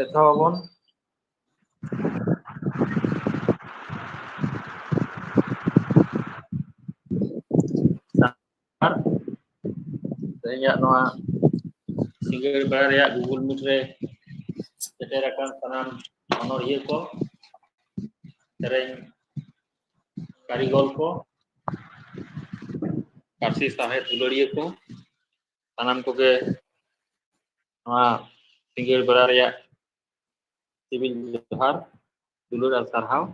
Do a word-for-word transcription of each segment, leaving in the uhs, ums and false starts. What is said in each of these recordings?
ᱮᱛᱚᱦᱚᱵ ᱟᱵᱚᱱ᱾ ᱟᱨ ᱛᱮᱦᱮᱧᱟᱜ ᱱᱚᱣᱟ ᱥᱤᱸᱜᱟᱹᱲ ᱵᱮᱲᱟ ᱨᱮᱭᱟᱜ Google Meet ᱨᱮ ᱥᱮᱴᱮᱨ ᱟᱠᱟᱱ ᱥᱟᱱᱟᱢ ᱚᱱᱚᱲᱦᱤᱭᱟᱹ ᱠᱚ, ᱥᱮᱨᱮᱧ ᱠᱟᱹᱨᱤᱜᱚᱞ ᱠᱚ, ᱯᱟᱹᱨᱥᱤ ᱥᱟᱶᱦᱮᱫ ᱫᱩᱞᱟᱹᱲᱤᱭᱟᱹ ᱠᱚ, ᱥᱟᱱᱟᱢ ᱠᱚᱜᱮ ᱱᱚᱣᱟ ᱥᱤᱸᱜᱟᱹᱲ ᱵᱮᱲᱟ ᱨᱮᱭᱟᱜ ᱥᱤᱵᱤᱞ ᱡᱚᱦᱟᱨ, ᱫᱩᱞᱟᱹᱲ ᱟᱨ ᱥᱟᱨᱦᱟᱣ᱾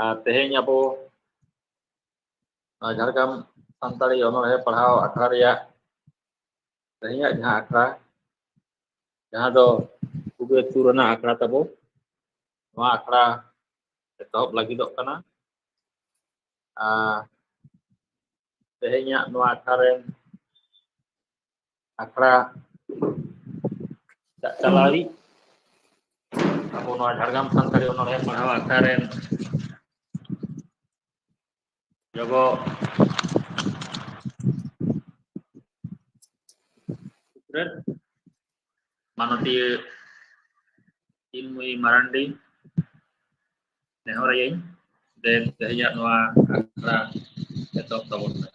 ᱟᱨ ᱛᱮᱦᱮᱧ ᱟᱵᱚ ᱱᱚᱣᱟ ᱡᱷᱟᱲᱜᱨᱟᱢ ᱥᱟᱱᱛᱟᱲᱤ ᱚᱱᱚᱬᱦᱮ ᱯᱟᱲᱦᱟᱣ ᱟᱠᱷᱲᱟ ᱨᱮᱭᱟᱜ ᱛᱮᱦᱮᱧᱟᱜ ᱡᱟᱦᱟᱸ ᱟᱠᱷᱲᱟ, ᱡᱟᱦᱟᱸ ᱫᱚ ᱠᱷᱩᱵᱮ ᱥᱩᱨ ᱨᱮᱱᱟᱜ ᱟᱠᱷᱲᱟ ᱛᱟᱵᱚ, ᱱᱚᱣᱟ ᱟᱠᱷᱲᱟ ᱮᱛᱚᱦᱚᱵ ᱞᱟᱹᱜᱤᱫᱚᱜ ᱠᱟᱱᱟ᱾ ᱟᱨ ᱛᱮᱦᱮᱧᱟᱜ ᱱᱚᱣᱟ ᱟᱠᱷᱲᱟ ᱨᱮᱱ ᱟᱠᱷᱲᱟ ᱪᱟ-, ᱪᱟᱞᱟᱣᱤᱡ ᱟᱵᱚ ᱱᱚᱣᱟ ᱡᱷᱟᱲᱜᱨᱟᱢ ᱥᱟᱱᱛᱟᱲᱤ ᱚᱱᱚᱬᱦᱮ ᱯᱟᱲᱦᱟᱣ ᱟᱠᱷᱲᱟ ᱨᱮᱱ ᱡᱚᱜᱚ ᱥᱩᱛᱨᱮᱛ ᱢᱟᱱᱚᱛᱤᱭᱟᱹ ᱪᱤᱱᱢᱚᱭᱤ ᱢᱟᱨᱟᱱᱰᱤ ᱱᱮᱦᱚᱨᱟᱭᱟᱹᱧ, ᱫᱮᱱ ᱛᱮᱦᱮᱧᱟᱜ ᱱᱚᱣᱟ ᱟᱠᱷᱲᱟ ᱮᱛᱚᱦᱚᱵ ᱛᱟᱵᱚᱱ ᱢᱮ᱾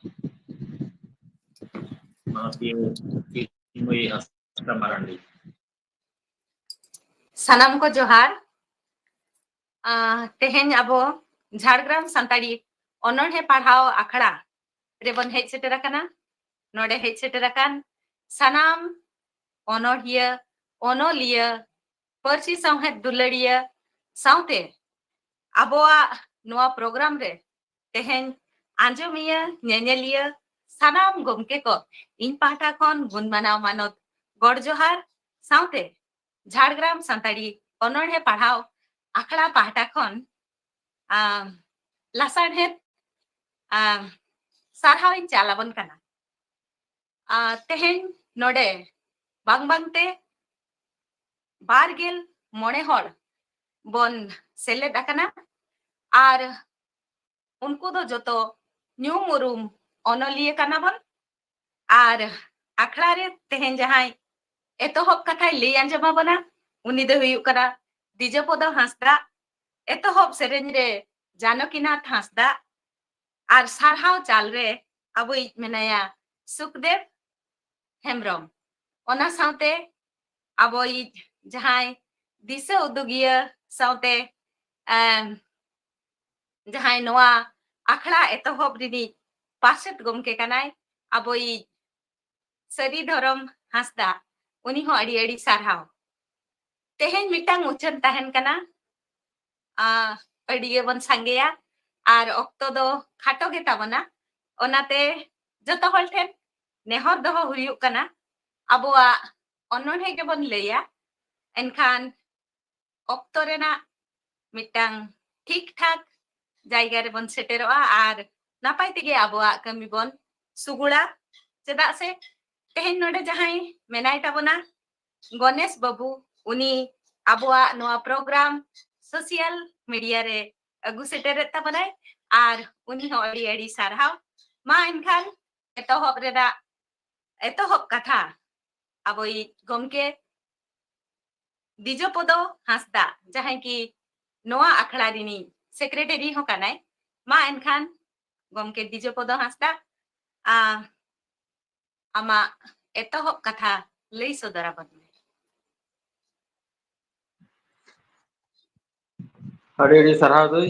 ᱢᱟᱱᱚᱛᱤᱭᱟᱹ ᱪᱤᱱᱢᱚᱭᱤ ᱦᱟᱸᱥᱫᱟ ᱢᱟᱨᱟᱱᱰᱤ᱾ ᱥᱟᱱᱟᱢ ᱠᱚ ᱡᱚᱦᱟᱨ᱾ ᱟᱸ, ᱛᱮᱦᱮᱧ ᱟᱵᱚ ᱡᱷᱟᱲᱜᱨᱟᱢ ᱥᱟᱱᱛᱟᱲᱤ ᱚᱱᱚᱬᱦᱮ ᱯᱟᱲᱦᱟᱣ ᱟᱠᱷᱲᱟ ᱨᱮᱵᱚᱱ ᱦᱮᱡ ᱥᱮᱴᱮᱨ ᱟᱠᱟᱱᱟ᱾ ᱱᱚᱰᱮ ᱦᱮᱡ ᱥᱮᱴᱮᱨ ᱟᱠᱟᱱ ᱥᱟᱱᱟᱢ ᱚᱱᱚᱬᱦᱤᱭᱟᱹ, ᱚᱱᱚᱞᱤᱭᱟᱹ, ᱯᱟᱹᱨᱥᱤ ᱥᱟᱶᱦᱮᱫ ᱫᱩᱞᱟᱹᱲᱤᱭᱟᱹ ᱥᱟᱶᱛᱮ ᱟᱵᱚᱣᱟᱜ ᱱᱚᱣᱟ ᱯᱨᱳᱜᱨᱟᱢ ᱨᱮ ᱛᱮᱦᱮᱧ ᱟᱸᱡᱚᱢᱤᱭᱟᱹ, ᱧᱮᱧᱮᱞᱤᱭᱟᱹ, ᱥᱟᱱᱟᱢ ᱜᱚᱢᱠᱮ ᱠᱚ ᱤᱧ ᱯᱟᱦᱴᱟ ᱠᱷᱚᱱ ᱜᱩᱱ ᱢᱟᱱᱟᱣ ᱢᱟᱱᱚᱛ ᱜᱚᱰ ᱡᱚᱦᱟᱨ ᱥᱟᱶᱛᱮ ᱡᱷᱟᱲᱜᱨᱟᱢ ᱥᱟᱱᱛᱟᱲᱤ ᱚᱱᱚᱬᱦᱮ ᱯᱟᱲᱦᱟᱣ ᱟᱠᱷᱲᱟ ᱯᱟᱦᱴᱟ ᱠᱷᱚᱱ, ᱟᱢ, ᱞᱟᱥᱟᱲᱦᱮᱫ, ᱟᱢ, ᱥᱟᱨᱦᱟᱣ ᱤᱧ ᱪᱟᱞ ᱟᱵᱚᱱ ᱠᱟᱱᱟ᱾ ᱟᱨ ᱛᱮᱦᱮᱧ ᱱᱚᱰᱮ ᱵᱟᱝ ᱵᱟᱝᱛᱮ ᱵᱟᱨ ᱜᱮᱞ ᱢᱚᱬᱮ ᱦᱚᱲ ᱵᱚᱱ ᱥᱮᱞᱮᱫ ᱟᱠᱟᱱᱟ᱾ ᱟᱨ ᱩᱱᱠᱩ ᱫᱚ ᱡᱚᱛᱚ ᱧᱩᱢ ᱩᱨᱩᱢ ᱚᱱᱚᱞᱤᱭᱟᱹ ᱠᱟᱱᱟ ᱵᱚᱱ᱾ ᱟᱨ ᱟᱠᱷᱲᱟ ᱨᱮ ᱛᱮᱦᱮᱧ ᱡᱟᱦᱟᱸᱭ ᱮᱛᱚᱦᱚᱵ ᱠᱟᱛᱷᱟᱭ ᱞᱟᱹᱭ ᱟᱸᱡᱚᱢ ᱟᱵᱚᱱᱟ, ᱩᱱᱤ ᱫᱚ ᱦᱩᱭᱩᱜ ᱠᱟᱱᱟ ᱫᱤᱡᱚᱯᱚᱫᱚ ᱦᱟᱸᱥᱫᱟ᱾ ᱮᱛᱚᱦᱚᱵ ᱥᱮᱨᱮᱧ ᱨᱮ ᱡᱟᱱᱚᱠᱤᱱᱟᱛᱷ ᱦᱟᱸᱥᱫᱟ ᱟᱨ ᱥᱟᱨᱦᱟᱣ ᱪᱟᱞ ᱨᱮ ᱟᱵᱚᱭᱤᱡ ᱢᱮᱱᱟᱭᱟ ᱥᱩᱠᱫᱮᱵ ᱦᱮᱢᱵᱨᱚᱢ᱾ ᱚᱱᱟ ᱥᱟᱶᱛᱮ ᱟᱵᱚᱭᱤᱡ ᱡᱟᱦᱟᱸᱭ ᱫᱤᱥᱟᱹ ᱩᱫᱩᱜᱤᱭᱟᱹ ᱥᱟᱶᱛᱮ, ᱮᱢ, ᱡᱟᱦᱟᱸᱭ ᱱᱚᱣᱟ ᱟᱠᱷᱲᱟ ᱮᱛᱚᱦᱚᱵ ᱨᱤᱱᱤᱡ ᱯᱟᱨᱥᱮᱛ ᱜᱚᱢᱠᱮ ᱠᱟᱱᱟᱭ, ᱟᱵᱚᱭᱤᱡ ᱥᱟᱹᱨᱤ ᱫᱷᱚᱨᱚᱢ ᱦᱟᱸᱥᱫᱟ, ᱩᱱᱤ ᱦᱚᱸ ᱟᱹᱰᱤ ᱟᱹᱰᱤ ᱥᱟᱨᱦᱟᱣ᱾ ᱛᱮᱦᱮᱧ ᱢᱤᱫᱴᱟᱝ ᱩᱪᱷᱟᱹᱱ ᱛᱟᱦᱮᱱ ᱠᱟᱱᱟ, ᱟ, ᱟᱹᱰᱤ ᱜᱮᱵᱚᱱ ᱥᱟᱸᱜᱮᱭᱟ ᱟᱨ ᱚᱠᱛᱚ ᱫᱚ ᱠᱷᱟᱴᱚ ᱜᱮ ᱛᱟᱵᱚᱱᱟ᱾ ᱚᱱᱟᱛᱮ ᱡᱚᱛᱚ ᱦᱚᱲ ᱴᱷᱮᱱ ᱱᱮᱦᱚᱨ ᱫᱚᱦᱚ ᱦᱩᱭᱩᱜ ᱠᱟᱱᱟ, ᱟᱵᱚᱣᱟᱜ ᱚᱱᱚᱬᱦᱮ ᱜᱮᱵᱚᱱ ᱞᱟᱹᱭᱟ, ᱮᱱᱠᱷᱟᱱ ᱚᱠᱛᱚ ᱨᱮᱱᱟᱜ ᱢᱤᱫᱴᱟᱝ ᱴᱷᱤᱠ ᱴᱷᱟᱠ ᱡᱟᱭᱜᱟ ᱨᱮᱵᱚᱱ ᱥᱮᱴᱮᱨᱚᱜᱼᱟ ᱟᱨ ᱱᱟᱯᱟᱭ ᱛᱮᱜᱮ ᱟᱵᱚᱣᱟᱜ ᱠᱟᱹᱢᱤ ᱵᱚᱱ ᱥᱩᱜᱩᱲᱟ᱾ ᱪᱮᱫᱟᱜ ᱥᱮ ᱛᱮᱦᱮᱧ ᱱᱚᱰᱮ ᱡᱟᱦᱟᱸᱭ ᱢᱮᱱᱟᱭ ᱛᱟᱵᱚᱱᱟ, ᱜᱚᱱᱮᱥ ᱵᱟᱹᱵᱩ, ᱩᱱᱤ ᱟᱵᱚᱣᱟᱜ ᱱᱚᱣᱟ ᱯᱨᱳᱜᱨᱟᱢ ᱥᱳᱥᱤᱭᱟᱞ ᱢᱤᱰᱤᱭᱟ ᱨᱮ ᱟᱹᱜᱩ ᱥᱮᱴᱮᱨᱮᱫ ᱛᱟᱵᱚᱱᱟᱭ, ᱟᱨ ᱩᱱᱤ ᱦᱚᱸ ᱟᱹᱰᱤ ᱟᱹᱰᱤ ᱥᱟᱨᱦᱟᱣ᱾ ᱢᱟ ᱮᱱᱠᱷᱟᱱ ᱮᱛᱚᱦᱚᱵ ᱨᱮᱱᱟᱜ ᱮᱛᱚᱦᱚᱵ ᱠᱟᱛᱷᱟ ᱟᱵᱚᱭᱤᱡ ᱜᱚᱢᱠᱮ ᱫᱤᱡᱚᱯᱚᱫᱚ ᱦᱟᱸᱥᱫᱟ, ᱡᱟᱦᱟᱸᱭ ᱠᱤ ᱱᱚᱣᱟ ᱟᱠᱷᱲᱟ ᱨᱤᱱᱤᱡ ᱥᱮᱠᱨᱮᱴᱟᱨᱤ ᱦᱚᱸ ᱠᱟᱱᱟᱭ᱾ ᱢᱟ ᱮᱱᱠᱷᱟᱱ ᱜᱚᱢᱠᱮ ᱫᱤᱡᱚᱯᱚᱫᱚ ᱦᱟᱸᱥᱫᱟ, ᱟ, ᱟᱢᱟᱜ ᱮᱛᱚᱦᱚᱵ ᱠᱟᱛᱷᱟ ᱞᱟᱹᱭ ᱥᱚᱫᱚᱨ ᱟᱵᱚᱱ ᱢᱮ᱾ ᱟᱹᱰᱤ ᱟᱹᱰᱤ ᱥᱟᱨᱦᱟᱣ ᱫᱟᱹᱭ᱾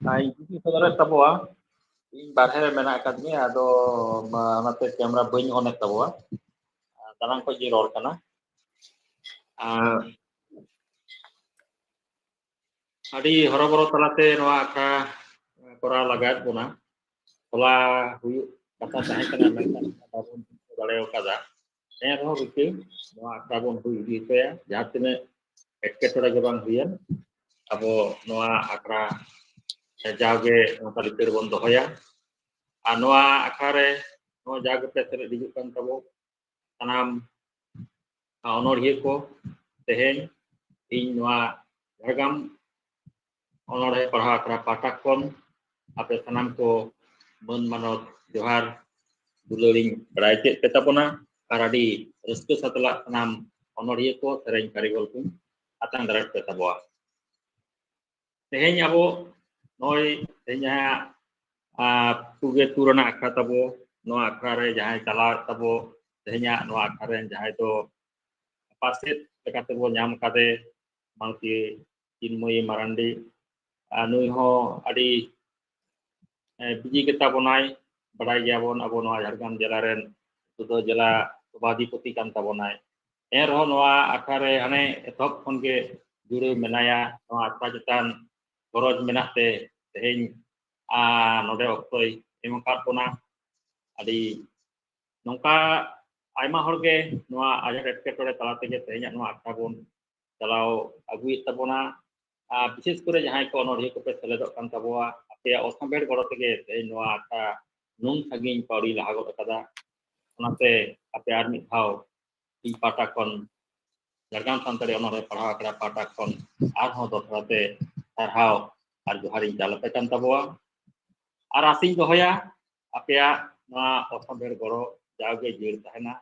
ᱟᱨ ᱤᱧ ᱠᱩᱠᱞᱤ ᱥᱚᱫᱚᱨᱮᱫ ᱛᱟᱵᱚᱣᱟ, ᱤᱧ ᱵᱟᱨᱦᱮ ᱨᱮ ᱢᱮᱱᱟᱜ ᱟᱠᱟᱫᱤᱧᱟ, ᱟᱫᱚ ᱢᱟ, ᱚᱱᱟᱛᱮ ᱠᱮᱢᱮᱨᱟ ᱵᱟᱹᱧ ᱚᱱᱮᱫ ᱛᱟᱵᱚᱣᱟ᱾ ᱟᱨ ᱫᱟᱱᱟᱝ ᱠᱷᱚᱡ ᱜᱤᱧ ᱨᱚᱲ ᱠᱟᱱᱟ᱾ ᱟᱨ ᱟᱹᱰᱤ ᱦᱚᱨᱚᱵᱚᱨᱚ ᱛᱟᱞᱟᱛᱮ ᱱᱚᱣᱟ ᱟᱠᱷᱲᱟ ᱠᱚᱨᱟᱣ ᱞᱟᱜᱟᱣᱮᱫ ᱵᱚᱱᱟ᱾ ᱦᱚᱞᱟ ᱦᱩᱭᱩᱜ ᱠᱟᱛᱷᱟ ᱛᱟᱦᱮᱸ ᱠᱟᱱᱟ, ᱢᱮᱱᱠᱷᱟᱱ ᱵᱟᱵᱚᱱ ᱴᱷᱤᱠᱟᱹ ᱫᱟᱲᱮ ᱟᱠᱟᱫᱟ᱾ ᱮᱱ ᱨᱮᱦᱚᱸ ᱨᱤᱠᱟᱹ ᱱᱚᱣᱟ ᱟᱠᱷᱲᱟ ᱵᱚᱱ ᱦᱩᱭ ᱤᱫᱤ ᱦᱚᱪᱚᱭᱟ, ᱡᱟᱦᱟᱸ ᱛᱤᱱᱟᱹᱜ ᱮᱴᱠᱮᱴᱚᱬᱮ ᱜᱮ ᱵᱟᱝ ᱦᱩᱭᱮᱱ, ᱟᱵᱚ ᱱᱚᱣᱟ ᱟᱠᱷᱲᱟ ᱡᱟᱣᱜᱮ ᱱᱚᱝᱠᱟ ᱞᱤᱪᱟᱹᱲ ᱵᱚᱱ ᱫᱚᱦᱚᱭᱟ᱾ ᱟᱨ ᱱᱚᱣᱟ ᱟᱠᱷᱲᱟ ᱨᱮ ᱱᱚᱣᱟ ᱡᱟᱣᱜᱮ ᱯᱮ ᱥᱮᱞᱮᱫ ᱦᱤᱡᱩᱜ ᱠᱟᱱ ᱛᱟᱵᱚ ᱥᱟᱱᱟᱢ ᱚᱱᱚᱬᱦᱤᱭᱟᱹ ᱠᱚ, ᱛᱮᱦᱮᱧ ᱤᱧ ᱱᱚᱣᱟ ᱡᱷᱟᱲᱜᱨᱟᱢ ᱚᱱᱚᱬᱦᱮ ᱯᱟᱲᱦᱟᱣ ᱟᱠᱷᱲᱟ ᱯᱟᱦᱴᱟ ᱠᱷᱚᱱ ᱟᱯᱮ ᱥᱟᱱᱟᱢ ᱠᱚ ᱢᱟᱹᱱ ᱢᱟᱱᱚᱛ ᱡᱚᱦᱟᱨ ᱫᱩᱞᱟᱹᱲᱤᱧ ᱵᱟᱲᱟᱭ ᱦᱚᱪᱚᱭᱮᱫ ᱯᱮ ᱛᱟᱵᱚᱱᱟ᱾ ᱟᱨ ᱟᱹᱰᱤ ᱨᱟᱹᱥᱠᱟᱹ ᱥᱟᱛᱞᱟᱜ ᱥᱟᱱᱟᱢ ᱚᱱᱚᱬᱦᱤᱭᱟᱹ ᱠᱚ, ᱥᱮᱨᱮᱧ ᱠᱟᱹᱨᱤᱜᱚᱞ ᱠᱚᱧ ᱟᱛᱟᱝ ᱫᱟᱨᱟᱢ ᱯᱮ ᱛᱟᱵᱚᱣᱟ᱾ ᱛᱮᱦᱮᱧ ᱟᱵᱚ ᱱᱚᱜᱼᱚᱭ ᱛᱮᱦᱮᱧ ᱡᱟᱦᱟᱸ, ᱟᱸ, ᱯᱩᱜᱮ ᱛᱩᱨ ᱨᱮᱱᱟᱜ ᱟᱠᱷᱲᱟ ᱛᱟᱵᱚ, ᱱᱚᱣᱟ ᱟᱠᱷᱲᱟ ᱨᱮ ᱡᱟᱦᱟᱸᱭ ᱪᱟᱞᱟᱣᱮᱫ ᱛᱟᱵᱚ, ᱛᱮᱦᱮᱧᱟᱜ ᱱᱚᱣᱟ ᱟᱠᱷᱲᱟ ᱨᱮᱱ ᱡᱟᱦᱟᱸᱭ ᱫᱚ ᱯᱟᱨᱥᱮᱛ ᱞᱮᱠᱟᱛᱮᱵᱚ ᱧᱟᱢ ᱠᱟᱫᱮ, ᱢᱟᱱᱚᱛᱤᱭᱟᱹ ᱪᱤᱱᱢᱚᱭᱤ ᱢᱟᱨᱟᱱᱰᱤ, ᱟᱨ ᱱᱩᱭ ᱦᱚᱸ ᱟᱹᱰᱤ, ᱮ, ᱵᱤᱡᱤ ᱜᱮᱛᱟ ᱵᱚᱱᱟᱭ᱾ ᱵᱟᱰᱟᱭ ᱜᱮᱭᱟᱵᱚᱱ, ᱟᱵᱚ ᱱᱚᱣᱟ ᱡᱷᱟᱲᱜᱨᱟᱢ ᱡᱮᱞᱟ ᱨᱮᱱ ᱥᱩᱫᱷᱟᱹ ᱡᱮᱞᱟ ᱥᱚᱵᱷᱟᱫᱷᱤᱯᱚᱛᱤ ᱠᱟᱱ ᱛᱟᱵᱚᱱᱟᱭ᱾ ᱮᱱ ᱨᱮᱦᱚᱸ ᱱᱚᱣᱟ ᱟᱠᱷᱲᱟ ᱨᱮ ᱦᱟᱱᱮ ᱮᱛᱚᱦᱚᱵ ᱠᱷᱚᱱ ᱜᱮ ᱡᱩᱲᱟᱹᱣ ᱢᱮᱱᱟᱭᱟ᱾ ᱱᱚᱣᱟ ᱟᱠᱷᱲᱟ ᱪᱮᱛᱟᱱ ᱜᱚᱨᱚᱡᱽ ᱢᱮᱱᱟᱜ ᱛᱮ ᱛᱮᱦᱮᱧ, ᱟ, ᱱᱚᱰᱮ ᱚᱠᱛᱚᱭ ᱮᱢ ᱟᱠᱟᱫ ᱵᱚᱱᱟ᱾ ᱟᱹᱰᱤ ᱱᱚᱝᱠᱟ ᱟᱭᱢᱟ ᱦᱚᱲ ᱜᱮ ᱱᱚᱣᱟ ᱟᱡᱷᱟᱴ ᱮᱴᱠᱮᱴᱚᱬᱮ ᱛᱟᱞᱟ ᱛᱮᱜᱮ ᱛᱮᱦᱮᱧᱟᱜ ᱱᱚᱣᱟ ᱟᱠᱷᱲᱟ ᱵᱚᱱ ᱪᱟᱞᱟᱣ ᱟᱹᱜᱩᱭᱮᱫ ᱛᱟᱵᱚᱱᱟ᱾ ᱟᱨ ᱵᱤᱥᱮᱥ ᱠᱚᱨᱮ ᱡᱟᱦᱟᱸᱭ ᱠᱚ ᱚᱱᱚᱬᱦᱤᱭᱟᱹ ᱠᱚᱯᱮ ᱥᱮᱞᱮᱫᱚᱜ ᱠᱟᱱ ᱛᱟᱵᱚᱣᱟ, ᱟᱯᱮᱭᱟᱜ ᱚᱥᱟᱢᱵᱷᱮᱲ ᱜᱚᱲᱚ ᱛᱮᱜᱮ ᱛᱮᱦᱮᱧ ᱱᱚᱣᱟ ᱟᱠᱷᱲᱟ ᱱᱩᱱ ᱥᱟᱺᱜᱤᱧ ᱯᱟᱹᱣᱲᱤ ᱞᱟᱦᱟ ᱜᱚᱫ ᱟᱠᱟᱫᱟ᱾ ᱚᱱᱟᱛᱮ ᱟᱯᱮ ᱟᱨ ᱢᱤᱫ ᱫᱷᱟᱣ ᱤᱧ ᱯᱟᱦᱴᱟ ᱠᱷᱚᱱ, ᱡᱷᱟᱲᱜᱨᱟᱢ ᱥᱟᱱᱛᱟᱲᱤ ᱚᱱᱚᱬᱦᱮ ᱯᱟᱲᱦᱟᱣ ᱟᱠᱷᱲᱟ ᱯᱟᱦᱴᱟ ᱠᱷᱚᱱ ᱟᱨᱦᱚᱸ ᱫᱚᱥᱨᱟ ᱛᱮ ᱥᱟᱨᱦᱟᱣ ᱟᱨ ᱡᱚᱦᱟᱨᱤᱧ ᱪᱟᱞ ᱟᱯᱮ ᱠᱟᱱ ᱛᱟᱵᱚᱣᱟ᱾ ᱟᱨ ᱟᱥᱤᱧ ᱫᱚᱦᱚᱭᱟ ᱟᱯᱮᱭᱟᱜ ᱱᱚᱣᱟ ᱚᱥᱟᱢᱵᱷᱮᱲ ᱜᱚᱲᱚ ᱡᱟᱣᱜᱮ ᱡᱤᱭᱟᱹᱲ ᱛᱟᱦᱮᱱᱟ᱾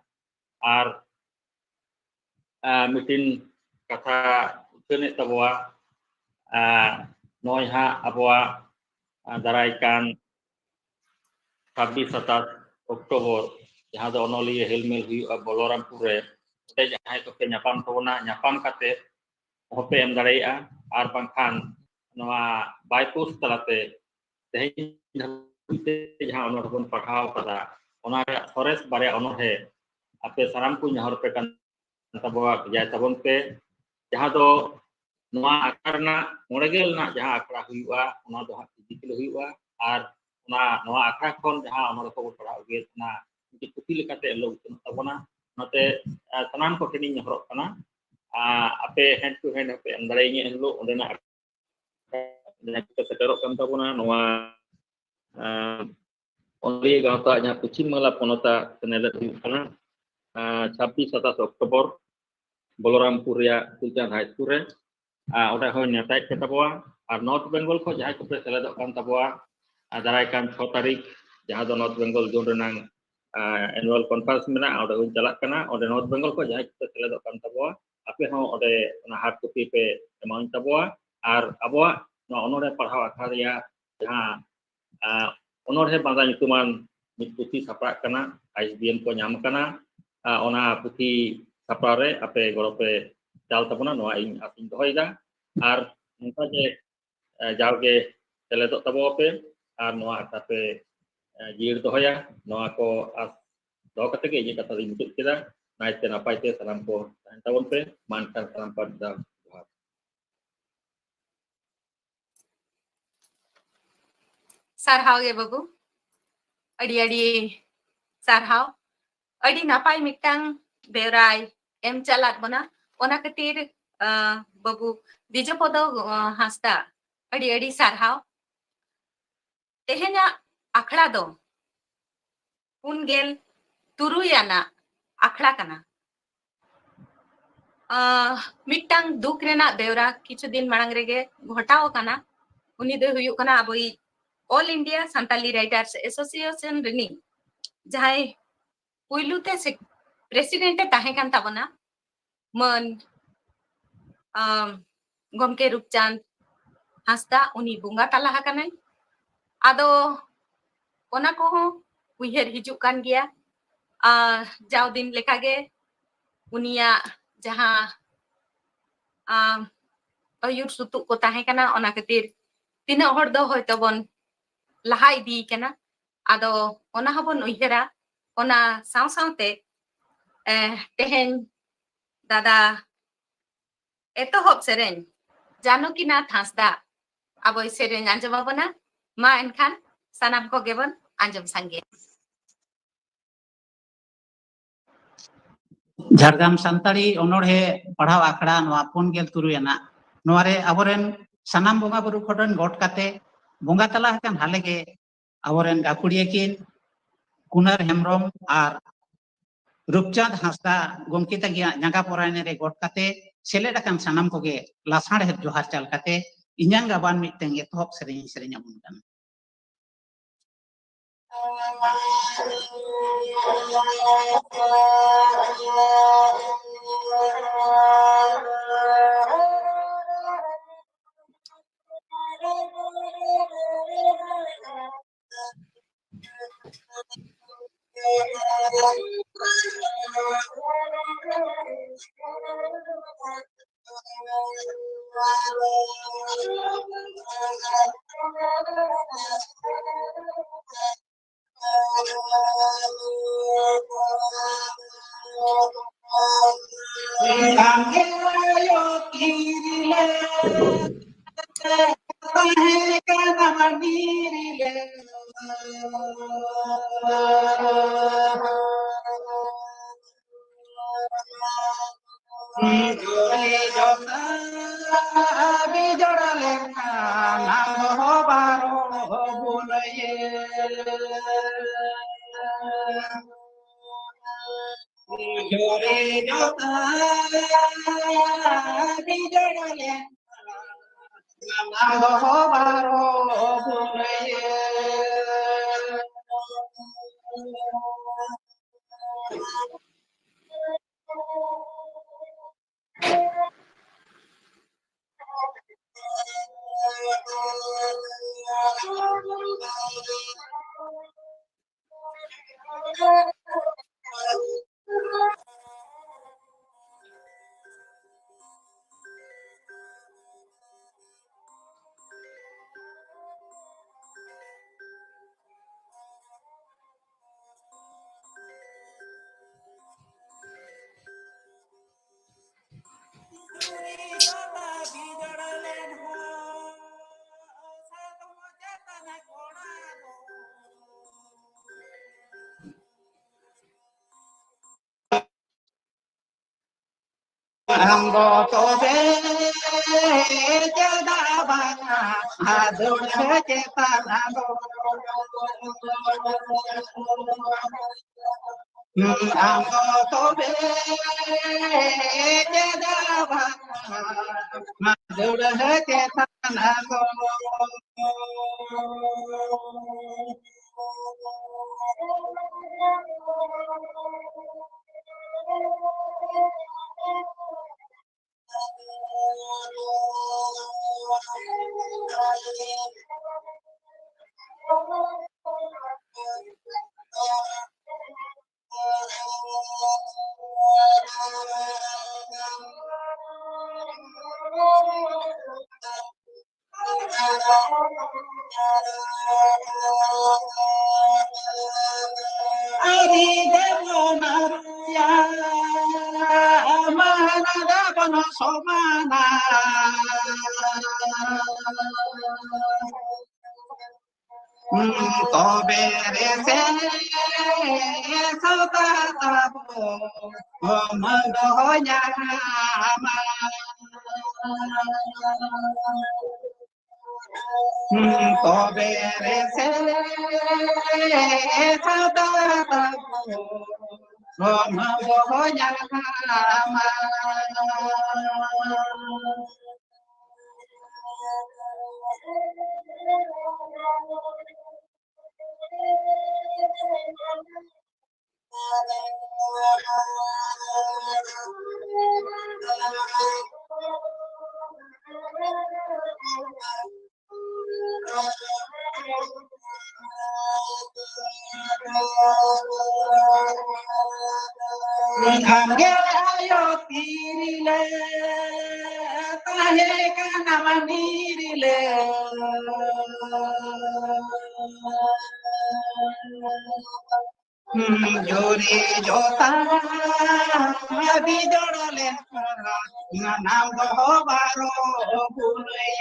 ᱟᱨ, ᱟ, ᱢᱤᱫᱴᱤᱱ ᱠᱟᱛᱷᱟ ᱩᱪᱷᱟᱹᱱᱮᱫ ᱛᱟᱵᱚᱣᱟ, ᱟ, ᱱᱚᱜᱼᱚᱭ ᱦᱟᱸᱜ ᱟᱵᱚᱣᱟᱜ, ᱟ, ᱫᱟᱨᱟᱭ ᱠᱟᱱ ᱪᱷᱟᱵᱵᱤᱥ ᱥᱟᱛᱟᱥ ᱚᱠᱴᱳᱵᱚᱨ, ᱡᱟᱦᱟᱸ ᱫᱚ ᱚᱱᱚᱞᱤᱭᱟᱹ ᱦᱮᱞᱢᱮᱞ ᱦᱩᱭᱩᱜᱼᱟ ᱵᱚᱞᱚᱨᱟᱢᱯᱩᱨ ᱨᱮ, ᱚᱸᱰᱮ ᱡᱟᱦᱟᱸᱭ ᱠᱚᱯᱮ ᱧᱟᱯᱟᱢ ᱛᱟᱵᱚᱱᱟ, ᱧᱟᱯᱟᱢ ᱠᱟᱛᱮ ᱦᱚᱸᱯᱮ ᱮᱢ ᱫᱟᱲᱮᱭᱟᱜᱼᱟ, ᱟᱨ ᱵᱟᱝᱠᱷᱟᱱ ᱱᱚᱣᱟ by post ᱛᱟᱞᱟᱛᱮ ᱛᱮᱦᱮᱧ ᱫᱷᱟᱹᱵᱤᱡ ᱛᱮ ᱡᱟᱦᱟᱸ ᱚᱱᱚᱬᱦᱮ ᱵᱚᱱ ᱯᱟᱲᱦᱟᱣ ᱠᱟᱫᱟ, ᱚᱱᱟ ᱨᱮᱭᱟᱜ ᱥᱚᱨᱮᱥ ᱵᱟᱨᱭᱟ ᱚᱱᱚᱬᱦᱮ ᱟᱯᱮ ᱥᱟᱱᱟᱢ ᱠᱚ ᱱᱮᱦᱚᱨ ᱯᱮ ᱠᱟᱱ ᱛᱟᱵᱚᱣᱟ, ᱵᱷᱮᱡᱟᱭ ᱛᱟᱵᱚᱱ ᱯᱮ, ᱡᱟᱦᱟᱸ ᱫᱚ ᱱᱚᱣᱟ ᱟᱠᱷᱲᱟ ᱨᱮᱱᱟᱜ ᱢᱚᱬᱮ ᱜᱮᱞ ᱨᱮᱱᱟᱜ ᱡᱟᱦᱟᱸ ᱟᱠᱷᱲᱟ ᱦᱩᱭᱩᱜᱼᱟ, ᱚᱱᱟ ᱫᱚ ᱦᱟᱸᱜ ᱯᱷᱤᱡᱤᱠᱮᱞ ᱦᱩᱭᱩᱜᱼᱟ᱾ ᱟᱨ ᱚᱱᱟ, ᱱᱚᱣᱟ ᱟᱠᱷᱲᱟ ᱠᱷᱚᱱ ᱡᱟᱦᱟᱸ ᱚᱱᱚᱬᱦᱮ ᱠᱚᱵᱚᱱ ᱯᱟᱲᱦᱟᱣ ᱟᱹᱜᱩᱭᱮᱫ, ᱚᱱᱟ ᱢᱤᱫᱴᱤᱡ ᱯᱩᱛᱷᱤ ᱞᱮᱠᱟᱛᱮ ᱮᱱ ᱦᱤᱞᱳᱜ ᱩᱪᱷᱟᱹᱱᱚᱜ ᱛᱟᱵᱚᱱᱟ᱾ ᱚᱱᱟᱛᱮ, ᱟᱨ ᱥᱟᱱᱟᱢ ᱠᱚ ᱴᱷᱮᱱᱤᱧ ᱱᱮᱦᱚᱨᱚᱜ ᱠᱟᱱᱟ, ᱟᱨ ᱟᱯᱮ hand to hand ᱦᱚᱸᱯᱮ ᱮᱢ ᱫᱟᱲᱮᱭᱟᱹᱧᱟ ᱮᱱ ᱦᱤᱞᱳᱜ ᱚᱸᱰᱮᱱᱟᱜ ᱡᱟᱦᱟᱸ ᱠᱚ ᱥᱮᱴᱮᱨᱚᱜ ᱠᱟᱱ ᱛᱟᱵᱚᱱᱟ, ᱱᱚᱣᱟ, ᱟᱸ, ᱚᱱᱚᱞᱤᱭᱟᱹ ᱜᱟᱶᱛᱟ ᱡᱟᱦᱟᱸ ᱯᱚᱪᱷᱤᱢ ᱵᱟᱝᱞᱟ ᱯᱚᱱᱚᱛᱟᱜ ᱥᱮᱱᱮᱞᱮᱫ ᱦᱩᱭᱩᱜ ᱠᱟᱱᱟ, ᱟᱸ, ᱪᱷᱟᱵᱵᱤᱥ ᱥᱟᱛᱟᱥ ᱚᱠᱴᱳᱵᱚᱨ ᱵᱚᱞᱚᱨᱟᱢᱯᱩᱨ ᱨᱮᱭᱟᱜ ᱠᱩᱞᱪᱟᱸᱫᱽ ᱦᱟᱭ ᱥᱠᱩᱞ ᱨᱮ, ᱟᱸ, ᱚᱸᱰᱮ ᱦᱚᱸᱧ ᱱᱮᱣᱛᱟᱭᱮᱫ ᱯᱮ ᱛᱟᱵᱚᱣᱟ᱾ ᱟᱨ ᱱᱚᱨᱛᱷ ᱵᱮᱝᱜᱚᱞ ᱠᱷᱚᱱ ᱡᱟᱦᱟᱸᱭ ᱠᱚᱯᱮ ᱥᱮᱞᱮᱫᱚᱜ ᱠᱟᱱ ᱛᱟᱵᱚᱣᱟ, ᱟᱨ ᱫᱟᱨᱟᱭ ᱠᱟᱱ ᱪᱷᱚ ᱛᱟᱹᱨᱤᱠᱷ, ᱡᱟᱦᱟᱸ ᱫᱚ ᱱᱚᱨᱛᱷ ᱵᱮᱝᱜᱚᱞ ᱡᱳᱱ ᱨᱮᱱᱟᱝ annual conference ᱢᱮᱱᱟᱜᱼᱟ, ᱚᱸᱰᱮ ᱦᱚᱸᱧ ᱪᱟᱞᱟᱜ ᱠᱟᱱᱟ᱾ ᱚᱸᱰᱮ North Bengal ᱠᱷᱚᱱ ᱡᱟᱦᱟᱸᱭ ᱠᱚᱯᱮ ᱥᱮᱞᱮᱫᱚᱜ ᱠᱟᱱ ᱛᱟᱵᱚᱣᱟ, ᱟᱯᱮ ᱦᱚᱸ ᱚᱸᱰᱮ ᱚᱱᱟ hard copy ᱯᱮ ᱮᱢᱟᱣᱟᱹᱧ ᱛᱟᱵᱚᱣᱟ᱾ ᱟᱨ ᱟᱵᱚᱣᱟᱜ ᱱᱚᱣᱟ ᱚᱱᱚᱬᱦᱮ ᱯᱟᱲᱦᱟᱣ ᱟᱠᱷᱲᱟ ᱨᱮᱭᱟᱜ ᱡᱟᱦᱟᱸ, ᱟᱸ, ᱚᱱᱚᱬᱦᱮ ᱵᱟᱸᱫᱟ ᱧᱩᱛᱩᱢᱟᱱ ᱢᱤᱫ ᱯᱩᱛᱷᱤ ᱥᱟᱯᱲᱟᱜ ᱠᱟᱱᱟ, ISBN ᱠᱚ ᱧᱟᱢ ᱟᱠᱟᱱᱟ᱾ ᱟᱸ, ᱚᱱᱟ ᱯᱩᱛᱷᱤ ᱥᱟᱯᱲᱟᱣ ᱨᱮ ᱟᱯᱮ ᱜᱚᱲᱚ ᱯᱮ ᱪᱟᱞ ᱛᱟᱵᱚᱱᱟ, ᱱᱚᱣᱟ ᱤᱧ ᱟᱥᱤᱧ ᱫᱚᱦᱚᱭᱮᱫᱟ᱾ ᱟᱨ ᱱᱚᱝᱠᱟ ᱜᱮ, ᱟᱸ, ᱡᱟᱣᱜᱮ ᱥᱮᱞᱮᱫᱚᱜ ᱛᱟᱵᱚᱱ ᱯᱮ ᱟᱨ ᱱᱚᱣᱟ ᱟᱠᱷᱲᱟ ᱯᱮ, ᱟᱸ, ᱡᱤᱭᱟᱹᱲ ᱫᱚᱦᱚᱭᱟ᱾ ᱱᱚᱣᱟ ᱠᱚ ᱟᱥ ᱫᱚᱦᱚ ᱠᱟᱛᱮ ᱜᱮ ᱤᱧᱟᱹᱜ ᱠᱟᱛᱷᱟ ᱫᱚᱧ ᱢᱩᱪᱟᱹᱫ ᱠᱮᱫᱟ᱾ ᱱᱟᱭᱛᱮ ᱱᱟᱯᱟᱭ ᱛᱮ ᱥᱟᱱᱟᱢ ᱠᱚ ᱛᱟᱦᱮᱱ ᱛᱟᱵᱚᱱ ᱯᱮ᱾ ᱢᱟ ᱮᱱᱠᱷᱟᱱ ᱥᱟᱱᱟᱢ ᱠᱚᱣᱟᱜ ᱢᱤᱫ ᱫᱷᱟᱣ ᱡᱚᱦᱟᱨ᱾ ᱥᱟᱨᱦᱟᱣ ᱜᱮ ᱵᱟᱹᱵᱩ, ᱟᱹᱰᱤ ᱟᱹᱰᱤ ᱥᱟᱨᱦᱟᱣ᱾ ᱟᱹᱰᱤ ᱱᱟᱯᱟᱭ ᱢᱤᱫᱴᱟᱝ ᱵᱮᱣᱨᱟᱭ ᱮᱢ ᱪᱟᱞᱟᱫ ᱵᱚᱱᱟ᱾ ᱚᱱᱟ ᱠᱷᱟᱹᱛᱤᱨ, ᱟᱸ, ᱵᱟᱹᱵᱩ ᱵᱤᱡᱚᱯᱚᱫᱚ, ᱟᱸ, ᱦᱟᱸᱥᱫᱟ, ᱟᱹᱰᱤ ᱟᱹᱰᱤ ᱥᱟᱨᱦᱟᱣ᱾ ᱛᱮᱦᱮᱧᱟᱜ ᱟᱠᱷᱲᱟ ᱫᱚ ᱯᱩᱱ ᱜᱮᱞ ᱛᱩᱨᱩᱭ ᱟᱱᱟᱜ ᱟᱠᱷᱲᱟ ᱠᱟᱱᱟ᱾ ᱟᱸ, ᱢᱤᱫᱴᱟᱝ ᱫᱩᱠ ᱨᱮᱱᱟᱜ ᱵᱮᱣᱨᱟ ᱠᱤᱪᱷᱩ ᱫᱤᱱ ᱢᱟᱲᱟᱝ ᱨᱮᱜᱮ ᱜᱷᱚᱴᱟᱣ ᱟᱠᱟᱱᱟ᱾ ᱩᱱᱤ ᱫᱚᱭ ᱦᱩᱭᱩᱜ ᱠᱟᱱᱟ ᱟᱵᱚᱭᱤᱡ All India Santali Writers Association ᱨᱤᱱᱤᱡ ᱡᱟᱦᱟᱸᱭ ᱯᱩᱭᱞᱩ ᱛᱮ ᱥᱮ-, president ᱮ ᱛᱟᱦᱮᱸ ᱠᱟᱱ ᱛᱟᱵᱚᱱᱟ, ᱢᱟᱹᱱ, ᱟᱢ, ᱜᱚᱢᱠᱮ ᱨᱩᱯᱪᱟᱸᱫᱽ ᱦᱟᱸᱥᱫᱟ, ᱩᱱᱤ ᱵᱚᱸᱜᱟ ᱛᱟᱞᱟ ᱟᱠᱟᱱᱟᱭ᱾ ᱟᱫᱚ ᱚᱱᱟ ᱠᱚᱦᱚᱸ ᱩᱭᱦᱟᱹᱨ ᱦᱤᱡᱩᱜ ᱠᱟᱱ ᱜᱮᱭᱟ᱾ ᱟᱨ ᱡᱟᱣ ᱫᱤᱱ ᱞᱮᱠᱟᱜᱮ ᱩᱱᱤᱭᱟᱜ ᱡᱟᱦᱟᱸ, ᱟᱢ, ᱟᱹᱭᱩᱨ ᱥᱩᱛᱩᱜ ᱠᱚ ᱛᱟᱦᱮᱸ ᱠᱟᱱᱟ, ᱚᱱᱟ ᱠᱷᱟᱹᱛᱤᱨ ᱛᱤᱱᱟᱹᱜ ᱦᱚᱲ ᱫᱚ ᱦᱚᱭᱛᱚ ᱵᱚᱱ ᱞᱟᱦᱟ ᱤᱫᱤ ᱠᱟᱱᱟ᱾ ᱟᱫᱚ ᱚᱱᱟ ᱦᱚᱸᱵᱚᱱ ᱩᱭᱦᱟᱹᱨᱟ᱾ ᱚᱱᱟ ᱥᱟᱶ ᱥᱟᱶᱛᱮ, ᱮ, ᱛᱮᱦᱮᱧ ᱫᱟᱫᱟ ᱮᱛᱚᱦᱚᱵ ᱥᱮᱨᱮᱧ ᱡᱟᱱᱚᱠᱤᱱᱟᱛᱷ ᱦᱟᱸᱥᱫᱟ ᱟᱵᱚᱭ ᱥᱮᱨᱮᱧ ᱟᱸᱡᱚᱢ ᱟᱵᱚᱱᱟ᱾ ᱢᱟ ᱮᱱᱠᱷᱟᱱ ᱥᱟᱱᱟᱢ ᱠᱚᱜᱮ ᱵᱚᱱ ᱟᱸᱡᱚᱢ ᱥᱟᱸᱜᱮᱭᱟ᱾ ᱡᱷᱟᱲᱜᱨᱟᱢ ᱥᱟᱱᱛᱟᱲᱤ ᱚᱱᱚᱬᱦᱮ ᱯᱟᱲᱦᱟᱣ ᱟᱠᱷᱲᱟ ᱱᱚᱣᱟ ᱯᱩᱱ ᱜᱮᱞ ᱛᱩᱨᱩᱭ ᱟᱱᱟᱜ, ᱱᱚᱣᱟ ᱨᱮ ᱟᱵᱚᱨᱮᱱ ᱥᱟᱱᱟᱢ ᱵᱚᱸᱜᱟ ᱵᱩᱨᱩ ᱠᱚᱴᱷᱮᱱ ᱜᱚᱴ ᱠᱟᱛᱮ ᱵᱚᱸᱜᱟ ᱛᱟᱞᱟ ᱟᱠᱟᱱ ᱦᱟᱞᱮ ᱜᱮ ᱟᱵᱚᱨᱮᱱ ᱜᱟᱹᱠᱷᱩᱲᱤᱭᱟᱹ ᱠᱤᱱ ᱠᱩᱱᱟᱨ ᱦᱮᱢᱵᱨᱚᱢ ᱟᱨ ᱨᱩᱯᱪᱟᱸᱫᱽ ᱦᱟᱸᱥᱫᱟ ᱜᱚᱢᱠᱮ ᱛᱟᱹᱠᱤᱱᱟᱜ ᱡᱟᱸᱜᱟ ᱯᱚᱨᱟᱭᱱᱤ ᱨᱮ ᱜᱚᱴ ᱠᱟᱛᱮ ᱥᱮᱞᱮᱫ ᱟᱠᱟᱱ ᱥᱟᱱᱟᱢ ᱠᱚᱜᱮ ᱞᱟᱥᱟᱲᱦᱮᱫ ᱡᱚᱦᱟᱨ ᱪᱟᱞ ᱠᱟᱛᱮ ᱤᱧᱟᱝ ᱜᱟᱵᱟᱱ ᱢᱤᱫᱴᱟᱝ ᱮᱛᱚᱦᱚᱵ ᱥᱮᱨᱮᱧ ᱤᱧ ᱥᱮᱨᱮᱧ ᱟᱵᱚᱱ ᱠᱟᱱᱟ᱾ ᱡᱩᱨᱤ ᱡᱚᱛᱟ ᱵᱤᱡᱚᱲ ᱞᱮᱱᱠᱷᱟᱱ ᱟᱢ ᱦᱚᱸ ᱵᱟᱨᱚ ᱵᱩᱞᱟᱹᱭᱮ᱾ ᱡᱩᱨᱤ ᱡᱚᱛᱟ ᱵᱤᱡᱚᱲ ᱞᱮᱱᱠᱷᱟᱱ ᱟᱢ ᱦᱚᱸ ᱵᱟᱨᱚ ᱵᱩᱞᱟᱹᱭᱮ᱾ ᱟᱢ ᱫᱚ ᱛᱚᱵᱮ ᱪᱮᱫᱟᱜ ᱵᱟᱝᱟ ᱟᱫᱚ ᱪᱮᱛᱟᱱ ᱟᱫᱚ? ᱟᱢ ᱫᱚ ᱛᱚᱵᱮ ᱪᱮᱫᱟᱜ ᱵᱟᱝᱟ ᱟᱫᱚ ᱪᱮᱛᱟᱱ ᱟᱫᱚ? ᱟᱹᱨᱤ ᱫᱮᱵᱚᱱᱟ ᱨᱩᱭᱟ, ᱢᱟᱱᱟ ᱫᱮᱵᱚᱱ ᱥᱚᱢᱟᱱᱟ᱾ ᱛᱚᱵᱮ ᱨᱮᱥᱮ ᱥᱟᱶᱛᱟ ᱛᱟᱵᱚ ᱫᱚᱦᱚ ᱧᱟᱢᱟ᱾ ᱛᱚᱵᱮ ᱨᱮᱥᱮ ᱥᱟᱶᱛᱟ ᱛᱟᱵᱚ ᱫᱚᱦᱚ ᱧᱟᱢᱟ᱾ ᱠᱷᱟᱱ ᱜᱮ ᱟᱭᱳ ᱛᱤᱨᱞᱟᱹ, ᱛᱟᱦᱮᱸ ᱠᱟᱱᱟᱢ ᱱᱤᱨᱞᱟᱹ᱾ ᱡᱩᱨᱤ ᱡᱚᱛᱟ ᱵᱤᱡᱚᱲ ᱞᱮᱱᱠᱷᱟᱱ, ᱱᱟᱢ ᱫᱚᱦᱚ ᱵᱟᱨᱚ ᱵᱩᱱᱟᱹᱭ᱾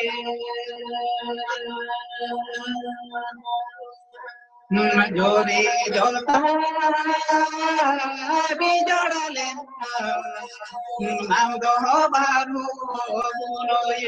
ᱡᱩᱨᱤ ᱡᱚᱛᱟ ᱵᱤᱡᱚᱲ ᱞᱮᱱᱠᱷᱟᱱ, ᱱᱟᱢ ᱫᱚᱦᱚ ᱵᱟᱨᱚ ᱵᱩᱱᱟᱹᱭ᱾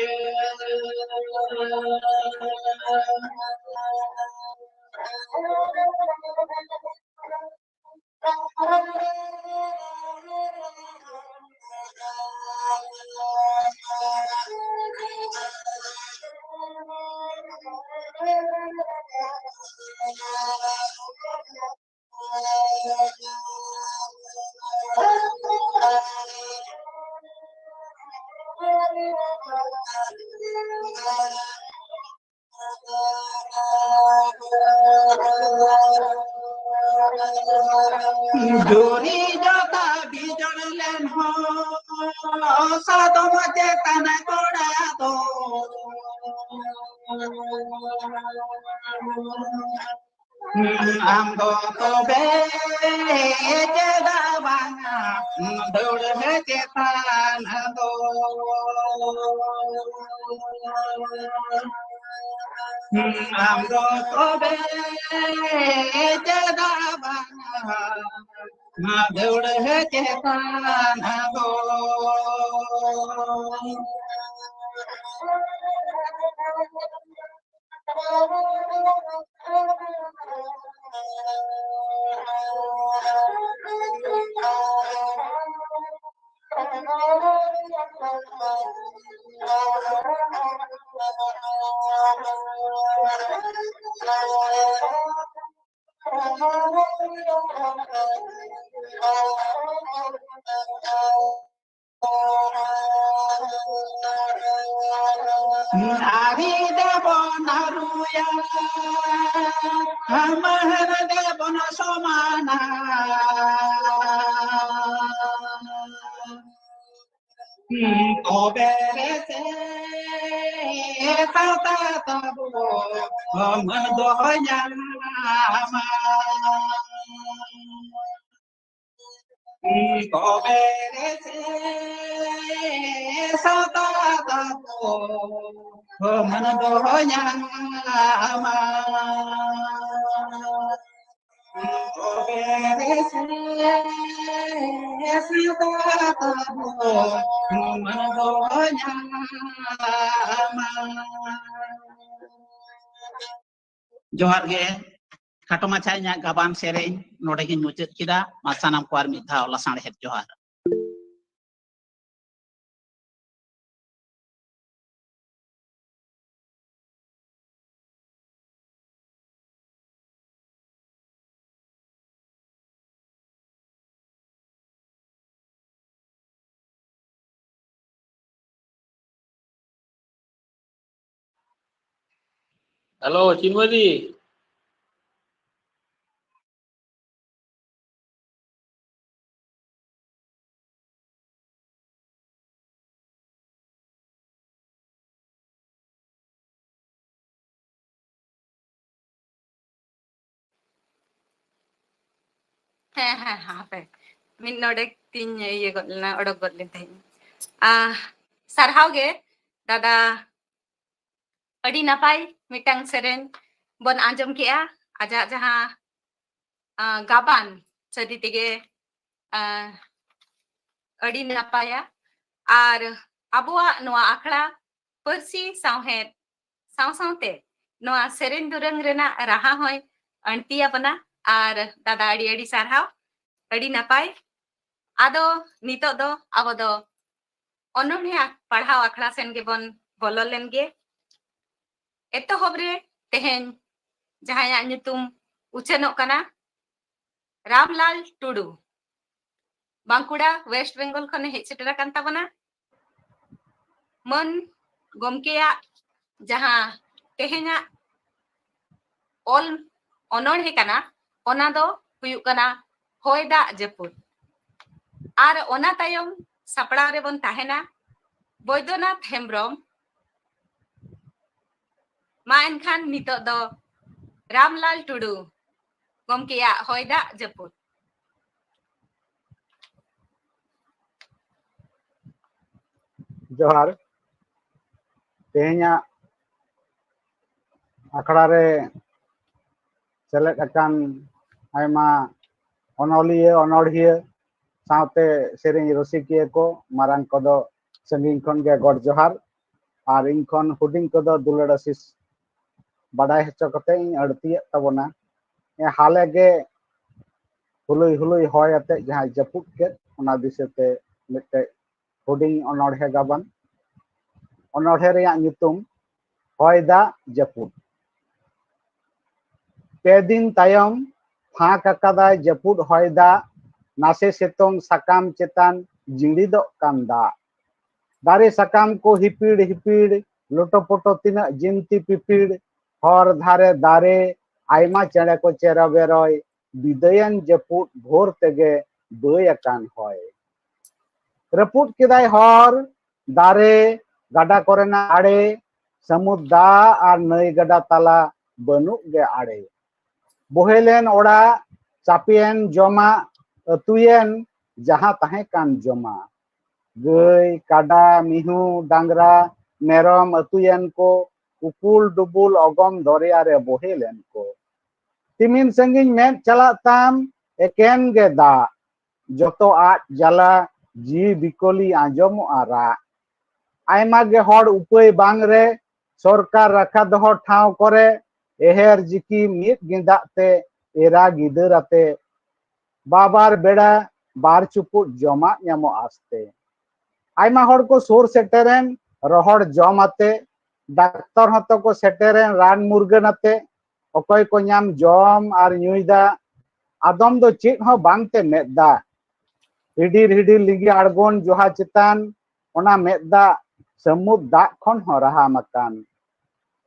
ᱡᱩᱨᱤ ᱡᱚᱛᱟ ᱵᱤᱡᱚᱲ ᱞᱮᱱ ᱦᱚᱸ, ᱥᱟᱫᱚᱢ ᱪᱮᱛᱟᱱ ᱠᱚᱲᱟ ᱫᱚ᱾ ᱟᱢ ᱫᱚ ᱛᱚᱵᱮ ᱪᱮᱫᱟᱜ ᱵᱟᱝᱟ ᱫᱟᱹᱣᱲᱟᱹ ᱪᱮᱛᱟᱱ ᱫᱚ? ᱟᱢ ᱫᱚ ᱛᱚᱵᱮ ᱪᱮᱫᱟᱜ ᱵᱟᱝᱟ ᱫᱟᱹᱣᱲᱟᱹ ᱪᱮᱛᱟᱱ ᱫᱚ? ᱟᱹᱨᱤ ᱫᱮᱵᱚᱱ ᱨᱩᱭᱟ, ᱢᱟᱹᱦᱟᱹᱨ ᱫᱮᱵᱚᱱ ᱥᱚᱢᱟᱱᱟ᱾ ᱛᱚᱵᱮ ᱨᱮᱥᱮ ᱥᱟᱶᱛᱟ ᱛᱟᱵᱚ ᱢᱟᱹᱱ ᱫᱚ ᱧᱟᱢᱟ᱾ ᱛᱚᱵᱮ ᱨᱮᱥᱮ ᱥᱟᱶᱛᱟ ᱛᱟᱵᱚ ᱢᱟᱹᱱ ᱫᱚ ᱧᱟᱢᱟ᱾ ᱛᱚᱵᱮ ᱨᱮᱥᱮ ᱥᱟᱶᱛᱟ ᱛᱟᱵᱚ ᱢᱟᱹᱱ ᱫᱚ ᱧᱟᱢᱟ᱾ ᱡᱚᱦᱟᱨ ᱜᱮ᱾ ᱠᱷᱟᱴᱚ ᱢᱟᱪᱷᱟ ᱤᱧᱟᱹᱜ ᱜᱟᱵᱟᱱ ᱥᱮᱨᱮᱧ ᱱᱚᱰᱮ ᱜᱤᱧ ᱢᱩᱪᱟᱹᱫ ᱠᱮᱫᱟ᱾ ᱢᱟ ᱥᱟᱱᱟᱢ ᱠᱚ ᱟᱨ ᱢᱤᱫ ᱫᱷᱟᱣ ᱞᱟᱥᱟᱬᱦᱮᱫ ᱡᱚᱦᱟᱨ᱾ ᱦᱮᱞᱳ, ᱪᱤᱱᱢᱚᱭ ᱫᱤ᱾ ᱦᱮᱸ, ᱦᱮᱸ, ᱦᱮᱸ, ᱦᱟᱯᱮ᱾ ᱢᱤᱫ ᱱᱚᱰᱮᱠ ᱛᱤᱧ ᱤᱭᱟᱹ ᱜᱚᱫ ᱞᱮᱱᱟ, ᱚᱰᱚᱠ ᱜᱚᱫ ᱞᱮᱱ ᱛᱟᱦᱮᱸᱫ᱾ ᱟᱦ, ᱥᱟᱨᱦᱟᱣ ᱜᱮ ᱫᱟᱫᱟ, ᱟᱹᱰᱤ ᱱᱟᱯᱟᱭ ᱢᱤᱫᱴᱟᱝ ᱥᱮᱨᱮᱧ ᱵᱚᱱ ᱟᱸᱡᱚᱢ ᱠᱮᱜᱼᱟ᱾ ᱟᱡᱟᱜ ᱡᱟᱦᱟᱸ, ᱟᱸ, ᱜᱟᱵᱟᱱ, ᱥᱟᱹᱨᱤ ᱛᱮᱜᱮ, ᱟᱸ, ᱟᱹᱰᱤ ᱱᱟᱯᱟᱭᱟ᱾ ᱟᱨ ᱟᱵᱚᱣᱟᱜ ᱱᱚᱣᱟ ᱟᱠᱷᱲᱟ ᱯᱟᱹᱨᱥᱤ ᱥᱟᱶᱦᱮᱫ ᱥᱟᱶ ᱥᱟᱶᱛᱮ ᱱᱚᱣᱟ ᱥᱮᱨᱮᱧ ᱫᱩᱨᱟᱹᱝ ᱨᱮᱱᱟᱜ ᱨᱟᱦᱟ ᱦᱚᱸᱭ ᱟᱹᱬᱛᱤ ᱟᱵᱚᱱᱟ᱾ ᱟᱨ ᱫᱟᱫᱟ, ᱟᱹᱰᱤ ᱟᱹᱰᱤ ᱥᱟᱨᱦᱟᱣ, ᱟᱹᱰᱤ ᱱᱟᱯᱟᱭ᱾ ᱟᱫᱚ ᱱᱤᱛᱚᱜ ᱫᱚ ᱟᱵᱚ ᱫᱚ ᱚᱱᱚᱬᱦᱮ ᱯᱟᱲᱦᱟᱣ ᱟᱠᱷᱲᱟ ᱥᱮᱱ ᱜᱮᱵᱚᱱ ᱵᱚᱞᱚ ᱞᱮᱱ ᱜᱮ᱾ ᱮᱛᱚᱦᱚᱵ ᱨᱮ ᱛᱮᱦᱮᱧ ᱡᱟᱦᱟᱸᱭᱟᱜ ᱧᱩᱛᱩᱢ ᱩᱪᱷᱟᱹᱱᱚᱜ ᱠᱟᱱᱟ, ᱨᱟᱢᱞᱟᱞ ᱴᱩᱰᱩ, ᱵᱟᱸᱠᱩᱲᱟ, ᱳᱭᱮᱥᱴ ᱵᱮᱝᱜᱚᱞ ᱠᱷᱚᱱᱮ ᱦᱮᱡ ᱥᱮᱴᱮᱨ ᱟᱠᱟᱱ ᱛᱟᱵᱚᱱᱟ᱾ ᱢᱟᱹᱱ ᱜᱚᱢᱠᱮᱭᱟᱜ ᱡᱟᱦᱟᱸ ᱛᱮᱦᱮᱧᱟᱜ ᱚᱞ ᱚᱱᱚᱬᱦᱮ ᱠᱟᱱᱟ, ᱚᱱᱟ ᱫᱚ ᱦᱩᱭᱩᱜ ᱠᱟᱱᱟ ᱦᱚᱭ ᱫᱟᱜ ᱡᱟᱹᱯᱩᱫ᱾ ᱟᱨ ᱚᱱᱟ ᱛᱟᱭᱚᱢ ᱥᱟᱯᱲᱟᱣ ᱨᱮᱵᱚᱱ ᱛᱟᱦᱮᱱᱟ ᱵᱳᱭᱫᱚᱱᱟᱛᱷ ᱦᱮᱢᱵᱨᱚᱢ᱾ ᱢᱟ ᱮᱱᱠᱷᱟᱱ ᱱᱤᱛᱚᱜ ᱫᱚ ᱨᱟᱢᱞᱟᱞ ᱴᱩᱰᱩ ᱜᱚᱢᱠᱮᱭᱟᱜ ᱦᱚᱭ ᱫᱟᱜ ᱡᱟᱹᱯᱩᱫ᱾ ᱡᱚᱦᱟᱨ᱾ ᱛᱮᱦᱮᱧᱟᱜ ᱟᱠᱷᱲᱟ ᱨᱮ ᱥᱮᱞᱮᱫ ᱟᱠᱟᱱ ᱟᱭᱢᱟ ᱚᱱᱚᱞᱤᱭᱟᱹ, ᱚᱱᱚᱲᱦᱤᱭᱟᱹ, ᱥᱟᱶᱛᱮ ᱥᱮᱨᱮᱧ ᱨᱩᱥᱤᱠᱤᱭᱟᱹ ᱠᱚ, ᱢᱟᱨᱟᱝ ᱠᱚᱫᱚ ᱥᱟᱺᱜᱤᱧ ᱠᱷᱚᱱ ᱜᱮ ᱜᱚᱰ ᱡᱚᱦᱟᱨ, ᱟᱨ ᱤᱧ ᱠᱷᱚᱱ ᱦᱩᱰᱤᱧ ᱠᱚᱫᱚ ᱫᱩᱞᱟᱹᱲ ᱟᱥᱤᱥ ᱵᱟᱰᱟᱭ ᱦᱚᱪᱚ ᱠᱟᱛᱮ ᱤᱧ ᱟᱹᱲᱛᱤᱭᱮᱫ ᱛᱟᱵᱚᱱᱟ᱾ ᱦᱮᱸ, ᱦᱟᱞᱮ ᱜᱮ ᱦᱩᱞᱩᱭ ᱦᱩᱞᱩᱭ ᱦᱚᱭ ᱟᱛᱮ ᱡᱟᱦᱟᱸᱭ ᱡᱟᱹᱯᱩᱫ ᱠᱮᱫ, ᱚᱱᱟ ᱫᱤᱥᱟᱹᱛᱮ ᱢᱤᱫᱴᱮᱡ ᱦᱩᱰᱤᱧ ᱚᱱᱚᱬᱦᱮ ᱜᱟᱵᱟᱱ᱾ ᱚᱱᱚᱬᱦᱮ ᱨᱮᱭᱟᱜ ᱧᱩᱛᱩᱢ ᱦᱚᱭ ᱫᱟᱜ ᱡᱟᱹᱯᱩᱫ᱾ ᱯᱮ ᱫᱤᱱ ᱛᱟᱭᱚᱢ ᱯᱷᱟᱸᱠ ᱟᱠᱟᱫᱟᱭ ᱡᱟᱹᱯᱩᱫ ᱦᱚᱭ ᱫᱟᱜ, ᱱᱟᱥᱮ ᱥᱤᱛᱩᱝ ᱥᱟᱠᱟᱢ ᱪᱮᱛᱟᱱ ᱡᱤᱸᱲᱤᱫᱚᱜ ᱠᱟᱱ ᱫᱟᱜ᱾ ᱫᱟᱨᱮ ᱥᱟᱠᱟᱢ ᱠᱚ ᱦᱤᱯᱤᱲ ᱦᱤᱯᱤᱲ, ᱞᱚᱴᱚ ᱯᱚᱴᱚ ᱛᱤᱱᱟᱹᱜ ᱡᱤᱱᱛᱤ ᱯᱤᱯᱤᱲ, ᱦᱚᱨ ᱫᱷᱟᱨᱮ ᱫᱟᱨᱮ, ᱟᱭᱢᱟ ᱪᱮᱬᱮ ᱠᱚ ᱪᱮᱨᱚ ᱵᱮᱨᱚᱭ, ᱵᱤᱫᱟᱹᱭᱮᱱ ᱡᱟᱹᱯᱩᱫ ᱵᱷᱳᱨ ᱛᱮᱜᱮ ᱵᱟᱹᱭ ᱟᱠᱟᱱ ᱦᱚᱭ᱾ ᱨᱟᱹᱯᱩᱫ ᱠᱮᱫᱟᱭ ᱦᱚᱨ, ᱫᱟᱨᱮ, ᱜᱟᱰᱟ ᱠᱚᱨᱮᱱᱟᱜ ᱟᱲᱮ, ᱥᱟᱹᱢᱩᱫ ᱫᱟᱜ ᱟᱨ ᱱᱟᱹᱭ ᱜᱟᱰᱟ ᱛᱟᱞᱟ ᱵᱟᱹᱱᱩᱜ ᱜᱮ ᱟᱲᱮ᱾ ᱵᱚᱦᱮᱞᱮᱱ ᱚᱲᱟᱜ, ᱪᱟᱯᱮᱭᱮᱱ ᱡᱚᱢᱟᱜ ᱟᱹᱛᱩᱭᱮᱱ ᱡᱟᱦᱟᱸ ᱛᱟᱦᱮᱸ ᱠᱟᱱ ᱡᱚᱢᱟᱜ᱾ ᱜᱟᱹᱭ, ᱠᱟᱰᱟ, ᱢᱤᱦᱩ, ᱰᱟᱝᱨᱟ, ᱢᱮᱨᱚᱢ ᱟᱹᱛᱩᱭᱮᱱ ᱠᱚ, ᱩᱯᱩᱞ ᱰᱩᱵᱩᱞ ᱚᱜᱚᱢ ᱫᱚᱨᱭᱟ ᱨᱮ ᱵᱚᱦᱮᱞ ᱮᱱ ᱠᱚ᱾ ᱛᱤᱢᱤᱱ ᱥᱟᱺᱜᱤᱧ ᱢᱮᱫ ᱪᱟᱞᱟᱜ ᱛᱟᱢ, ᱮᱠᱮᱱ ᱜᱮ ᱫᱟᱜ᱾ ᱡᱚᱛᱚ ᱟᱫ ᱡᱟᱞᱟ, ᱡᱤᱣᱤ ᱵᱤᱠᱚᱞᱤ ᱟᱸᱡᱚᱢᱚᱜᱼᱟ ᱨᱟᱜ᱾ ᱟᱭᱢᱟ ᱜᱮ ᱦᱚᱲ ᱩᱯᱟᱹᱭ ᱵᱟᱝ ᱨᱮ, ᱥᱚᱨᱠᱟᱨ ᱨᱟᱠᱷᱟ ᱫᱚᱦᱚ ᱴᱷᱟᱶ ᱠᱚᱨᱮ, ᱮᱦᱮᱨ ᱡᱤᱠᱤ ᱢᱤᱫ ᱜᱮᱸᱫᱟᱜ ᱛᱮ, ᱮᱨᱟ ᱜᱤᱫᱟᱹᱨ ᱟᱛᱮ, ᱵᱟᱵᱟᱨ ᱵᱮᱲᱟ ᱵᱟᱨ ᱪᱩᱯᱩᱫ ᱡᱚᱢᱟᱜ ᱧᱟᱢᱚᱜ ᱟᱥᱛᱮ᱾ ᱟᱭᱢᱟ ᱦᱚᱲ ᱠᱚ ᱥᱩᱨ ᱥᱮᱴᱮᱨᱮᱱ ᱨᱚᱦᱚᱲ ᱡᱚᱢ ᱟᱛᱮ, ᱰᱟᱠᱛᱚᱨ ᱦᱚᱸᱛᱚ ᱠᱚ ᱥᱮᱴᱮᱨᱮᱱ ᱨᱟᱱ ᱢᱩᱨᱜᱟᱹᱱ ᱟᱛᱮ, ᱚᱠᱚᱭ ᱠᱚ ᱧᱟᱢ ᱡᱚᱢ ᱟᱨ ᱧᱩᱭ ᱫᱟᱜ, ᱟᱫᱚᱢ ᱫᱚ ᱪᱮᱫ ᱦᱚᱸ ᱵᱟᱝ ᱛᱮ ᱢᱮᱫ ᱫᱟᱜ᱾ ᱦᱤᱰᱤᱨ ᱦᱤᱰᱤᱨ ᱞᱤᱸᱜᱤ ᱟᱬᱜᱚᱱ ᱡᱚᱦᱟ ᱪᱮᱛᱟᱱ, ᱚᱱᱟ ᱢᱮᱫ ᱫᱟᱜ ᱥᱟᱹᱢᱩᱫ ᱫᱟᱜ ᱠᱷᱚᱱ ᱦᱚᱸ ᱨᱟᱦᱟᱢ ᱟᱠᱟᱱ᱾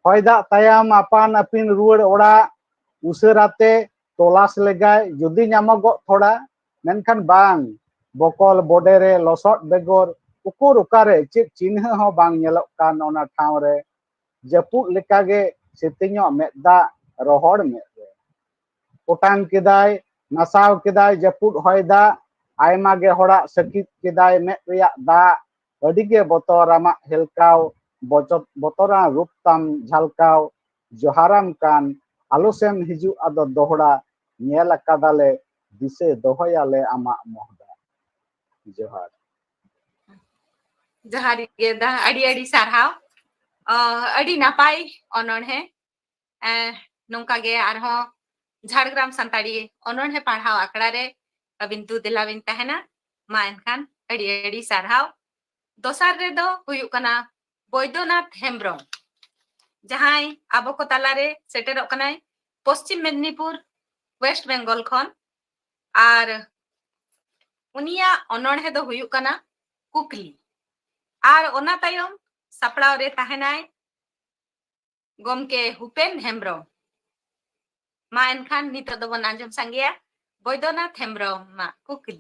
ᱦᱚᱭ ᱫᱟᱜ ᱛᱟᱭᱚᱢ ᱟᱯᱟᱱ ᱟᱹᱯᱤᱱ ᱨᱩᱣᱟᱹᱲ ᱚᱲᱟᱜ, ᱩᱥᱟᱹᱨᱟᱛᱮ ᱛᱚᱞᱟᱥ ᱞᱮᱜᱟᱭ ᱡᱩᱫᱤ ᱧᱟᱢᱚᱜᱚᱜ ᱛᱷᱚᱲᱟ, ᱢᱮᱱᱠᱷᱟᱱ ᱵᱟᱝ, ᱵᱚᱠᱚᱞ ᱵᱚᱰᱮ ᱨᱮ ᱞᱚᱥᱚᱫ ᱵᱮᱜᱚᱨ ᱩᱠᱩᱨ ᱚᱠᱟᱨᱮ ᱪᱮᱫ ᱪᱤᱱᱦᱟᱹ ᱦᱚᱸ ᱵᱟᱝ ᱧᱮᱞᱚᱜ ᱠᱟᱱ ᱚᱱᱟ ᱴᱷᱟᱶ ᱨᱮ᱾ ᱡᱟᱹᱯᱩᱫ ᱞᱮᱠᱟᱜᱮ ᱥᱤᱛᱤᱧᱚᱜ ᱢᱮᱫ ᱫᱟᱜ ᱨᱚᱦᱚᱲ ᱢᱮᱫ ᱨᱮ᱾ ᱚᱴᱟᱝ ᱠᱮᱫᱟᱭ, ᱱᱟᱥᱟᱣ ᱠᱮᱫᱟᱭ ᱡᱟᱹᱯᱩᱫ ᱦᱚᱭ ᱫᱟᱜ, ᱟᱭᱢᱟ ᱜᱮ ᱦᱚᱲᱟᱜ ᱥᱟᱹᱠᱤᱛ ᱠᱮᱫᱟᱭ ᱢᱮᱫ ᱨᱮᱭᱟᱜ ᱫᱟᱜ᱾ ᱟᱹᱰᱤ ᱜᱮ ᱵᱚᱛᱚᱨ ᱟᱢᱟᱜ ᱦᱮᱞᱠᱟᱣ, ᱵᱚᱪᱚ-, ᱵᱚᱛᱚᱨᱟᱱ ᱨᱩᱯ ᱛᱟᱢ ᱡᱷᱟᱞᱠᱟᱣ, ᱡᱚᱦᱟᱨᱟᱢ ᱠᱟᱱ, ᱟᱞᱚ ᱥᱮᱢ ᱦᱤᱡᱩᱜ ᱟᱫᱚ ᱫᱚᱦᱲᱟ, ᱧᱮᱞ ᱟᱠᱟᱫᱟᱞᱮ, ᱫᱤᱥᱟᱹ ᱫᱚᱦᱚᱭᱟᱞᱮ ᱟᱢᱟᱜ ᱢᱚᱦᱰᱟ᱾ ᱡᱚᱦᱟᱨ᱾ ᱡᱚᱦᱟᱨ ᱜᱮ ᱫᱟ, ᱟᱹᱰᱤ ᱟᱹᱰᱤ ᱥᱟᱨᱦᱟᱣ᱾ ᱚ, ᱟᱹᱰᱤ ᱱᱟᱯᱟᱭ ᱚᱱᱚᱬᱦᱮ᱾ ᱮ, ᱱᱚᱝᱠᱟ ᱜᱮ ᱟᱨᱦᱚᱸ ᱡᱷᱟᱲᱜᱨᱟᱢ ᱥᱟᱱᱛᱟᱲᱤ ᱚᱱᱚᱬᱦᱮ ᱯᱟᱲᱦᱟᱣ ᱟᱠᱷᱲᱟ ᱨᱮ ᱟᱹᱵᱤᱱ ᱫᱩ ᱫᱮᱞᱟ ᱵᱤᱱ ᱛᱟᱦᱮᱱᱟ᱾ ᱢᱟ ᱮᱱᱠᱷᱟᱱ ᱟᱹᱰᱤ ᱟᱹᱰᱤ ᱥᱟᱨᱦᱟᱣ᱾ ᱫᱚᱥᱟᱨ ᱨᱮᱫᱚ ᱦᱩᱭᱩᱜ ᱠᱟᱱᱟ ᱵᱳᱭᱫᱚᱱᱟᱛᱷ ᱦᱮᱢᱵᱨᱚᱢ, ᱡᱟᱦᱟᱸᱭ ᱟᱵᱚ ᱠᱚ ᱛᱟᱞᱟᱨᱮ ᱥᱮᱴᱮᱨᱚᱜ ᱠᱟᱱᱟᱭ ᱯᱚᱥᱪᱤᱢ ᱢᱮᱫᱽᱱᱤᱯᱩᱨ, ᱳᱭᱮᱥᱴ ᱵᱮᱝᱜᱚᱞ ᱠᱷᱚᱱ᱾ ᱟᱨ ᱩᱱᱤᱭᱟᱜ ᱚᱱᱚᱬᱦᱮ ᱫᱚ ᱦᱩᱭᱩᱜ ᱠᱟᱱᱟ ᱠᱩᱠᱞᱤ᱾ ᱟᱨ ᱚᱱᱟ ᱛᱟᱭᱚᱢ ᱥᱟᱯᱲᱟᱣ ᱨᱮ ᱛᱟᱦᱮᱱᱟᱭ ᱜᱚᱢᱠᱮ ᱦᱩᱯᱮᱱ ᱦᱮᱢᱵᱨᱚᱢ᱾ ᱢᱟ ᱮᱱᱠᱷᱟᱱ ᱱᱤᱛᱚᱜ ᱫᱚᱵᱚᱱ ᱟᱸᱡᱚᱢ ᱥᱟᱸᱜᱮᱭᱟ ᱵᱳᱭᱫᱚᱱᱟᱛᱷ ᱦᱮᱢᱵᱨᱚᱢ ᱟᱜ ᱠᱩᱠᱞᱤ᱾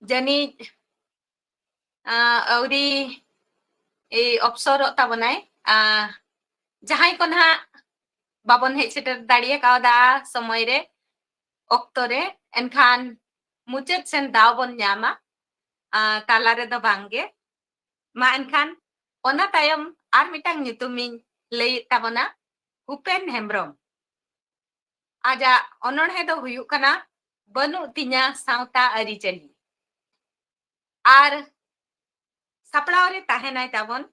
ᱡᱟᱹᱱᱤᱡ ᱟᱸ, ᱟᱹᱣᱨᱤ ᱮᱭ ᱚᱯᱥᱚᱨᱚᱜ ᱛᱟᱵᱚᱱᱟᱭ᱾ ᱟᱸ, ᱡᱟᱦᱟᱸᱭ ᱠᱚ ᱱᱟᱦᱟᱜ ᱵᱟᱵᱚᱱ ᱦᱮᱡ ᱥᱮᱴᱮᱨ ᱫᱟᱲᱮ ᱠᱟᱣᱫᱟ ᱥᱚᱢᱚᱭ ᱨᱮ, ᱚᱠᱛᱚ ᱨᱮ, ᱮᱱᱠᱷᱟᱱ ᱢᱩᱪᱟᱹᱫ ᱥᱮᱱ ᱫᱟᱣ ᱵᱚᱱ ᱧᱟᱢᱟ, ᱟᱸ, ᱛᱟᱞᱟ ᱨᱮᱫᱚ ᱵᱟᱝᱜᱮ᱾ ᱢᱟ ᱮᱱᱠᱷᱟᱱ ᱚᱱᱟ ᱛᱟᱭᱚᱢ ᱟᱨ ᱢᱤᱫᱴᱟᱝ ᱧᱩᱛᱩᱢᱤᱧ ᱞᱟᱹᱭᱮᱫ ᱛᱟᱵᱚᱱᱟ, ᱩᱯᱮᱱ ᱦᱮᱢᱵᱨᱚᱢ᱾ ᱟᱡᱟᱜ ᱚᱱᱚᱬᱦᱮ ᱫᱚ ᱦᱩᱭᱩᱜ ᱠᱟᱱᱟ ᱵᱟᱹᱱᱩᱜ ᱛᱤᱧᱟ ᱥᱟᱶᱛᱟ ᱟᱹᱨᱤᱪᱟᱹᱞᱤ᱾ ᱟᱨ ᱥᱟᱯᱲᱟᱣ ᱨᱮ ᱛᱟᱦᱮᱱᱟᱭ ᱛᱟᱵᱚᱱ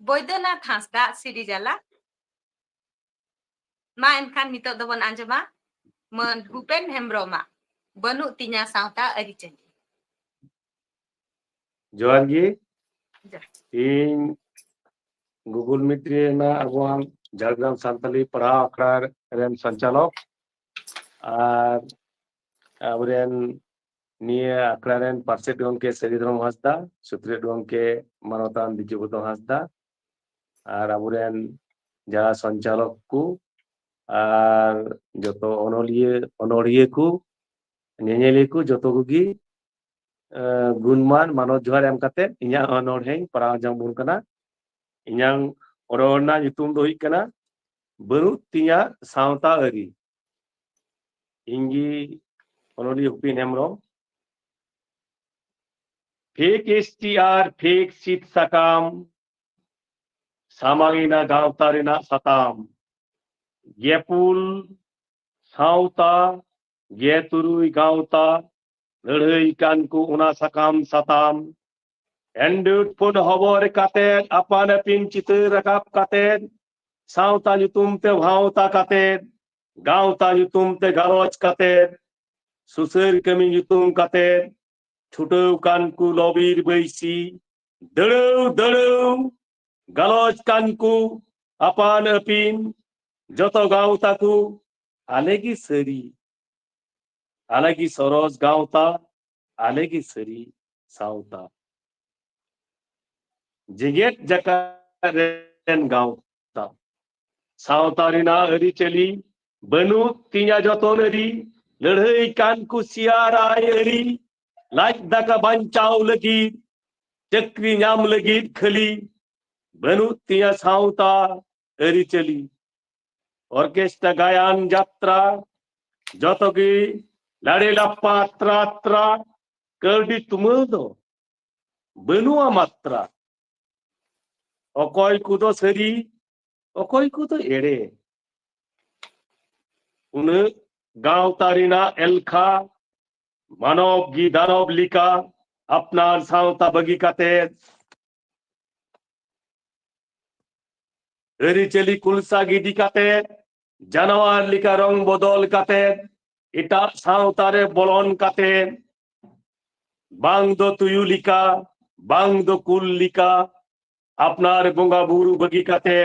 ᱵᱳᱭᱫᱚᱱᱟᱛᱷ ᱦᱟᱸᱥᱫᱟ ᱥᱤᱨᱤᱡᱟᱞᱟ᱾ ᱢᱟ ᱮᱱᱠᱷᱟᱱ ᱱᱤᱛᱚᱜ ᱫᱚᱵᱚᱱ ᱟᱸᱡᱚᱢᱟ ᱢᱟᱹᱱ ᱦᱩᱯᱮᱱ ᱦᱮᱢᱵᱨᱚᱢᱟᱜ ᱵᱟᱹᱱᱩᱜ ᱛᱤᱧᱟ ᱥᱟᱶᱛᱟ ᱟᱹᱨᱤᱪᱟᱹᱞᱤ᱾ ᱡᱚᱦᱟᱨ ᱜᱮ᱾ ᱡᱚᱦᱟᱨ᱾ ᱤᱧ Google Meet ᱨᱮᱱᱟᱜ ᱟᱵᱚᱣᱟᱜ ᱡᱷᱟᱲᱜᱨᱟᱢ ᱥᱟᱱᱛᱟᱞᱤ ᱯᱟᱲᱦᱟᱣ ᱟᱠᱷᱲᱟ ᱨᱮᱱ ᱥᱚᱧᱪᱟᱞᱚᱠ ᱟᱨ ᱟᱵᱚᱨᱮᱱ ᱱᱤᱭᱟᱹ ᱟᱠᱷᱲᱟ ᱨᱮᱱ ᱯᱟᱨᱥᱮᱛ ᱜᱚᱢᱠᱮ ᱥᱟᱹᱨᱤᱫᱷᱚᱨᱚᱢ ᱦᱟᱸᱥᱫᱟ, ᱥᱩᱛᱨᱮᱛ ᱜᱚᱢᱠᱮ ᱢᱟᱱᱚᱛᱟᱱ ᱵᱤᱡᱩᱵᱚᱫᱚᱱ ᱦᱟᱸᱥᱫᱟ ᱟᱨ ᱟᱵᱚᱨᱮᱱ ᱡᱟᱦᱟᱸ ᱥᱚᱧᱪᱟᱞᱚᱠ ᱠᱚ ᱟᱨ ᱡᱚᱛᱚ ᱚᱱᱚᱞᱤᱭᱟᱹ, ᱚᱱᱚᱲᱦᱤᱭᱟᱹ ᱠᱚ, ᱧᱮᱧᱮᱞᱤᱭᱟᱹ ᱠᱚ ᱡᱚᱛᱚ ᱠᱚᱜᱮ, ᱮ, ᱜᱩᱱᱢᱟᱱ ᱢᱟᱱᱚᱛ ᱡᱚᱦᱟᱨ ᱮᱢ ᱠᱟᱛᱮ ᱤᱧᱟᱹᱜ ᱚᱱᱚᱬᱦᱮᱧ ᱯᱟᱲᱦᱟᱣ ᱡᱚᱝ ᱵᱚᱱ ᱠᱟᱱᱟ᱾ ᱤᱧᱟᱹᱝ ᱚᱱᱚᱬᱦᱮ ᱨᱮᱱᱟᱜ ᱧᱩᱛᱩᱢ ᱫᱚ ᱦᱩᱭᱩᱜ ᱠᱟᱱᱟ ᱵᱟᱹᱱᱩᱜ ᱛᱤᱧᱟ ᱥᱟᱶᱛᱟ ᱟᱹᱨᱤ᱾ ᱤᱧ ᱜᱮ ᱚᱱᱚᱞᱤᱭᱟᱹ ᱦᱩᱯᱮᱱ ᱦᱮᱢᱵᱨᱚᱢ᱾ ᱯᱷᱮᱠ ᱮᱥ ᱴᱤ ᱟᱨ ᱯᱷᱮᱠ ᱥᱤᱫ ᱥᱟᱠᱟᱢ, ᱥᱟᱢᱟᱝ ᱮᱱᱟ ᱜᱟᱶᱛᱟ ᱨᱮᱱᱟᱜ ᱥᱟᱛᱟᱢ᱾ ᱜᱮᱯᱩᱞ ᱥᱟᱶᱛᱟ, ᱜᱮ ᱛᱩᱨᱩᱭ ᱜᱟᱶᱛᱟ, ᱞᱟᱹᱲᱦᱟᱹᱭ ᱠᱟᱱ ᱠᱚ ᱚᱱᱟ ᱥᱟᱠᱟᱢ ᱥᱟᱛᱟᱢ᱾ Android ᱯᱷᱳᱱ ᱦᱚᱵᱚᱨ ᱠᱟᱛᱮᱫ, ᱟᱯᱟᱱ ᱟᱹᱯᱤᱱ ᱪᱤᱛᱟᱹᱨ ᱨᱟᱠᱟᱵ ᱠᱟᱛᱮᱫ, ᱥᱟᱶᱛᱟ ᱧᱩᱛᱩᱢ ᱛᱮ ᱵᱷᱟᱶᱛᱟ ᱠᱟᱛᱮᱫ, ᱜᱟᱶᱛᱟ ᱧᱩᱛᱩᱢ ᱛᱮ ᱜᱟᱞᱚᱪ ᱠᱟᱛᱮᱫ, ᱥᱩᱥᱟᱹᱨ ᱠᱟᱹᱢᱤ ᱧᱩᱛᱩᱢ ᱠᱟᱛᱮᱫ ᱪᱷᱩᱴᱟᱹᱣ ᱠᱟᱱ ᱠᱚ ᱞᱚᱵᱤᱨ ᱵᱟᱹᱭᱥᱤ᱾ ᱫᱟᱹᱲᱟᱹᱣ ᱫᱟᱹᱲᱟᱹᱣ ᱜᱟᱞᱚᱪ ᱠᱟᱱ ᱠᱚ ᱟᱯᱟᱱ ᱟᱹᱯᱤᱱ ᱡᱚᱛᱚ ᱜᱟᱶᱛᱟ ᱠᱚ, ᱟᱞᱮ ᱜᱮ ᱥᱟᱹᱨᱤ, ᱟᱞᱮ ᱜᱮ ᱥᱚᱨᱚᱥ ᱜᱟᱶᱛᱟ, ᱟᱞᱮ ᱜᱮ ᱥᱟᱹᱨᱤ ᱥᱟᱶᱛᱟ᱾ ᱡᱮᱜᱮᱛ ᱡᱟᱠᱟᱛ ᱨᱮᱱ ᱜᱟᱶᱛᱟ, ᱥᱟᱶᱛᱟ ᱨᱮᱱᱟᱜ ᱟᱹᱨᱤᱪᱟᱹᱞᱤ, ᱵᱟᱹᱱᱩᱜ ᱛᱤᱧᱟ ᱡᱚᱛᱚᱱ ᱟᱹᱨᱤ, ᱞᱟᱹᱲᱦᱟᱹᱭ ᱠᱟᱱ ᱠᱚ ᱥᱤᱭᱟᱨᱟᱭ ᱟᱹᱨᱤ, ᱞᱟᱡ ᱫᱟᱠᱟ ᱵᱟᱧᱪᱟᱣ ᱞᱟᱹᱜᱤᱫ, ᱪᱟᱹᱠᱨᱤ ᱧᱟᱢ ᱞᱟᱹᱜᱤᱫ ᱠᱷᱟᱹᱞᱤ, ᱵᱟᱹᱱᱩᱜ ᱛᱤᱧᱟ ᱥᱟᱶᱛᱟ ᱟᱹᱨᱤᱪᱟᱹᱞᱤ᱾ ᱚᱨᱠᱮᱥᱴᱨᱟ ᱜᱟᱭᱟᱱ ᱡᱟᱛᱨᱟ, ᱡᱚᱛᱚ ᱜᱮ ᱞᱟᱲᱮ ᱞᱟᱯᱯᱟ ᱟᱛᱨᱟ ᱟᱛᱨᱟ, ᱠᱟᱹᱣᱰᱤ ᱛᱩᱢᱟᱹᱞ ᱫᱚ ᱵᱟᱹᱱᱩᱜᱼᱟ ᱢᱟᱛᱨᱟ᱾ ᱚᱠᱚᱭ ᱠᱚᱫᱚ ᱥᱟᱹᱨᱤ, ᱚᱠᱚᱭ ᱠᱚᱫᱚ ᱮᱲᱮ᱾ ᱩᱱᱟᱹᱜ ᱜᱟᱶᱛᱟ ᱨᱮᱱᱟᱜ ᱮᱞᱠᱷᱟ, ᱢᱟᱱᱚᱵ ᱜᱮ ᱫᱟᱱᱚᱵ ᱞᱮᱠᱟ ᱟᱯᱱᱟᱨ ᱥᱟᱶᱛᱟ ᱵᱟᱹᱜᱤ ᱠᱟᱛᱮ, ᱟᱹᱨᱤᱪᱟᱹᱞᱤ ᱠᱩᱞᱥᱟ ᱜᱤᱰᱤ ᱠᱟᱛᱮ, ᱡᱟᱱᱣᱟᱨ ᱞᱮᱠᱟ ᱨᱚᱝ ᱵᱚᱫᱚᱞ ᱠᱟᱛᱮ, ᱮᱴᱟᱜ ᱥᱟᱶᱛᱟ ᱨᱮ ᱵᱚᱞᱚᱱ ᱠᱟᱛᱮ, ᱵᱟᱝ ᱫᱚ ᱛᱩᱭᱩ ᱞᱮᱠᱟ, ᱵᱟᱝ ᱫᱚ ᱠᱩᱞ ᱞᱮᱠᱟ, ᱟᱯᱱᱟᱨ ᱵᱚᱸᱜᱟ ᱵᱩᱨᱩ ᱵᱟᱹᱜᱤ ᱠᱟᱛᱮ,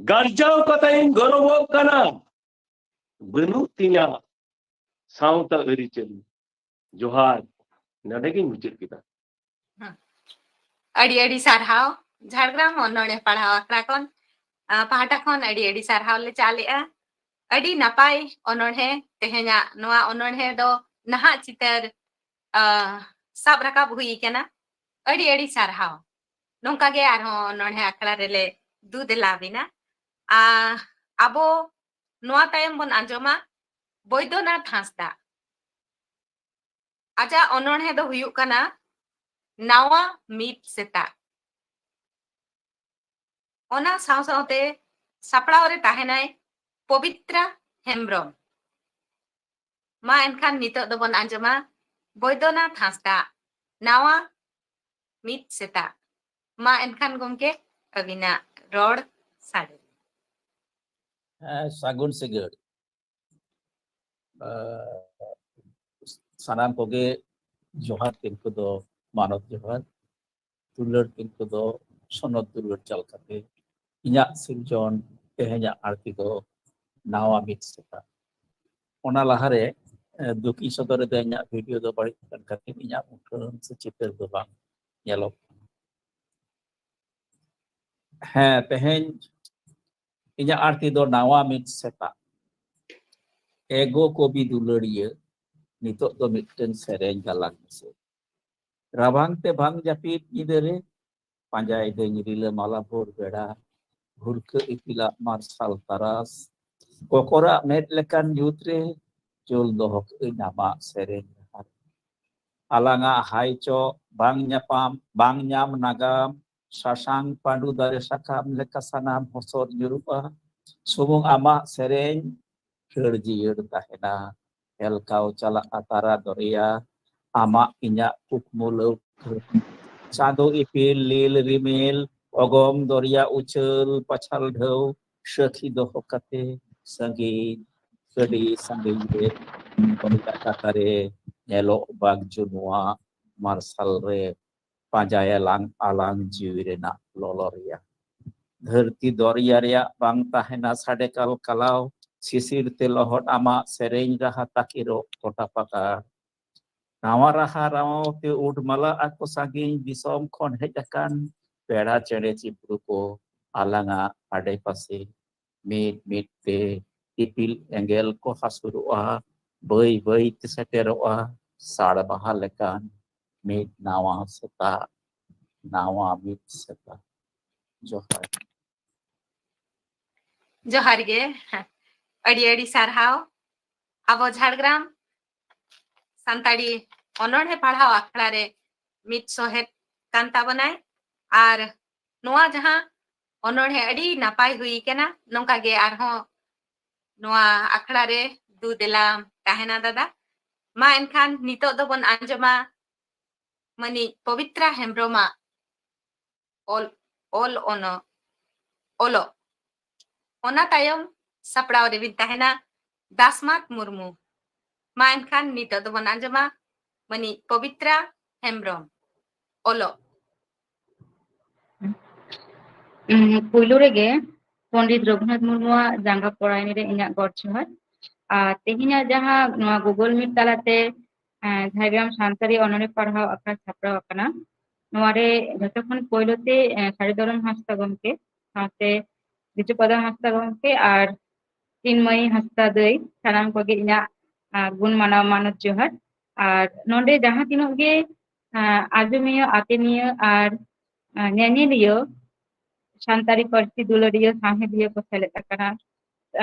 ᱜᱟᱨᱡᱟᱣ ᱠᱟᱛᱮ ᱤᱧ ᱜᱚᱨᱚᱵᱚᱜ ᱠᱟᱱᱟ, ᱵᱟᱹᱱᱩᱜ ᱛᱤᱧᱟ ᱥᱟᱶᱛᱟ ᱟᱹᱨᱤᱪᱟᱹᱞᱤ᱾ ᱡᱚᱦᱟᱨ᱾ ᱱᱚᱰᱮ ᱜᱤᱧ ᱢᱩᱪᱟᱹᱫ ᱠᱮᱫᱟ᱾ ᱟᱹᱰᱤ ᱟᱹᱰᱤ ᱥᱟᱨᱦᱟᱣ᱾ ᱡᱷᱟᱲᱜᱨᱟᱢ ᱚᱱᱚᱬᱦᱮ ᱯᱟᱲᱦᱟᱣ ᱟᱠᱷᱲᱟ ᱠᱷᱚᱱ, ᱟ, ᱯᱟᱦᱴᱟ ᱠᱷᱚᱱ ᱟᱹᱰᱤ ᱟᱹᱰᱤ ᱥᱟᱨᱦᱟᱣ ᱞᱮ ᱪᱟᱞᱮᱜᱼᱟ᱾ ᱟᱹᱰᱤ ᱱᱟᱯᱟᱭ ᱚᱱᱚᱬᱦᱮ᱾ ᱛᱮᱦᱮᱧᱟᱜ ᱱᱚᱣᱟ ᱚᱱᱚᱬᱦᱮ ᱫᱚ ᱱᱟᱦᱟᱜ ᱪᱤᱛᱟᱹᱨ, ᱟ, ᱥᱟᱵ ᱨᱟᱠᱟᱵ ᱦᱩᱭ ᱠᱟᱱᱟ᱾ ᱟᱹᱰᱤ ᱟᱹᱰᱤ ᱥᱟᱨᱦᱟᱣ᱾ ᱱᱚᱝᱠᱟ ᱜᱮ ᱟᱨᱦᱚᱸ ᱚᱱᱚᱬᱦᱮ ᱟᱠᱷᱲᱟ ᱨᱮᱞᱮ ᱫᱩ ᱫᱮᱞᱟ ᱵᱤᱱᱟ᱾ ᱟ, ᱟᱵᱚ ᱱᱚᱣᱟ ᱛᱟᱭᱚᱢ ᱵᱚᱱ ᱟᱸᱡᱚᱢᱟ ᱵᱳᱭᱫᱚᱱᱟᱛᱷ ᱦᱟᱸᱥᱫᱟ᱾ ᱟᱡᱟᱜ ᱚᱱᱚᱬᱦᱮ ᱫᱚ ᱦᱩᱭᱩᱜ ᱠᱟᱱᱟ ᱱᱟᱣᱟ ᱢᱤᱫ ᱥᱮᱛᱟᱜ᱾ ᱚᱱᱟ ᱥᱟᱶ ᱥᱟᱶᱛᱮ ᱥᱟᱯᱲᱟᱣ ᱨᱮ ᱛᱟᱦᱮᱱᱟᱭ ᱯᱚᱵᱤᱛᱨᱟ ᱦᱮᱢᱵᱨᱚᱢ᱾ ᱢᱟ ᱮᱱᱠᱷᱟᱱ ᱱᱤᱛᱚᱜ ᱫᱚᱵᱚᱱ ᱟᱸᱡᱚᱢᱟ ᱵᱳᱭᱫᱚᱱᱟᱛᱷ ᱦᱟᱸᱥᱫᱟ, ᱱᱟᱣᱟ ᱢᱤᱫ ᱥᱮᱛᱟᱜ᱾ ᱢᱟ ᱮᱱᱠᱷᱟᱱ ᱜᱚᱢᱠᱮ, ᱟᱹᱵᱤᱱᱟᱜ ᱨᱚᱲ ᱥᱟᱰᱮ᱾ ᱦᱮᱸ, ᱥᱟᱹᱜᱩᱱ ᱥᱤᱸᱜᱟᱹᱲ᱾ ᱥᱟᱱᱟᱢ ᱠᱚᱜᱮ ᱡᱚᱦᱟᱨ, ᱛᱤᱱ ᱠᱚᱫᱚ ᱢᱟᱱᱚᱛ ᱡᱚᱦᱟᱨ, ᱫᱩᱞᱟᱹᱲ ᱛᱤᱱ ᱠᱚᱫᱚ ᱥᱚᱱᱚᱛ ᱫᱩᱞᱟᱹᱲ ᱪᱟᱞ ᱠᱟᱛᱮ ᱤᱧᱟᱹᱜ ᱥᱤᱨᱡᱚᱱ ᱛᱮᱦᱮᱧᱟᱜ ᱟᱨᱛᱤ ᱫᱚ ᱱᱟᱣᱟ ᱢᱤᱫ ᱥᱮᱛᱟᱜ᱾ ᱚᱱᱟ ᱞᱟᱦᱟᱨᱮ ᱫᱩᱠᱤᱧ ᱥᱚᱫᱚᱨ ᱮᱫᱟ, ᱤᱧᱟᱹᱜ ᱵᱷᱤᱰᱤᱭᱳ ᱫᱚ ᱵᱟᱹᱲᱤᱡ ᱠᱟᱱ ᱠᱷᱟᱹᱛᱤᱨ ᱤᱧᱟᱹᱜ ᱢᱩᱴᱷᱟᱹᱱ ᱥᱮ ᱪᱤᱛᱟᱹᱨ ᱫᱚ ᱵᱟᱝ ᱧᱮᱞᱚᱜ ᱠᱟᱱᱟ᱾ ᱦᱮᱸ, ᱛᱮᱦᱮᱧ ᱤᱧᱟᱹᱜ ᱟᱨᱛᱤ ᱫᱚ ᱱᱟᱣᱟ ᱢᱤᱫ ᱥᱮᱛᱟᱜ᱾ ᱮᱜᱳ ᱠᱚᱵᱤ ᱫᱩᱞᱟᱹᱲᱤᱭᱟᱹ, ᱱᱤᱛᱚᱜ ᱫᱚ ᱢᱤᱫᱴᱮᱱ ᱥᱮᱨᱮᱧ ᱜᱟᱞᱟᱝ ᱢᱮᱥᱮ᱾ ᱨᱟᱵᱟᱝ ᱛᱮ ᱵᱟᱝ ᱡᱟᱹᱯᱤᱫ ᱧᱤᱫᱟᱹ ᱨᱮ, ᱯᱟᱸᱡᱟᱭ ᱫᱟᱹᱧ ᱨᱤᱞᱟᱹᱢᱟᱞᱟ ᱵᱷᱳᱨ ᱵᱮᱲᱟ, ᱵᱷᱩᱨᱠᱟᱹ ᱤᱯᱤᱞᱟᱜ ᱢᱟᱨᱥᱟᱞ ᱛᱟᱨᱟᱥ, ᱠᱚᱠᱚᱨᱟᱜ ᱢᱮᱫ ᱞᱮᱠᱟᱱ ᱧᱩᱛ ᱨᱮ, ᱡᱩᱞ ᱫᱚᱦᱚ ᱠᱟᱹᱧ ᱟᱢᱟᱜ ᱥᱮᱨᱮᱧ ᱰᱟᱦᱟᱨ᱾ ᱟᱞᱟᱝᱟᱜ ᱦᱟᱭ ᱪᱚᱜ ᱵᱟᱝ ᱧᱟᱯᱟᱢ, ᱵᱟᱝ ᱧᱟᱢ ᱱᱟᱜᱟᱢ, ᱥᱟᱥᱟᱝ ᱯᱟᱹᱰᱩ ᱫᱟᱨᱮ ᱥᱟᱠᱟᱢ ᱞᱮᱠᱟ ᱥᱟᱱᱟᱢ ᱦᱚᱥᱚᱨ ᱧᱩᱨᱩᱜᱼᱟ᱾ ᱥᱩᱢᱩᱝ ᱟᱢᱟᱜ ᱥᱮᱨᱮᱧ ᱨᱟᱹᱲ ᱡᱤᱭᱟᱹᱲ ᱛᱟᱦᱮᱱᱟ᱾ ᱦᱮᱞᱠᱟᱣ ᱪᱟᱞᱟᱜᱼᱟ ᱛᱟᱨᱟ ᱫᱚᱨᱭᱟ, ᱟᱢᱟᱜ ᱤᱧᱟᱜ ᱠᱩᱠᱢᱩ ᱞᱟᱹᱣᱠᱟᱹ᱾ ᱪᱟᱸᱫᱚ ᱤᱯᱤᱞ ᱞᱤᱞ ᱨᱤᱢᱤᱞ, ᱚᱜᱚᱢ ᱫᱚᱨᱭᱟ ᱩᱪᱷᱟᱹᱞ ᱯᱟᱪᱷᱟᱞ ᱰᱷᱟᱹᱣ, ᱥᱟᱹᱠᱷᱤ ᱫᱚᱦᱚ ᱠᱟᱛᱮ ᱥᱟᱺᱜᱤᱧ, ᱟᱹᱰᱤ ᱥᱟᱺᱜᱤᱧ ᱨᱮ ᱫᱚᱨᱭᱟ ᱠᱟᱴᱟ ᱨᱮ ᱧᱮᱞᱚᱜ ᱵᱟᱜᱽ ᱡᱩᱱᱩᱣᱟᱜ ᱢᱟᱨᱥᱟᱞ ᱨᱮ ᱯᱟᱸᱡᱟᱭᱟᱞᱟᱝ ᱟᱞᱟᱝ ᱡᱤᱣᱤ ᱨᱮᱱᱟᱜ ᱞᱚᱞᱚ ᱨᱮᱭᱟᱜ᱾ ᱫᱷᱟᱹᱨᱛᱤ ᱫᱚᱨᱭᱟ ᱨᱮᱭᱟᱜ ᱵᱟᱝ ᱛᱟᱦᱮᱱᱟ ᱥᱟᱰᱮ ᱠᱟᱞᱠᱟᱞᱟᱣ, ᱥᱤᱥᱤᱨ ᱛᱮ ᱞᱚᱦᱚᱫ ᱟᱢᱟᱜ ᱥᱮᱨᱮᱧ ᱨᱟᱦᱟ ᱛᱟᱠᱮᱨᱚᱜ ᱜᱚᱴᱟ ᱯᱟᱠᱟᱲ᱾ ᱱᱟᱣᱟ ᱨᱟᱦᱟ ᱨᱟᱣᱟᱣ ᱛᱮ ᱩᱰ ᱢᱟᱞᱟᱜ ᱟᱠᱚ ᱥᱟᱺᱜᱤᱧ ᱫᱤᱥᱚᱢ ᱠᱷᱚᱱ ᱦᱮᱡ ᱟᱠᱟᱱ ᱯᱮᱲᱟ ᱪᱮᱬᱮ ᱪᱤᱯᱨᱩ ᱠᱚ ᱟᱞᱟᱝᱟᱜ ᱟᱰᱮ ᱯᱟᱥᱮ᱾ ᱢᱤᱫ ᱢᱤᱫ ᱛᱮ ᱤᱯᱤᱞ ᱮᱸᱜᱮᱞ ᱠᱚ ᱦᱟᱹᱥᱩᱨᱚᱜᱼᱟ, ᱵᱟᱹᱭ ᱵᱟᱹᱭ ᱛᱮ ᱥᱮᱴᱮᱨᱚᱜᱼᱟ ᱥᱟᱲ ᱵᱟᱦᱟ ᱞᱮᱠᱟᱱ ᱢᱤᱫ ᱱᱟᱣᱟ ᱥᱮᱛᱟᱜ, ᱱᱟᱣᱟ ᱢᱤᱫ ᱥᱮᱛᱟᱜ᱾ ᱡᱚᱦᱟᱨ᱾ ᱡᱚᱦᱟᱨ ᱜᱮ, ᱟᱹᱰᱤ ᱟᱹᱰᱤ ᱥᱟᱨᱦᱟᱣ᱾ ᱟᱵᱚ ᱡᱷᱟᱲᱜᱨᱟᱢ ᱥᱟᱱᱛᱟᱲᱤ ᱚᱱᱚᱬᱦᱮ ᱯᱟᱲᱦᱟᱣ ᱟᱠᱷᱲᱟ ᱨᱮ ᱢᱤᱫ ᱥᱚᱦᱮᱫ ᱠᱟᱱ ᱛᱟᱵᱚᱱᱟᱭ᱾ ᱟᱨ ᱱᱚᱣᱟ ᱡᱟᱦᱟᱸ ᱚᱱᱚᱬᱦᱮ ᱟᱹᱰᱤ ᱱᱟᱯᱟᱭ ᱦᱩᱭ ᱠᱟᱱᱟ, ᱱᱚᱝᱠᱟ ᱜᱮ ᱟᱨᱦᱚᱸ ᱱᱚᱣᱟ ᱟᱠᱷᱲᱟ ᱨᱮ ᱫᱩ ᱫᱮᱞᱟ ᱛᱟᱦᱮᱱᱟ ᱫᱟᱫᱟ᱾ ᱢᱟ ᱮᱱᱠᱷᱟᱱ ᱱᱤᱛᱚᱜ ᱫᱚᱵᱚᱱ ᱟᱸᱡᱚᱢᱟ ᱢᱟᱹᱱᱤᱡ ᱯᱚᱵᱤᱛᱨᱟ ᱦᱮᱢᱵᱨᱚᱢᱟᱜ ᱚᱞ, ᱚᱞ ᱚᱱᱚ, ᱚᱞᱚᱜ᱾ ᱚᱱᱟ ᱛᱟᱭᱚᱢ ᱥᱟᱯᱲᱟᱣ ᱨᱮᱵᱤᱱ ᱛᱟᱦᱮᱱᱟ ᱫᱟᱥᱢᱟᱛ ᱢᱩᱨᱢᱩ᱾ ᱢᱟ ᱮᱱᱠᱷᱟᱱ ᱱᱤᱛᱚᱜ ᱫᱚᱵᱚᱱ ᱟᱸᱡᱚᱢᱟ ᱢᱟᱹᱱᱤᱡ ᱯᱚᱵᱤᱛᱨᱟ ᱦᱮᱢᱵᱨᱚᱢ, ᱚᱞᱚᱜ᱾ ᱩᱸ, ᱯᱩᱭᱞᱩ ᱨᱮᱜᱮ ᱯᱚᱱᱰᱤᱛ ᱨᱚᱜᱷᱩᱱᱟᱛᱷ ᱢᱩᱨᱢᱩᱣᱟᱜ ᱡᱟᱸᱜᱟ ᱯᱚᱲᱟᱭᱱᱤ ᱨᱮ ᱤᱧᱟᱹᱜ ᱜᱚᱰ ᱡᱚᱦᱟᱨ᱾ ᱟᱨ ᱛᱮᱦᱮᱧᱟᱜ ᱡᱟᱦᱟᱸ ᱱᱚᱣᱟ Google Meet ᱛᱟᱞᱟᱛᱮ, ᱮᱸ, ᱡᱷᱟᱲᱜᱨᱟᱢ ᱥᱟᱱᱛᱟᱲᱤ ᱚᱱᱚᱬᱦᱮ ᱯᱟᱲᱦᱟᱣ ᱟᱠᱷᱲᱟ ᱥᱟᱯᱲᱟᱣ ᱟᱠᱟᱱᱟ, ᱱᱚᱣᱟ ᱨᱮ ᱡᱷᱚᱛᱚ ᱠᱷᱚᱱ ᱯᱳᱭᱞᱳ ᱛᱮ, ᱮᱸ, ᱥᱟᱹᱨᱤ ᱫᱷᱚᱨᱚᱢ ᱦᱟᱸᱥᱫᱟ ᱜᱚᱢᱠᱮ ᱥᱟᱶᱛᱮ ᱵᱤᱡᱩᱯᱟᱫᱟ ᱦᱟᱸᱥᱫᱟ ᱜᱚᱢᱠᱮ ᱟᱨ ᱪᱤᱱᱢᱚᱭᱤ ᱦᱟᱸᱥᱫᱟ ᱫᱟᱹᱭ, ᱥᱟᱱᱟᱢ ᱠᱚᱜᱮ ᱤᱧᱟᱹᱜ ᱟᱨ ᱜᱩᱱ ᱢᱟᱱᱟᱣ ᱢᱟᱱᱚᱛ ᱡᱚᱦᱟᱨ᱾ ᱟᱨ ᱱᱚᱰᱮ ᱡᱟᱦᱟᱸ ᱛᱤᱱᱟᱹᱜ ᱜᱮ, ᱟᱸ, ᱟᱸᱡᱚᱢᱤᱭᱟᱹ, ᱟᱛᱮᱱᱤᱭᱟᱹ ᱟᱨ, ᱟᱸ, ᱧᱮᱧᱮᱞᱤᱭᱟᱹ, ᱥᱟᱱᱛᱟᱲᱤ ᱯᱟᱹᱨᱥᱤ ᱫᱩᱞᱟᱹᱲᱤᱭᱟᱹ, ᱥᱟᱶᱦᱮᱫᱤᱭᱟᱹ ᱠᱚ ᱥᱮᱞᱮᱫ ᱟᱠᱟᱱᱟ,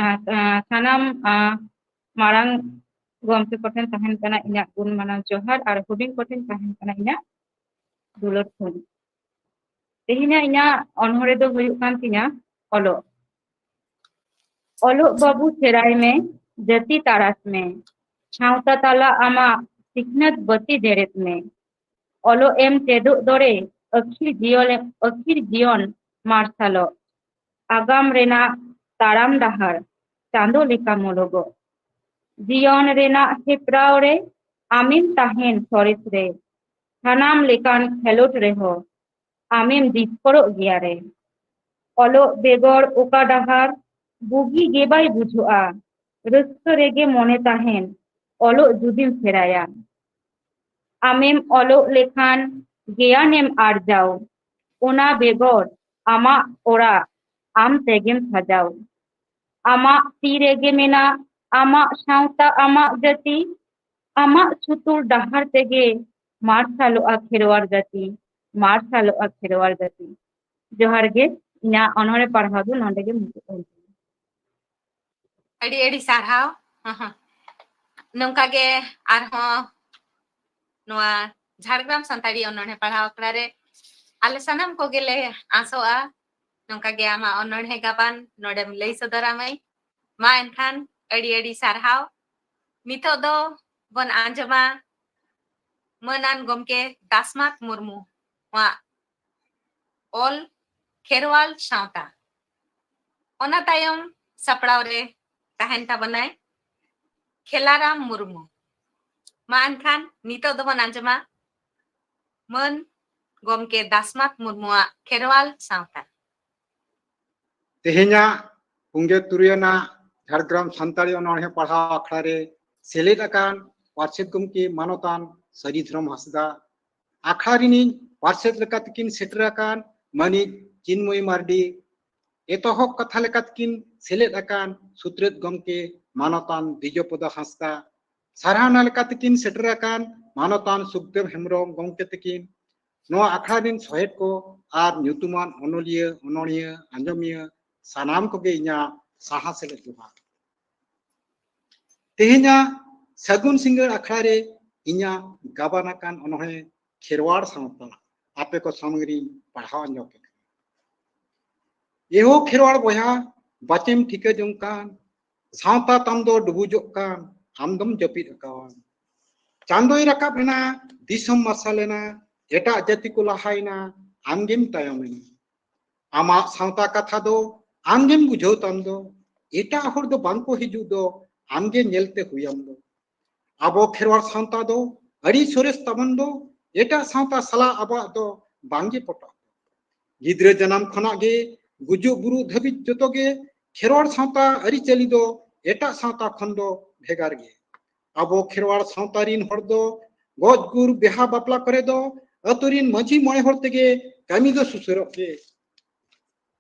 ᱟᱸ, ᱟᱸ, ᱥᱟᱱᱟᱢ, ᱟᱸ, ᱢᱟᱨᱟᱝ ᱜᱚᱢᱠᱮ ᱠᱚᱴᱷᱮᱱ ᱛᱟᱦᱮᱱ ᱠᱟᱱᱟ ᱤᱧᱟᱹᱜ ᱜᱩᱱ ᱢᱟᱱᱟᱣ ᱡᱚᱦᱟᱨ ᱟᱨ ᱦᱩᱰᱤᱧ ᱠᱚᱴᱷᱮᱱ ᱛᱟᱦᱮᱱ ᱠᱟᱱᱟ ᱤᱧᱟᱹᱜ ᱫᱩᱞᱟᱹᱲ ᱛᱷᱩᱢ᱾ ᱛᱮᱦᱮᱧᱟᱜ ᱤᱧᱟᱹᱜ ᱚᱱᱚᱬᱦᱮ ᱫᱚ ᱦᱩᱭᱩᱜ ᱠᱟᱱ ᱛᱤᱧᱟᱹ ᱚᱞᱚᱜ᱾ ᱚᱞᱚᱜ ᱵᱟᱹᱵᱩ ᱥᱮᱬᱟᱭ ᱢᱮ, ᱡᱟᱹᱛᱤ ᱛᱟᱨᱟᱥ ᱢᱮ, ᱥᱟᱶᱛᱟ ᱛᱟᱞᱟ ᱟᱢᱟᱜ ᱥᱤᱠᱷᱱᱟᱹᱛ ᱵᱟᱹᱛᱤ ᱡᱮᱨᱮᱫ ᱢᱮ᱾ ᱚᱞᱚᱜ ᱮᱢ ᱪᱮᱫᱚᱜ ᱫᱚᱨᱮ, ᱟᱹᱠᱷᱤᱨ ᱡᱤᱭᱚᱱ, ᱟᱹᱠᱷᱤᱨ ᱡᱤᱭᱚᱱ ᱢᱟᱨᱥᱟᱞᱚᱜ᱾ ᱟᱜᱟᱢ ᱨᱮᱱᱟᱜ ᱛᱟᱲᱟᱢ ᱰᱟᱦᱟᱨ ᱪᱟᱸᱫᱚ ᱞᱮᱠᱟ ᱢᱚᱞᱚᱜᱚᱜ᱾ ᱡᱤᱭᱚᱱ ᱨᱮᱱᱟᱜ ᱦᱮᱯᱨᱟᱣ ᱨᱮ ᱟᱢᱮᱢ ᱛᱟᱦᱮᱱ ᱥᱚᱨᱮᱥ ᱨᱮ᱾ ᱥᱟᱱᱟᱢ ᱞᱮᱠᱟᱱ ᱠᱷᱮᱞᱳᱰ ᱨᱮᱦᱚᱸ ᱟᱢᱮᱢ ᱡᱤᱛᱠᱟᱹᱨᱚᱜ ᱜᱮᱭᱟ ᱨᱮ᱾ ᱚᱞᱚᱜ ᱵᱮᱜᱚᱨ ᱚᱠᱟ ᱰᱟᱦᱟᱨ ᱵᱩᱜᱤ ᱜᱮ ᱵᱟᱭ ᱵᱩᱡᱷᱟᱹᱜᱼᱟ᱾ ᱨᱟᱹᱥᱠᱟᱹ ᱨᱮᱜᱮ ᱢᱚᱱᱮ ᱛᱟᱦᱮᱱ, ᱚᱞᱚᱜ ᱡᱩᱫᱤᱢ ᱥᱮᱬᱟᱭᱟ᱾ ᱟᱢᱮᱢ ᱚᱞᱚᱜ ᱞᱮᱠᱷᱟᱱ ᱜᱮᱭᱟᱱᱮᱢ ᱟᱨᱡᱟᱣ᱾ ᱚᱱᱟ ᱵᱮᱜᱚᱨ ᱟᱢᱟᱜ ᱚᱲᱟᱜ ᱟᱢ ᱛᱮᱜᱮᱢ ᱥᱟᱡᱟᱣ᱾ ᱟᱢᱟᱜ ᱛᱤ ᱨᱮᱜᱮ ᱢᱮᱱᱟᱜ ᱟᱢᱟᱜ ᱥᱟᱶᱛᱟ, ᱟᱢᱟᱜ ᱡᱟᱹᱛᱤ᱾ ᱟᱢᱟᱜ ᱥᱩᱛᱩᱨ ᱰᱟᱦᱟᱨ ᱛᱮᱜᱮ ᱢᱟᱨᱥᱟᱞᱚᱜᱼᱟ ᱠᱷᱮᱨᱣᱟᱲ ᱡᱟᱹᱛᱤ, ᱢᱟᱨᱥᱟᱞᱚᱜᱼᱟ ᱠᱷᱮᱨᱣᱟᱲ ᱡᱟᱹᱛᱤ᱾ ᱡᱚᱦᱟᱨ ᱜᱮ, ᱤᱧᱟᱹᱜ ᱚᱱᱚᱬᱦᱮ ᱯᱟᱲᱦᱟᱣ ᱫᱚ ᱱᱚᱰᱮ ᱜᱮ ᱢᱩᱪᱟᱹᱫ ᱮᱱ ᱛᱤᱧᱟ᱾ ᱟᱹᱰᱤ ᱟᱹᱰᱤ ᱥᱟᱨᱦᱟᱣ᱾ ᱱᱚᱝᱠᱟ ᱜᱮ ᱟᱨᱦᱚᱸ ᱱᱚᱣᱟ ᱡᱷᱟᱲᱜᱨᱟᱢ ᱥᱟᱱᱛᱟᱲᱤ ᱚᱱᱚᱬᱦᱮ ᱯᱟᱲᱦᱟᱣ ᱟᱠᱷᱲᱟ ᱨᱮ ᱟᱞᱮ ᱥᱟᱱᱟᱢ ᱠᱚᱜᱮᱞᱮ ᱟᱥᱚᱜᱼᱟ, ᱱᱚᱝᱠᱟ ᱜᱮ ᱟᱢᱟᱜ ᱚᱱᱚᱬᱦᱮ ᱜᱟᱵᱟᱱ ᱱᱚᱰᱮᱢ ᱞᱟᱹᱭ ᱥᱚᱫᱚᱨᱟ ᱢᱟᱹᱭ᱾ ᱢᱟ ᱮᱱᱠᱷᱟᱱ ᱟᱹᱰᱤ ᱟᱹᱰᱤ ᱥᱟᱨᱦᱟᱣ᱾ ᱱᱤᱛᱚᱜ ᱫᱚ ᱵᱚᱱ ᱟᱸᱡᱚᱢᱟ ᱢᱟᱹᱱᱟᱱ ᱜᱚᱢᱠᱮ ᱫᱟᱥᱢᱟᱛ ᱢᱩᱨᱢᱩᱣᱟᱜ ᱚᱞ ᱠᱷᱮᱨᱣᱟᱞ ᱥᱟᱶᱛᱟ᱾ ᱚᱱᱟ ᱛᱟᱭᱚᱢ ᱥᱟᱯᱲᱟᱣ ᱨᱮ ᱛᱟᱦᱮᱱ ᱛᱟᱵᱚᱱᱟᱭ ᱠᱷᱮᱞᱟᱨᱟᱢ ᱢᱩᱨᱢᱩ᱾ ᱢᱟ ᱮᱱᱠᱷᱟᱱ ᱱᱤᱛᱚᱜ ᱫᱚᱵᱚᱱ ᱟᱸᱡᱚᱢᱟ ᱢᱟᱹᱱ ᱜᱚᱢᱠᱮ ᱫᱟᱥᱢᱟᱛ ᱢᱩᱨᱢᱩᱣᱟᱜ ᱠᱷᱮᱨᱣᱟᱞ ᱥᱟᱶᱛᱟ᱾ ᱛᱮᱦᱮᱧᱟᱜ ᱯᱩᱱᱜᱮᱞ ᱛᱩᱨᱩᱭ ᱟᱱᱟᱜ ᱡᱷᱟᱲᱜᱨᱟᱢ ᱥᱟᱱᱛᱟᱲᱤ ᱚᱱᱚᱬᱦᱮ ᱯᱟᱲᱦᱟᱣ ᱟᱠᱷᱲᱟ ᱨᱮ ᱥᱮᱞᱮᱫ ᱟᱠᱟᱱ ᱯᱟᱨᱥᱮᱛ ᱜᱚᱢᱠᱮ ᱢᱟᱱᱚᱛᱟᱱ ᱥᱟᱹᱨᱤ ᱫᱷᱚᱨᱚᱢ ᱦᱟᱸᱥᱫᱟ, ᱟᱠᱷᱲᱟ ᱨᱤᱱᱤᱡ ᱯᱟᱨᱥᱮᱛ ᱞᱮᱠᱟᱛᱮᱠᱤᱱ ᱥᱮᱴᱮᱨ ᱟᱠᱟᱱ ᱢᱟᱹᱱᱤᱡ ᱪᱤᱱᱢᱚᱭ ᱢᱟᱨᱰᱤ, ᱮᱛᱚᱦᱚᱵ ᱠᱟᱛᱷᱟ ᱞᱮᱠᱟᱛᱮᱠᱤᱱ ᱥᱮᱞᱮᱫ ᱟᱠᱟᱱ ᱥᱩᱛᱨᱮᱛ ᱜᱚᱢᱠᱮ ᱢᱟᱱᱚᱛᱟᱱ ᱫᱤᱡᱚᱯᱚᱫᱚ ᱦᱟᱸᱥᱫᱟ, ᱥᱟᱨᱦᱟᱣᱱᱟ ᱞᱮᱠᱟ ᱛᱮᱠᱤᱱ ᱥᱮᱴᱮᱨ ᱟᱠᱟᱱ ᱢᱟᱱᱚᱛᱟᱱ ᱥᱩᱠᱫᱮᱵ ᱦᱮᱢᱵᱨᱚᱢ ᱜᱚᱢᱠᱮ ᱛᱟᱹᱠᱤᱱ, ᱱᱚᱣᱟ ᱟᱠᱷᱲᱟ ᱨᱤᱱ ᱥᱚᱦᱮᱫ ᱠᱚ ᱟᱨ ᱧᱩᱛᱩᱢᱟᱱ ᱚᱱᱚᱞᱤᱭᱟᱹ, ᱚᱱᱚᱬᱦᱤᱭᱟᱹ, ᱟᱸᱡᱚᱢᱤᱭᱟᱹ ᱥᱟᱱᱟᱢ ᱠᱚᱜᱮ ᱤᱧᱟᱹᱜ ᱥᱟᱦᱟ ᱥᱮᱞᱮᱫ ᱡᱚᱦᱟᱨ᱾ ᱛᱮᱦᱮᱧᱟᱜ ᱥᱟᱹᱜᱩᱱ ᱥᱤᱸᱜᱟᱹᱲ ᱟᱠᱷᱲᱟ ᱨᱮ ᱤᱧᱟᱹᱜ ᱜᱟᱵᱟᱱ ᱟᱠᱟᱱ ᱚᱱᱚᱬᱦᱮ ᱠᱷᱮᱨᱣᱟᱲ ᱥᱟᱶᱛᱟ ᱟᱯᱮ ᱠᱚ ᱥᱟᱢᱟᱝ ᱨᱤᱧ ᱯᱟᱲᱦᱟᱣ ᱟᱸᱡᱚᱢ ᱟᱯᱮ ᱠᱟᱱᱟ᱾ ᱮᱦᱳ ᱠᱷᱮᱨᱣᱟᱲ ᱵᱚᱭᱦᱟ, ᱵᱟᱪᱮᱢ ᱴᱷᱤᱠᱟᱹ ᱡᱚᱝ ᱠᱟᱱ, ᱥᱟᱶᱛᱟ ᱛᱟᱢ ᱫᱚ ᱰᱩᱵᱩᱡᱚᱜ ᱠᱟᱱ, ᱟᱢ ᱫᱚᱢ ᱡᱟᱹᱯᱤᱫ ᱟᱠᱟᱣᱟᱱ᱾ ᱪᱟᱸᱫᱚᱭ ᱨᱟᱠᱟᱵ ᱮᱱᱟ, ᱫᱤᱥᱚᱢ ᱢᱟᱨᱥᱟᱞ ᱮᱱᱟ, ᱮᱴᱟᱜ ᱡᱟᱹᱛᱤ ᱠᱚ ᱞᱟᱦᱟᱭᱮᱱᱟ, ᱟᱢ ᱜᱮᱢ ᱛᱟᱭᱚᱢ ᱮᱱᱟ᱾ ᱟᱢᱟᱜ ᱥᱟᱶᱛᱟ ᱠᱟᱛᱷᱟ ᱫᱚ ᱟᱢ ᱜᱮᱢ ᱵᱩᱡᱷᱟᱹᱣ ᱛᱟᱢ ᱫᱚ, ᱮᱴᱟᱜ ᱦᱚᱲ ᱫᱚ ᱵᱟᱝ ᱠᱚ ᱦᱤᱡᱩᱜ ᱫᱚ, ᱟᱢ ᱜᱮ ᱧᱮᱞ ᱛᱮ ᱦᱩᱭᱟᱢ ᱫᱚ᱾ ᱟᱵᱚ ᱠᱷᱮᱨᱣᱟᱲ ᱥᱟᱶᱛᱟ ᱫᱚ ᱟᱹᱰᱤ ᱥᱚᱨᱮᱥ ᱛᱟᱵᱚᱱ ᱫᱚ, ᱮᱴᱟᱜ ᱥᱟᱶᱛᱟ ᱥᱟᱞᱟᱜ ᱟᱵᱚᱣᱟᱜ ᱫᱚ ᱵᱟᱝ ᱜᱮ ᱯᱚᱴᱟᱜ᱾ ᱜᱤᱫᱽᱨᱟᱹ ᱡᱟᱱᱟᱢ ᱠᱷᱚᱱᱟᱜ ᱜᱮ ᱜᱩᱡᱩᱜ ᱵᱩᱨᱩᱜ ᱫᱷᱟᱹᱵᱤᱡ ᱡᱚᱛᱚ ᱜᱮ ᱠᱷᱮᱨᱣᱟᱲ ᱥᱟᱶᱛᱟ ᱟᱹᱨᱤᱪᱟᱹᱞᱤ ᱫᱚ ᱮᱴᱟᱜ ᱥᱟᱶᱛᱟ ᱠᱷᱚᱱ ᱫᱚ ᱵᱷᱮᱜᱟᱨ ᱜᱮ᱾ ᱟᱵᱚ ᱠᱷᱮᱨᱣᱟᱲ ᱥᱟᱶᱛᱟ ᱨᱤᱱ ᱦᱚᱲ ᱫᱚ ᱜᱚᱡ ᱜᱩᱨ, ᱵᱤᱦᱟ ᱵᱟᱯᱞᱟ ᱠᱚᱨᱮ ᱫᱚ ᱟᱹᱛᱩ ᱨᱤᱱ ᱢᱟᱹᱡᱷᱤ ᱢᱚᱬᱮ ᱦᱚᱲ ᱛᱮᱜᱮ ᱠᱟᱹᱢᱤ ᱫᱚ ᱥᱩᱥᱟᱹᱨᱚᱜ ᱜᱮ᱾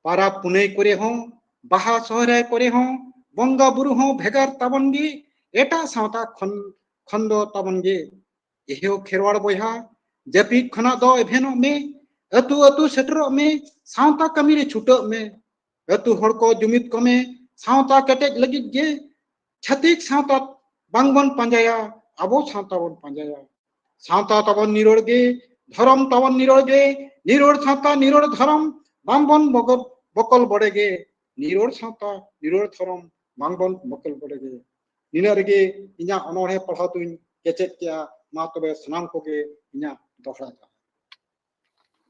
ᱯᱟᱨᱟᱵᱽ ᱯᱩᱱᱟᱹᱭ ᱠᱚᱨᱮ ᱦᱚᱸ, ᱵᱟᱦᱟ ᱥᱚᱦᱨᱟᱭ ᱠᱚᱨᱮ ᱦᱚᱸ, ᱵᱚᱸᱜᱟ ᱵᱩᱨᱩ ᱦᱚᱸ ᱵᱷᱮᱜᱟᱨ ᱛᱟᱵᱚᱱ ᱜᱮ, ᱮᱴᱟᱜ ᱥᱟᱶᱛᱟ ᱠᱷᱚᱱ, ᱠᱷᱚᱱ ᱫᱚ ᱛᱟᱵᱚᱱ ᱜᱮ᱾ ᱮᱦᱳ ᱠᱷᱮᱨᱣᱟᱲ ᱵᱚᱭᱦᱟ, ᱡᱟᱹᱯᱤᱫ ᱠᱷᱚᱱᱟᱜ ᱫᱚ ᱮᱵᱷᱮᱱᱚᱜ ᱢᱮ, ᱟᱹᱛᱩ ᱟᱹᱛᱩ ᱥᱮᱴᱮᱨᱚᱜ ᱢᱮ, ᱥᱟᱶᱛᱟ ᱠᱟᱹᱢᱤ ᱨᱮ ᱪᱷᱩᱴᱟᱹᱜ ᱢᱮ᱾ ᱟᱹᱛᱩ ᱦᱚᱲ ᱠᱚ ᱡᱩᱢᱤᱫ ᱠᱚᱢᱮ, ᱥᱟᱶᱛᱟ ᱠᱮᱴᱮᱡ ᱞᱟᱹᱜᱤᱫ ᱜᱮ᱾ ᱪᱷᱟᱹᱛᱤᱠ ᱥᱟᱶᱛᱟ ᱵᱟᱝᱵᱚᱱ ᱯᱟᱸᱡᱟᱭᱟ, ᱟᱵᱚ ᱥᱟᱶᱛᱟ ᱵᱚᱱ ᱯᱟᱸᱡᱟᱭᱟ᱾ ᱥᱟᱶᱛᱟ ᱛᱟᱵᱚᱱ ᱱᱤᱨᱚᱲ ᱜᱮ, ᱫᱷᱚᱨᱚᱢ ᱛᱟᱵᱚᱱ ᱱᱤᱨᱚᱲ ᱜᱮ, ᱱᱤᱨᱚᱲ ᱥᱟᱶᱛᱟ ᱱᱤᱨᱚᱲ ᱫᱷᱚᱨᱚᱢ, ᱵᱟᱝᱵᱚᱱ ᱵᱚᱜᱚ-, ᱵᱚᱠᱚᱞ ᱵᱚᱰᱮ ᱜᱮ, ᱱᱤᱨᱚᱲ ᱥᱟᱶᱛᱟ ᱱᱤᱨᱚᱲ ᱫᱷᱚᱨᱚᱢ, ᱵᱟᱝᱵᱚᱱ ᱵᱚᱠᱚᱞ ᱵᱚᱰᱮ ᱜᱮ᱾ ᱱᱤᱱᱟᱹᱜ ᱨᱮᱜᱮ ᱤᱧᱟᱹᱜ ᱚᱱᱚᱬᱦᱮ ᱯᱟᱲᱦᱟᱣ ᱫᱩᱧ ᱠᱮᱪᱮᱫ ᱠᱮᱜᱼᱟ᱾ ᱢᱟ ᱛᱚᱵᱮ ᱥᱟᱱᱟᱢ ᱠᱚᱜᱮ ᱤᱧᱟᱹᱜ ᱫᱚᱦᱲᱟ ᱡᱚᱦᱟᱨ᱾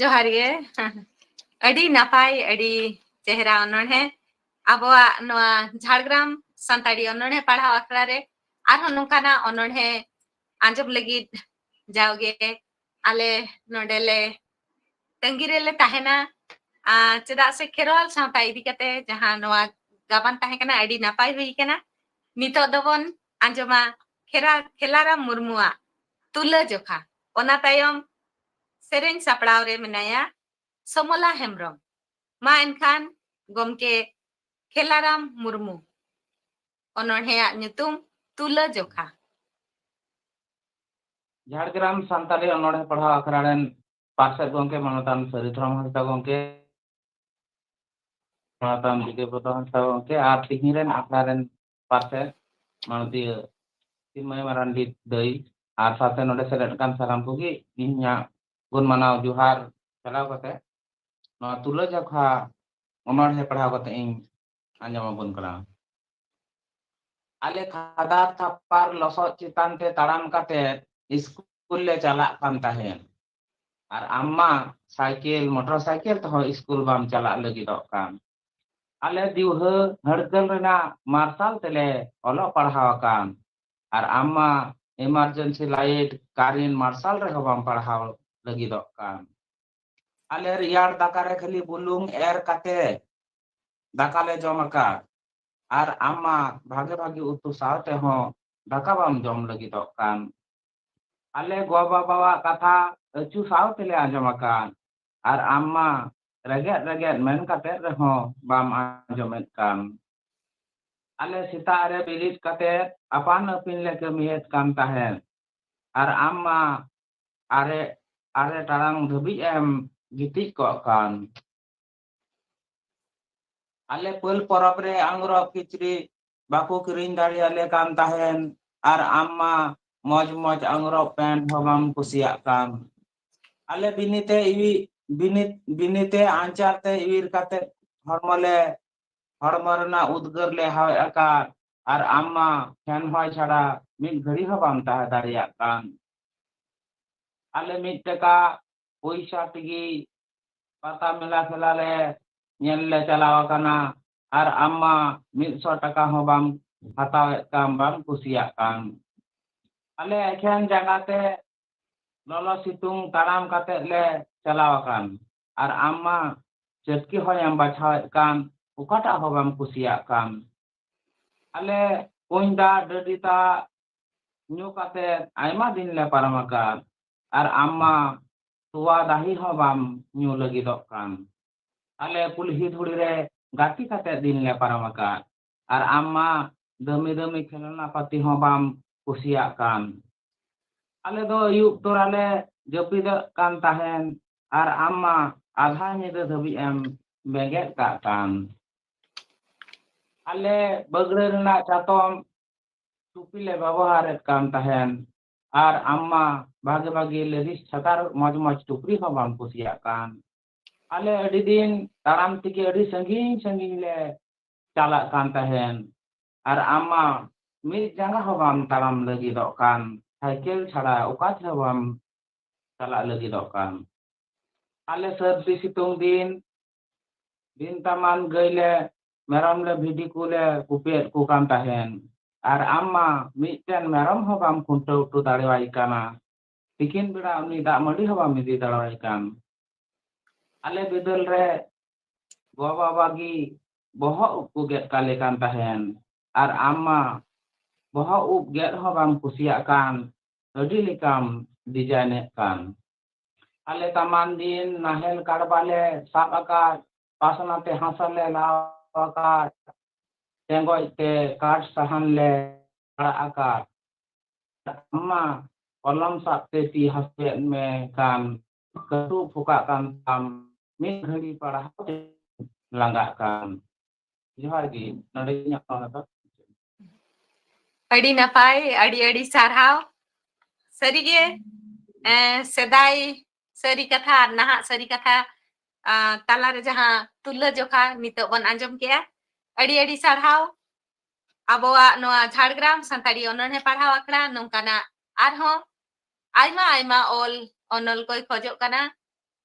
ᱡᱚᱦᱟᱨ ᱜᱮ᱾ ᱟᱹᱰᱤ ᱱᱟᱯᱟᱭ, ᱟᱹᱰᱤ ᱪᱮᱦᱨᱟ ᱚᱱᱚᱬᱦᱮ᱾ ᱟᱵᱚᱣᱟᱜ ᱱᱚᱣᱟ ᱡᱷᱟᱲᱜᱨᱟᱢ ᱥᱟᱱᱛᱟᱲᱤ ᱚᱱᱚᱬᱦᱮ ᱯᱟᱲᱦᱟᱣ ᱟᱠᱷᱲᱟ ᱨᱮ ᱟᱨᱦᱚᱸ ᱱᱚᱝᱠᱟᱱᱟᱜ ᱚᱱᱚᱬᱦᱮ ᱟᱸᱡᱚᱢ ᱞᱟᱹᱜᱤᱫ ᱡᱟᱣᱜᱮ ᱟᱞᱮ ᱱᱚᱰᱮ ᱞᱮ ᱛᱟᱺᱜᱤ ᱨᱮᱞᱮ ᱛᱟᱦᱮᱱᱟ᱾ ᱟᱨ ᱪᱮᱫᱟᱜ ᱥᱮ ᱠᱷᱮᱨᱣᱟᱞ ᱥᱟᱶᱛᱟ ᱤᱫᱤ ᱠᱟᱛᱮ ᱡᱟᱦᱟᱸ ᱱᱚᱣᱟ ᱜᱟᱵᱟᱱ ᱛᱟᱦᱮᱸ ᱠᱟᱱᱟ, ᱟᱹᱰᱤ ᱱᱟᱯᱟᱭ ᱦᱩᱭ ᱠᱟᱱᱟ᱾ ᱱᱤᱛᱚᱜ ᱫᱚᱵᱚᱱ ᱟᱸᱡᱚᱢᱟ ᱠᱷᱮᱨᱟ-, ᱠᱷᱮᱞᱟᱨᱟᱢ ᱢᱩᱨᱢᱩᱣᱟᱜ ᱛᱩᱞᱟᱹ ᱡᱚᱠᱷᱟ᱾ ᱚᱱᱟ ᱛᱟᱭᱚᱢ ᱥᱮᱨᱮᱧ ᱥᱟᱯᱲᱟᱣ ᱨᱮ ᱢᱮᱱᱟᱭᱟ ᱥᱚᱢᱚᱞᱟ ᱦᱮᱢᱵᱨᱚᱢ᱾ ᱢᱟ ᱮᱱᱠᱷᱟᱱ ᱜᱚᱢᱠᱮ ᱠᱷᱮᱞᱟᱨᱟᱢ ᱢᱩᱨᱢᱩ, ᱚᱱᱚᱬᱦᱮᱭᱟᱜ ᱧᱩᱛᱩᱢ ᱛᱩᱞᱟᱹ ᱡᱚᱠᱷᱟ᱾ ᱡᱷᱟᱲᱜᱨᱟᱢ ᱥᱟᱱᱛᱟᱲᱤ ᱚᱱᱚᱬᱦᱮ ᱯᱟᱲᱦᱟᱣ ᱟᱠᱷᱲᱟ ᱨᱮᱱ ᱯᱟᱨᱥᱮᱛ ᱜᱚᱢᱠᱮ ᱢᱟᱱᱚᱛᱟᱱ ᱥᱟᱹᱨᱤᱫᱷᱚᱨᱚᱢ ᱦᱟᱸᱥᱫᱟ ᱜᱚᱢᱠᱮ, ᱢᱟᱱᱚᱛᱟᱱ ᱵᱤᱡᱚᱭ ᱯᱨᱚᱫᱟᱯ ᱦᱟᱸᱥᱫᱟ ᱜᱚᱢᱠᱮ ᱟᱨ ᱛᱤᱦᱤᱧ ᱨᱮᱱ ᱟᱠᱷᱲᱟ ᱨᱮᱱ ᱯᱟᱨᱥᱮᱛ ᱢᱟᱱᱚᱛᱤᱭᱟᱹ ᱪᱤᱱᱢᱚᱭ ᱢᱟᱨᱟᱱᱰᱤ ᱫᱟᱹᱭ ᱟᱨ ᱥᱟᱶᱛᱮ ᱱᱚᱰᱮ ᱥᱮᱞᱮᱫ ᱟᱠᱟᱱ ᱥᱟᱱᱟᱢ ᱠᱚᱜᱮ ᱤᱧᱟᱹᱜ ᱜᱩᱱ ᱢᱟᱱᱟᱣ ᱡᱚᱦᱟᱨ ᱪᱟᱞᱟᱣ ᱠᱟᱛᱮ ᱱᱚᱣᱟ ᱛᱩᱞᱟᱹᱡᱚᱠᱷᱟ ᱚᱱᱚᱬᱦᱮ ᱯᱟᱲᱦᱟᱣ ᱠᱟᱛᱮ ᱤᱧ ᱟᱸᱡᱚᱢ ᱟᱵᱚᱱ ᱠᱟᱱᱟ᱾ ᱟᱞᱮ ᱠᱷᱟᱫᱟᱨ ᱛᱷᱟᱯᱟᱨ ᱞᱚᱥᱚᱫ ᱪᱮᱛᱟᱱ ᱛᱮ ᱛᱟᱲᱟᱢ ᱠᱟᱛᱮ ᱥᱠᱩᱞ ᱞᱮ ᱪᱟᱞᱟᱜ ᱠᱟᱱ ᱛᱟᱦᱮᱸᱫ᱾ ᱟᱨ ᱟᱢ ᱢᱟ ᱥᱟᱭᱠᱮᱞ, ᱢᱚᱴᱚᱨ ᱥᱟᱭᱠᱮᱞ ᱛᱮᱦᱚᱸ ᱥᱠᱩᱞ ᱵᱟᱢ ᱪᱟᱞᱟᱜ ᱞᱟᱹᱜᱤᱫᱚᱜ ᱠᱟᱱ᱾ ᱟᱞᱮ ᱫᱤᱣᱦᱟᱹ ᱦᱟᱹᱲᱠᱟᱹᱞ ᱨᱮᱱᱟᱜ ᱢᱟᱨᱥᱟᱞ ᱛᱮᱞᱮ ᱚᱞᱚᱜ ᱯᱟᱲᱦᱟᱣ ᱟᱠᱟᱱ᱾ ᱟᱨ ᱟᱢ ᱢᱟ emergency light, current ᱢᱟᱨᱥᱟᱞ ᱨᱮᱦᱚᱸ ᱵᱟᱢ ᱯᱟᱲᱦᱟᱣ ᱞᱟᱹᱜᱤᱫᱚᱜ ᱠᱟᱱ᱾ ᱟᱞᱮ ᱨᱮᱭᱟᱲ ᱫᱟᱠᱟ ᱨᱮ ᱠᱷᱟᱹᱞᱤ ᱵᱩᱞᱩᱝ ᱮᱨ ᱠᱟᱛᱮ ᱫᱟᱠᱟ ᱞᱮ ᱡᱚᱢ ᱟᱠᱟᱫ᱾ ᱟᱨ ᱟᱢ ᱢᱟ ᱵᱷᱟᱜᱮ ᱵᱷᱟᱜᱮ ᱩᱛᱩ ᱥᱟᱶ ᱛᱮᱦᱚᱸ ᱫᱟᱠᱟ ᱵᱟᱢ ᱡᱚᱢ ᱞᱟᱹᱜᱤᱫᱚᱜ ᱠᱟᱱ᱾ ᱟᱞᱮ ᱜᱚ ᱵᱟᱵᱟᱣᱟᱜ ᱠᱟᱛᱷᱟ ᱟᱹᱪᱩ ᱥᱟᱶ ᱛᱮᱞᱮ ᱟᱸᱡᱚᱢ ᱟᱠᱟᱫ᱾ ᱟᱨ ᱟᱢ ᱢᱟ ᱨᱮᱜᱮᱡ ᱨᱮᱜᱮᱡ ᱢᱮᱱ ᱠᱟᱛᱮ ᱨᱮᱦᱚᱸ ᱵᱟᱢ ᱟᱸᱡᱚᱢᱮᱫ ᱠᱟᱱ᱾ ᱟᱞᱮ ᱥᱮᱛᱟᱜ ᱨᱮ ᱵᱮᱨᱮᱫ ᱠᱟᱛᱮ ᱟᱯᱟᱱ ᱟᱹᱯᱤᱱ ᱞᱮ ᱠᱟᱹᱢᱤᱭᱮᱫ ᱠᱟᱱ ᱛᱟᱦᱮᱸᱫ᱾ ᱟᱨ ᱟᱢ ᱢᱟ ᱟᱨᱮ, ᱟᱨᱮ ᱴᱟᱲᱟᱝ ᱫᱷᱟᱹᱵᱤᱡ ᱮᱢ ᱜᱤᱛᱤᱡ ᱠᱚᱜ ᱠᱟᱱ᱾ ᱟᱞᱮ ᱯᱟᱹᱞ ᱯᱚᱨᱚᱵᱽ ᱨᱮ ᱟᱝᱨᱚᱵ ᱠᱤᱪᱨᱤᱡ ᱵᱟᱠᱚ ᱠᱤᱨᱤᱧ ᱫᱟᱲᱮᱭᱟᱞᱮ ᱠᱟᱱ ᱛᱟᱦᱮᱸᱱ, ᱟᱨ ᱟᱢ ᱢᱟ ᱢᱚᱡᱽ ᱢᱚᱡᱽ ᱟᱝᱨᱚᱵ ᱯᱮᱱᱴ ᱦᱚᱸ ᱵᱟᱢ ᱠᱩᱥᱤᱭᱟᱜ ᱠᱟᱱ᱾ ᱟᱞᱮ ᱵᱤᱱᱤᱛᱮ ᱤᱣᱤ-, ᱵᱤᱱᱤᱛ, ᱵᱤᱱᱤᱛᱮ ᱟᱧᱪᱟᱨ ᱛᱮ ᱤᱣᱤᱨ ᱠᱟᱛᱮ ᱦᱚᱲᱢᱚ ᱞᱮ, ᱦᱚᱲᱢᱚ ᱨᱮᱱᱟᱜ ᱩᱫᱽᱜᱟᱹᱨ ᱞᱮ ᱦᱟᱣᱮᱫ ᱟᱠᱟᱫ, ᱟᱨ ᱟᱢ ᱢᱟ ᱯᱷᱮᱱ ᱦᱚᱭ ᱪᱷᱟᱲᱟ ᱢᱤᱫ ᱜᱷᱟᱹᱲᱤ ᱦᱚᱸ ᱵᱟᱢ ᱛᱟᱦᱮᱸ ᱫᱟᱲᱮᱭᱟᱜ ᱠᱟᱱ᱾ ᱟᱞᱮ ᱢᱤᱫ ᱴᱟᱠᱟ ᱯᱚᱭᱥᱟ ᱛᱮᱜᱮ ᱯᱟᱛᱟ ᱢᱮᱞᱟ ᱯᱷᱮᱞᱟ ᱞᱮ ᱧᱮᱞ ᱞᱮ ᱪᱟᱞᱟᱣ ᱟᱠᱟᱱᱟ, ᱟᱨ ᱟᱢ ᱢᱟ ᱢᱤᱫ ᱥᱚ ᱴᱟᱠᱟ ᱦᱚᱸ ᱵᱟᱢ ᱦᱟᱛᱟᱣᱮᱫ ᱠᱟᱱ, ᱵᱟᱢ ᱠᱩᱥᱤᱭᱟᱜ ᱠᱟᱱ᱾ ᱟᱞᱮ ᱮᱠᱷᱮᱱ ᱡᱟᱸᱜᱟ ᱛᱮ ᱞᱚᱞᱚ ᱥᱤᱛᱩᱝ ᱛᱟᱲᱟᱢ ᱠᱟᱛᱮ ᱞᱮ ᱪᱟᱞᱟᱣ ᱟᱠᱟᱱ, ᱟᱨ ᱟᱢ ᱢᱟ ᱪᱟᱹᱴᱠᱤ ᱦᱚᱭᱮᱢ ᱵᱟᱪᱷᱟᱣᱮᱫ ᱠᱟᱱ, ᱚᱠᱟᱴᱟᱜ ᱦᱚᱸ ᱵᱟᱢ ᱠᱩᱥᱤᱭᱟᱜ ᱠᱟᱱ᱾ ᱟᱞᱮ ᱠᱩᱧ ᱫᱟᱜ, ᱰᱟᱹᱰᱤ ᱫᱟᱜ ᱧᱩ ᱠᱟᱛᱮ ᱟᱭᱢᱟ ᱫᱤᱱ ᱞᱮ ᱯᱟᱨᱚᱢ ᱟᱠᱟᱫ, ᱟᱨ ᱟᱢ ᱢᱟ ᱛᱚᱣᱟ ᱫᱟᱦᱤ ᱦᱚᱸ ᱵᱟᱢ ᱧᱩ ᱞᱟᱹᱜᱤᱫᱚᱜ ᱠᱟᱱ᱾ ᱟᱞᱮ ᱠᱩᱞᱦᱤ ᱫᱷᱩᱲᱤ ᱨᱮ ᱜᱟᱛᱮ ᱠᱟᱛᱮ ᱫᱤᱱ ᱞᱮ ᱯᱟᱨᱚᱢ ᱟᱠᱟᱫ, ᱟᱨ ᱟᱢ ᱢᱟ ᱫᱟᱹᱢᱤ ᱫᱟᱹᱢᱤ ᱠᱷᱮᱞᱱᱟ ᱯᱟᱹᱛᱤ ᱦᱚᱸ ᱵᱟᱢ ᱠᱩᱥᱤᱭᱟᱜ ᱠᱟᱱ᱾ ᱟᱞᱮ ᱫᱚ ᱟᱹᱭᱩᱵ ᱛᱚᱨᱟ ᱞᱮ ᱡᱟᱹᱯᱤᱫᱚᱜ ᱠᱟᱱ ᱛᱟᱦᱮᱸᱱ, ᱟᱨ ᱟᱢ ᱢᱟ ᱟᱫᱷᱟ ᱧᱤᱫᱟᱹ ᱫᱷᱟᱹᱵᱤᱡ ᱮᱢ ᱵᱮᱸᱜᱮᱫ ᱠᱟᱜ ᱠᱟᱱ᱾ ᱟᱞᱮ ᱵᱟᱹᱜᱲᱟᱹ ᱨᱮᱱᱟᱜ ᱪᱟᱛᱚᱢ ᱴᱩᱯᱤ ᱞᱮ ᱵᱮᱵᱚᱦᱟᱨᱮᱫ ᱠᱟᱱ ᱛᱟᱦᱮᱸᱱ, ᱟᱨ ᱟᱢ ᱢᱟ ᱵᱷᱟᱜᱮ ᱵᱷᱟᱜᱮ ᱞᱮᱰᱤᱥ ᱪᱷᱟᱛᱟᱨ ᱢᱚᱡᱽ ᱢᱚᱡᱽ ᱴᱩᱯᱨᱤ ᱦᱚᱸ ᱵᱟᱢ ᱠᱩᱥᱤᱭᱟᱜ ᱠᱟᱱ᱾ ᱟᱞᱮ ᱟᱹᱰᱤ ᱫᱤᱱ ᱛᱟᱲᱟᱢ ᱛᱮᱜᱮ ᱟᱹᱰᱤ ᱥᱟᱺᱜᱤᱧ ᱥᱟᱺᱜᱤᱧ ᱞᱮ ᱪᱟᱞᱟᱜ ᱠᱟᱱ ᱛᱟᱦᱮᱸᱱ, ᱟᱨ ᱟᱢ ᱢᱟ ᱢᱤᱫ ᱡᱟᱸᱜᱟ ᱦᱚᱸ ᱵᱟᱢ ᱛᱟᱲᱟᱢ ᱞᱟᱹᱜᱤᱫᱚᱜ ᱠᱟᱱ, ᱥᱟᱭᱠᱮᱞ ᱪᱷᱟᱲᱟ ᱚᱠᱟ ᱛᱮᱦᱚᱸ ᱵᱟᱢ ᱪᱟᱞᱟᱜ ᱞᱟᱹᱜᱤᱫᱚᱜ ᱠᱟᱱ᱾ ᱟᱞᱮ ᱥᱟᱹᱨᱫᱤ ᱥᱤᱛᱩᱝ ᱫᱤᱱ, ᱫᱤᱱ ᱛᱟᱢᱟᱱ ᱜᱟᱹᱭ ᱞᱮ, ᱢᱮᱨᱚᱢ ᱞᱮ, ᱵᱷᱤᱰᱤ ᱠᱚᱞᱮ ᱠᱩᱯᱤᱭᱮᱫ ᱠᱚ ᱠᱟᱱ ᱛᱟᱦᱮᱸᱱ, ᱟᱨ ᱟᱢ ᱢᱟ ᱢᱤᱫᱴᱮᱱ ᱢᱮᱨᱚᱢ ᱦᱚᱸ ᱵᱟᱢ ᱠᱷᱩᱱᱴᱟᱹᱣ ᱦᱚᱴᱚ ᱫᱟᱲᱮᱣᱟᱭ ᱠᱟᱱᱟ᱾ ᱛᱤᱠᱤᱱ ᱵᱮᱲᱟ ᱩᱱᱤ ᱫᱟᱜ ᱢᱟᱹᱰᱤ ᱦᱚᱸ ᱵᱟᱢ ᱤᱫᱤ ᱫᱟᱲᱮᱣᱟᱭ ᱠᱟᱱ᱾ ᱟᱞᱮ ᱵᱤᱫᱟᱹᱞ ᱨᱮ ᱜᱚ ᱵᱟᱵᱟ ᱜᱮ ᱵᱚᱦᱚᱜ ᱩᱵ ᱠᱚ ᱜᱮᱫ ᱠᱟᱞᱮ ᱠᱟᱱ ᱛᱟᱦᱮᱸᱱ, ᱟᱨ ᱟᱢ ᱢᱟ ᱵᱚᱦᱚᱜ ᱩᱵ ᱜᱮᱫ ᱦᱚᱸ ᱵᱟᱢ ᱠᱩᱥᱤᱭᱟᱜ ᱠᱟᱱ, ᱟᱹᱰᱤ ᱞᱮᱠᱟᱢ ᱰᱤᱡᱟᱭᱤᱱᱮᱫ ᱠᱟᱱ᱾ ᱟᱞᱮ ᱛᱟᱢᱟᱱ ᱫᱤᱱ ᱱᱟᱦᱮᱞ ᱠᱟᱲᱵᱟ ᱞᱮ ᱥᱟᱵ ᱟᱠᱟᱫ, ᱯᱟᱥᱱᱟ ᱛᱮ ᱦᱟᱥᱟ ᱞᱮ ᱞᱟᱣ ᱟᱠᱟᱫ, ᱴᱮᱸᱜᱚᱡ ᱛᱮ ᱠᱟᱴ ᱥᱟᱦᱟᱱ ᱞᱮ ᱟᱲᱟᱜ ᱟᱠᱟᱫ᱾ ᱟᱢ ᱢᱟ ᱠᱚᱞᱚᱢ ᱥᱟᱵ ᱛᱮ ᱛᱤ ᱦᱟᱹᱥᱩᱭᱮᱫ ᱢᱮ ᱠᱟᱱ, ᱠᱟᱹᱴᱩᱵ ᱯᱷᱚᱠᱟᱜ ᱠᱟᱱ ᱛᱟᱢ, ᱢᱤᱫ ᱜᱷᱟᱹᱲᱤ ᱯᱟᱲᱦᱟᱣ ᱛᱮ ᱞᱟᱸᱜᱟᱜ ᱠᱟᱱ᱾ ᱡᱚᱦᱟᱨ ᱜᱮ, ᱱᱚᱰᱮ ᱤᱧᱟᱹᱜ ᱠᱟᱛᱷᱟ ᱫᱚ᱾ ᱟᱹᱰᱤ ᱱᱟᱯᱟᱭ, ᱟᱹᱰᱤ ᱟᱹᱰᱤ ᱥᱟᱨᱦᱟᱣ᱾ ᱥᱟᱹᱨᱤᱜᱮ, ᱮᱸ, ᱥᱮᱫᱟᱭ ᱥᱟᱹᱨᱤ ᱠᱟᱛᱷᱟ ᱟᱨ ᱱᱟᱦᱟᱜ ᱥᱟᱹᱨᱤ ᱠᱟᱛᱷᱟ, ᱟᱸ, ᱛᱟᱞᱟᱨᱮ ᱡᱟᱦᱟᱸ ᱛᱩᱞᱟᱹ ᱡᱚᱠᱷᱟ ᱱᱤᱛᱚᱜ ᱵᱚᱱ ᱟᱸᱡᱚᱢ ᱠᱮᱜᱼᱟ, ᱟᱹᱰᱤ ᱟᱹᱰᱤ ᱥᱟᱨᱦᱟᱣ᱾ ᱟᱵᱚᱣᱟᱜ ᱱᱚᱣᱟ ᱡᱷᱟᱲᱜᱨᱟᱢ ᱥᱟᱱᱛᱟᱲᱤ ᱚᱱᱚᱬᱦᱮ ᱯᱟᱲᱦᱟᱣ ᱟᱠᱷᱲᱟ ᱱᱚᱝᱠᱟᱱᱟᱜ ᱟᱨᱦᱚᱸ ᱟᱭᱢᱟ ᱟᱭᱢᱟ ᱚᱞ ᱚᱱᱚᱞ ᱠᱚᱭ ᱠᱷᱚᱡᱚᱜ ᱠᱟᱱᱟ᱾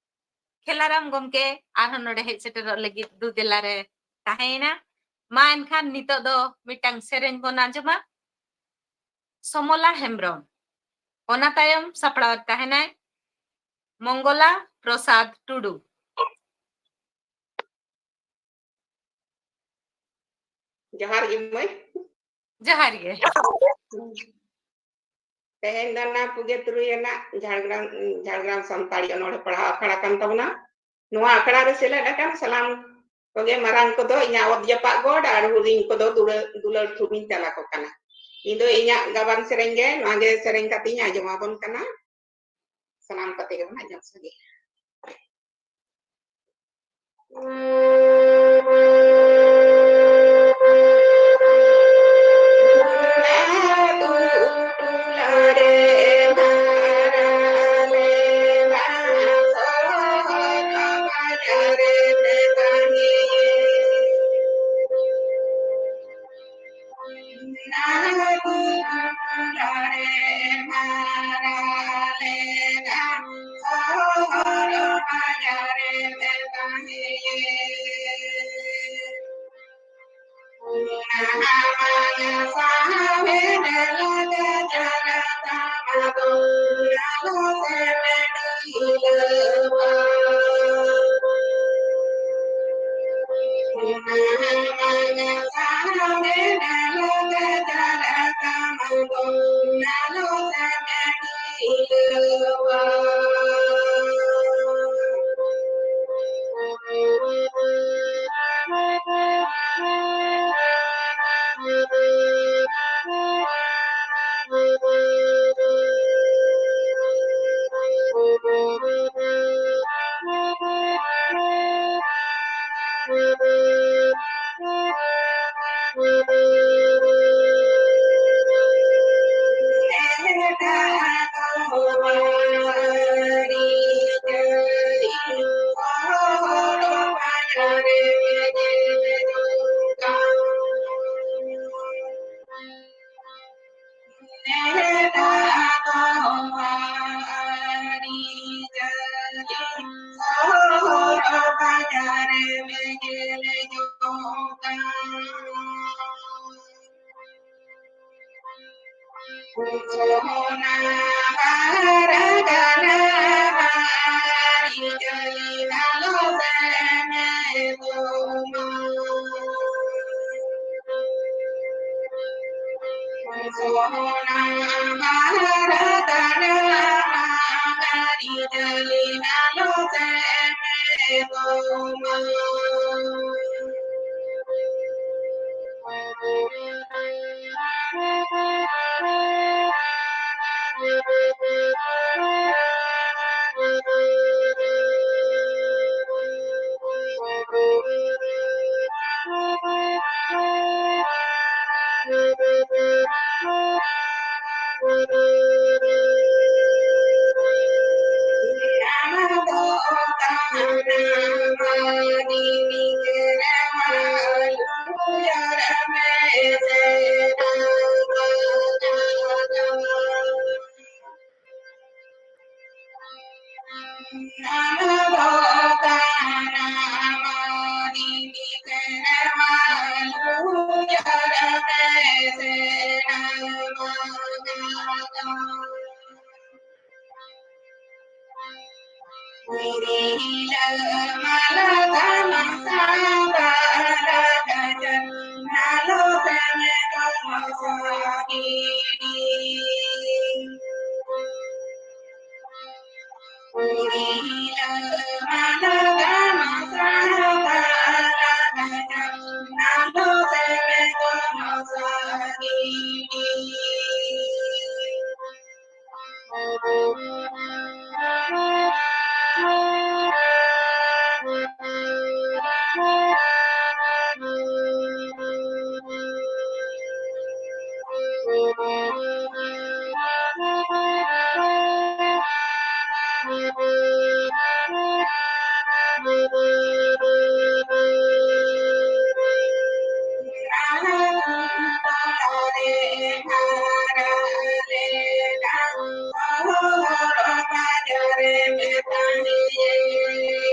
ᱠᱷᱮᱞᱟᱨᱟᱢ ᱜᱚᱢᱠᱮ ᱟᱨᱦᱚᱸ ᱱᱚᱰᱮ ᱦᱮᱡ ᱥᱮᱴᱮᱨᱚᱜ ᱞᱟᱹᱜᱤᱫ ᱫᱩ ᱫᱮᱞᱟ ᱨᱮ ᱛᱟᱦᱮᱸᱭᱮᱱᱟ᱾ ᱢᱟ ᱮᱱᱠᱷᱟᱱ ᱱᱤᱛᱚᱜ ᱫᱚ ᱢᱤᱫᱴᱟᱝ ᱥᱮᱨᱮᱧ ᱵᱚᱱ ᱟᱸᱡᱚᱢᱟ᱾ ᱥᱚᱢᱚᱞᱟ ᱦᱮᱢᱵᱨᱚᱢ, ᱚᱱᱟ ᱛᱟᱭᱚᱢ ᱥᱟᱯᱲᱟᱣ ᱛᱟᱦᱮᱱᱟᱭ ᱢᱚᱝᱜᱚᱞᱟ ᱯᱨᱚᱥᱟᱫᱽ ᱴᱩᱰᱩ᱾ ᱡᱚᱦᱟᱨ ᱜᱮ ᱢᱟᱹᱭ᱾ ᱡᱚᱦᱟᱨ ᱜᱮ᱾ ᱛᱮᱦᱮᱧ ᱫᱚ ᱚᱱᱟ ᱯᱩᱜᱮ ᱛᱩᱨᱩᱭ ᱟᱱᱟᱜ ᱡᱷᱟᱲᱜᱨᱟᱢ, ᱡᱷᱟᱲᱜᱨᱟᱢ ᱥᱟᱱᱛᱟᱲᱤ ᱚᱱᱚᱬᱦᱮ ᱯᱟᱲᱦᱟᱣ ᱟᱠᱷᱲᱟ ᱠᱟᱱ ᱛᱟᱵᱚᱱᱟ᱾ ᱱᱚᱣᱟ ᱟᱠᱷᱲᱟ ᱨᱮ ᱥᱮᱞᱮᱫ ᱟᱠᱟᱱ ᱥᱟᱱᱟᱢ ᱠᱚᱜᱮ ᱢᱟᱨᱟᱝ ᱠᱚᱫᱚ ᱤᱧᱟᱹᱜ ᱚᱛ ᱡᱟᱯᱟᱜ ᱜᱚᱰ ᱟᱨ ᱦᱩᱰᱤᱧ ᱠᱚᱫᱚ ᱫᱩᱞᱟᱹᱲ, ᱫᱩᱞᱟᱹᱲ ᱛᱷᱩᱢᱤᱧ ᱪᱟᱞ ᱟᱠᱚ ᱠᱟᱱᱟ᱾ ᱤᱧ ᱫᱚ ᱤᱧᱟᱹᱜ ᱜᱟᱵᱟᱱ ᱥᱮᱨᱮᱧ ᱜᱮ, ᱱᱚᱣᱟ ᱜᱮ ᱥᱮᱨᱮᱧ ᱠᱟᱛᱮᱧ ᱟᱸᱡᱚᱢ ᱟᱵᱚᱱ ᱠᱟᱱᱟ᱾ ᱥᱟᱱᱟᱢ ᱠᱚᱛᱮ ᱜᱮᱵᱚᱱ ᱟᱸᱡᱚᱢ ᱥᱟᱸᱜᱮᱭᱟ᱾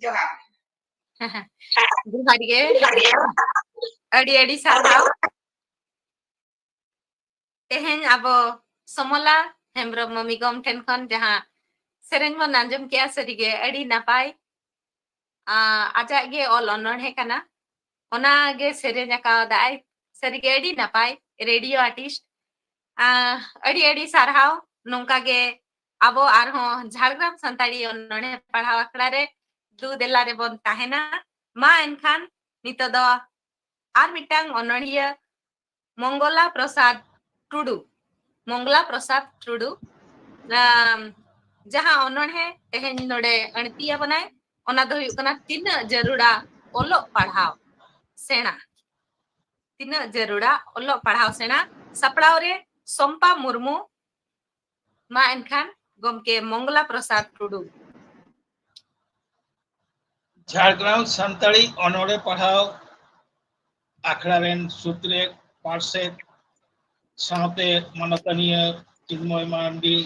ᱡᱚᱦᱟᱨ᱾ ᱡᱚᱦᱟᱨ ᱜᱮ᱾ ᱟᱹᱰᱤ ᱟᱹᱰᱤ ᱥᱟᱨᱦᱟᱣ᱾ ᱛᱮᱦᱮᱧ ᱟᱵᱚ ᱥᱚᱢᱚᱞᱟ ᱦᱮᱢᱵᱨᱚᱢ ᱢᱟᱹᱢᱤ ᱜᱚᱢ ᱴᱷᱮᱱ ᱠᱷᱚᱱ ᱡᱟᱦᱟᱸ ᱥᱮᱨᱮᱧ ᱵᱚᱱ ᱟᱸᱡᱚᱢ ᱠᱮᱜᱼᱟ, ᱥᱟᱹᱨᱤᱜᱮ ᱟᱹᱰᱤ ᱱᱟᱯᱟᱭ᱾ ᱟ, ᱟᱡᱟᱜ ᱜᱮ ᱚᱞ ᱚᱱᱚᱬᱦᱮ ᱠᱟᱱᱟ, ᱚᱱᱟ ᱜᱮ ᱥᱮᱨᱮᱧ ᱟᱠᱟᱣᱫᱟᱭ᱾ ᱥᱟᱹᱨᱤᱜᱮ ᱟᱹᱰᱤ ᱱᱟᱯᱟᱭ ᱨᱮᱰᱤᱭᱳ ᱟᱨᱴᱤᱥᱴ᱾ ᱟ, ᱟᱹᱰᱤ ᱟᱹᱰᱤ ᱥᱟᱨᱦᱟᱣ᱾ ᱱᱚᱝᱠᱟ ᱜᱮ ᱟᱵᱚ ᱟᱨᱦᱚᱸ ᱡᱷᱟᱲᱜᱨᱟᱢ ᱥᱟᱱᱛᱟᱲᱤ ᱚᱱᱚᱬᱦᱮ ᱯᱟᱲᱦᱟᱣ ᱟᱠᱷᱲᱟ ᱨᱮ ᱫᱩ ᱫᱮᱞᱟ ᱨᱮᱵᱚᱱ ᱛᱟᱦᱮᱱᱟ᱾ ᱢᱟ ᱮᱱᱠᱷᱟᱱ ᱱᱤᱛᱚᱜ ᱫᱚ ᱟᱨ ᱢᱤᱫᱴᱟᱝ ᱚᱱᱚᱬᱦᱤᱭᱟᱹ ᱢᱚᱝᱜᱚᱞᱟ ᱯᱨᱚᱥᱟᱫᱽ ᱴᱩᱰᱩ, ᱢᱚᱝᱜᱚᱞᱟ ᱯᱨᱚᱥᱟᱫᱽ ᱴᱩᱰᱩ, ᱟᱢ, ᱡᱟᱦᱟᱸ ᱚᱱᱚᱬᱦᱮ ᱛᱮᱦᱮᱧ ᱱᱚᱰᱮ ᱟᱹᱬᱛᱤ ᱟᱵᱚᱱᱟᱭ, ᱚᱱᱟ ᱫᱚ ᱦᱩᱭᱩᱜ ᱠᱟᱱᱟ ᱛᱤᱱᱟᱹᱜ ᱡᱟᱹᱨᱩᱲᱟ ᱚᱞᱚᱜ ᱯᱟᱲᱦᱟᱣ ᱥᱮᱬᱟ᱾ ᱛᱤᱱᱟᱹᱜ ᱡᱟᱹᱨᱩᱲᱟ ᱚᱞᱚᱜ ᱯᱟᱲᱦᱟᱣ ᱥᱮᱬᱟ᱾ ᱥᱟᱯᱲᱟᱣ ᱨᱮ ᱥᱚᱢᱯᱟ ᱢᱩᱨᱢᱩ᱾ ᱢᱟ ᱮᱱᱠᱷᱟᱱ ᱜᱚᱢᱠᱮ ᱢᱚᱝᱜᱚᱞᱟ ᱯᱨᱚᱥᱟᱫᱽ ᱴᱩᱰᱩ᱾ ᱡᱷᱟᱲᱜᱨᱟᱢ ᱥᱟᱱᱛᱟᱲᱤ ᱚᱱᱚᱬᱦᱮ ᱯᱟᱲᱦᱟᱣ ᱟᱠᱷᱲᱟ ᱨᱮᱱ ᱥᱩᱛᱨᱮᱛ, ᱯᱟᱨᱥᱮᱛ, ᱥᱟᱶᱛᱮ ᱢᱟᱱᱚᱛᱟᱱᱤᱭᱟᱹ ᱪᱤᱱᱢᱚᱭ ᱢᱟᱨᱰᱤ,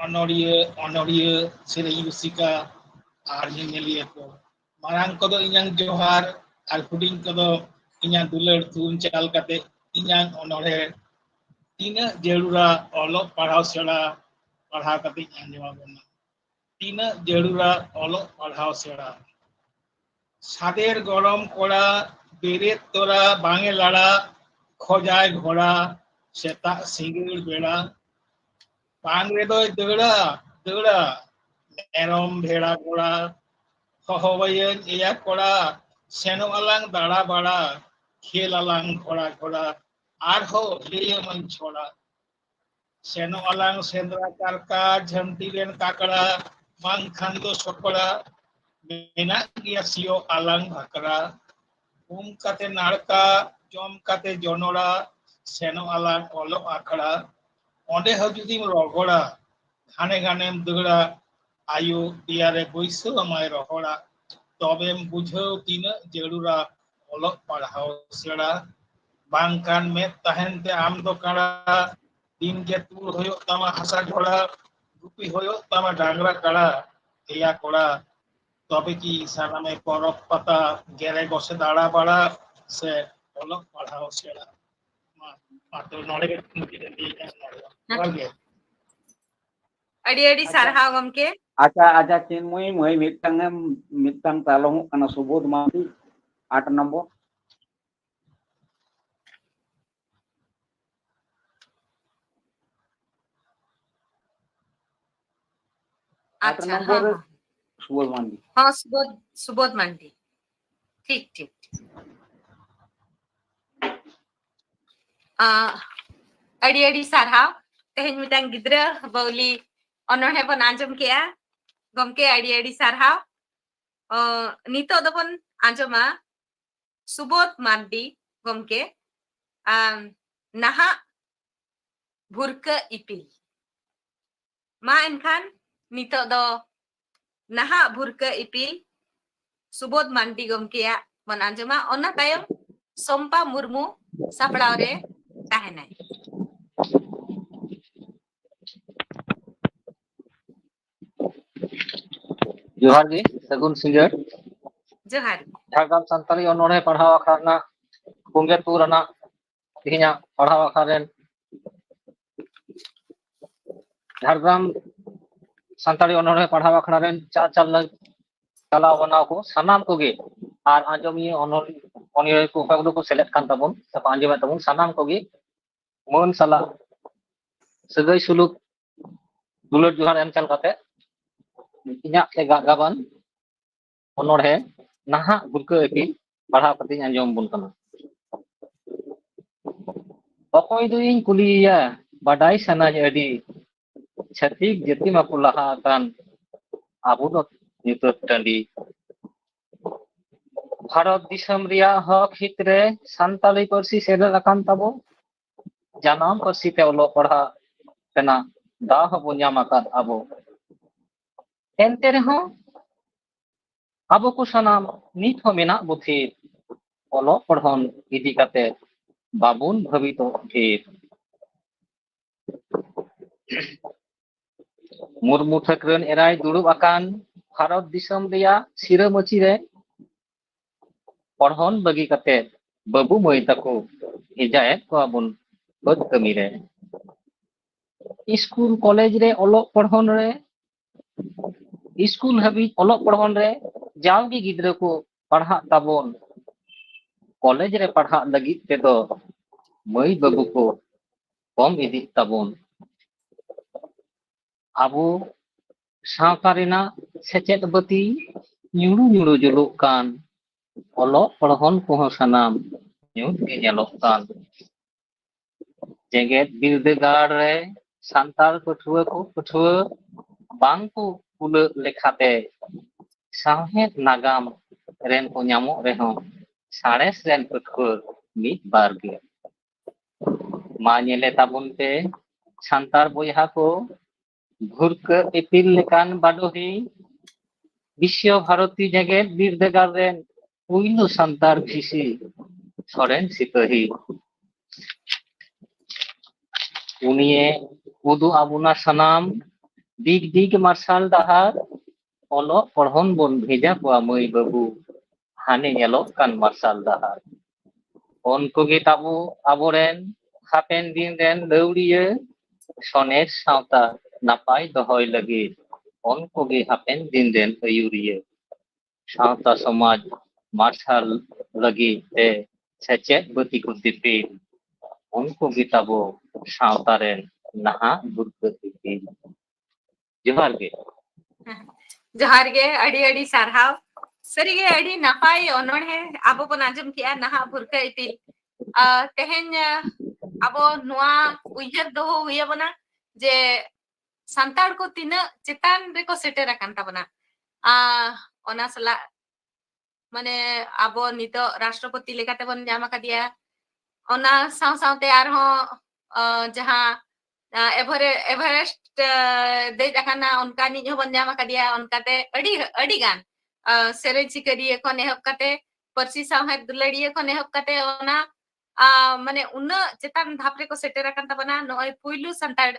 ᱚᱱᱚᱲᱤᱭᱟᱹ, ᱚᱱᱚᱲᱤᱭᱟᱹ, ᱥᱮᱨᱮᱧ ᱨᱩᱥᱤᱠᱟ ᱟᱨ ᱧᱮᱧᱮᱞᱤᱭᱟᱹ ᱠᱚ, ᱢᱟᱨᱟᱝ ᱠᱚᱫᱚ ᱤᱧᱟᱝ ᱡᱚᱦᱟᱨ ᱟᱨ ᱦᱩᱰᱤᱧ ᱠᱚᱫᱚ ᱤᱧᱟᱝ ᱫᱩᱞᱟᱹᱲ ᱛᱷᱩᱢ ᱪᱟᱞ ᱠᱟᱛᱮ ᱤᱧᱟᱝ ᱚᱱᱚᱬᱦᱮ ᱛᱤᱱᱟᱹᱜ ᱡᱟᱹᱨᱩᱲᱟ ᱚᱞᱚᱜ ᱯᱟᱲᱦᱟᱣ ᱥᱮᱬᱟ ᱯᱟᱲᱦᱟᱣ ᱠᱟᱛᱮᱧ ᱟᱸᱡᱚᱢ ᱟᱵᱚᱱᱟ᱾ ᱛᱤᱱᱟᱹᱜ ᱡᱟᱹᱨᱩᱲᱟ ᱚᱞᱚᱜ ᱯᱟᱲᱦᱟᱣ ᱥᱮᱬᱟ᱾ ᱥᱟᱫᱮᱨ ᱜᱚᱲᱚᱢ ᱠᱚᱲᱟ ᱵᱮᱨᱮᱫ ᱛᱚᱨᱟ ᱵᱟᱝ ᱮ ᱞᱟᱲᱟ, ᱠᱷᱚᱡᱟᱭ ᱜᱷᱚᱲᱟ ᱥᱮᱛᱟᱜ ᱥᱤᱸᱜᱟᱹᱲ ᱵᱮᱲᱟ᱾ ᱵᱟᱝ ᱨᱮᱫᱚᱭ ᱫᱟᱹᱲᱟ ᱫᱟᱹᱲᱟ ᱢᱮᱨᱚᱢ ᱵᱷᱮᱲᱟ ᱜᱚᱲᱟ, ᱦᱚᱦᱚᱣᱟᱹᱭᱟᱹᱧ ᱮᱭᱟ ᱠᱚᱲᱟ, ᱥᱮᱱᱚᱜ ᱟᱞᱟᱝ ᱫᱟᱬᱟ ᱵᱟᱲᱟ, ᱠᱷᱮᱞ ᱟᱞᱟᱝ ᱜᱷᱚᱲᱟ ᱜᱷᱚᱲᱟ, ᱟᱨᱦᱚᱸ ᱞᱟᱹᱭ ᱟᱢᱟᱹᱧ ᱪᱷᱚᱲᱟ᱾ ᱥᱮᱱᱚᱜ ᱟᱞᱟᱝ ᱥᱮᱸᱫᱽᱨᱟ ᱠᱟᱨᱠᱟ, ᱡᱷᱟᱹᱱᱴᱤ ᱨᱮᱱ ᱠᱟᱠᱲᱟ, ᱵᱟᱝᱠᱷᱟᱱ ᱫᱚ ᱥᱚᱠᱲᱟ, ᱢᱮᱱᱟᱜ ᱜᱮᱭᱟ ᱥᱤᱭᱳᱜ ᱟᱞᱟᱝ ᱵᱷᱟᱠᱨᱟ᱾ ᱩᱢ ᱠᱟᱛᱮ ᱱᱟᱲᱠᱟ, ᱡᱚᱢ ᱠᱟᱛᱮ ᱡᱚᱱᱚᱲᱟ, ᱥᱮᱱᱚᱜ ᱟᱞᱟᱝ ᱚᱞᱚᱜ ᱟᱠᱷᱲᱟ᱾ ᱚᱸᱰᱮ ᱦᱚᱸ ᱡᱩᱫᱤᱢ ᱨᱚᱜᱚᱲᱟ, ᱜᱷᱟᱱᱮ ᱜᱷᱟᱱᱮᱢ ᱫᱟᱹᱲᱟ, ᱟᱭᱳ ᱫᱮᱭᱟ ᱨᱮ ᱵᱟᱹᱭᱥᱟᱹᱣ ᱟᱢᱟᱭ ᱨᱚᱦᱚᱲᱟ᱾ ᱛᱚᱵᱮᱢ ᱵᱩᱡᱷᱟᱹᱣ ᱛᱤᱱᱟᱹᱜ ᱡᱟᱹᱨᱩᱲᱟ ᱚᱞᱚᱜ ᱯᱟᱲᱦᱟᱣ ᱥᱮᱬᱟ᱾ ᱵᱟᱝᱠᱷᱟᱱ ᱢᱮᱫ ᱛᱟᱦᱮᱱ ᱛᱮ ᱟᱢ ᱫᱚ ᱠᱟᱬᱟ, ᱫᱤᱱ ᱜᱮ ᱛᱩᱲ ᱦᱩᱭᱩᱜ ᱛᱟᱢᱟ ᱦᱟᱥᱟ ᱡᱷᱚᱲᱟ, ᱜᱩᱯᱤ ᱦᱩᱭᱩᱜ ᱛᱟᱢᱟ ᱰᱟᱝᱨᱟ ᱠᱟᱲᱟ᱾ ᱮᱭᱟ ᱠᱚᱲᱟ, ᱛᱚᱵᱮ ᱠᱤ ᱥᱟᱱᱟᱢᱮ ᱯᱚᱨᱚᱵᱽ ᱯᱟᱛᱟ, ᱜᱮᱨᱮ ᱜᱚᱥᱮ ᱫᱟᱬᱟ ᱵᱟᱲᱟ ᱥᱮ ᱚᱞᱚᱜ ᱯᱟᱲᱦᱟᱣ ᱥᱮᱬᱟ? ᱟᱫᱚ ᱱᱚᱰᱮ ᱜᱮ ᱢᱩᱪᱟᱹᱫ ᱮᱱ ᱜᱮ, ᱡᱚᱦᱟᱨ ᱜᱮ᱾ ᱟᱹᱰᱤ ᱟᱹᱰᱤ ᱟᱪᱪᱷᱟ᱾ ᱥᱟᱨᱦᱟᱣ ᱜᱚᱢᱠᱮ᱾ ᱟᱪᱪᱷᱟ, ᱟᱪᱪᱷᱟ, ᱪᱤᱱᱢᱚᱭ ᱢᱟᱹᱭ ᱢᱤᱫᱴᱟᱝ ᱮᱢ, ᱢᱤᱫᱴᱟᱝ ᱛᱟᱞᱚᱢᱚᱜ ᱠᱟᱱᱟ, ᱥᱩᱵᱳᱫᱷ ᱢᱟᱱᱰᱤ, ᱟᱴ ᱱᱚᱢᱵᱚᱨ᱾ ᱟᱴ ᱟᱪᱪᱷᱟ, ᱱᱚᱢᱵᱚᱨ ᱦᱚᱸ, ᱨᱮ ᱦᱚᱸ᱾ ᱥᱩᱵᱳᱫᱷ ᱢᱟᱱᱰᱤ᱾ ᱦᱚᱸ, ᱥᱩᱵᱳᱫᱷ, ᱥᱩᱵᱳᱫᱷ ᱢᱟᱱᱰᱤ᱾ ᱴᱷᱤᱠ, ᱴᱷᱤᱠ, ᱴᱷᱤᱠ᱾ ᱟᱸ, ᱟᱹᱰᱤ ᱟᱹᱰᱤ ᱥᱟᱨᱦᱟᱣ᱾ ᱛᱮᱦᱮᱧ ᱢᱤᱫᱴᱟᱝ ᱜᱤᱫᱽᱨᱟᱹ ᱵᱟᱹᱣᱞᱤ ᱚᱱᱚᱬᱦᱮ ᱵᱚᱱ ᱟᱸᱡᱚᱢ ᱠᱮᱜᱼᱟ᱾ ᱜᱚᱢᱠᱮ, ᱟᱹᱰᱤ ᱟᱹᱰᱤ ᱥᱟᱨᱦᱟᱣ᱾ ᱚ, ᱱᱤᱛᱚᱜ ᱫᱚᱵᱚᱱ ᱟᱸᱡᱚᱢᱟ ᱥᱩᱵᱳᱫᱷ ᱢᱟᱨᱰᱤ ᱜᱚᱢᱠᱮ, ᱟᱢ, ᱱᱟᱦᱟᱜ ᱵᱷᱩᱨᱠᱟᱹ ᱤᱯᱤᱞ᱾ ᱢᱟ ᱮᱱᱠᱷᱟᱱ ᱱᱤᱛᱚᱜ ᱫᱚ ᱱᱟᱦᱟᱜ ᱵᱷᱩᱨᱠᱟᱹ ᱤᱯᱤᱞ ᱥᱩᱵᱳᱫᱷ ᱢᱟᱨᱰᱤ ᱜᱚᱢᱠᱮᱭᱟᱜ ᱵᱚᱱ ᱟᱸᱡᱚᱢᱟ᱾ ᱚᱱᱟ ᱛᱟᱭᱚᱢ ᱥᱚᱢᱯᱟ ᱢᱩᱨᱢᱩ ᱥᱟᱯᱲᱟᱣ ᱨᱮ ᱛᱟᱦᱮᱱᱟᱭ᱾ ᱡᱚᱦᱟᱨ ᱜᱮ, ᱥᱟᱹᱜᱩᱱ ᱥᱤᱸᱜᱟᱹᱲ᱾ ᱡᱚᱦᱟᱨ ᱜᱮ᱾ ᱡᱷᱟᱲᱜᱨᱟᱢ ᱥᱟᱱᱛᱟᱲᱤ ᱚᱱᱚᱬᱦᱮ ᱯᱟᱲᱦᱟᱣ ᱟᱠᱷᱲᱟ ᱨᱮᱱᱟᱜ ᱯᱩᱸᱜᱮ ᱛᱩᱨ ᱟᱱᱟᱜ ᱛᱮᱦᱮᱧᱟᱜ ᱯᱟᱲᱦᱟᱣ ᱟᱠᱷᱲᱟ ᱨᱮᱱ ᱡᱷᱟᱲᱜᱨᱟᱢ ᱥᱟᱱᱛᱟᱲᱤ ᱚᱱᱚᱬᱦᱮ ᱯᱟᱲᱦᱟᱣ ᱟᱠᱷᱲᱟ ᱨᱮᱱ ᱪᱟ-, ᱪᱟᱞᱟᱣ ᱪᱟᱞᱟᱣ ᱵᱟᱱᱟᱣ ᱠᱚ ᱥᱟᱱᱟᱢ ᱠᱚᱜᱮ ᱟᱨ ᱟᱸᱡᱚᱢᱤᱭᱟᱹ ᱚᱱᱚᱞ-, ᱚᱱᱚᱞᱤᱭᱟᱹ ᱠᱚ ᱚᱠᱚᱭ ᱠᱚᱫᱚ ᱠᱚ ᱥᱮᱞᱮᱫ ᱠᱟᱱ ᱛᱟᱵᱚᱱ ᱥᱮᱠᱚ ᱟᱸᱡᱚᱢᱮᱫ ᱛᱟᱵᱚᱱ ᱥᱟᱱᱟᱢ ᱠᱚᱜᱮ ᱢᱟᱹᱱ ᱥᱟᱞᱟᱜ ᱥᱟᱹᱜᱟᱹᱭ ᱥᱩᱞᱩᱠ ᱫᱩᱞᱟᱹᱲ ᱡᱚᱦᱟᱨ ᱮᱢ ᱪᱟᱞ ᱠᱟᱛᱮ ᱤᱧᱟᱹᱜ ᱛᱮ ᱜᱟ-, ᱜᱟᱵᱟᱱ ᱚᱱᱚᱬᱦᱮ ᱱᱟᱦᱟᱜ ᱵᱷᱩᱨᱠᱟᱹ ᱤᱯᱤᱞ ᱯᱟᱲᱦᱟᱣ ᱠᱟᱛᱮᱧ ᱟᱸᱡᱚᱢ ᱟᱵᱚᱱ ᱠᱟᱱᱟ᱾ ᱚᱠᱚᱭ ᱫᱚᱧ ᱠᱩᱞᱤᱭᱮᱭᱟ, ᱵᱟᱰᱟᱭ ᱥᱟᱱᱟᱧ ᱟᱹᱰᱤ, ᱪᱷᱟᱹᱛᱤᱠ ᱡᱟᱹᱛᱤ ᱢᱟᱠᱚ ᱞᱟᱦᱟ ᱟᱠᱟᱱ, ᱟᱵᱚ ᱫᱚ ᱧᱩᱛᱟᱹᱛ ᱴᱟᱺᱰᱤ᱾ ᱵᱷᱟᱨᱚᱛ ᱫᱤᱥᱚᱢ ᱨᱮᱭᱟᱜ ᱦᱚᱠ ᱦᱤᱛ ᱨᱮ ᱥᱟᱱᱛᱟᱲᱤ ᱯᱟᱹᱨᱥᱤ ᱥᱮᱞᱮᱫ ᱟᱠᱟᱱ ᱛᱟᱵᱚ, ᱡᱟᱱᱟᱢ ᱯᱟᱹᱨᱥᱤ ᱛᱮ ᱚᱞᱚᱜ ᱯᱟᱲᱦᱟᱜ ᱨᱮᱱᱟᱜ ᱫᱟᱣ ᱦᱚᱸᱵᱚ ᱧᱟᱢ ᱟᱠᱟᱫ ᱟᱵᱚ᱾ ᱮᱱᱛᱮ ᱨᱮᱦᱚᱸ ᱟᱵᱚ ᱠᱚ ᱥᱟᱱᱟᱢ ᱱᱤᱛ ᱦᱚᱸ ᱢᱮᱱᱟᱜ ᱵᱚ ᱛᱷᱤᱨ, ᱚᱞᱚᱜ ᱯᱚᱲᱦᱚᱱ ᱤᱫᱤ ᱠᱟᱛᱮ ᱵᱟᱵᱚᱱ ᱵᱷᱟᱹᱵᱤᱛᱚᱜ ᱛᱷᱤᱨ᱾ ᱢᱩᱨᱢᱩ ᱴᱷᱟᱹᱠᱨᱟᱹᱱ ᱮᱨᱟᱭ ᱫᱩᱲᱩᱵ ᱟᱠᱟᱱ ᱵᱷᱟᱨᱚᱛ ᱫᱤᱥᱚᱢ ᱨᱮᱭᱟᱜ ᱥᱤᱨᱟᱹ ᱢᱟᱹᱪᱤ ᱨᱮ ᱯᱚᱲᱦᱚᱱ ᱵᱟᱹᱜᱤ ᱠᱟᱛᱮ ᱵᱟᱹᱵᱩ ᱢᱟᱹᱭ ᱛᱟᱠᱚ ᱵᱷᱮᱡᱟᱭᱮᱫ ᱠᱚᱣᱟ ᱵᱚᱱ ᱵᱟᱹᱫᱽ ᱠᱟᱹᱢᱤ ᱨᱮ᱾ ᱥᱠᱩᱞ ᱠᱚᱞᱮᱡᱽ ᱨᱮ ᱚᱞᱚᱜ ᱯᱚᱲᱦᱚᱱ ᱨᱮ, ᱥᱠᱩᱞ ᱦᱟᱹᱵᱤᱡ ᱚᱞᱚᱜ ᱯᱚᱲᱦᱚᱱ ᱨᱮ ᱡᱟᱣᱜᱮ ᱜᱤᱫᱽᱨᱟᱹ ᱠᱚ ᱯᱟᱲᱦᱟᱜ ᱛᱟᱵᱚᱱ᱾ ᱠᱚᱞᱮᱡᱽ ᱨᱮ ᱯᱟᱲᱦᱟᱜ ᱞᱟᱹᱜᱤᱫ ᱛᱮᱫᱚ ᱢᱟᱹᱭ ᱵᱟᱹᱵᱩ ᱠᱚ ᱠᱚᱢ ᱤᱫᱤᱜ ᱛᱟᱵᱚᱱ᱾ ᱟᱵᱚ ᱥᱟᱶᱛᱟ ᱨᱮᱱᱟᱜ ᱥᱮᱪᱮᱫ ᱵᱟᱹᱛᱤ ᱧᱩᱲᱩ ᱧᱩᱲᱩ ᱡᱩᱞᱩᱜ ᱠᱟᱱ, ᱚᱞᱚᱜ ᱯᱚᱲᱦᱚᱱ ᱠᱚᱦᱚᱸ ᱥᱟᱱᱟᱢ ᱧᱩᱛ ᱜᱮ ᱧᱮᱞᱚᱜ ᱠᱟᱱ᱾ ᱡᱮᱜᱮᱛ ᱵᱤᱨᱫᱟᱹᱜᱟᱲ ᱨᱮ ᱥᱟᱱᱛᱟᱲ ᱯᱟᱹᱴᱷᱩᱣᱟᱹ ᱠᱚ ᱯᱟᱹᱴᱷᱩᱣᱟᱹ ᱵᱟᱝ ᱠᱚ ᱠᱩᱞᱟᱹᱜ ᱞᱮᱠᱟᱛᱮ ᱥᱟᱶᱦᱮᱫ ᱱᱟᱜᱟᱢ ᱨᱮᱱ ᱠᱚ ᱧᱟᱢᱚᱜ ᱨᱮᱦᱚᱸ ᱥᱟᱬᱮᱥ ᱨᱮᱱ ᱯᱟᱹᱴᱷᱩᱣᱟᱹ ᱢᱤᱫ ᱵᱟᱨ ᱜᱮ᱾ ᱢᱟ ᱧᱮᱞᱮ ᱛᱟᱵᱚᱱ ᱯᱮ ᱥᱟᱱᱛᱟᱲ ᱵᱚᱭᱦᱟ ᱠᱚ, ᱵᱷᱩᱨᱠᱟᱹ ᱤᱯᱤᱞ ᱞᱮᱠᱟᱱ ᱵᱟᱰᱚᱦᱤ, ᱵᱤᱥᱥᱚ ᱵᱷᱟᱨᱚᱛᱤ ᱡᱮᱜᱮᱛ ᱵᱤᱨᱫᱟᱹᱜᱟᱲ ᱨᱮᱱ ᱯᱩᱭᱞᱩ ᱥᱟᱱᱛᱟᱲ ᱵᱷᱤᱥᱤ ᱥᱚᱨᱮᱱ ᱥᱤᱯᱟᱹᱦᱤ᱾ ᱩᱱᱤᱭᱮ ᱩᱫᱩᱜ ᱟᱵᱚᱱᱟ ᱥᱟᱱᱟᱢ ᱫᱤᱜᱽ ᱫᱤᱜᱽ ᱢᱟᱨᱥᱟᱞ ᱰᱟᱦᱟᱨ, ᱚᱞᱚᱜ ᱯᱚᱲᱦᱚᱱ ᱵᱚᱱ ᱵᱷᱮᱡᱟ ᱠᱚᱣᱟ ᱢᱟᱹᱭ ᱵᱟᱹᱵᱩ, ᱦᱟᱱᱮ ᱧᱮᱞᱚᱜ ᱠᱟᱱ ᱢᱟᱨᱥᱟᱞ ᱰᱟᱦᱟᱨ᱾ ᱩᱱᱠᱩ ᱜᱮ ᱛᱟᱵᱚ ᱟᱵᱚᱨᱮᱱ ᱦᱟᱯᱮᱱ ᱫᱤᱱ ᱨᱮᱱ ᱞᱟᱹᱣᱲᱤᱭᱟᱹ, ᱥᱚᱱᱮᱨ ᱥᱟᱶᱛᱟ ᱱᱟᱯᱟᱭ ᱫᱚᱦᱚᱭ ᱞᱟᱹᱜᱤᱫ ᱩᱱᱠᱩ ᱜᱮ ᱦᱟᱯᱮᱱ ᱫᱤᱱ ᱨᱮᱱ ᱟᱹᱭᱩᱨᱤᱭᱟᱹ᱾ ᱥᱟᱶᱛᱟ ᱥᱚᱢᱟᱡᱽ ᱢᱟᱨᱥᱟᱞ ᱞᱟᱹᱜᱤᱫ ᱛᱮ ᱥᱮᱪᱮᱫ ᱵᱟᱹᱛᱤ ᱠᱚ ᱫᱤᱯᱤᱞ, ᱩᱱᱠᱩ ᱜᱮ ᱛᱟᱵᱚ ᱥᱟᱶᱛᱟ ᱨᱮᱱ ᱱᱟᱦᱟᱜ ᱵᱷᱩᱨᱠᱟᱹ ᱤᱯᱤᱞ᱾ ᱡᱚᱦᱟᱨ ᱜᱮ᱾ ᱡᱚᱦᱟᱨ ᱜᱮ, ᱟᱹᱰᱤ ᱟᱹᱰᱤ ᱥᱟᱨᱦᱟᱣ᱾ ᱥᱟᱹᱨᱤᱜᱮ ᱟᱹᱰᱤ ᱱᱟᱯᱟᱭ ᱚᱱᱚᱬᱦᱮ ᱟᱵᱚ ᱵᱚᱱ ᱟᱸᱡᱚᱢ ᱠᱮᱜᱼᱟ, ᱱᱟᱦᱟᱜ ᱵᱷᱩᱨᱠᱟᱹ ᱤᱯᱤᱞ᱾ ᱟᱨ ᱛᱮᱦᱮᱧ, ᱟᱨ ᱟᱵᱚ ᱱᱚᱣᱟ ᱩᱭᱦᱟᱹᱨ ᱫᱚᱦᱚ ᱦᱩᱭ ᱟᱵᱚᱱᱟ ᱡᱮ ᱥᱟᱱᱛᱟᱲ ᱠᱚ ᱛᱤᱱᱟᱹᱜ ᱪᱮᱛᱟᱱ ᱨᱮᱠᱚ ᱥᱮᱴᱮᱨ ᱟᱠᱟᱱ ᱛᱟᱵᱚᱱᱟ᱾ ᱟᱨ ᱚᱱᱟ ᱥᱟᱞᱟᱜ ᱢᱟᱱᱮ ᱟᱵᱚ ᱱᱤᱛᱚᱜ ᱨᱟᱥᱴᱨᱚᱯᱚᱛᱤ ᱞᱮᱠᱟᱛᱮᱵᱚᱱ ᱧᱟᱢ ᱟᱠᱟᱫᱮᱭᱟ᱾ ᱚᱱᱟ ᱥᱟᱶ ᱥᱟᱶᱛᱮ ᱟᱨᱦᱚᱸ, ᱟᱸ, ᱡᱟᱦᱟᱸ, ᱟᱸ, ᱮᱵᱷᱟᱨᱮ-, ᱮᱵᱷᱟᱨᱮᱥᱴ, ᱟᱸ, ᱫᱮᱡ ᱟᱠᱟᱱᱟ, ᱚᱱᱠᱟᱱᱤᱡ ᱦᱚᱸᱵᱚᱱ ᱧᱟᱢ ᱟᱠᱟᱫᱮᱭᱟ᱾ ᱚᱱᱠᱟᱛᱮ ᱟᱹᱰᱤ, ᱟᱹᱰᱤ ᱜᱟᱱ, ᱟᱸ, ᱥᱮᱨᱮᱧ ᱥᱤᱠᱟᱹᱨᱤᱭᱟᱹ ᱠᱷᱚᱱ ᱮᱦᱚᱵ ᱠᱟᱛᱮ, ᱯᱟᱹᱨᱥᱤ ᱥᱟᱶᱦᱮᱫ ᱫᱩᱞᱟᱹᱲᱤᱭᱟᱹ ᱠᱷᱚᱱ ᱮᱦᱚᱵ ᱠᱟᱛᱮ, ᱚᱱᱟ, ᱟᱸ, ᱢᱟᱱᱮ ᱩᱱᱟᱹᱜ ᱪᱮᱛᱟᱱ ᱫᱷᱟᱯ ᱨᱮᱠᱚ ᱥᱮᱴᱮᱨ ᱟᱠᱟᱱ ᱛᱟᱵᱚᱱᱟ᱾ ᱱᱚᱜᱼᱚᱭ ᱯᱩᱭᱞᱩ ᱥᱟᱱᱛᱟᱲ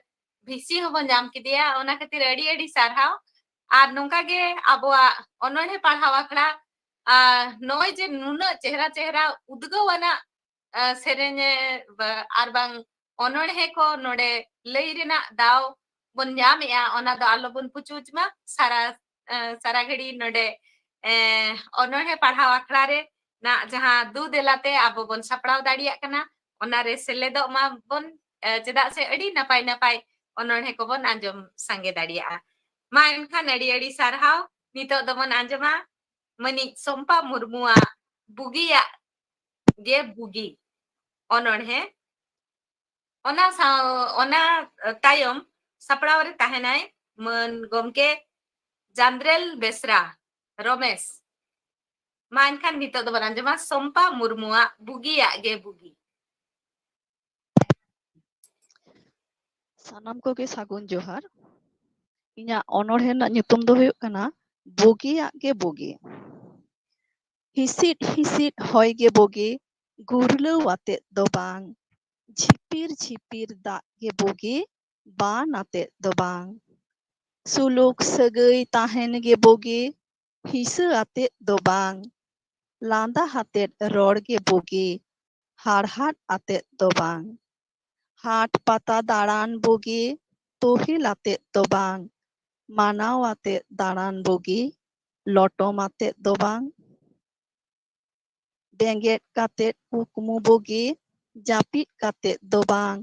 ᱵᱷᱤᱥᱤ ᱦᱚᱸᱵᱚᱱ ᱧᱟᱢ ᱠᱮᱫᱮᱭᱟ᱾ ᱚᱱᱟ ᱠᱷᱟᱹᱛᱤᱨ ᱟᱹᱰᱤ ᱟᱹᱰᱤ ᱥᱟᱨᱦᱟᱣ᱾ ᱟᱨ ᱱᱚᱝᱠᱟ ᱜᱮ ᱟᱵᱚᱣᱟᱜ ᱚᱱᱚᱬᱦᱮ ᱯᱟᱲᱦᱟᱣ ᱟᱠᱷᱲᱟ, ᱟᱨ ᱱᱚᱜᱼᱚᱭ ᱡᱮ ᱱᱩᱱᱟᱹᱜ ᱪᱮᱦᱨᱟ ᱪᱮᱦᱨᱟ ᱩᱫᱽᱜᱟᱹᱣ ᱟᱱᱟᱜ ᱥᱮᱨᱮᱧ ᱟᱨ ᱵᱟᱝ ᱚᱱᱚᱬᱦᱮ ᱠᱚ ᱱᱚᱰᱮ ᱞᱟᱹᱭ ᱨᱮᱱᱟᱜ ᱫᱟᱣ ᱵᱚᱱ ᱧᱟᱢᱮᱜᱼᱟ, ᱚᱱᱟ ᱫᱚ ᱟᱞᱚ ᱵᱚᱱ ᱯᱩᱪᱩᱡ ᱢᱟ᱾ ᱥᱟᱨᱟ ᱥᱟᱨᱟ ᱜᱷᱟᱹᱲᱤ ᱱᱚᱰᱮ ᱚᱱᱚᱬᱦᱮ ᱯᱟᱲᱦᱟᱣ ᱟᱠᱷᱲᱟ ᱨᱮ ᱱᱟᱜ ᱡᱟᱦᱟᱸ ᱫᱩ ᱫᱮᱞᱟᱛᱮ ᱟᱵᱚ ᱵᱚᱱ ᱥᱟᱯᱲᱟᱣ ᱫᱟᱲᱮᱭᱟᱜ ᱠᱟᱱᱟ, ᱚᱱᱟᱨᱮ ᱥᱮᱞᱮᱫᱚᱜ ᱢᱟᱵᱚᱱ᱾ ᱪᱮᱫᱟᱜ ᱥᱮ ᱟᱹᱰᱤ ᱱᱟᱯᱟᱭ ᱱᱟᱯᱟᱭ ᱚᱱᱚᱬᱦᱮ ᱠᱚᱵᱚᱱ ᱟᱸᱡᱚᱢ ᱥᱟᱸᱜᱮ ᱫᱟᱲᱮᱭᱟᱜᱼᱟ᱾ ᱢᱟ ᱮᱱᱠᱷᱟᱱ ᱟᱹᱰᱤ ᱟᱹᱰᱤ ᱥᱟᱨᱦᱟᱣ᱾ ᱱᱤᱛᱚᱜ ᱫᱚᱵᱚᱱ ᱟᱸᱡᱚᱢᱟ ᱢᱟᱹᱱᱤᱡ ᱥᱚᱢᱯᱟ ᱢᱩᱨᱢᱩᱣᱟᱜ ᱵᱩᱜᱤᱭᱟᱜ ᱜᱮ ᱵᱩᱜᱤ ᱚᱱᱚᱬᱦᱮ᱾ ᱚᱱᱟ ᱥᱟᱶ ᱚᱱᱟ ᱛᱟᱭᱚᱢ ᱥᱟᱯᱲᱟᱣ ᱨᱮ ᱛᱟᱦᱮᱱᱟᱭ ᱢᱟᱹᱱ ᱜᱚᱢᱠᱮ ᱡᱟᱱᱫᱨᱮᱞ ᱵᱮᱥᱨᱟ ᱨᱚᱢᱮᱥ᱾ ᱢᱟ ᱮᱱᱠᱷᱟᱱ ᱱᱤᱛᱚᱜ ᱫᱚᱵᱚᱱ ᱟᱸᱡᱚᱢᱟ ᱥᱚᱢᱯᱟ ᱢᱩᱨᱢᱩᱣᱟᱜ ᱵᱩᱜᱤᱭᱟᱜ ᱜᱮ ᱵᱩᱜᱤ᱾ ᱥᱟᱱᱟᱢ ᱠᱚᱜᱮ ᱥᱟᱹᱜᱩᱱ ᱡᱚᱦᱟᱨ᱾ ᱤᱧᱟᱹᱜ ᱚᱱᱚᱬᱦᱮ ᱨᱮᱱᱟᱜ ᱧᱩᱛᱩᱢ ᱫᱚ ᱦᱩᱭᱩᱜ ᱠᱟᱱᱟ ᱵᱩᱜᱤᱭᱟᱜ ᱜᱮ ᱵᱩᱜᱤ᱾ ᱦᱤᱥᱤᱫ ᱦᱤᱥᱤᱫ ᱦᱚᱭ ᱜᱮ ᱵᱩᱜᱤ, ᱜᱩᱨᱞᱟᱹᱣ ᱟᱛᱮᱫ ᱫᱚ ᱵᱟᱝ᱾ ᱡᱷᱤᱯᱤᱨ ᱡᱷᱤᱯᱤᱨ ᱫᱟᱜ ᱜᱮ ᱵᱩᱜᱤ, ᱵᱟᱱ ᱟᱛᱮᱫ ᱫᱚ ᱵᱟᱝ᱾ ᱥᱩᱞᱩᱠ ᱥᱟᱹᱜᱟᱹᱭ ᱛᱟᱦᱮᱱ ᱜᱮ ᱵᱩᱜᱤ, ᱦᱤᱥᱟᱹ ᱟᱛᱮᱫ ᱫᱚ ᱵᱟᱝ᱾ ᱞᱟᱸᱫᱟ ᱟᱛᱮᱫ ᱨᱚᱲ ᱜᱮ ᱵᱩᱜᱤ, ᱦᱟᱲᱦᱟᱫ ᱟᱛᱮᱫ ᱫᱚ ᱵᱟᱝ᱾ ᱦᱟᱴ ᱯᱟᱛᱟ ᱫᱟᱬᱟᱱ ᱵᱩᱜᱤ, ᱛᱚᱦᱤᱞ ᱟᱛᱮᱫ ᱫᱚ ᱵᱟᱝ᱾ ᱢᱟᱱᱟᱣ ᱟᱛᱮᱫ ᱫᱟᱬᱟᱱ ᱵᱩᱜᱤ, ᱞᱚᱴᱚᱢ ᱟᱛᱮᱫ ᱫᱚ ᱵᱟᱝ᱾ ᱵᱮᱸᱜᱮᱫ ᱠᱟᱛᱮᱫ ᱠᱩᱠᱢᱩ ᱵᱩᱜᱤ, ᱡᱟᱹᱯᱤᱫ ᱠᱟᱛᱮᱫ ᱫᱚ ᱵᱟᱝ᱾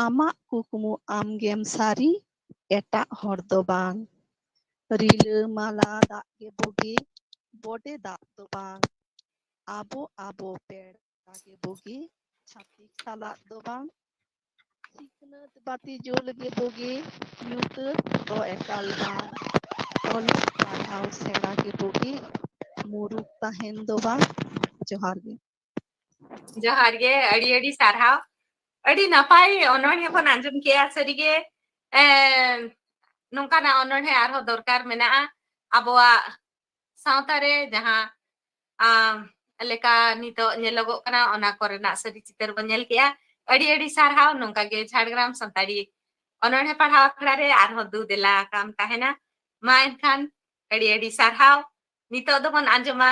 ᱟᱢᱟᱜ ᱠᱩᱠᱢᱩ ᱟᱢᱜᱮᱢ ᱥᱟᱹᱨᱤ, ᱮᱴᱟᱜ ᱦᱚᱲ ᱫᱚ ᱵᱟᱝ᱾ ᱨᱤᱞᱟᱹᱢᱟᱞᱟ ᱫᱟᱜ ᱜᱮ ᱵᱩᱜᱤ, ᱵᱚᱰᱮ ᱫᱟᱜ ᱫᱚ ᱵᱟᱝ᱾ ᱟᱵᱚ ᱟᱵᱚ ᱯᱮᱲᱟ ᱜᱮ ᱵᱩᱜᱤ, ᱪᱷᱟᱹᱛᱤᱠ ᱥᱟᱞᱟᱜ ᱫᱚ ᱵᱟᱝ᱾ ᱥᱤᱠᱷᱱᱟᱹᱛ ᱵᱟᱹᱛᱤ ᱡᱩᱞ ᱜᱮ ᱵᱩᱜᱤ, ᱧᱩᱛᱟᱹᱛ ᱫᱚ ᱮᱠᱟᱞ ᱵᱟᱝ᱾ ᱚᱞᱚᱜ ᱯᱟᱲᱦᱟᱣ ᱥᱮᱬᱟ ᱜᱮ ᱵᱩᱜᱤ, ᱢᱩᱨᱩᱠ ᱛᱟᱦᱮᱱ ᱫᱚ ᱵᱟᱝ᱾ ᱡᱚᱦᱟᱨ ᱜᱮ᱾ ᱡᱚᱦᱟᱨ ᱜᱮ, ᱟᱹᱰᱤ ᱟᱹᱰᱤ ᱥᱟᱨᱦᱟᱣ᱾ ᱟᱹᱰᱤ ᱱᱟᱯᱟᱭ ᱚᱱᱚᱬᱦᱮ ᱵᱚᱱ ᱟᱸᱡᱚᱢ ᱠᱮᱜᱼᱟ᱾ ᱥᱟᱹᱨᱤᱜᱮ ᱮ, ᱱᱚᱝᱠᱟᱱᱟᱜ ᱚᱱᱚᱬᱦᱮ ᱟᱨᱦᱚᱸ ᱫᱚᱨᱠᱟᱨ ᱢᱮᱱᱟᱜᱼᱟ ᱟᱵᱚᱣᱟᱜ ᱥᱟᱶᱛᱟ ᱨᱮ, ᱡᱟᱦᱟᱸ ᱟᱢ, ᱞᱮᱠᱟ ᱱᱤᱛᱚᱜ ᱧᱮᱞᱚᱜᱚᱜ ᱠᱟᱱᱟ, ᱚᱱᱟ ᱠᱚᱨᱮᱱᱟᱜ ᱥᱟᱹᱨᱤ ᱪᱤᱛᱟᱹᱨ ᱵᱚᱱ ᱧᱮᱞ ᱠᱮᱜᱼᱟ᱾ ᱟᱹᱰᱤ ᱟᱹᱰᱤ ᱥᱟᱨᱦᱟᱣ᱾ ᱱᱚᱝᱠᱟ ᱜᱮ ᱡᱷᱟᱲᱜᱨᱟᱢ ᱥᱟᱱᱛᱟᱲᱤ ᱚᱱᱚᱬᱦᱮ ᱯᱟᱲᱦᱟᱣ ᱟᱠᱷᱲᱟ ᱨᱮ ᱟᱨᱦᱚᱸ ᱫᱩ ᱫᱮᱞᱟ ᱟᱠᱟᱢ ᱛᱟᱦᱮᱱᱟ᱾ ᱢᱟ ᱮᱱᱠᱷᱟᱱ ᱟᱹᱰᱤ ᱟᱹᱰᱤ ᱥᱟᱨᱦᱟᱣ᱾ ᱱᱤᱛᱚᱜ ᱫᱚᱵᱚᱱ ᱟᱸᱡᱚᱢᱟ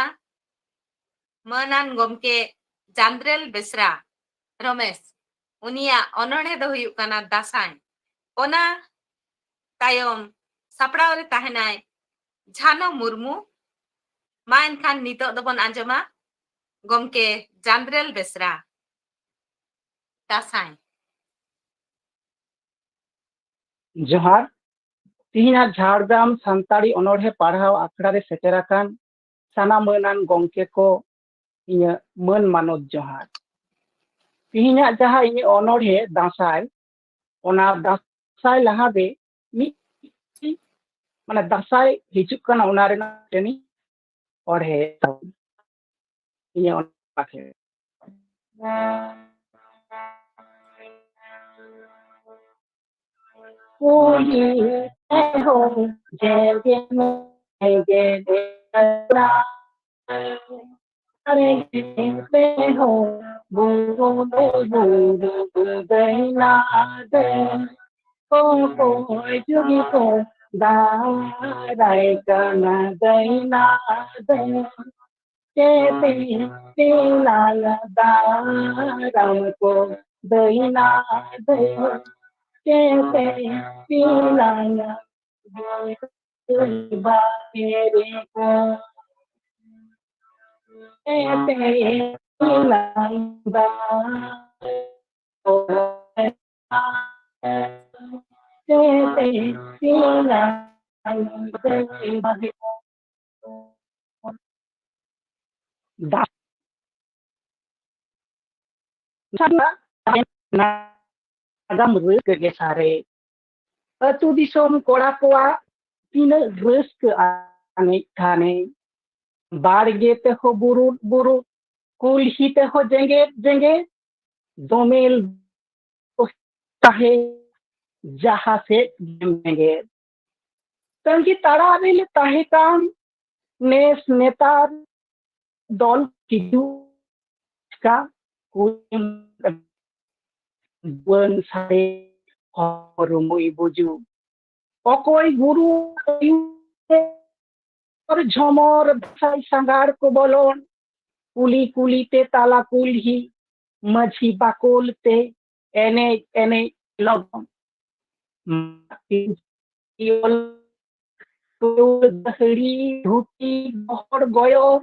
ᱢᱟᱹᱱᱟᱱ ᱜᱚᱢᱠᱮ ᱪᱟᱸᱫᱽᱨᱮᱞ ᱵᱮᱥᱨᱟ ᱨᱚᱢᱮᱥ, ᱩᱱᱤᱭᱟᱜ ᱚᱱᱚᱬᱦᱮ ᱫᱚ ᱦᱩᱭᱩᱜ ᱠᱟᱱᱟ ᱫᱟᱸᱥᱟᱭ᱾ ᱚᱱᱟ ᱛᱟᱭᱚᱢ ᱥᱟᱯᱲᱟᱣ ᱨᱮ ᱛᱟᱦᱮᱱᱟᱭ ᱡᱷᱟᱱᱚ ᱢᱩᱨᱢᱩ᱾ ᱢᱟ ᱮᱱᱠᱷᱟᱱ ᱱᱤᱛᱚᱜ ᱫᱚᱵᱚᱱ ᱟᱸᱡᱚᱢᱟ ᱜᱚᱢᱠᱮ ᱪᱟᱸᱫᱽᱨᱮᱞ ᱵᱮᱥᱨᱟ, ᱫᱟᱸᱥᱟᱭ᱾ ᱡᱚᱦᱟᱨ᱾ ᱛᱤᱦᱤᱧᱟᱜ ᱡᱷᱟᱲᱜᱨᱟᱢ ᱥᱟᱱᱛᱟᱲᱤ ᱚᱱᱚᱬᱦᱮ ᱯᱟᱲᱦᱟᱣ ᱟᱠᱷᱲᱟ ᱨᱮ ᱥᱮᱴᱮᱨ ᱟᱠᱟᱱ ᱥᱟᱱᱟᱢ ᱢᱟᱹᱱᱟᱱ ᱜᱚᱢᱠᱮ ᱠᱚ, ᱤᱧᱟᱹᱜ ᱢᱟᱹᱱ ᱢᱟᱱᱚᱛ ᱡᱚᱦᱟᱨ᱾ ᱛᱤᱦᱤᱧᱟᱜ ᱡᱟᱦᱟᱸ ᱤᱧᱟᱹᱜ ᱚᱱᱚᱬᱦᱮ ᱫᱟᱸᱥᱟᱭ, ᱚᱱᱟ ᱫᱟᱸᱥᱟᱭ ᱞᱟᱦᱟᱨᱮ ᱢᱤᱫ, ᱢᱟᱱᱮ, ᱫᱟᱸᱥᱟᱭ ᱦᱤᱡᱩᱜ ᱠᱟᱱᱟ, ᱚᱱᱟ ᱨᱮᱱᱟᱜ ᱢᱤᱫᱴᱮᱱᱤᱧ ᱚᱬᱦᱮ ᱛᱟᱵᱚᱱ᱾ ᱤᱧᱟᱹᱜ ᱚᱱᱚᱬᱦᱮ᱾ ᱠᱩᱞᱦᱤ ᱛᱮᱦᱚᱸ ᱡᱮᱜᱮᱫ ᱡᱮᱜᱮᱫ ᱟᱨᱮ ᱛᱮᱦᱚᱸ ᱵᱩᱨᱩ ᱫᱚ ᱵᱩᱨᱩ ᱫᱟᱹᱭᱱᱟ ᱫᱮ᱾ ᱚᱠᱚᱭ ᱡᱩᱫᱤ ᱠᱚ ᱫᱟᱨᱟᱭ ᱠᱟᱱᱟ ᱫᱟᱹᱭᱱᱟ ᱫᱮ᱾ ᱪᱮᱛᱮ ᱛᱮᱞᱟᱝ ᱫᱟᱨᱟᱢ ᱠᱚ ᱫᱟᱹᱭᱱᱟ ᱫᱮ᱾ ᱪᱮᱛᱮ ᱛᱮᱞᱟᱝ ᱵᱟᱦᱨᱮ ᱠᱚ᱾ ᱪᱮᱛᱮ ᱛᱮᱞᱟᱝ ᱫᱟᱨᱟᱢ ᱫᱟᱜ ᱱᱟᱜᱟᱢ ᱨᱟᱹᱥᱠᱟᱹ ᱜᱮ ᱥᱟᱨᱮᱡ᱾ ᱟᱹᱛᱩ ᱫᱤᱥᱚᱢ ᱠᱚᱲᱟ ᱠᱚᱣᱟᱜ ᱛᱤᱱᱟᱹᱜ ᱨᱟᱹᱥᱠᱟᱹ ᱟᱱᱮᱡ ᱠᱷᱟᱱᱮ᱾ ᱵᱟᱲᱜᱮ ᱛᱮᱦᱚᱸ ᱵᱩᱨᱩᱫ ᱵᱩᱨᱩᱫ, ᱠᱩᱞᱦᱤ ᱛᱮᱦᱚᱸ ᱡᱮᱜᱮᱫ ᱡᱮᱜᱮᱫ, ᱫᱚᱢᱮᱞ ᱛᱟᱦᱮᱸ ᱡᱟᱦᱟᱸ ᱥᱮᱫ ᱜᱮᱢ ᱵᱮᱸᱜᱮᱫ᱾ ᱛᱟᱺᱜᱤ ᱛᱟᱲᱟᱜ ᱨᱮᱞᱮ ᱛᱟᱦᱮᱸ ᱠᱟᱱ, ᱱᱮᱥ ᱱᱮᱛᱟᱨ ᱫᱚᱞ ᱠᱤᱪᱷᱩ ᱪᱤᱠᱟ ᱠᱩᱞᱤᱢ ᱡᱩᱣᱟᱹᱱ ᱥᱟᱨᱮ ᱦᱚᱲ ᱨᱩᱢᱩᱭ ᱵᱩᱡᱩ᱾ ᱚᱠᱚᱭ ᱜᱩᱨᱩ ᱟᱹᱭᱩᱨ ᱡᱷᱚᱢᱚᱨ ᱫᱟᱸᱥᱟᱭ ᱥᱟᱸᱜᱷᱟᱨ ᱠᱚ ᱵᱚᱞᱚᱱ᱾ ᱠᱩᱞᱤ ᱠᱩᱞᱤ ᱛᱮ ᱛᱟᱞᱟ ᱠᱩᱞᱦᱤ, ᱢᱟᱹᱡᱷᱤ ᱵᱟᱠᱚᱞ ᱛᱮ ᱮᱱᱮᱡ ᱮᱱᱮᱡ ᱞᱚᱜᱚᱱ᱾ ᱫᱟᱹᱦᱲᱤ ᱫᱷᱩᱛᱤ ᱜᱚᱦᱚᱲ ᱜᱚᱭᱚᱨ,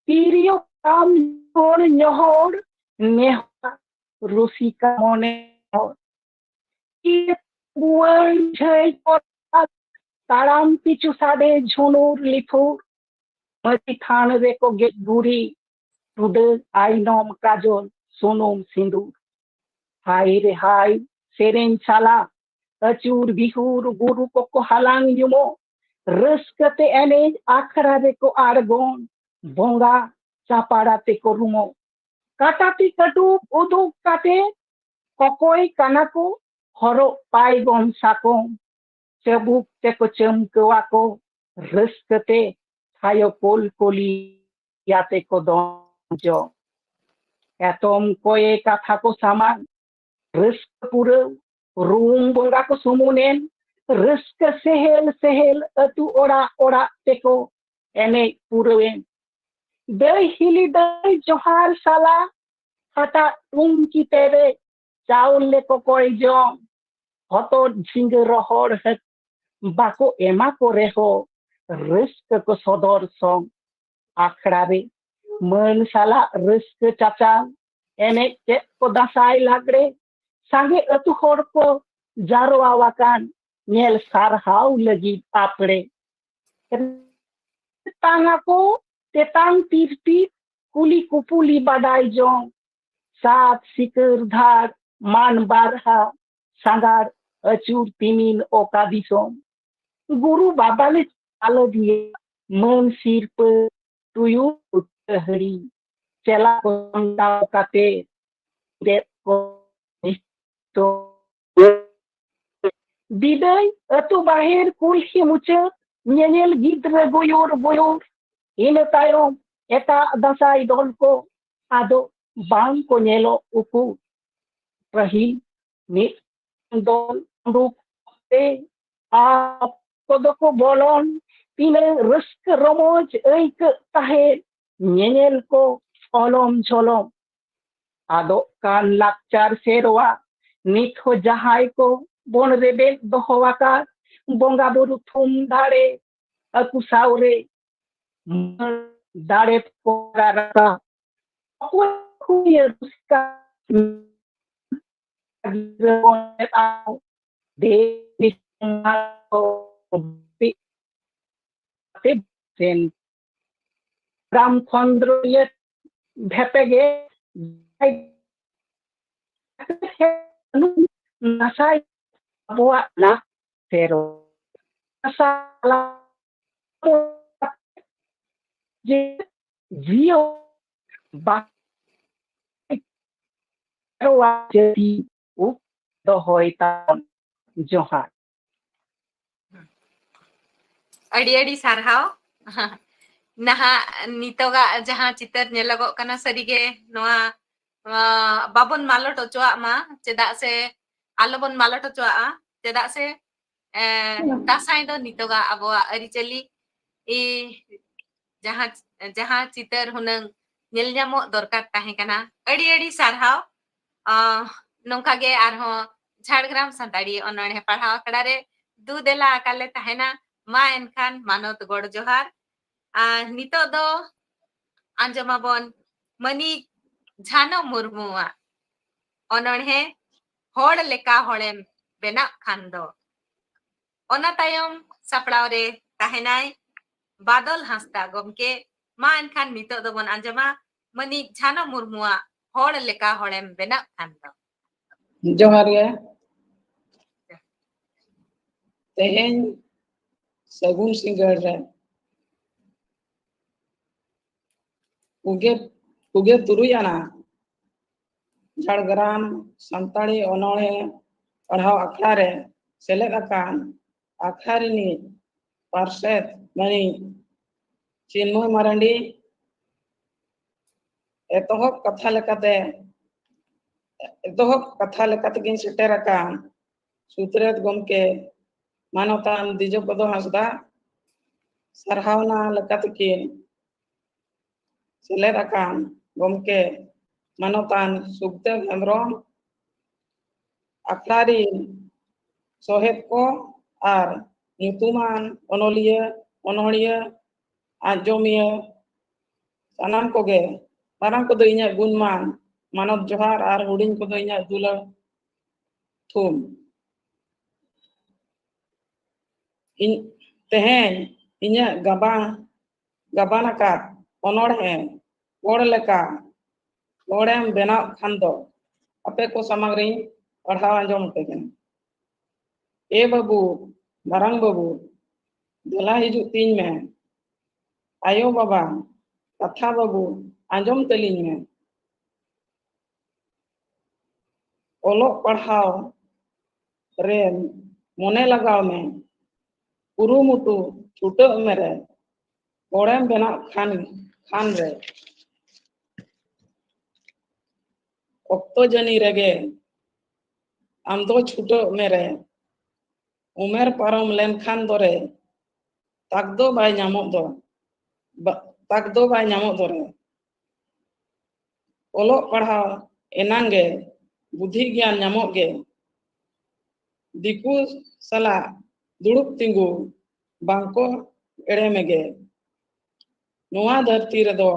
ᱛᱤᱨᱭᱳ ᱠᱟᱢ ᱧᱚᱦᱚᱲ ᱧᱚᱦᱚᱲ, ᱱᱮᱦᱚᱨ ᱨᱩᱥᱤᱠᱟ ᱢᱚᱱᱮ ᱦᱚᱲ᱾ ᱵᱩᱣᱟᱹᱲ ᱡᱷᱟᱹᱭ ᱯᱚᱨᱟᱫ, ᱛᱟᱲᱟᱢ ᱯᱤᱪᱷᱩ ᱥᱟᱰᱮ ᱡᱷᱩᱱᱩᱨ ᱞᱤᱯᱷᱩᱨ᱾ ᱢᱟᱹᱪᱤ ᱛᱷᱟᱱ ᱨᱮᱠᱚ ᱜᱮᱡ ᱜᱩᱨᱤᱡ, ᱴᱩᱰᱟᱹᱜ ᱟᱭᱱᱚᱢ ᱠᱟᱡᱚᱞ ᱥᱩᱱᱩᱢ ᱥᱤᱸᱫᱩᱨ᱾ ᱦᱟᱭ ᱨᱮ ᱦᱟᱭ ᱥᱮᱨᱮᱧ ᱥᱟᱞᱟᱜ, ᱟᱹᱪᱩᱨ ᱵᱤᱦᱩᱨ ᱜᱩᱨᱩ ᱠᱚᱠᱚ ᱦᱟᱞᱟᱝ ᱧᱩᱢᱚᱜ᱾ ᱨᱟᱹᱥᱠᱟᱹ ᱛᱮ ᱮᱱᱮᱡ ᱟᱠᱷᱲᱟ ᱨᱮᱠᱚ ᱟᱬᱜᱚᱱ, ᱵᱚᱸᱜᱟ ᱪᱟᱯᱟᱲᱟ ᱛᱮᱠᱚ ᱨᱩᱢᱚᱜ᱾ ᱠᱟᱴᱟ ᱛᱤ ᱠᱟᱹᱴᱩᱵ ᱩᱫᱩᱜ ᱠᱟᱛᱮ ᱠᱚᱠᱚᱭ ᱠᱟᱱᱟ ᱠᱚ ᱦᱚᱨᱚᱜ ᱯᱟᱭᱜᱚᱱ ᱥᱟᱠᱚᱢ᱾ ᱪᱟᱹᱵᱩᱠ ᱛᱮᱠᱚ ᱪᱟᱹᱢᱠᱟᱹᱣᱟ ᱠᱚ ᱨᱟᱹᱥᱠᱟᱹ ᱛᱮ ᱛᱷᱟᱭᱚ ᱠᱚᱞᱠᱚᱞᱤ ᱟᱛᱮ ᱠᱚ ᱫᱚᱱ ᱡᱚᱝ᱾ ᱮᱛᱚᱢ ᱠᱚᱭᱮ ᱠᱟᱛᱷᱟ ᱠᱚ ᱥᱟᱢᱟᱝ, ᱨᱟᱹᱥᱠᱟᱹ ᱯᱩᱨᱟᱹᱣ ᱨᱩᱢ ᱵᱚᱸᱜᱟ ᱠᱚ ᱥᱩᱢᱩᱱᱮᱱ᱾ ᱨᱟᱹᱥᱠᱟᱹ ᱥᱮᱦᱮᱞ ᱥᱮᱦᱮᱞ ᱟᱹᱛᱩ ᱚᱲᱟᱜ ᱚᱲᱟᱜ ᱛᱮᱠᱚ ᱮᱱᱮᱡ ᱯᱩᱨᱟᱹᱣᱮᱱ᱾ ᱫᱟᱹᱭ ᱦᱤᱞᱤ ᱫᱟᱹᱭ ᱡᱚᱦᱟᱨ ᱥᱟᱞᱟ, ᱦᱟᱴᱟᱜ ᱴᱩᱝᱠᱤ ᱯᱮᱨᱮᱡ ᱪᱟᱣᱞᱮ ᱠᱚ ᱠᱚᱭ ᱡᱚᱝ᱾ ᱦᱚᱛᱚᱫ ᱡᱷᱤᱸᱜᱟᱹ ᱨᱚᱦᱚᱲ ᱦᱟᱹᱠᱩ ᱵᱟᱠᱚ ᱮᱢᱟ ᱠᱚ ᱨᱮᱦᱚᱸ, ᱨᱟᱹᱥᱠᱟᱹ ᱠᱚ ᱥᱚᱫᱚᱨ ᱥᱚᱝ᱾ ᱟᱠᱷᱲᱟ ᱨᱮ ᱢᱟᱹᱱ ᱥᱟᱞᱟᱜ ᱨᱟᱹᱥᱠᱟᱹ ᱪᱟᱪᱟᱞ, ᱮᱱᱮᱡ ᱠᱮᱫ ᱠᱚ ᱫᱟᱸᱥᱟᱭ ᱞᱟᱜᱽᱲᱮ᱾ ᱥᱟᱸᱜᱮ ᱟᱹᱛᱩ ᱦᱚᱲ ᱠᱚ ᱡᱟᱨᱣᱟ ᱟᱠᱟᱱ, ᱧᱮᱞ ᱥᱟᱨᱦᱟᱣ ᱞᱟᱹᱜᱤᱫ ᱟᱯᱲᱮ᱾ ᱛᱮᱛᱟᱝ ᱟᱠᱚ ᱛᱮᱛᱟᱝ ᱛᱤᱨᱯᱤᱛ, ᱠᱩᱞᱤ ᱠᱩᱯᱩᱞᱤ ᱵᱟᱰᱟᱭ ᱡᱚᱝ᱾ ᱥᱟᱛ ᱥᱤᱠᱟᱹᱨ ᱫᱷᱟᱲ ᱢᱟᱱ ᱵᱟᱨᱦᱟ, ᱥᱟᱸᱜᱟᱲ ᱟᱹᱪᱩᱨ ᱛᱤᱢᱤᱱ ᱚᱠᱟ ᱫᱤᱥᱚᱢ᱾ ᱜᱩᱨᱩ ᱵᱟᱵᱟ ᱞᱮ ᱪᱟᱞᱟᱫᱤᱭᱟ, ᱢᱟᱹᱱ ᱥᱤᱨᱯᱟᱹ ᱛᱩᱭᱩ ᱩᱛᱟᱹᱦᱟᱹᱲᱤ᱾ ᱪᱮᱞᱟ ᱠᱚ ᱥᱟᱢᱴᱟᱣ ᱠᱟᱛᱮ ᱫᱮᱡ ᱠᱚ ᱛᱚ ᱵᱤᱫᱟᱹᱭ᱾ ᱟᱹᱛᱩ ᱵᱟᱦᱮᱨ ᱠᱩᱞᱦᱤ ᱢᱩᱪᱟᱹᱫ, ᱧᱮᱧᱮᱞ ᱜᱤᱫᱽᱨᱟᱹ ᱜᱚᱭᱚᱨ ᱜᱚᱭᱚᱨ᱾ ᱤᱱᱟᱹ ᱛᱟᱭᱚᱢ ᱮᱴᱟᱜ ᱫᱟᱸᱥᱟᱭ ᱫᱚᱞ ᱠᱚ ᱟᱫᱚ ᱵᱟᱝ ᱠᱚ ᱧᱮᱞᱚᱜ ᱩᱠᱩ᱾ ᱯᱟᱹᱦᱤᱞ ᱢᱤᱫ ᱫᱚᱞ ᱩᱰᱩᱠ ᱛᱮ ᱟᱨ ᱠᱚᱫᱚ ᱠᱚ ᱵᱚᱞᱚᱱ᱾ ᱛᱤᱱᱟᱹᱜ ᱨᱟᱹᱥᱠᱟᱹ ᱨᱚᱢᱚᱡᱽ ᱟᱹᱭᱠᱟᱹᱜ ᱛᱟᱦᱮᱸᱫ᱾ ᱧᱮᱧᱮᱞ ᱠᱚ ᱚᱞᱚᱢ ᱡᱷᱚᱞᱚᱢ᱾ ᱟᱫᱚᱜ ᱠᱟᱱ ᱞᱟᱠᱪᱟᱨ ᱥᱮᱨᱣᱟ ᱱᱤᱛ ᱦᱚᱸ ᱡᱟᱦᱟᱸᱭ ᱠᱚ ᱵᱚᱱ ᱨᱮᱵᱮᱫ ᱫᱚᱦᱚ ᱟᱠᱟᱫ, ᱵᱚᱸᱜᱟ ᱵᱩᱨᱩ ᱛᱷᱩᱢ ᱫᱟᱲᱮ ᱟᱹᱠᱩ ᱥᱟᱶ ᱨᱮ ᱫᱟᱲᱮ ᱯᱚᱨᱟ ᱨᱟᱥᱟ ᱚᱠᱚᱭ ᱠᱚ ᱨᱩᱥᱤᱠᱟ ᱜᱤᱫᱽᱨᱟᱹ ᱵᱚᱱ ᱢᱮᱛᱟ ᱠᱚ, ᱫᱮ ᱫᱤᱥᱚᱢ ᱢᱟᱲᱟᱝ ᱠᱚ ᱵᱤ-, ᱥᱮᱱ ᱨᱟᱢ ᱠᱷᱚᱸᱫᱽᱨᱚᱭᱟᱹ ᱵᱷᱮᱯᱮ ᱜᱮ ᱱᱟᱥᱟᱭ ᱟᱵᱚᱣᱟᱜ ᱞᱟᱠ ᱥᱮᱨᱣᱟ ᱱᱟᱥᱟ ᱡᱮ ᱡᱤᱭᱚ ᱵᱟ-, ᱥᱮᱨᱣᱟ ᱡᱟᱹᱛᱤ ᱩᱯ ᱫᱚᱦᱚᱭ ᱛᱟᱵᱚᱱ᱾ ᱡᱚᱦᱟᱨ᱾ ᱟᱹᱰᱤ ᱟᱹᱰᱤ ᱥᱟᱨᱦᱟᱣ᱾ ᱱᱟᱦᱟᱜ ᱱᱤᱛᱚᱜᱟᱜ ᱡᱟᱦᱟᱸ ᱪᱤᱛᱟᱹᱨ ᱧᱮᱞᱚᱜᱚᱜ ᱠᱟᱱᱟ, ᱥᱟᱹᱨᱤᱜᱮ ᱱᱚᱣᱟ, ᱱᱚᱣᱟ ᱵᱟᱵᱚᱱ ᱢᱟᱞᱚᱴ ᱦᱚᱪᱚᱣᱟᱜ ᱢᱟ, ᱪᱮᱫᱟᱜ ᱥᱮ ᱟᱞᱚᱵᱚᱱ ᱢᱟᱞᱚᱴ ᱦᱚᱪᱚᱣᱟᱜᱼᱟ, ᱪᱮᱫᱟᱜ ᱥᱮ ᱮ, ᱫᱟᱸᱥᱟᱭ ᱫᱚ ᱱᱤᱛᱚᱜᱟᱜ ᱟᱵᱚᱣᱟᱜ ᱟᱹᱨᱤᱪᱟᱹᱞᱤ ᱤ, ᱡᱟᱦᱟᱸ, ᱡᱟᱦᱟᱸ ᱪᱤᱛᱟᱹᱨ ᱦᱩᱱᱟᱹᱝ ᱧᱮᱞ ᱧᱟᱢᱚᱜ ᱫᱚᱨᱠᱟᱨ ᱛᱟᱦᱮᱸ ᱠᱟᱱᱟ᱾ ᱟᱹᱰᱤ ᱟᱹᱰᱤ ᱥᱟᱨᱦᱟᱣ᱾ ᱟ, ᱱᱚᱝᱠᱟ ᱜᱮ ᱟᱨᱦᱚᱸ ᱡᱷᱟᱲᱜᱨᱟᱢ ᱥᱟᱱᱛᱟᱲᱤ ᱚᱱᱚᱬᱦᱮ ᱯᱟᱲᱦᱟᱣ ᱟᱠᱷᱲᱟ ᱨᱮ ᱫᱩ ᱫᱮᱞᱟ ᱟᱠᱟᱞ ᱞᱮ ᱛᱟᱦᱮᱱᱟ᱾ ᱢᱟ ᱮᱱᱠᱷᱟᱱ ᱢᱟᱱᱚᱛ ᱜᱚᱰ ᱡᱚᱦᱟᱨ᱾ ᱟᱨ ᱱᱤᱛᱚᱜ ᱫᱚ ᱟᱸᱡᱚᱢᱟᱵᱚᱱ ᱢᱟᱹᱱᱤᱡ ᱡᱷᱟᱱᱚ ᱢᱩᱨᱢᱩᱣᱟᱜ ᱚᱱᱚᱬᱦᱮ ᱦᱚᱲ ᱞᱮᱠᱟ ᱦᱚᱲᱮᱢ ᱵᱮᱱᱟᱜ ᱠᱷᱟᱱ ᱫᱚ᱾ ᱚᱱᱟ ᱛᱟᱭᱚᱢ ᱥᱟᱯᱲᱟᱣ ᱨᱮ ᱛᱟᱦᱮᱱᱟᱭ ᱵᱟᱫᱚᱞ ᱦᱟᱸᱥᱫᱟ ᱜᱚᱢᱠᱮ᱾ ᱢᱟ ᱮᱱᱠᱷᱟᱱ ᱱᱤᱛᱚᱜ ᱫᱚᱵᱚᱱ ᱟᱸᱡᱚᱢᱟ ᱢᱟᱹᱱᱤᱡ ᱡᱷᱟᱱᱚ ᱢᱩᱨᱢᱩᱣᱟᱜ ᱦᱚᱲ ᱞᱮᱠᱟ ᱦᱚᱲᱮᱢ ᱵᱮᱱᱟᱜ ᱠᱷᱟᱱ ᱫᱚ᱾ ᱡᱚᱦᱟᱨ ᱜᱮ᱾ ᱛᱮᱦᱮᱧ ᱥᱟᱹᱜᱩᱱ ᱥᱤᱸᱜᱟᱹᱲ ᱨᱮ ᱯᱩᱜᱮ, ᱯᱩᱜᱮ ᱛᱩᱨᱩᱭ ᱟᱱᱟᱜ ᱡᱷᱟᱲᱜᱨᱟᱢ ᱥᱟᱱᱛᱟᱲᱤ ᱚᱱᱚᱬᱦᱮ ᱯᱟᱲᱦᱟᱣ ᱟᱠᱷᱲᱟ ᱨᱮ ᱥᱮᱞᱮᱫ ᱟᱠᱟᱱ ᱟᱠᱷᱲᱟ ᱨᱤᱱᱤᱡ ᱯᱟᱨᱥᱮᱛ ᱢᱟᱹᱱᱤᱡ ᱪᱤᱱᱢᱚᱭ ᱢᱟᱨᱟᱱᱰᱤ ᱮᱛᱚᱦᱚᱵ ᱠᱟᱛᱷᱟ ᱞᱮᱠᱟᱛᱮ, ᱮᱛᱚᱦᱚᱵ ᱠᱟᱛᱷᱟ ᱞᱮᱠᱟᱛᱮᱜᱤᱧ ᱥᱮᱴᱮᱨ ᱟᱠᱟᱱ ᱥᱩᱛᱨᱮᱛ ᱜᱚᱢᱠᱮ ᱢᱟᱱᱚᱛᱟᱱ ᱫᱤᱡᱚᱯᱚᱫᱚ ᱦᱟᱸᱥᱫᱟ ᱥᱟᱨᱦᱟᱣᱱᱟ ᱞᱮᱠᱟᱛᱮᱠᱤᱱ ᱥᱮᱞᱮᱫ ᱟᱠᱟᱱ ᱜᱚᱢᱠᱮ ᱢᱟᱱᱚᱛᱟᱱ ᱥᱩᱠᱫᱮᱵ ᱦᱮᱢᱵᱨᱚᱢ, ᱟᱠᱷᱲᱟ ᱨᱤᱱ ᱥᱚᱦᱮᱫ ᱠᱚ ᱟᱨ ᱧᱩᱛᱩᱢᱟᱱ ᱚᱱᱚᱞᱤᱭᱟᱹ, ᱚᱱᱚᱲᱦᱤᱭᱟᱹ, ᱟᱸᱡᱚᱢᱤᱭᱟᱹ ᱥᱟᱱᱟᱢ ᱠᱚᱜᱮ, ᱢᱟᱨᱟᱝ ᱠᱚᱫᱚ ᱤᱧᱟᱹᱜ ᱜᱩᱱᱢᱟᱱ ᱢᱟᱱᱚᱛ ᱡᱚᱦᱟᱨ ᱟᱨ ᱦᱩᱰᱤᱧ ᱠᱚᱫᱚ ᱤᱧᱟᱹᱜ ᱫᱩᱞᱟᱹᱲ ᱛᱷᱩᱢ᱾ ᱤᱧ, ᱛᱮᱦᱮᱧ ᱤᱧᱟᱹᱜ ᱜᱟᱵᱟᱱ, ᱜᱟᱵᱟᱱ ᱟᱠᱟᱫ ᱚᱱᱚᱬᱦᱮ ᱦᱚᱲ ᱞᱮᱠᱟ ᱦᱚᱲᱮᱢ ᱵᱮᱱᱟᱣ ᱠᱷᱟᱱ ᱫᱚ ᱟᱯᱮ ᱠᱚ ᱥᱟᱢᱟᱝ ᱨᱤᱧ ᱯᱟᱲᱦᱟᱣ ᱟᱸᱡᱚᱢ ᱟᱯᱮ ᱠᱟᱱᱟ᱾ ᱮ ᱵᱟᱹᱵᱩ, ᱢᱟᱨᱟᱝ ᱵᱟᱹᱵᱩ, ᱫᱮᱞᱟ ᱦᱤᱡᱩᱜ ᱛᱤᱧ ᱢᱮ᱾ ᱟᱭᱳ ᱵᱟᱵᱟ, ᱠᱟᱛᱷᱟ ᱵᱟᱹᱵᱩ, ᱟᱸᱡᱚᱢ ᱛᱟᱹᱞᱤᱧ ᱢᱮ᱾ ᱚᱞᱚᱜ ᱯᱟᱲᱦᱟᱣ ᱨᱮ ᱢᱚᱱᱮ ᱞᱟᱜᱟᱣ ᱢᱮ, ᱠᱩᱨᱩᱢᱩᱴᱩ ᱪᱷᱩᱴᱟᱹᱜ ᱢᱮ ᱨᱮ, ᱦᱚᱲᱮᱢ ᱵᱮᱱᱟᱜ ᱠᱷᱟᱱ, ᱠᱷᱟᱱ ᱨᱮ᱾ ᱚᱠᱛᱚ ᱡᱟᱹᱱᱤ ᱨᱮᱜᱮ ᱟᱢ ᱫᱚ ᱪᱷᱩᱴᱟᱹᱜ ᱢᱮ ᱨᱮ, ᱩᱢᱮᱨ ᱯᱟᱨᱚᱢ ᱞᱮᱱᱠᱷᱟᱱ ᱫᱚᱨᱮ, ᱛᱟᱠ ᱫᱚ ᱵᱟᱭ ᱧᱟᱢᱚᱜ ᱫᱚ, ᱵᱟ-, ᱛᱟᱠ ᱫᱚ ᱵᱟᱭ ᱧᱟᱢᱚᱜ ᱫᱚᱨᱮ᱾ ᱚᱞᱚᱜ ᱯᱟᱲᱦᱟᱣ ᱮᱱᱟᱝ ᱜᱮ ᱵᱩᱫᱷᱤ ᱜᱮᱭᱟᱱ ᱧᱟᱢᱚᱜ ᱜᱮ᱾ ᱫᱤᱠᱩ ᱥᱟᱞᱟᱜ ᱫᱩᱲᱩᱵ ᱛᱤᱸᱜᱩ ᱵᱟᱝᱠᱚ ᱮᱲᱮ ᱢᱮᱜᱮ᱾ ᱱᱚᱣᱟ ᱫᱷᱟᱹᱨᱛᱤ ᱨᱮᱫᱚ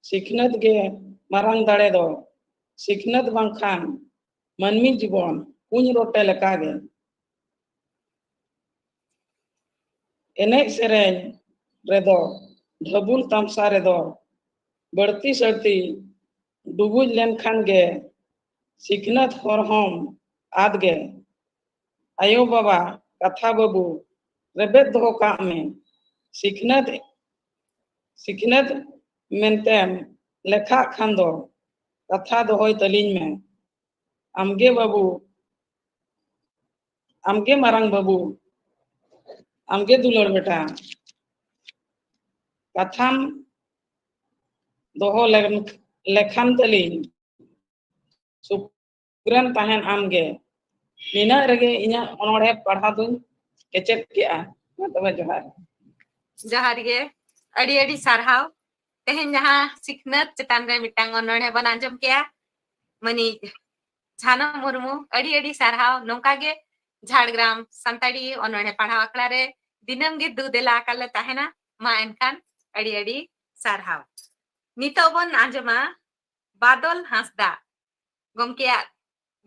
ᱥᱤᱠᱷᱱᱟᱹᱛ ᱜᱮ ᱢᱟᱨᱟᱝ ᱫᱟᱲᱮ ᱫᱚ᱾ ᱥᱤᱠᱷᱱᱟᱹᱛ ᱵᱟᱝᱠᱷᱟᱱ ᱢᱟᱹᱱᱢᱤ ᱡᱤᱵᱚᱱ ᱠᱩᱧ ᱨᱚᱴᱮ ᱞᱮᱠᱟᱜᱮ᱾ ᱮᱱᱮᱡ ᱥᱮᱨᱮᱧ ᱨᱮᱫᱚ, ᱰᱷᱟᱹᱵᱩᱞ ᱛᱟᱢᱥᱟ ᱨᱮᱫᱚ ᱵᱟᱹᱲᱛᱤ ᱥᱟᱹᱲᱛᱤ ᱰᱩᱵᱩᱡ ᱞᱮᱱᱠᱷᱟᱱ ᱜᱮ ᱥᱤᱠᱷᱱᱟᱹᱛ ᱦᱚᱨ ᱦᱚᱸᱢ ᱟᱫ ᱜᱮ᱾ ᱟᱭᱳ ᱵᱟᱵᱟ ᱠᱟᱛᱷᱟ ᱵᱟᱹᱵᱩ ᱨᱮᱵᱮᱫ ᱫᱚᱦᱚ ᱠᱟᱜ ᱢᱮ᱾ ᱥᱤᱠᱷᱱᱟᱹᱛ, ᱥᱤᱠᱷᱱᱟᱹᱛ ᱢᱮᱱᱛᱮᱢ ᱞᱮᱠᱷᱟᱜ ᱠᱷᱟᱱ ᱫᱚ ᱠᱟᱛᱷᱟ ᱫᱚᱦᱚᱭ ᱛᱟᱹᱞᱤᱧ ᱢᱮ᱾ ᱟᱢᱜᱮ ᱵᱟᱹᱵᱩ, ᱟᱢᱜᱮ ᱢᱟᱨᱟᱝ ᱵᱟᱹᱵᱩ, ᱟᱢᱜᱮ ᱫᱩᱞᱟᱹᱲ ᱵᱮᱴᱟ᱾ ᱠᱟᱛᱷᱟᱢ ᱫᱚᱦᱚ ᱞᱮᱱ-, ᱞᱮᱠᱷᱟᱱ ᱛᱟᱹᱞᱤᱧ ᱥᱩᱠᱨᱮᱱ ᱛᱟᱦᱮᱱ ᱟᱢᱜᱮ᱾ ᱱᱤᱱᱟᱹᱜ ᱨᱮᱜᱮ ᱤᱧᱟᱹᱜ ᱚᱱᱚᱬᱦᱮ ᱯᱟᱲᱦᱟᱣ ᱫᱩᱧ ᱠᱮᱪᱮᱫ ᱠᱮᱜᱼᱟ᱾ ᱢᱟ ᱛᱚᱵᱮ ᱡᱚᱦᱟᱨ᱾ ᱡᱚᱦᱟᱨ ᱜᱮ, ᱟᱹᱰᱤ ᱟᱹᱰᱤ ᱥᱟᱨᱦᱟᱣ᱾ ᱛᱮᱦᱮᱧ ᱡᱟᱦᱟᱸ ᱥᱤᱠᱷᱱᱟᱹᱛ ᱪᱮᱛᱟᱱ ᱨᱮ ᱢᱤᱫᱴᱟᱝ ᱚᱱᱚᱬᱦᱮ ᱵᱚᱱ ᱟᱸᱡᱚᱢ ᱠᱮᱜᱼᱟ, ᱢᱟᱹᱱᱤᱡ ᱡᱷᱟᱱᱚ ᱢᱩᱨᱢᱩ, ᱟᱹᱰᱤ ᱟᱹᱰᱤ ᱥᱟᱨᱦᱟᱣ᱾ ᱱᱚᱝᱠᱟ ᱜᱮ ᱡᱷᱟᱲᱜᱨᱟᱢ ᱥᱟᱱᱛᱟᱲᱤ ᱚᱱᱚᱬᱦᱮ ᱯᱟᱲᱦᱟᱣ ᱟᱠᱷᱲᱟ ᱨᱮ ᱫᱤᱱᱟᱹᱢ ᱜᱮ ᱫᱩ ᱫᱮᱞᱟ ᱟᱠᱟᱫ ᱞᱮ ᱛᱟᱦᱮᱱᱟ᱾ ᱢᱟ ᱮᱱᱠᱷᱟᱱ ᱟᱹᱰᱤ ᱟᱹᱰᱤ ᱥᱟᱨᱦᱟᱣ᱾ ᱱᱤᱛᱚᱜ ᱵᱚᱱ ᱟᱸᱡᱚᱢᱟ ᱵᱟᱫᱚᱞ ᱦᱟᱸᱥᱫᱟ ᱜᱚᱢᱠᱮᱭᱟᱜ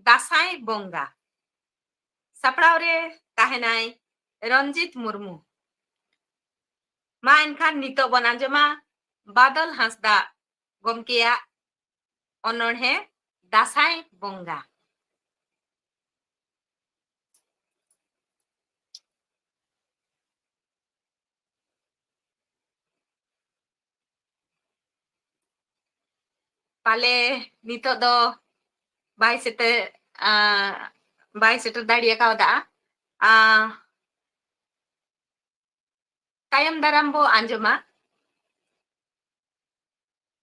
ᱫᱟᱸᱥᱟᱭ ᱵᱚᱸᱜᱟ᱾ ᱥᱟᱯᱲᱟᱣ ᱨᱮ ᱛᱟᱦᱮᱱᱟᱭ ᱨᱚᱧᱡᱤᱛ ᱢᱩᱨᱢᱩ᱾ ᱢᱟ ᱮᱱᱠᱷᱟᱱ ᱱᱤᱛᱚᱜ ᱵᱚᱱ ᱟᱸᱡᱚᱢᱟ ᱵᱟᱫᱚᱞ ᱦᱟᱸᱥᱫᱟ ᱜᱚᱢᱠᱮᱭᱟᱜ ᱚᱱᱚᱬᱦᱮ ᱫᱟᱸᱥᱟᱭ ᱵᱚᱸᱜᱟ᱾ ᱯᱟᱞᱮ ᱱᱤᱛᱚᱜ ᱫᱚ ᱵᱟᱭ ᱥᱮᱴᱮᱨ, ᱟ, ᱵᱟᱭ ᱥᱮᱴᱮᱨ ᱫᱟᱲᱮ ᱠᱟᱣᱫᱟ᱾ ᱟ, ᱛᱟᱭᱚᱢ ᱫᱟᱨᱟᱢ ᱵᱚ ᱟᱸᱡᱚᱢᱟ᱾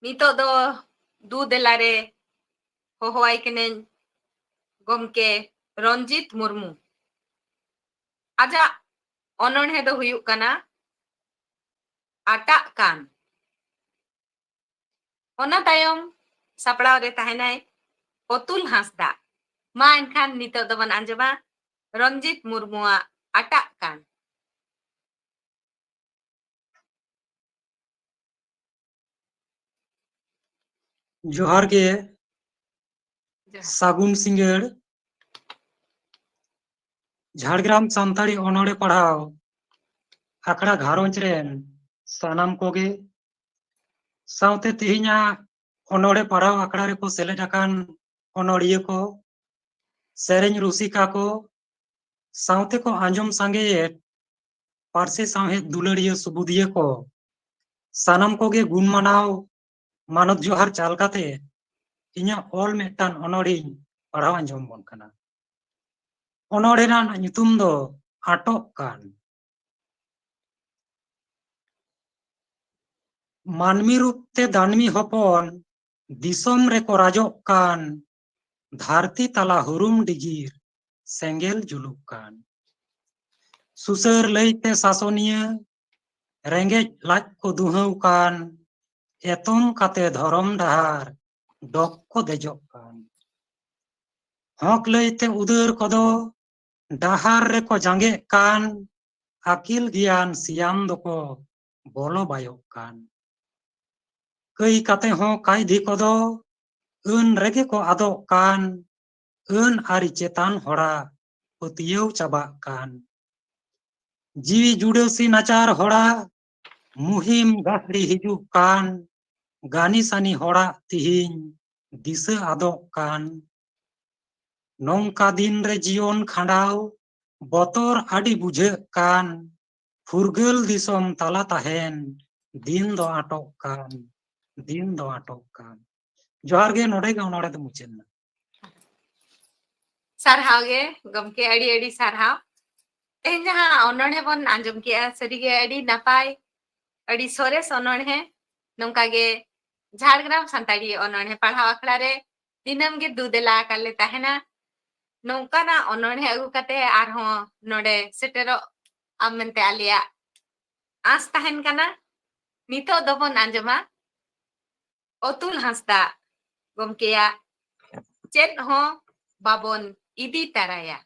ᱱᱤᱛᱚᱜ ᱫᱚ ᱫᱩ ᱫᱮᱞᱟ ᱨᱮ ᱦᱚᱦᱚᱣᱟᱭ ᱠᱟᱹᱱᱟᱹᱧ ᱜᱚᱢᱠᱮ ᱨᱚᱧᱡᱤᱛ ᱢᱩᱨᱢᱩ᱾ ᱟᱡᱟᱜ ᱚᱱᱚᱬᱦᱮ ᱫᱚ ᱦᱩᱭᱩᱜ ᱠᱟᱱᱟ ᱟᱴᱟᱜ ᱠᱟᱱ᱾ ᱚᱱᱟ ᱛᱟᱭᱚᱢ ᱥᱟᱯᱲᱟᱣ ᱨᱮ ᱛᱟᱦᱮᱱᱟᱭ ᱚᱛᱩᱞ ᱦᱟᱸᱥᱫᱟ᱾ ᱢᱟ ᱮᱱᱠᱷᱟᱱ ᱱᱤᱛᱚᱜ ᱫᱚᱵᱚᱱ ᱟᱸᱡᱚᱢᱟ ᱨᱚᱧᱡᱤᱛ ᱢᱩᱨᱢᱩᱣᱟᱜ ᱟᱴᱟᱜ ᱠᱟᱱ᱾ ᱡᱚᱦᱟᱨ ᱜᱮ, ᱡᱚᱦᱟᱨ᱾ ᱥᱟᱹᱜᱩᱱ ᱥᱤᱸᱜᱟᱹᱲ᱾ ᱡᱷᱟᱲᱜᱨᱟᱢ ᱥᱟᱱᱛᱟᱲᱤ ᱚᱱᱚᱬᱦᱮ ᱯᱟᱲᱦᱟᱣ ᱟᱠᱷᱲᱟ ᱜᱷᱟᱨᱚᱸᱡᱽ ᱨᱮᱱ ᱥᱟᱱᱟᱢ ᱠᱚᱜᱮ, ᱥᱟᱶᱛᱮ ᱛᱮᱦᱮᱧᱟᱜ ᱚᱱᱚᱬᱦᱮ ᱯᱟᱲᱦᱟᱣ ᱟᱠᱷᱲᱟ ᱨᱮᱠᱚ ᱥᱮᱞᱮᱫ ᱟᱠᱟᱱ ᱚᱱᱚᱲᱤᱭᱟᱹ ᱠᱚ, ᱥᱮᱨᱮᱧ ᱨᱩᱥᱤᱠᱟ ᱠᱚ, ᱥᱟᱶᱛᱮ ᱠᱚ ᱟᱸᱡᱚᱢ ᱥᱟᱸᱜᱮᱭᱮᱫ ᱯᱟᱹᱨᱥᱤ ᱥᱟᱶᱦᱮᱫ ᱫᱩᱞᱟᱹᱲᱤᱭᱟᱹ ᱥᱩᱵᱩᱫᱤᱭᱟᱹ ᱠᱚ, ᱥᱟᱱᱟᱢ ᱠᱚᱜᱮ ᱜᱩᱱ ᱢᱟᱱᱟᱣ ᱢᱟᱱᱚᱛ ᱡᱚᱦᱟᱨ ᱪᱟᱞ ᱠᱟᱛᱮ ᱤᱧᱟᱹᱜ ᱚᱞ ᱢᱤᱫᱴᱟᱝ ᱚᱱᱚᱲᱤᱧ ᱯᱟᱲᱦᱟᱣ ᱟᱸᱡᱚᱢ ᱟᱵᱚᱱ ᱠᱟᱱᱟ᱾ ᱚᱱᱚᱲᱦᱮ ᱨᱮᱱᱟᱜ ᱧᱩᱛᱩᱢ ᱫᱚ ᱟᱴᱚᱜ ᱠᱟᱱ᱾ ᱢᱟᱹᱱᱢᱤ ᱨᱩᱯ ᱛᱮ ᱫᱟᱹᱱᱢᱤ ᱦᱚᱯᱚᱱ ᱫᱤᱥᱚᱢ ᱨᱮᱠᱚ ᱨᱟᱡᱚᱜ ᱠᱟᱱ, ᱫᱷᱟᱹᱨᱛᱤ ᱛᱟᱞᱟ ᱦᱩᱨᱩᱢ ᱰᱤᱜᱤᱨ ᱥᱮᱸᱜᱮᱞ ᱡᱩᱞᱩᱜ ᱠᱟᱱ᱾ ᱥᱩᱥᱟᱹᱨ ᱞᱟᱹᱭᱛᱮ ᱥᱟᱥᱚᱱᱤᱭᱟᱹ ᱨᱮᱸᱜᱮᱡ ᱞᱟᱡ ᱠᱚ ᱫᱩᱦᱟᱹᱣ ᱠᱟᱱ, ᱮᱛᱚᱢ ᱠᱟᱛᱮ ᱫᱷᱚᱨᱚᱢ ᱰᱟᱦᱟᱨ ᱰᱚᱠ ᱠᱚ ᱫᱮᱡᱚᱜ ᱠᱟᱱ᱾ ᱦᱚᱸᱠ ᱞᱟᱹᱭᱛᱮ ᱩᱫᱟᱹᱨ ᱠᱚᱫᱚ ᱰᱟᱦᱟᱨ ᱨᱮᱠᱚ ᱡᱟᱸᱜᱮᱜ ᱠᱟᱱ, ᱟᱹᱠᱤᱞ ᱜᱮᱭᱟᱱ ᱥᱤᱭᱟᱱ ᱫᱚᱠᱚ ᱵᱚᱞᱚ ᱵᱟᱭᱚᱜ ᱠᱟᱱ᱾ ᱠᱟᱹᱭ ᱠᱟᱛᱮ ᱦᱚᱸ ᱠᱟᱭᱫᱷᱤ ᱠᱚᱫᱚ ᱟᱹᱱ ᱨᱮᱜᱮ ᱠᱚ ᱟᱫᱚᱜ ᱠᱟᱱ, ᱟᱹᱱ ᱟᱹᱨᱤ ᱪᱮᱛᱟᱱ ᱦᱚᱲᱟᱜ ᱯᱟᱹᱛᱭᱟᱹᱣ ᱪᱟᱵᱟᱜ ᱠᱟᱱ᱾ ᱡᱤᱣᱤ ᱡᱩᱰᱟᱹᱥᱤ ᱱᱟᱪᱟᱨ ᱦᱚᱲᱟᱜ ᱢᱩᱦᱤᱢ ᱜᱟᱹᱠᱷᱲᱤ ᱦᱤᱡᱩᱜ ᱠᱟᱱ, ᱜᱟᱹᱱᱤ ᱥᱟᱹᱱᱤ ᱦᱚᱲᱟᱜ ᱛᱤᱦᱤᱧ ᱫᱤᱥᱟᱹ ᱟᱫᱚᱜ ᱠᱟᱱ᱾ ᱱᱚᱝᱠᱟ ᱫᱤᱱ ᱨᱮ ᱡᱤᱭᱚᱱ ᱠᱷᱟᱸᱰᱟᱣ ᱵᱚᱛᱚᱨ ᱟᱹᱰᱤ ᱵᱩᱡᱷᱟᱹᱜ ᱠᱟᱱ, ᱯᱷᱩᱨᱜᱟᱹᱞ ᱫᱤᱥᱚᱢ ᱛᱟᱞᱟ ᱛᱟᱦᱮᱱ ᱫᱤᱱ ᱫᱚ ᱟᱴᱚᱜ ᱠᱟᱱ, ᱫᱤᱱ ᱫᱚ ᱟᱴᱚᱜ ᱠᱟᱱ᱾ ᱡᱚᱦᱟᱨ ᱜᱮ, ᱱᱚᱰᱮ ᱜᱮ ᱚᱱᱚᱬᱦᱮ ᱫᱚ ᱢᱩᱪᱟᱹᱫ ᱮᱱᱟ᱾ ᱥᱟᱨᱦᱟᱣ ᱜᱮ ᱜᱚᱢᱠᱮ, ᱟᱹᱰᱤ ᱟᱹᱰᱤ ᱥᱟᱨᱦᱟᱣ᱾ ᱛᱮᱦᱮᱧ ᱡᱟᱦᱟᱸ ᱚᱱᱚᱬᱦᱮ ᱵᱚᱱ ᱟᱸᱡᱚᱢ ᱠᱮᱜᱼᱟ, ᱥᱟᱹᱨᱤᱜᱮ ᱟᱹᱰᱤ ᱱᱟᱯᱟᱭ, ᱟᱹᱰᱤ ᱥᱚᱨᱮᱥ ᱚᱱᱚᱬᱦᱮ᱾ ᱱᱚᱝᱠᱟ ᱜᱮ ᱡᱷᱟᱲᱜᱨᱟᱢ ᱥᱟᱱᱛᱟᱲᱤ ᱚᱱᱚᱬᱦᱮ ᱯᱟᱲᱦᱟᱣ ᱟᱠᱷᱲᱟ ᱨᱮ ᱫᱤᱱᱟᱹᱢ ᱜᱮ ᱫᱩ ᱫᱮᱞᱟ ᱟᱠᱟᱫ ᱞᱮ ᱛᱟᱦᱮᱱᱟ᱾ ᱱᱚᱝᱠᱟᱱᱟᱜ ᱚᱱᱚᱬᱦᱮ ᱟᱹᱜᱩ ᱠᱟᱛᱮ ᱟᱨᱦᱚᱸ ᱱᱚᱰᱮ ᱥᱮᱴᱮᱨᱚᱜ ᱟᱢ ᱢᱮᱱᱛᱮ ᱟᱞᱮᱭᱟᱜ ᱟᱸᱥ ᱛᱟᱦᱮᱱ ᱠᱟᱱᱟ᱾ ᱱᱤᱛᱚᱜ ᱫᱚᱵᱚᱱ ᱟᱸᱡᱚᱢᱟ ᱚᱛᱩᱞ ᱦᱟᱸᱥᱫᱟ ᱜᱚᱢᱠᱮᱭᱟᱜ ᱪᱮᱫ ᱦᱚᱸ ᱵᱟᱵᱚᱱ ᱤᱫᱤ ᱛᱟᱨᱟᱭᱟ᱾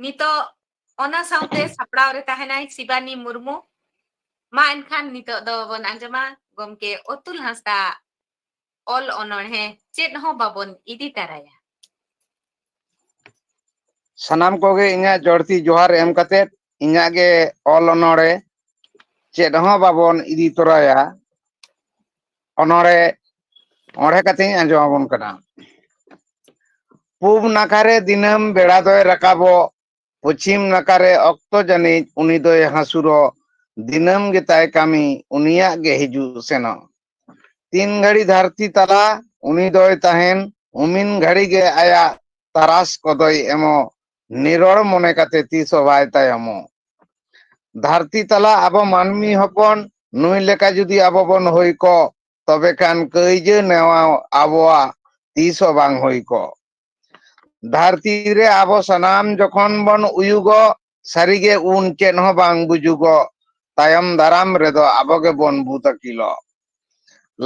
ᱱᱤᱛᱚᱜ ᱚᱱᱟ ᱥᱟᱶᱛᱮ ᱥᱟᱯᱲᱟᱣ ᱨᱮ ᱛᱟᱦᱮᱱᱟᱭ ᱥᱤᱵᱟᱱᱤ ᱢᱩᱨᱢᱩ᱾ ᱢᱟ ᱮᱱᱠᱷᱟᱱ ᱱᱤᱛᱚᱜ ᱫᱚᱵᱚᱱ ᱟᱸᱡᱚᱢᱟ ᱜᱚᱢᱠᱮ ᱚᱛᱩᱞ ᱦᱟᱸᱥᱫᱟ ᱚᱞ ᱚᱱᱚᱬᱦᱮ ᱪᱮᱫ ᱦᱚᱸ ᱵᱟᱵᱚᱱ ᱤᱫᱤ ᱛᱟᱨᱟᱭᱟ᱾ ᱥᱟᱱᱟᱢ ᱠᱚᱜᱮ ᱤᱧᱟᱹᱜ ᱡᱚᱲᱛᱤ ᱡᱚᱦᱟᱨ ᱮᱢ ᱠᱟᱛᱮ, ᱤᱧᱟᱹᱜ ᱜᱮ ᱚᱞ ᱚᱱᱚᱬᱦᱮ ᱪᱮᱫ ᱦᱚᱸ ᱵᱟᱵᱚᱱ ᱤᱫᱤ ᱛᱚᱨᱟᱭᱟ ᱚᱱᱚᱬᱦᱮ ᱚᱬᱦᱮ ᱠᱟᱛᱮᱧ ᱟᱸᱡᱚᱢ ᱟᱵᱚᱱ ᱠᱟᱱᱟ᱾ ᱯᱩᱵ ᱱᱟᱠᱷᱟ ᱨᱮ ᱫᱤᱱᱟᱹᱢ ᱵᱮᱲᱟ ᱫᱚᱭ ᱨᱟᱠᱟᱵᱚᱜ, ᱯᱚᱪᱷᱤᱢ ᱱᱟᱠᱷᱟ ᱨᱮ ᱚᱠᱛᱚ ᱡᱟᱹᱱᱤᱡ ᱩᱱᱤ ᱫᱚᱭ ᱦᱟᱹᱥᱩᱨᱚᱜ, ᱫᱤᱱᱟᱹᱢ ᱜᱮᱛᱟᱭ ᱠᱟᱹᱢᱤ ᱩᱱᱤᱭᱟᱜ ᱜᱮ ᱦᱤᱡᱩᱜ ᱥᱮᱱᱚᱜ᱾ ᱛᱤᱱ ᱜᱷᱟᱹᱲᱤ ᱫᱷᱟᱹᱨᱛᱤ ᱛᱟᱞᱟ ᱩᱱᱤ ᱫᱚᱭ ᱛᱟᱦᱮᱱ, ᱩᱢᱤᱱ ᱜᱷᱟᱹᱲᱤ ᱜᱮ ᱟᱭᱟᱜ ᱛᱟᱨᱟᱥ ᱠᱚᱫᱚᱭ ᱮᱢᱚᱜ, ᱱᱤᱨᱚᱲ ᱢᱚᱱᱮ ᱠᱟᱛᱮ ᱛᱤᱥ ᱦᱚᱸ ᱵᱟᱭ ᱛᱟᱭᱚᱢᱚᱜ᱾ ᱫᱷᱟᱹᱨᱛᱤ ᱛᱟᱞᱟ ᱟᱵᱚ ᱢᱟᱹᱱᱢᱤ ᱦᱚᱯᱚᱱ ᱱᱩᱭ ᱞᱮᱠᱟ ᱡᱩᱫᱤ ᱟᱵᱚ ᱵᱚᱱ ᱦᱩᱭ ᱠᱚᱜ, ᱛᱚᱵᱮ ᱠᱷᱟᱱ ᱠᱟᱹᱭᱡᱟᱹ ᱱᱮᱣᱟ ᱟᱵᱚᱣᱟᱜ ᱛᱤᱥ ᱦᱚᱸ ᱵᱟᱝ ᱦᱩᱭ ᱠᱚᱜ᱾ ᱫᱷᱟᱹᱨᱛᱤ ᱨᱮ ᱟᱵᱚ ᱥᱟᱱᱟᱢ ᱡᱚᱠᱷᱚᱱ ᱵᱚᱱ ᱩᱭᱩᱜᱚᱜ, ᱥᱟᱹᱨᱤᱜᱮ ᱩᱱ ᱪᱮᱫ ᱦᱚᱸ ᱵᱟᱝ ᱵᱩᱡᱩᱜᱚᱜ᱾ ᱛᱟᱭᱚᱢ ᱫᱟᱨᱟᱢ ᱨᱮᱫᱚ ᱟᱵᱚ ᱜᱮᱵᱚᱱ ᱵᱩᱫ ᱟᱹᱠᱤᱞᱚᱜ᱾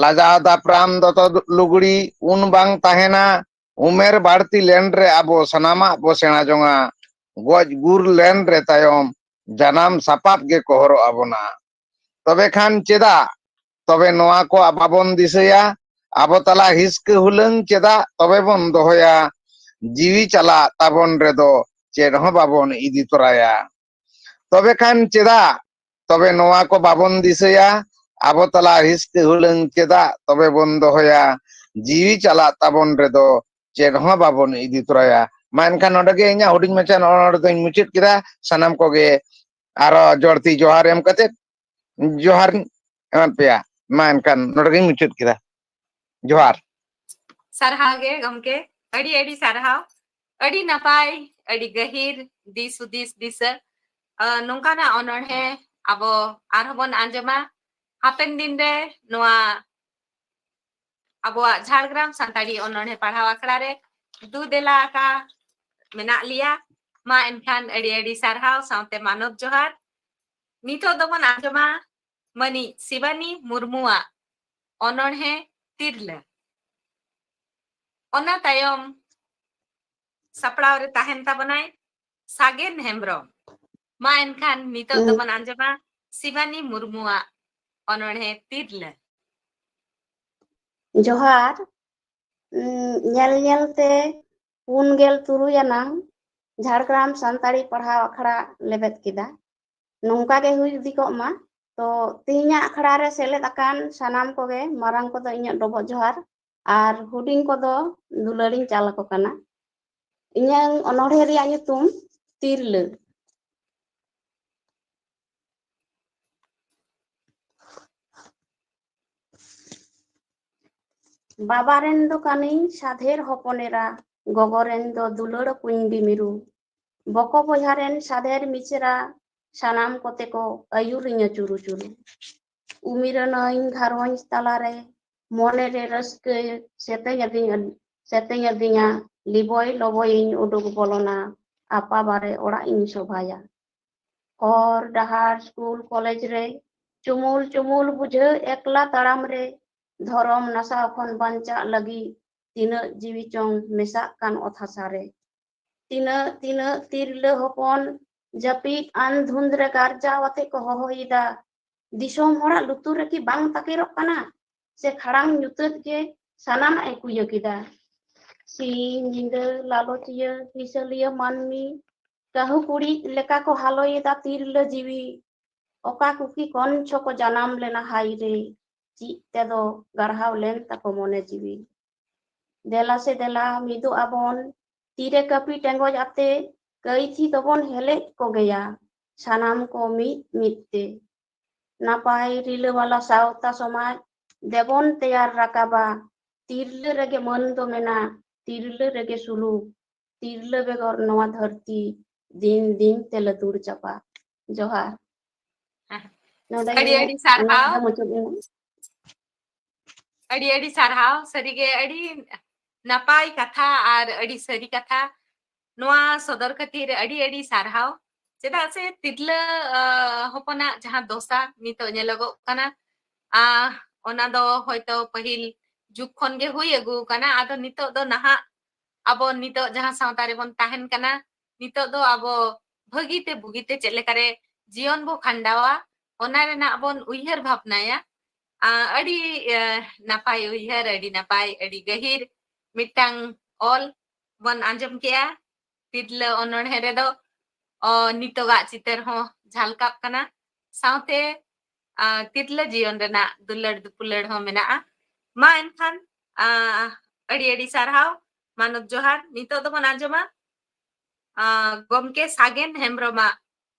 ᱞᱟᱡᱟᱣ ᱫᱟᱯᱨᱟᱢ ᱫᱚᱛᱚ ᱞᱩᱜᱽᱲᱤ ᱩᱱ ᱵᱟᱝ ᱛᱟᱦᱮᱱᱟ, ᱩᱢᱮᱨ ᱵᱟᱹᱲᱛᱤ ᱞᱮᱱ ᱨᱮ ᱟᱵᱚ ᱥᱟᱱᱟᱢᱟᱜ ᱵᱚ ᱥᱮᱬᱟ ᱡᱚᱝᱟ, ᱜᱚᱡ ᱜᱩᱨ ᱞᱮᱱ ᱨᱮ ᱛᱟᱭᱚᱢ ᱡᱟᱱᱟᱢ ᱥᱟᱯᱟᱵ ᱜᱮ ᱠᱚ ᱦᱚᱨᱚᱜ ᱟᱵᱚᱱᱟ᱾ ᱛᱚᱵᱮ ᱠᱷᱟᱱ ᱪᱮᱫᱟᱜ? ᱛᱚᱵᱮ ᱱᱚᱣᱟ ᱠᱚ ᱵᱟᱵᱚᱱ ᱫᱤᱥᱟᱹᱭᱟ? ᱟᱵᱚ ᱛᱟᱞᱟ ᱦᱤᱥᱠᱟᱹ ᱦᱩᱞᱟᱹᱝ ᱪᱮᱫᱟᱜ ᱛᱚᱵᱮ ᱵᱚᱱ ᱫᱚᱦᱚᱭᱟ? ᱡᱤᱣᱤ ᱪᱟᱞᱟᱜ ᱛᱟᱵᱚᱱ ᱨᱮᱫᱚ ᱪᱮᱫ ᱦᱚᱸ ᱵᱟᱵᱚᱱ ᱤᱫᱤ ᱛᱚᱨᱟᱭᱟ᱾ ᱛᱚᱵᱮ ᱠᱷᱟᱱ ᱪᱮᱫᱟᱜ? ᱛᱚᱵᱮ ᱱᱚᱣᱟ ᱠᱚ ᱵᱟᱵᱚᱱ ᱫᱤᱥᱟᱹᱭᱟ? ᱟᱵᱚ ᱛᱟᱞᱟ ᱦᱤᱥᱠᱟᱹ ᱦᱩᱞᱟᱹᱝ ᱪᱮᱫᱟᱜ ᱛᱚᱵᱮ ᱵᱚᱱ ᱫᱚᱦᱚᱭᱟ? ᱡᱤᱣᱤ ᱪᱟᱞᱟᱜ ᱛᱟᱵᱚᱱ ᱨᱮᱫᱚ ᱪᱮᱫ ᱦᱚᱸ ᱵᱟᱵᱚᱱ ᱤᱫᱤ ᱛᱚᱨᱟᱭᱟ᱾ ᱢᱟ ᱮᱱᱠᱷᱟᱱ ᱱᱚᱰᱮ ᱜᱮ ᱤᱧᱟᱹᱜ ᱦᱩᱰᱤᱧ ᱢᱟᱪᱷᱟ ᱱᱚᱜᱼᱚ ᱱᱚᱰᱮ ᱫᱚᱧ ᱢᱩᱪᱟᱹᱫ ᱠᱮᱫᱟ᱾ ᱥᱟᱱᱟᱢ ᱠᱚᱜᱮ ᱟᱨᱚ ᱡᱚᱲᱛᱤ ᱡᱚᱦᱟᱨ ᱮᱢ ᱠᱟᱛᱮ ᱡᱚᱦᱟᱨ ᱮᱢᱟᱫ ᱯᱮᱭᱟ᱾ ᱢᱟ ᱮᱱᱠᱷᱟᱱ ᱱᱚᱰᱮ ᱜᱤᱧ ᱢᱩᱪᱟᱹᱫ ᱠᱮᱫᱟ᱾ ᱡᱚᱦᱟᱨ᱾ ᱥᱟᱨᱦᱟᱣ ᱜᱮ ᱜᱚᱢᱠᱮ, ᱟᱹᱰᱤ ᱟᱹᱰᱤ ᱥᱟᱨᱦᱟᱣ᱾ ᱟᱹᱰᱤ ᱱᱟᱯᱟᱭ, ᱟᱹᱰᱤ ᱜᱟᱹᱦᱤᱨ ᱫᱤᱥ ᱦᱩᱫᱤᱥ ᱫᱤᱥᱟᱹ᱾ ᱟᱸ, ᱱᱚᱝᱠᱟᱱᱟᱜ ᱚᱱᱚᱬᱦᱮ ᱟᱵᱚ ᱟᱨᱦᱚᱸ ᱵᱚᱱ ᱟᱸᱡᱚᱢᱟ᱾ ᱦᱟᱯᱮᱱ ᱫᱤᱱ ᱨᱮ ᱱᱚᱣᱟ ᱟᱵᱚᱣᱟᱜ ᱡᱷᱟᱲᱜᱨᱟᱢ ᱥᱟᱱᱛᱟᱲᱤ ᱚᱱᱚᱬᱦᱮ ᱯᱟᱲᱦᱟᱣ ᱟᱠᱷᱲᱟ ᱨᱮ ᱫᱩ ᱫᱮᱞᱟ ᱟᱠᱟ ᱢᱮᱱᱟᱜ ᱞᱮᱭᱟ᱾ ᱢᱟ ᱮᱱᱠᱷᱟᱱ ᱟᱹᱰᱤ ᱟᱹᱰᱤ ᱥᱟᱨᱦᱟᱣ ᱥᱟᱶᱛᱮ ᱢᱟᱱᱚᱛ ᱡᱚᱦᱟᱨ᱾ ᱱᱤᱛᱚᱜ ᱫᱚᱵᱚᱱ ᱟᱸᱡᱚᱢᱟ ᱢᱟᱹᱱᱤᱡ ᱥᱤᱵᱟᱱᱤ ᱢᱩᱨᱢᱩᱣᱟᱜ ᱚᱱᱚᱬᱦᱮ ᱛᱤᱨᱞᱟᱹ᱾ ᱚᱱᱟ ᱛᱟᱭᱚᱢ ᱥᱟᱯᱲᱟᱣ ᱨᱮ ᱛᱟᱦᱮᱱ ᱛᱟᱵᱚᱱᱟᱭ ᱥᱟᱜᱮᱱ ᱦᱮᱢᱵᱨᱚᱢ᱾ ᱢᱟ ᱮᱱᱠᱷᱟᱱ ᱱᱤᱛᱚᱜ ᱦᱩᱸ᱾ ᱫᱚᱵᱚᱱ ᱟᱸᱡᱚᱢᱟ ᱥᱤᱵᱟᱱᱤ ᱢᱩᱨᱢᱩᱣᱟᱜ ᱚᱱᱚᱬᱦᱮ ᱛᱤᱨᱞᱟᱹ᱾ ᱡᱚᱦᱟᱨ᱾ ᱩᱸ, ᱧᱮᱞ ᱧᱮᱞ ᱛᱮ ᱯᱩᱱ ᱜᱮᱞ ᱛᱩᱨᱩᱭ ᱟᱱᱟᱝ ᱡᱷᱟᱲᱜᱨᱟᱢ ᱥᱟᱱᱛᱟᱲᱤ ᱯᱟᱲᱦᱟᱣ ᱟᱠᱷᱲᱟ ᱞᱮᱵᱮᱫ ᱠᱮᱫᱟ᱾ ᱱᱚᱝᱠᱟ ᱜᱮ ᱦᱩᱭ ᱤᱫᱤ ᱠᱚᱜ ᱢᱟ᱾ ᱛᱚ, ᱛᱮᱦᱮᱧᱟᱜ ᱟᱠᱷᱲᱟ ᱨᱮ ᱥᱮᱞᱮᱫ ᱟᱠᱟᱱ ᱥᱟᱱᱟᱢ ᱠᱚᱜᱮ ᱢᱟᱨᱟᱝ ᱠᱚᱫᱚ ᱤᱧᱟᱹᱜ ᱰᱚᱵᱚᱜ ᱡᱚᱦᱟᱨ ᱟᱨ ᱦᱩᱰᱤᱧ ᱠᱚᱫᱚ ᱫᱩᱞᱟᱹᱲᱤᱧ ᱪᱟᱞ ᱟᱠᱚ ᱠᱟᱱᱟ᱾ ᱤᱧᱟᱹᱝ ᱚᱱᱚᱬᱦᱮ ᱨᱮᱭᱟᱜ ᱧᱩᱛᱩᱢ ᱛᱤᱨᱞᱟᱹ᱾ ᱵᱟᱵᱟ ᱨᱮᱱ ᱫᱚ ᱠᱟᱹᱱᱟᱹᱧ ᱥᱟᱫᱷᱮᱨ ᱦᱚᱯᱚᱱ ᱮᱨᱟ, ᱜᱚᱜᱚ ᱨᱮᱱ ᱫᱚ ᱫᱩᱞᱟᱹᱲ ᱠᱩᱧᱰᱤ ᱢᱤᱨᱩ᱾ ᱵᱚᱠᱚ ᱵᱚᱭᱦᱟ ᱨᱮᱱ ᱥᱟᱫᱷᱮᱨ ᱢᱤᱥᱮᱨᱟ, ᱥᱟᱱᱟᱢ ᱠᱚᱛᱮ ᱠᱚ ᱟᱹᱭᱩᱨᱤᱧᱟ ᱪᱩᱨᱩ ᱪᱩᱨᱩ᱾ ᱩᱢᱤᱨᱟᱱᱟᱹᱧ ᱜᱷᱟᱨᱚᱸᱡᱽ ᱛᱟᱞᱟᱨᱮ, ᱢᱚᱱᱮ ᱨᱮ ᱨᱟᱹᱥᱠᱟᱹ ᱥᱮᱛᱮᱧ ᱟᱹᱫᱤᱧᱟ, ᱥᱮᱛᱮᱧ ᱟᱹᱫᱤᱧᱟ, ᱞᱤᱵᱚᱭ ᱞᱚᱵᱚᱭᱤᱧ ᱩᱰᱩᱠ ᱵᱚᱞᱚᱱᱟ, ᱟᱯᱟ ᱵᱟᱨᱮ ᱚᱲᱟᱜ ᱤᱧ ᱥᱚᱵᱷᱟᱭᱟ᱾ ᱦᱚᱨ ᱰᱟᱦᱟᱨ ᱥᱠᱩᱞ ᱠᱚᱞᱮᱡᱽ ᱨᱮ ᱪᱩᱢᱩᱞ ᱪᱩᱢᱩᱞ ᱵᱩᱡᱷᱟᱹᱣ ᱮᱠᱞᱟ ᱛᱟᱲᱟᱢ ᱨᱮ, ᱫᱷᱚᱨᱚᱢ ᱱᱟᱥᱟᱣ ᱠᱷᱚᱱ ᱵᱟᱧᱪᱟᱜ ᱞᱟᱹᱜᱤᱫ ᱛᱤᱱᱟᱹᱜ ᱡᱤᱣᱤ ᱪᱚᱝ ᱢᱮᱥᱟᱜ ᱠᱟᱱ ᱚᱛ ᱦᱟᱥᱟ ᱨᱮ᱾ ᱛᱤᱱᱟᱹᱜ ᱛᱤᱱᱟᱹᱜ ᱛᱤᱨᱞᱟᱹ ᱦᱚᱯᱚᱱ ᱡᱟᱹᱯᱤᱫ ᱟᱱ ᱫᱷᱩᱸᱫ ᱨᱮ ᱜᱟᱨᱡᱟᱣ ᱟᱛᱮ ᱠᱚ ᱦᱚᱦᱚᱭᱮᱫᱟ, ᱫᱤᱥᱚᱢ ᱦᱚᱲᱟᱜ ᱞᱩᱛᱩᱨ ᱨᱮᱠᱤ ᱵᱟᱝ ᱛᱟᱠᱮᱨᱚᱜ ᱠᱟᱱᱟ? ᱥᱮ ᱠᱷᱟᱲᱟᱝ ᱧᱩᱛᱟᱹᱛ ᱜᱮ ᱥᱟᱱᱟᱢᱟᱜ ᱮ ᱠᱩᱭᱟᱹ ᱠᱮᱫᱟ? ᱥᱤᱧ ᱧᱤᱫᱟᱹ ᱞᱟᱞᱚᱪᱤᱭᱟᱹ ᱦᱤᱥᱟᱹᱞᱤᱭᱟᱹ ᱢᱟᱹᱱᱢᱤ ᱠᱟᱹᱦᱩ ᱠᱩᱲᱤᱫ ᱞᱮᱠᱟ ᱠᱚ ᱦᱟᱞᱚᱭᱮᱫᱟ ᱛᱤᱨᱞᱟᱹ ᱡᱤᱣᱤ᱾ ᱚᱠᱟ ᱠᱩᱠᱤ ᱠᱚᱱ ᱪᱷᱚ ᱠᱚ ᱡᱟᱱᱟᱢ ᱞᱮᱱᱟ ᱦᱟᱭ ᱨᱮ, ᱪᱮᱫ ᱛᱮᱫᱚ ᱜᱟᱨᱦᱟᱣ ᱞᱮᱱ ᱛᱟᱠᱚ ᱢᱚᱱᱮ ᱡᱤᱣᱤ᱾ ᱫᱮᱞᱟ ᱥᱮ ᱫᱮᱞᱟ ᱢᱤᱫᱚᱜ ᱟᱵᱚᱱ, ᱛᱤᱨᱮ ᱠᱟᱹᱯᱤ ᱴᱮᱸᱜᱚᱡ ᱟᱛᱮ ᱠᱟᱹᱭᱛᱷᱤ ᱫᱚᱵᱚᱱ ᱦᱮᱞᱮᱡ ᱠᱚᱜᱮᱭᱟ, ᱥᱟᱱᱟᱢ ᱠᱚ ᱢᱤᱫ ᱢᱤᱫ ᱛᱮ᱾ ᱱᱟᱯᱟᱭ ᱨᱤᱞᱟᱹᱢᱟᱞᱟ ᱥᱟᱶᱛᱟ ᱥᱚᱢᱟᱡᱽ ᱫᱮᱵᱚᱱ ᱛᱮᱭᱟᱨ ᱨᱟᱠᱟᱵᱟ, ᱛᱤᱨᱞᱟᱹ ᱨᱮᱜᱮ ᱢᱟᱹᱱ ᱫᱚ ᱢᱮᱱᱟᱜ, ᱛᱤᱨᱞᱟᱹ ᱨᱮᱜᱮ ᱥᱩᱞᱩᱠ, ᱛᱤᱨᱞᱟᱹ ᱵᱮᱜᱚᱨ ᱱᱚᱣᱟ ᱫᱷᱟᱹᱨᱛᱤ ᱫᱤᱱ ᱫᱤᱱ ᱛᱮ ᱞᱟᱹᱛᱩᱲ ᱪᱟᱯᱟ᱾ ᱡᱚᱦᱟᱨ᱾ ᱱᱚᱰᱮ ᱟᱹᱰᱤ ᱜᱮ ᱟᱹᱰᱤ ᱥᱟᱨᱦᱟᱣ᱾ ᱚᱱᱟ ᱫᱚ ᱢᱩᱪᱟᱹᱫ ᱮᱱᱟ᱾ ᱟᱹᱰᱤ ᱟᱹᱰᱤ ᱥᱟᱨᱦᱟᱣ, ᱥᱟᱹᱨᱤᱜᱮ ᱟᱹᱰᱤ ᱱᱟᱯᱟᱭ ᱠᱟᱛᱷᱟ ᱟᱨ ᱟᱹᱰᱤ ᱥᱟᱹᱨᱤ ᱠᱟᱛᱷᱟ᱾ ᱱᱚᱣᱟ ᱥᱚᱫᱚᱨ ᱠᱷᱟᱹᱛᱤᱨ ᱟᱹᱰᱤ ᱟᱹᱰᱤ ᱥᱟᱨᱦᱟᱣ᱾ ᱪᱮᱫᱟᱜ ᱥᱮ ᱛᱤᱨᱞᱟᱹ, ᱟᱸ, ᱦᱚᱯᱚᱱᱟᱜ ᱡᱟᱦᱟᱸ ᱫᱚᱥᱟ ᱱᱤᱛᱚᱜ ᱧᱮᱞᱚᱜᱚᱜ ᱠᱟᱱᱟ, ᱟᱸ, ᱚᱱᱟ ᱫᱚ ᱦᱚᱭᱛᱚ ᱯᱟᱹᱦᱤᱞ ᱡᱩᱜᱽ ᱠᱷᱚᱱ ᱜᱮ ᱦᱩᱭ ᱟᱹᱜᱩ ᱟᱠᱟᱱᱟ᱾ ᱟᱫᱚ ᱱᱤᱛᱚᱜ ᱫᱚ ᱱᱟᱦᱟᱜ ᱟᱵᱚ ᱱᱤᱛᱚᱜ ᱡᱟᱦᱟᱸ ᱥᱟᱶᱛᱟ ᱨᱮᱵᱚᱱ ᱛᱟᱦᱮᱱ ᱠᱟᱱᱟ, ᱱᱤᱛᱚᱜ ᱫᱚ ᱟᱵᱚ ᱵᱷᱟᱹᱜᱤ ᱛᱮ ᱵᱩᱜᱤ ᱛᱮ ᱪᱮᱫ ᱞᱮᱠᱟᱨᱮ ᱡᱤᱭᱚᱱ ᱵᱚ ᱠᱷᱟᱸᱰᱟᱣᱟ, ᱚᱱᱟ ᱨᱮᱱᱟᱜ ᱵᱚᱱ ᱩᱭᱦᱟᱹᱨ ᱵᱷᱟᱵᱽᱱᱟᱭᱟ᱾ ᱟᱸ, ᱟᱹᱰᱤ, ᱟᱸ, ᱱᱟᱯᱟᱭ ᱩᱭᱦᱟᱹᱨ, ᱟᱹᱰᱤ ᱱᱟᱯᱟᱭ, ᱟᱹᱰᱤ ᱜᱟᱹᱦᱤᱨ ᱢᱤᱫᱴᱟᱝ ᱚᱞ ᱵᱚᱱ ᱟᱸᱡᱚᱢ ᱠᱮᱜᱼᱟ᱾ ᱛᱤᱨᱞᱟᱹ ᱚᱱᱚᱬᱦᱮ ᱨᱮᱫᱚ, ᱚ, ᱱᱤᱛᱚᱜᱟᱜ ᱪᱤᱛᱟᱹᱨ ᱦᱚᱸ ᱡᱷᱟᱞᱠᱟᱜ ᱠᱟᱱᱟ, ᱥᱟᱶᱛᱮ, ᱟᱸ, ᱛᱤᱨᱞᱟᱹ ᱡᱤᱭᱚᱱ ᱨᱮᱱᱟᱜ ᱫᱩᱞᱟᱹᱲ ᱫᱩᱯᱩᱞᱟᱹᱲ ᱦᱚᱸ ᱢᱮᱱᱟᱜᱼᱟ᱾ ᱢᱟ ᱮᱱᱠᱷᱟᱱ, ᱟᱸ, ᱟᱹᱰᱤ ᱟᱹᱰᱤ ᱥᱟᱨᱦᱟᱣ, ᱢᱟᱱᱚᱛ ᱡᱚᱦᱟᱨ᱾ ᱱᱤᱛᱚᱜ ᱫᱚᱵᱚᱱ ᱟᱸᱡᱚᱢᱟ, ᱟᱸ, ᱜᱚᱢᱠᱮ ᱥᱟᱜᱮᱱ ᱦᱮᱢᱵᱨᱚᱢᱟᱜ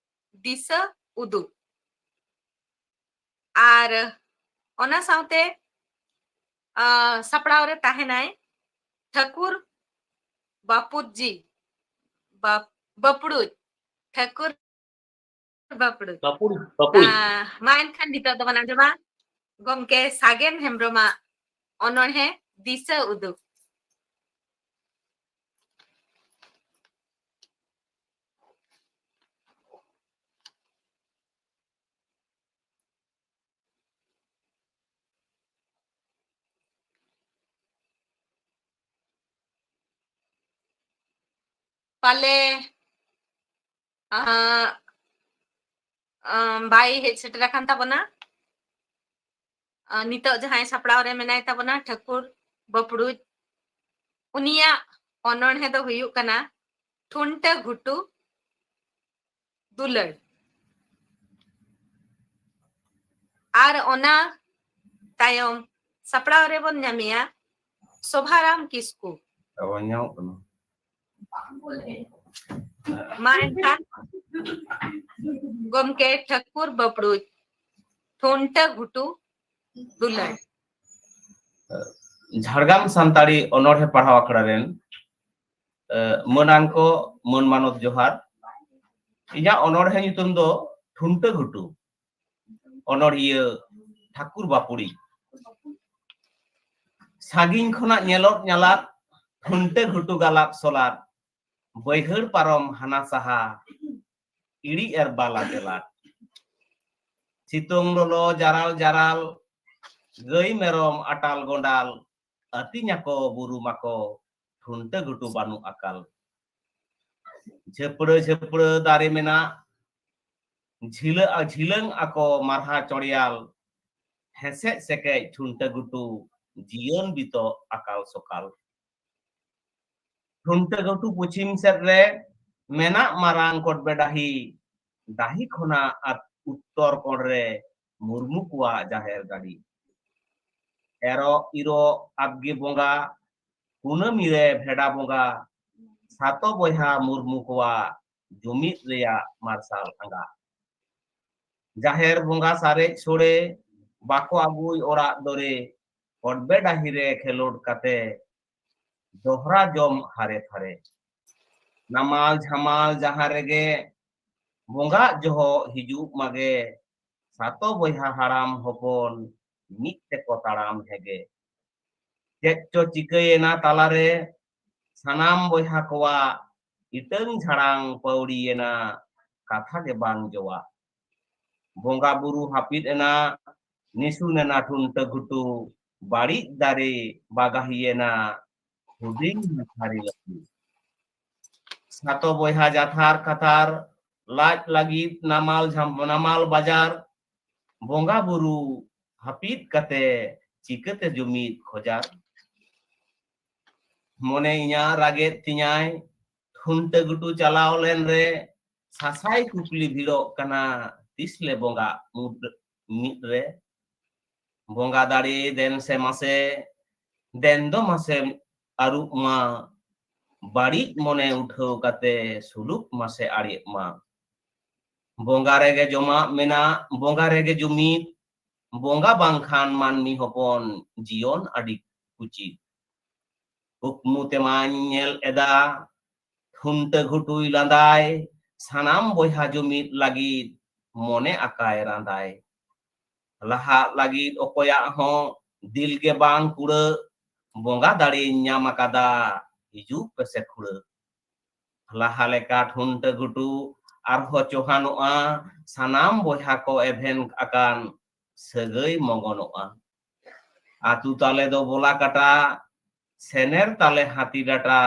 ᱫᱤᱥᱟᱹ ᱩᱫᱩᱜ᱾ ᱟᱨ ᱚᱱᱟ ᱥᱟᱶᱛᱮ, ᱟᱸ, ᱥᱟᱯᱲᱟᱣ ᱨᱮ ᱛᱟᱦᱮᱱᱟᱭ ᱴᱷᱟᱹᱠᱩᱨ ᱵᱟᱯᱩᱡᱤ, ᱵᱟᱯ-, ᱵᱟᱯᱲᱩᱡ, ᱴᱷᱟᱹᱠᱩᱨ ᱵᱟᱯᱲᱩᱡ᱾ ᱵᱟᱯᱩᱡ, ᱵᱟᱯᱩᱡ᱾ ᱟᱸ, ᱢᱟ ᱮᱱᱠᱷᱟᱱ ᱱᱤᱛᱚᱜ ᱫᱚᱵᱚᱱ ᱟᱸᱡᱚᱢᱟ ᱜᱚᱢᱠᱮ ᱥᱟᱜᱮᱱ ᱦᱮᱢᱵᱨᱚᱢᱟᱜ ᱚᱱᱚᱬᱦᱮ ᱫᱤᱥᱟᱹ ᱩᱫᱩᱜ᱾ ᱯᱟᱞᱮ ᱟᱸ, ᱟᱸ, ᱵᱟᱭ ᱦᱮᱡ ᱥᱮᱴᱮᱨ ᱟᱠᱟᱱ ᱛᱟᱵᱚᱱᱟ᱾ ᱟᱸ, ᱱᱤᱛᱚᱜ ᱡᱟᱦᱟᱸᱭ ᱥᱟᱯᱲᱟᱣ ᱨᱮ ᱢᱮᱱᱟᱭ ᱛᱟᱵᱚᱱᱟ, ᱴᱷᱟᱹᱠᱩᱨ ᱵᱟᱹᱯᱲᱩᱡ, ᱩᱱᱤᱭᱟᱜ ᱚᱱᱚᱬᱦᱮ ᱫᱚ ᱦᱩᱭᱩᱜ ᱠᱟᱱᱟ ᱴᱷᱩᱱᱴᱟᱹ ᱜᱷᱩᱴᱩ ᱫᱩᱞᱟᱹᱲ᱾ ᱟᱨ ᱚᱱᱟ ᱛᱟᱭᱚᱢ ᱥᱟᱯᱲᱟᱣ ᱨᱮᱵᱚᱱ ᱧᱟᱢᱮᱭᱟ ᱥᱳᱵᱷᱟᱨᱟᱢ ᱠᱤᱥᱠᱩ᱾ ᱟᱵᱚ ᱧᱟᱢᱚᱜ ᱠᱟᱱᱟ᱾ ᱢᱟ ᱮᱱᱠᱷᱟᱱ ᱜᱚᱢᱠᱮ ᱴᱷᱟᱹᱠᱩᱨ ᱵᱟᱹᱯᱲᱩᱡ, ᱴᱷᱩᱱᱴᱟᱹ ᱜᱷᱩᱴᱩ ᱫᱩᱞᱟᱹᱲ᱾ ᱡᱷᱟᱲᱜᱨᱟᱢ ᱥᱟᱱᱛᱟᱲᱤ ᱚᱱᱚᱬᱦᱮ ᱯᱟᱲᱦᱟᱣ ᱟᱠᱷᱲᱟ ᱨᱮᱱ, ᱮ, ᱢᱟᱹᱱᱟᱱ ᱠᱚ, ᱢᱟᱹᱱ ᱢᱟᱱᱚᱛ ᱡᱚᱦᱟᱨ᱾ ᱤᱧᱟᱹᱜ ᱚᱱᱚᱬᱦᱮ ᱧᱩᱛᱩᱢ ᱫᱚ ᱴᱷᱩᱱᱴᱟᱹ ᱜᱷᱩᱴᱩ᱾ ᱚᱱᱚᱬᱦᱤᱭᱟᱹ ᱴᱷᱟᱹᱠᱩᱨ ᱵᱟᱹᱯᱲᱩᱡ᱾ ᱥᱟᱺᱜᱤᱧ ᱠᱷᱚᱱᱟᱜ ᱧᱮᱞᱚᱜ ᱧᱟᱞᱟᱫ, ᱴᱷᱩᱱᱴᱟᱹ ᱜᱷᱩᱴᱩ ᱜᱟᱞᱟᱫ ᱥᱚᱞᱟᱫ, ᱵᱟᱹᱭᱦᱟᱹᱲ ᱯᱟᱨᱚᱢ ᱦᱟᱱᱟ ᱥᱟᱦᱟ, ᱤᱲᱤ ᱮᱨ ᱵᱟᱞᱟ ᱜᱮᱞᱟᱫ᱾ ᱥᱤᱛᱩᱝ ᱞᱚᱞᱚ ᱡᱟᱨᱟᱞ ᱡᱟᱨᱟᱞ, ᱜᱟᱹᱭ ᱢᱮᱨᱚᱢ ᱟᱴᱟᱞ ᱜᱚᱸᱰᱟᱞ, ᱟᱹᱛᱤᱧ ᱟᱠᱚ ᱵᱩᱨᱩᱢ ᱟᱠᱚ, ᱴᱷᱩᱱᱴᱟᱹ ᱜᱷᱩᱴᱩ ᱵᱟᱹᱱᱩᱜ ᱟᱠᱟᱞ᱾ ᱡᱷᱟᱹᱯᱲᱟᱹ ᱡᱷᱟᱹᱯᱲᱟᱹ ᱫᱟᱨᱮ ᱢᱮᱱᱟᱜ, ᱡᱷᱤᱞᱟᱹ ᱡᱷᱤᱞᱟᱹᱝ ᱟᱠᱚ ᱢᱟᱨᱦᱟ ᱪᱚᱲᱭᱟᱞ, ᱦᱮᱸᱥᱮᱡ ᱥᱮᱠᱮᱡ ᱴᱷᱩᱱᱴᱟᱹ ᱜᱷᱩᱴᱩ, ᱡᱤᱭᱚᱱ ᱵᱤᱛᱚᱜ ᱟᱠᱟᱞ ᱥᱚᱠᱟᱞ᱾ ᱴᱷᱩᱱᱴᱟᱹ ᱜᱷᱩᱴᱩ ᱯᱚᱪᱷᱤᱢ ᱥᱮᱫ ᱨᱮ ᱢᱮᱱᱟᱜ ᱢᱟᱨᱟᱝ ᱠᱚᱴᱵᱮ ᱰᱟᱹᱦᱤ, ᱰᱟᱹᱦᱤ ᱠᱷᱚᱱᱟᱜ ᱟᱛ-, ᱩᱛᱛᱚᱨ ᱠᱚᱬ ᱨᱮ ᱢᱩᱨᱢᱩ ᱠᱚᱣᱟᱜ ᱡᱟᱦᱮᱨ ᱜᱟᱹᱰᱤ᱾ ᱮᱨᱚᱜ ᱤᱨᱚᱜ ᱟᱵᱜᱮ ᱵᱚᱸᱜᱟ, ᱠᱩᱱᱟᱹᱢᱤ ᱨᱮ ᱵᱷᱮᱰᱟ ᱵᱚᱸᱜᱟ, ᱥᱟᱛᱚ ᱵᱚᱭᱦᱟ ᱢᱩᱨᱢᱩ ᱠᱚᱣᱟᱜ ᱡᱩᱢᱤᱫ ᱨᱮᱭᱟᱜ ᱢᱟᱨᱥᱟᱞ ᱟᱸᱜᱟ᱾ ᱡᱟᱦᱮᱨ ᱵᱚᱸᱜᱟ ᱥᱟᱨᱮᱡ ᱥᱳᱲᱮ ᱵᱟᱠᱚ ᱟᱹᱜᱩᱭ ᱚᱲᱟᱜ ᱫᱚᱨᱮ, ᱠᱚᱰᱵᱮ ᱰᱟᱹᱦᱤ ᱨᱮ ᱠᱷᱮᱞᱳᱰ ᱠᱟᱛᱮ ᱫᱚᱦᱨᱟ ᱡᱚᱢ ᱦᱟᱨᱮ ᱛᱷᱟᱨᱮ᱾ ᱱᱟᱢᱟᱞ ᱡᱷᱟᱢᱟᱞ ᱡᱟᱦᱟᱸ ᱨᱮᱜᱮ ᱵᱚᱸᱜᱟᱜ ᱡᱚᱦᱚᱜ ᱦᱤᱡᱩᱜ ᱢᱟᱜᱮ, ᱥᱟᱛᱚ ᱵᱚᱭᱦᱟ ᱦᱟᱲᱟᱢ ᱦᱚᱯᱚᱱ ᱢᱤᱫ ᱛᱮᱠᱚ ᱛᱟᱲᱟᱢ ᱦᱮᱜᱮ᱾ ᱪᱮᱫ ᱪᱚ ᱪᱤᱠᱟᱹᱭᱮᱱᱟ ᱛᱟᱞᱟᱨᱮ, ᱥᱟᱱᱟᱢ ᱵᱚᱭᱦᱟ ᱠᱚᱣᱟᱜ ᱤᱴᱟᱹᱝ ᱡᱷᱟᱲᱟᱝ ᱯᱟᱹᱣᱲᱤᱭᱮᱱᱟ, ᱠᱟᱛᱷᱟ ᱜᱮ ᱵᱟᱝ ᱡᱚᱣᱟᱜ᱾ ᱵᱚᱸᱜᱟ ᱵᱩᱨᱩ ᱦᱟᱹᱯᱤᱫ ᱮᱱᱟ, ᱱᱤᱥᱩᱱ ᱮᱱᱟ ᱴᱷᱩᱱᱴᱟᱹ ᱜᱷᱩᱴᱩ, ᱵᱟᱹᱲᱤᱡ ᱫᱟᱨᱮ ᱵᱟᱜᱟᱦᱤᱭᱮᱱᱟ, ᱦᱩᱰᱤᱧ ᱢᱟᱪᱷᱟᱨᱤ ᱞᱟᱹᱴᱩ᱾ ᱥᱟᱛᱚ ᱵᱚᱭᱦᱟ ᱡᱟᱛᱷᱟᱨ ᱠᱟᱛᱷᱟᱨ, ᱞᱟᱡ ᱞᱟᱹᱜᱤᱫ ᱱᱟᱢᱟᱞ ᱡᱷᱟᱢ-, ᱱᱟᱢᱟᱞ ᱵᱟᱡᱟᱨ, ᱵᱚᱸᱜᱟ ᱵᱩᱨᱩ ᱦᱟᱹᱯᱤᱫ ᱠᱟᱛᱮ ᱪᱤᱠᱟᱹᱛᱮ ᱡᱩᱢᱤᱫ ᱠᱷᱚᱡᱟᱨ᱾ ᱢᱚᱱᱮ ᱤᱧᱟᱹᱜ ᱨᱟᱜᱮᱫ ᱛᱤᱧᱟᱭ, ᱴᱷᱩᱱᱴᱟᱹ ᱜᱷᱩᱴᱩ ᱪᱟᱞᱟᱣ ᱞᱮᱱ ᱨᱮ, ᱥᱟᱥᱟᱭ ᱠᱩᱠᱞᱤ ᱵᱷᱤᱲᱚᱜ ᱠᱟᱱᱟ, ᱛᱤᱥ ᱞᱮ ᱵᱚᱸᱜᱟ ᱢᱩᱫ ᱢᱤᱫ ᱨᱮ? ᱵᱚᱸᱜᱟ ᱫᱟᱲᱮ ᱫᱮᱱ ᱥᱮ ᱢᱟᱥᱮ, ᱫᱮᱱ ᱫᱚ ᱢᱟᱥᱮ ᱟᱹᱨᱩᱵ ᱢᱟ, ᱵᱟᱹᱲᱤᱡ ᱢᱚᱱᱮ ᱩᱴᱷᱟᱹᱣ ᱠᱟᱛᱮ ᱥᱩᱞᱩᱠ ᱢᱟᱥᱮ ᱟᱲᱮᱜ ᱢᱟ᱾ ᱵᱚᱸᱜᱟ ᱨᱮᱜᱮ ᱡᱚᱢᱟᱜ ᱢᱮᱱᱟᱜ, ᱵᱚᱸᱜᱟ ᱨᱮᱜᱮ ᱡᱩᱢᱤᱫ, ᱵᱚᱸᱜᱟ ᱵᱟᱝᱠᱷᱟᱱ ᱢᱟᱹᱱᱢᱤ ᱦᱚᱯᱚᱱ ᱡᱤᱭᱚᱱ ᱟᱹᱰᱤ ᱠᱩᱪᱤᱛ᱾ ᱠᱩᱠᱢᱩ ᱛᱮᱢᱟᱧ ᱧᱮᱞ ᱮᱫᱟ, ᱴᱷᱩᱱᱴᱟᱹ ᱜᱷᱩᱴᱩᱭ ᱞᱟᱸᱫᱟᱭ, ᱥᱟᱱᱟᱢ ᱵᱚᱭᱦᱟ ᱡᱩᱢᱤᱫ ᱞᱟᱹᱜᱤᱫ ᱢᱚᱱᱮ ᱟᱠᱟᱭ ᱨᱟᱸᱫᱟᱭ᱾ ᱞᱟᱦᱟᱜ ᱞᱟᱹᱜᱤᱫ ᱚᱠᱚᱭᱟᱜ ᱦᱚᱸ ᱫᱤᱞ ᱜᱮ ᱵᱟᱝ ᱠᱩᱲᱟᱹᱜ, ᱵᱚᱸᱜᱟ ᱫᱟᱲᱮᱧ ᱧᱟᱢ ᱟᱠᱟᱫᱟ, ᱦᱤᱡᱩᱜ ᱯᱮᱥᱮ ᱠᱷᱩᱲᱟᱹᱜ᱾ ᱞᱟᱦᱟ ᱞᱮᱠᱟ ᱴᱷᱩᱱᱴᱟᱹ ᱜᱷᱩᱴᱩ ᱟᱨᱦᱚᱸ ᱪᱚᱦᱟᱱᱚᱜᱼᱟ, ᱥᱟᱱᱟᱢ ᱵᱚᱭᱦᱟ ᱠᱚ ᱮᱵᱷᱮᱱ ᱟᱠᱟᱱ ᱥᱟᱹᱜᱟᱹᱭ ᱢᱚᱜᱚᱱᱚᱜᱼᱟ᱾ ᱟᱛᱩ ᱛᱟᱞᱮ ᱫᱚ ᱵᱚᱞᱟ ᱠᱟᱴᱟ, ᱥᱮᱱᱮᱨ ᱛᱟᱞᱮ ᱦᱟᱹᱛᱤ ᱰᱟᱴᱟ,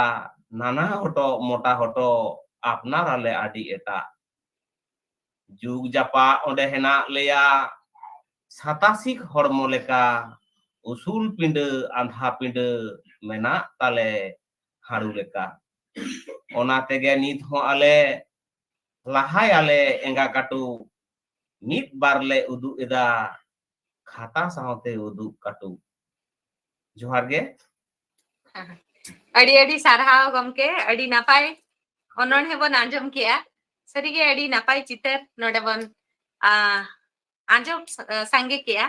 ᱱᱟᱱᱟ ᱦᱚᱴᱚᱜ ᱢᱚᱴᱟ ᱦᱚᱴᱚᱜ, ᱟᱯᱱᱟᱨ ᱟᱞᱮ ᱟᱹᱰᱤ ᱮᱴᱟᱜ᱾ ᱡᱩᱜᱽ ᱡᱟᱯᱟᱜ ᱚᱸᱰᱮ ᱦᱮᱱᱟᱜ ᱞᱮᱭᱟ, ᱥᱟᱛᱟᱥᱤᱠ ᱦᱚᱲᱢᱚ ᱞᱮᱠᱟ, ᱩᱥᱩᱞ ᱯᱤᱸᱰᱟᱹ ᱟᱸᱫᱷᱟ ᱯᱤᱸᱰᱟᱹ ᱢᱮᱱᱟᱜ ᱛᱟᱞᱮ ᱦᱟᱹᱲᱩ ᱞᱮᱠᱟ᱾ ᱚᱱᱟ ᱛᱮᱜᱮ ᱱᱤᱛ ᱦᱚᱸ ᱟᱞᱮ ᱞᱟᱦᱟᱭᱟᱞᱮ ᱮᱸᱜᱟ ᱠᱟᱹᱴᱩᱵ, ᱢᱤᱫ ᱵᱟᱨ ᱞᱮ ᱩᱫᱩᱜ ᱮᱫᱟ, ᱠᱷᱟᱛᱟ ᱥᱟᱶᱛᱮ ᱩᱫᱩᱜ ᱠᱟᱹᱴᱩᱵ᱾ ᱡᱚᱦᱟᱨ ᱜᱮ᱾ ᱟᱹᱰᱤ ᱟᱹᱰᱤ ᱥᱟᱨᱦᱟᱣ ᱜᱚᱢᱠᱮ, ᱟᱹᱰᱤ ᱱᱟᱯᱟᱭ ᱚᱱᱚᱬᱦᱮ ᱵᱚᱱ ᱟᱸᱡᱚᱢ ᱠᱮᱜᱼᱟ᱾ ᱥᱟᱹᱨᱤᱜᱮ ᱟᱹᱰᱤ ᱱᱟᱯᱟᱭ ᱪᱤᱛᱟᱹᱨ ᱱᱚᱰᱮ ᱵᱚᱱ, ᱟ, ᱟᱸᱡᱚᱢ ᱥ-, ᱥᱟᱸᱜᱮ ᱠᱮᱜᱼᱟ᱾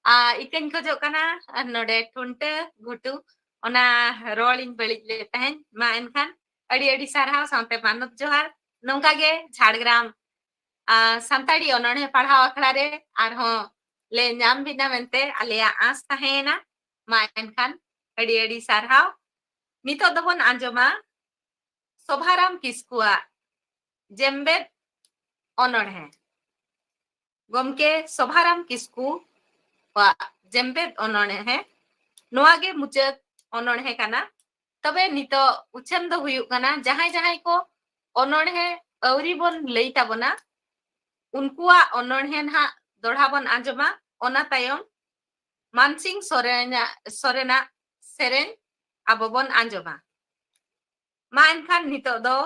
ᱟ, ᱤᱠᱟᱹᱧ ᱠᱷᱚᱡᱚᱜ ᱠᱟᱱᱟ, ᱟᱨ ᱱᱚᱰᱮ ᱴᱷᱩᱱᱴᱟᱹ ᱜᱷᱩᱴᱩ, ᱚᱱᱟ ᱨᱚᱲᱤᱧ ᱵᱟᱹᱲᱤᱡ ᱞᱮᱫ ᱛᱟᱦᱮᱸᱫ᱾ ᱢᱟ ᱮᱱᱠᱷᱟᱱ ᱟᱹᱰᱤ ᱟᱹᱰᱤ ᱥᱟᱨᱦᱟᱣ ᱥᱟᱶᱛᱮ ᱢᱟᱱᱚᱛ ᱡᱚᱦᱟᱨ᱾ ᱱᱚᱝᱠᱟ ᱜᱮ ᱡᱷᱟᱲᱜᱨᱟᱢ, ᱟ, ᱥᱟᱱᱛᱟᱲᱤ ᱚᱱᱚᱬᱦᱮ ᱯᱟᱲᱦᱟᱣ ᱟᱠᱷᱲᱟ ᱨᱮ ᱟᱨᱦᱚᱸ ᱞᱮ ᱧᱟᱢ ᱵᱤᱱᱟ ᱢᱮᱱᱛᱮ ᱟᱞᱮᱭᱟᱜ ᱟᱸᱥ ᱛᱟᱦᱮᱸᱭᱮᱱᱟ᱾ ᱢᱟ ᱮᱱᱠᱷᱟᱱ ᱟᱹᱰᱤ ᱟᱹᱰᱤ ᱥᱟᱨᱦᱟᱣ᱾ ᱱᱤᱛᱚᱜ ᱫᱚᱵᱚᱱ ᱟᱸᱡᱚᱢᱟ ᱥᱚᱵᱷᱟᱨᱟᱢ ᱠᱤᱥᱠᱩᱣᱟᱜ ᱡᱮᱢᱵᱮᱫ ᱚᱱᱚᱬᱦᱮ᱾ ᱜᱚᱢᱠᱮ ᱥᱚᱵᱷᱟᱨᱟᱢ ᱠᱤᱥᱠᱩᱣᱟᱜ ᱡᱮᱢᱵᱮᱫ ᱚᱱᱚᱬᱦᱮ᱾ ᱱᱚᱣᱟ ᱜᱮ ᱢᱩᱪᱟᱹᱫ ᱚᱱᱚᱬᱦᱮ ᱠᱟᱱᱟ᱾ ᱛᱚᱵᱮ ᱱᱤᱛᱚᱜ ᱩᱪᱷᱟᱹᱱ ᱫᱚ ᱦᱩᱭᱩᱜ ᱠᱟᱱᱟ, ᱡᱟᱦᱟᱸᱭ ᱡᱟᱦᱟᱸᱭ ᱠᱚ ᱚᱱᱚᱬᱦᱮ ᱟᱹᱣᱨᱤ ᱵᱚᱱ ᱞᱟᱹᱭ ᱛᱟᱵᱚᱱᱟ, ᱩᱱᱠᱩᱣᱟᱜ ᱚᱱᱚᱬᱦᱮ ᱱᱟᱦᱟᱜ ᱫᱚᱲᱦᱟ ᱵᱚᱱ ᱟᱸᱡᱚᱢᱟ᱾ ᱚᱱᱟ ᱛᱟᱭᱚᱢ ᱢᱟᱱᱥᱤᱝ ᱥᱚᱨᱮᱱᱟᱜ, ᱥᱚᱨᱮᱱᱟᱜ ᱥᱮᱨᱮᱧ ᱟᱵᱚ ᱵᱚᱱ ᱟᱸᱡᱚᱢᱟ᱾ ᱢᱟ ᱮᱱᱠᱷᱟᱱ ᱱᱤᱛᱚᱜ ᱫᱚ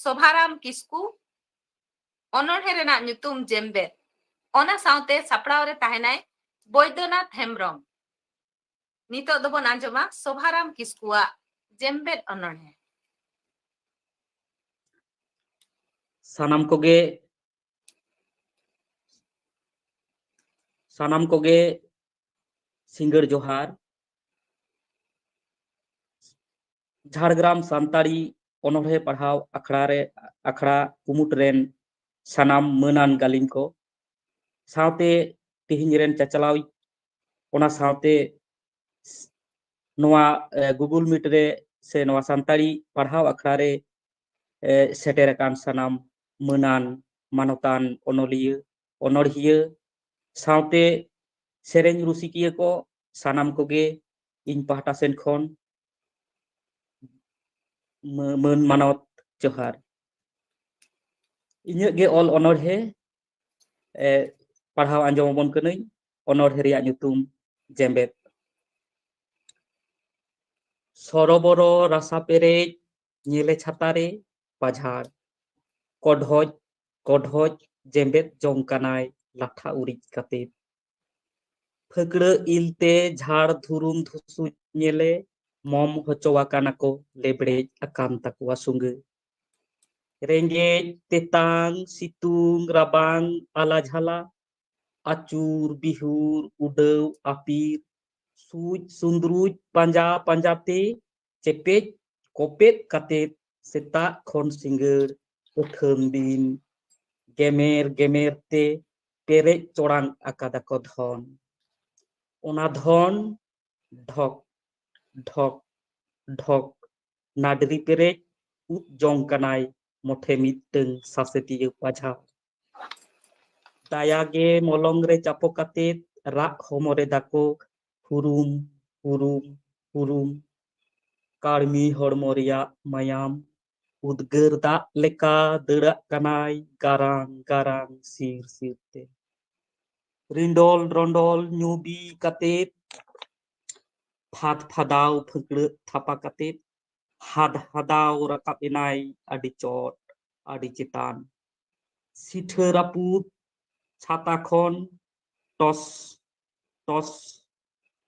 ᱥᱚᱵᱷᱟᱨᱟᱢ ᱠᱤᱥᱠᱩ ᱚᱱᱚᱬᱦᱮ ᱨᱮᱱᱟᱜ ᱧᱩᱛᱩᱢ ᱡᱮᱢᱵᱮᱫ, ᱚᱱᱟ ᱥᱟᱶᱛᱮ ᱥᱟᱯᱲᱟᱣ ᱨᱮ ᱛᱟᱦᱮᱱᱟᱭ ᱵᱳᱭᱫᱚᱱᱟᱛᱷ ᱦᱮᱢᱵᱨᱚᱢ᱾ ᱱᱤᱛᱚᱜ ᱫᱚᱵᱚᱱ ᱟᱸᱡᱚᱢᱟ ᱥᱚᱵᱷᱟᱨᱟᱢ ᱠᱤᱥᱠᱩᱣᱟᱜ ᱡᱮᱢᱵᱮᱫ ᱚᱱᱚᱬᱦᱮ᱾ ᱥᱟᱱᱟᱢ ᱠᱚᱜᱮ ᱥᱟᱱᱟᱢ ᱠᱚᱜᱮ ᱥᱤᱸᱜᱟᱹᱲ ᱡᱚᱦᱟᱨ᱾ ᱡᱷᱟᱲᱜᱨᱟᱢ ᱥᱟᱱᱛᱟᱲᱤ ᱚᱱᱚᱬᱦᱮ ᱯᱟᱲᱦᱟᱣ ᱟᱠᱷᱲᱟ ᱨᱮ, ᱟᱠᱷᱲᱟ ᱠᱩᱢᱩᱴ ᱨᱮᱱ ᱥᱟᱱᱟᱢ ᱢᱟᱹᱱᱟᱱ ᱜᱟᱹᱞᱤᱢ ᱠᱚ ᱥᱟᱶᱛᱮ ᱛᱮᱦᱮᱧ ᱨᱮᱱ ᱪᱟᱪᱞᱟᱣᱤᱡ, ᱚᱱᱟ ᱥᱟᱶᱛᱮ ᱱᱚᱣᱟ, ᱮ, Google Meet ᱨᱮ ᱥᱮ ᱱᱚᱣᱟ ᱥᱟᱱᱛᱟᱲᱤ ᱯᱟᱲᱦᱟᱣ ᱟᱠᱷᱲᱟ ᱨᱮ, ᱮ, ᱥᱮᱴᱮᱨ ᱟᱠᱟᱱ ᱥᱟᱱᱟᱢ ᱢᱟᱹᱱᱟᱱ ᱢᱟᱱᱚᱛᱟᱱ ᱚᱱᱚᱞᱤᱭᱟᱹ, ᱚᱱᱚᱬᱦᱤᱭᱟᱹ ᱥᱟᱶᱛᱮ ᱥᱮᱨᱮᱧ ᱨᱩᱥᱤᱠᱤᱭᱟᱹ ᱠᱚ, ᱥᱟᱱᱟᱢ ᱠᱚᱜᱮ ᱤᱧ ᱯᱟᱦᱴᱟ ᱥᱮᱱ ᱠᱷᱚᱱ ᱢᱟᱹ-, ᱢᱟᱹᱱ ᱢᱟᱱᱚᱛ ᱡᱚᱦᱟᱨ᱾ ᱤᱧᱟᱹᱜ ᱜᱮ ᱚᱞ ᱚᱱᱚᱬᱦᱮ, ᱮ, ᱯᱟᱲᱦᱟᱣ ᱟᱸᱡᱚᱢ ᱟᱵᱚᱱ ᱠᱟᱹᱱᱟᱹᱧ᱾ ᱚᱱᱚᱬᱦᱮ ᱨᱮᱭᱟᱜ ᱧᱩᱛᱩᱢ ᱡᱮᱢᱵᱮᱫ᱾ ᱥᱚᱨᱚᱵᱚᱨᱚ ᱨᱟᱥᱟ ᱯᱮᱨᱮᱡ ᱧᱮᱞᱮ ᱪᱷᱟᱛᱟᱨᱮ ᱯᱟᱡᱷᱟᱲ, ᱠᱚᱰᱷᱚᱡ ᱠᱚᱰᱷᱚᱡ ᱡᱮᱢᱵᱮᱫ ᱡᱚᱝ ᱠᱟᱱᱟᱭ ᱞᱟᱴᱷᱟ ᱩᱨᱤᱡ ᱠᱟᱛᱮ᱾ ᱯᱷᱟᱹᱠᱲᱟᱹ ᱤᱞᱛᱮ ᱡᱷᱟᱲ ᱫᱷᱩᱨᱩᱢ ᱫᱷᱩᱥᱩᱡ ᱧᱮᱞᱮ ᱢᱚᱢ ᱦᱚᱪᱚ ᱟᱠᱟᱱᱟ ᱠᱚ, ᱞᱮᱵᱲᱮᱡ ᱟᱠᱟᱱ ᱛᱟᱠᱚᱣᱟ ᱥᱩᱸᱜᱟᱹ᱾ ᱨᱮᱸᱜᱮᱡ ᱛᱮᱛᱟᱝ ᱥᱤᱛᱩᱝ ᱨᱟᱵᱟᱝ ᱟᱞᱟ ᱡᱷᱟᱞᱟ, ᱟᱹᱪᱩᱨ ᱵᱤᱦᱩᱨ ᱩᱰᱟᱹᱣ ᱟᱹᱯᱤᱨ, ᱥᱩᱡ ᱥᱩᱸᱫᱽᱨᱩᱡ ᱯᱟᱸᱡᱟ ᱯᱟᱸᱡᱟᱛᱮ, ᱪᱮᱯᱮᱡ ᱠᱚᱯᱮᱫ ᱠᱟᱛᱮ ᱥᱮᱛᱟᱜ ᱠᱷᱚᱱ ᱥᱤᱸᱜᱟᱹᱲ ᱟᱹᱛᱷᱟᱹᱱ ᱫᱤᱱ ᱜᱮᱢᱮᱨ ᱜᱮᱢᱮᱨ ᱛᱮ ᱯᱮᱨᱮᱡ ᱪᱚᱲᱟᱝ ᱟᱠᱟᱫᱟ ᱠᱚ ᱫᱷᱚᱱ᱾ ᱚᱱᱟ ᱫᱷᱚᱱ ᱰᱷᱚᱠ ᱰᱷᱚᱠ ᱰᱷᱚᱠ ᱱᱟᱰᱨᱤ ᱯᱮᱨᱮᱡ ᱩᱫ ᱡᱚᱝ ᱠᱟᱱᱟᱭ ᱢᱚᱴᱷᱮ ᱢᱤᱫᱴᱟᱹᱝ ᱥᱟᱥᱮᱛᱤᱭᱟᱹ ᱯᱟᱡᱷᱟᱲ᱾ ᱫᱟᱭᱟ ᱜᱮ ᱢᱚᱞᱚᱝ ᱨᱮ ᱪᱟᱯᱚ ᱠᱟᱛᱮ ᱨᱟᱜ ᱦᱚᱢᱚᱨ ᱮᱫᱟ ᱠᱚ, ᱦᱩᱨᱩᱢ ᱦᱩᱨᱩᱢ ᱦᱩᱨᱩᱢ᱾ ᱠᱟᱹᱲᱢᱤ ᱦᱚᱲᱢᱚ ᱨᱮᱭᱟᱜ ᱢᱟᱭᱟᱢ ᱩᱫᱽᱜᱟᱹᱨ ᱫᱟᱜ ᱞᱮᱠᱟ ᱫᱟᱹᱲᱟᱜ ᱠᱟᱱᱟᱭ ᱜᱟᱨᱟᱝ ᱜᱟᱨᱟᱝ ᱥᱤᱨ ᱥᱤᱨ ᱛᱮ᱾ ᱨᱤᱸᱰᱚᱞ ᱨᱚᱸᱰᱚᱞ ᱧᱩ ᱵᱤ ᱠᱟᱛᱮ, ᱯᱷᱟᱫ ᱯᱷᱟᱫᱟᱣ ᱯᱷᱟᱹᱠᱲᱟᱹᱜ ᱛᱷᱟᱯᱟ ᱠᱟᱛᱮ, ᱦᱟᱫ ᱦᱟᱫᱟᱣ ᱨᱟᱠᱟᱵ ᱮᱱᱟᱭ ᱟᱹᱰᱤ ᱪᱚᱴ ᱟᱹᱰᱤ ᱪᱮᱛᱟᱱ᱾ ᱥᱤᱴᱷᱟᱹ ᱨᱟᱹᱯᱩᱫ ᱪᱷᱟᱛᱟ ᱠᱷᱚᱱ ᱴᱚᱥ ᱴᱚᱥ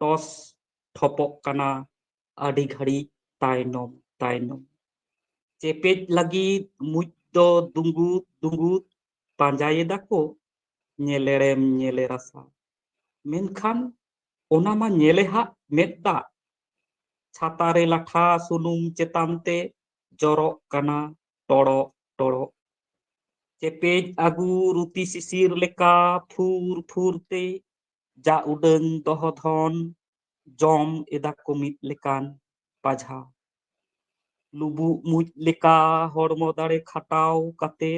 ᱴᱚᱥ ᱴᱷᱚᱯᱚᱜ ᱠᱟᱱᱟ ᱟᱹᱰᱤ ᱜᱷᱟᱹᱲᱤᱡ ᱛᱟᱭᱱᱚᱢ ᱛᱟᱭᱱᱚᱢ᱾ ᱪᱮᱯᱮᱡ ᱞᱟᱹᱜᱤᱫ ᱢᱩᱡ ᱫᱚ ᱫᱩᱸᱜᱩᱫ ᱫᱩᱸᱜᱩᱫ ᱯᱟᱸᱡᱟᱭᱮᱫᱟ ᱠᱚ ᱧᱮᱞᱮᱲᱮᱢ ᱧᱮᱞᱮ ᱨᱟᱥᱟ᱾ ᱢᱮᱱᱠᱷᱟᱱ ᱚᱱᱟ ᱢᱟ ᱧᱮᱞᱮ ᱦᱟᱜ ᱢᱮᱫ ᱫᱟᱜ᱾ ᱪᱷᱟᱛᱟ ᱨᱮ ᱞᱟᱴᱷᱟ ᱥᱩᱱᱩᱢ ᱪᱮᱛᱟᱱ ᱛᱮ ᱡᱚᱨᱚᱜ ᱠᱟᱱᱟ ᱴᱚᱲᱚᱜ ᱴᱚᱲᱚᱜ᱾ ᱪᱮᱯᱮᱡ ᱟᱹᱜᱩ ᱨᱩᱛᱤ ᱥᱤᱥᱤᱨ ᱞᱮᱠᱟ ᱯᱷᱩᱨ ᱯᱷᱩᱨ ᱛᱮ ᱡᱟ ᱩᱰᱟᱹᱝ ᱫᱚᱦᱚ ᱫᱷᱚᱱ ᱡᱚᱢ ᱮᱫᱟ ᱠᱚ ᱢᱤᱫ ᱞᱮᱠᱟᱱ ᱯᱟᱡᱷᱟ᱾ ᱞᱩᱵᱩᱜ ᱢᱩᱡ ᱞᱮᱠᱟ ᱦᱚᱲᱢᱚ ᱫᱟᱲᱮ ᱠᱷᱟᱴᱟᱣ ᱠᱟᱛᱮ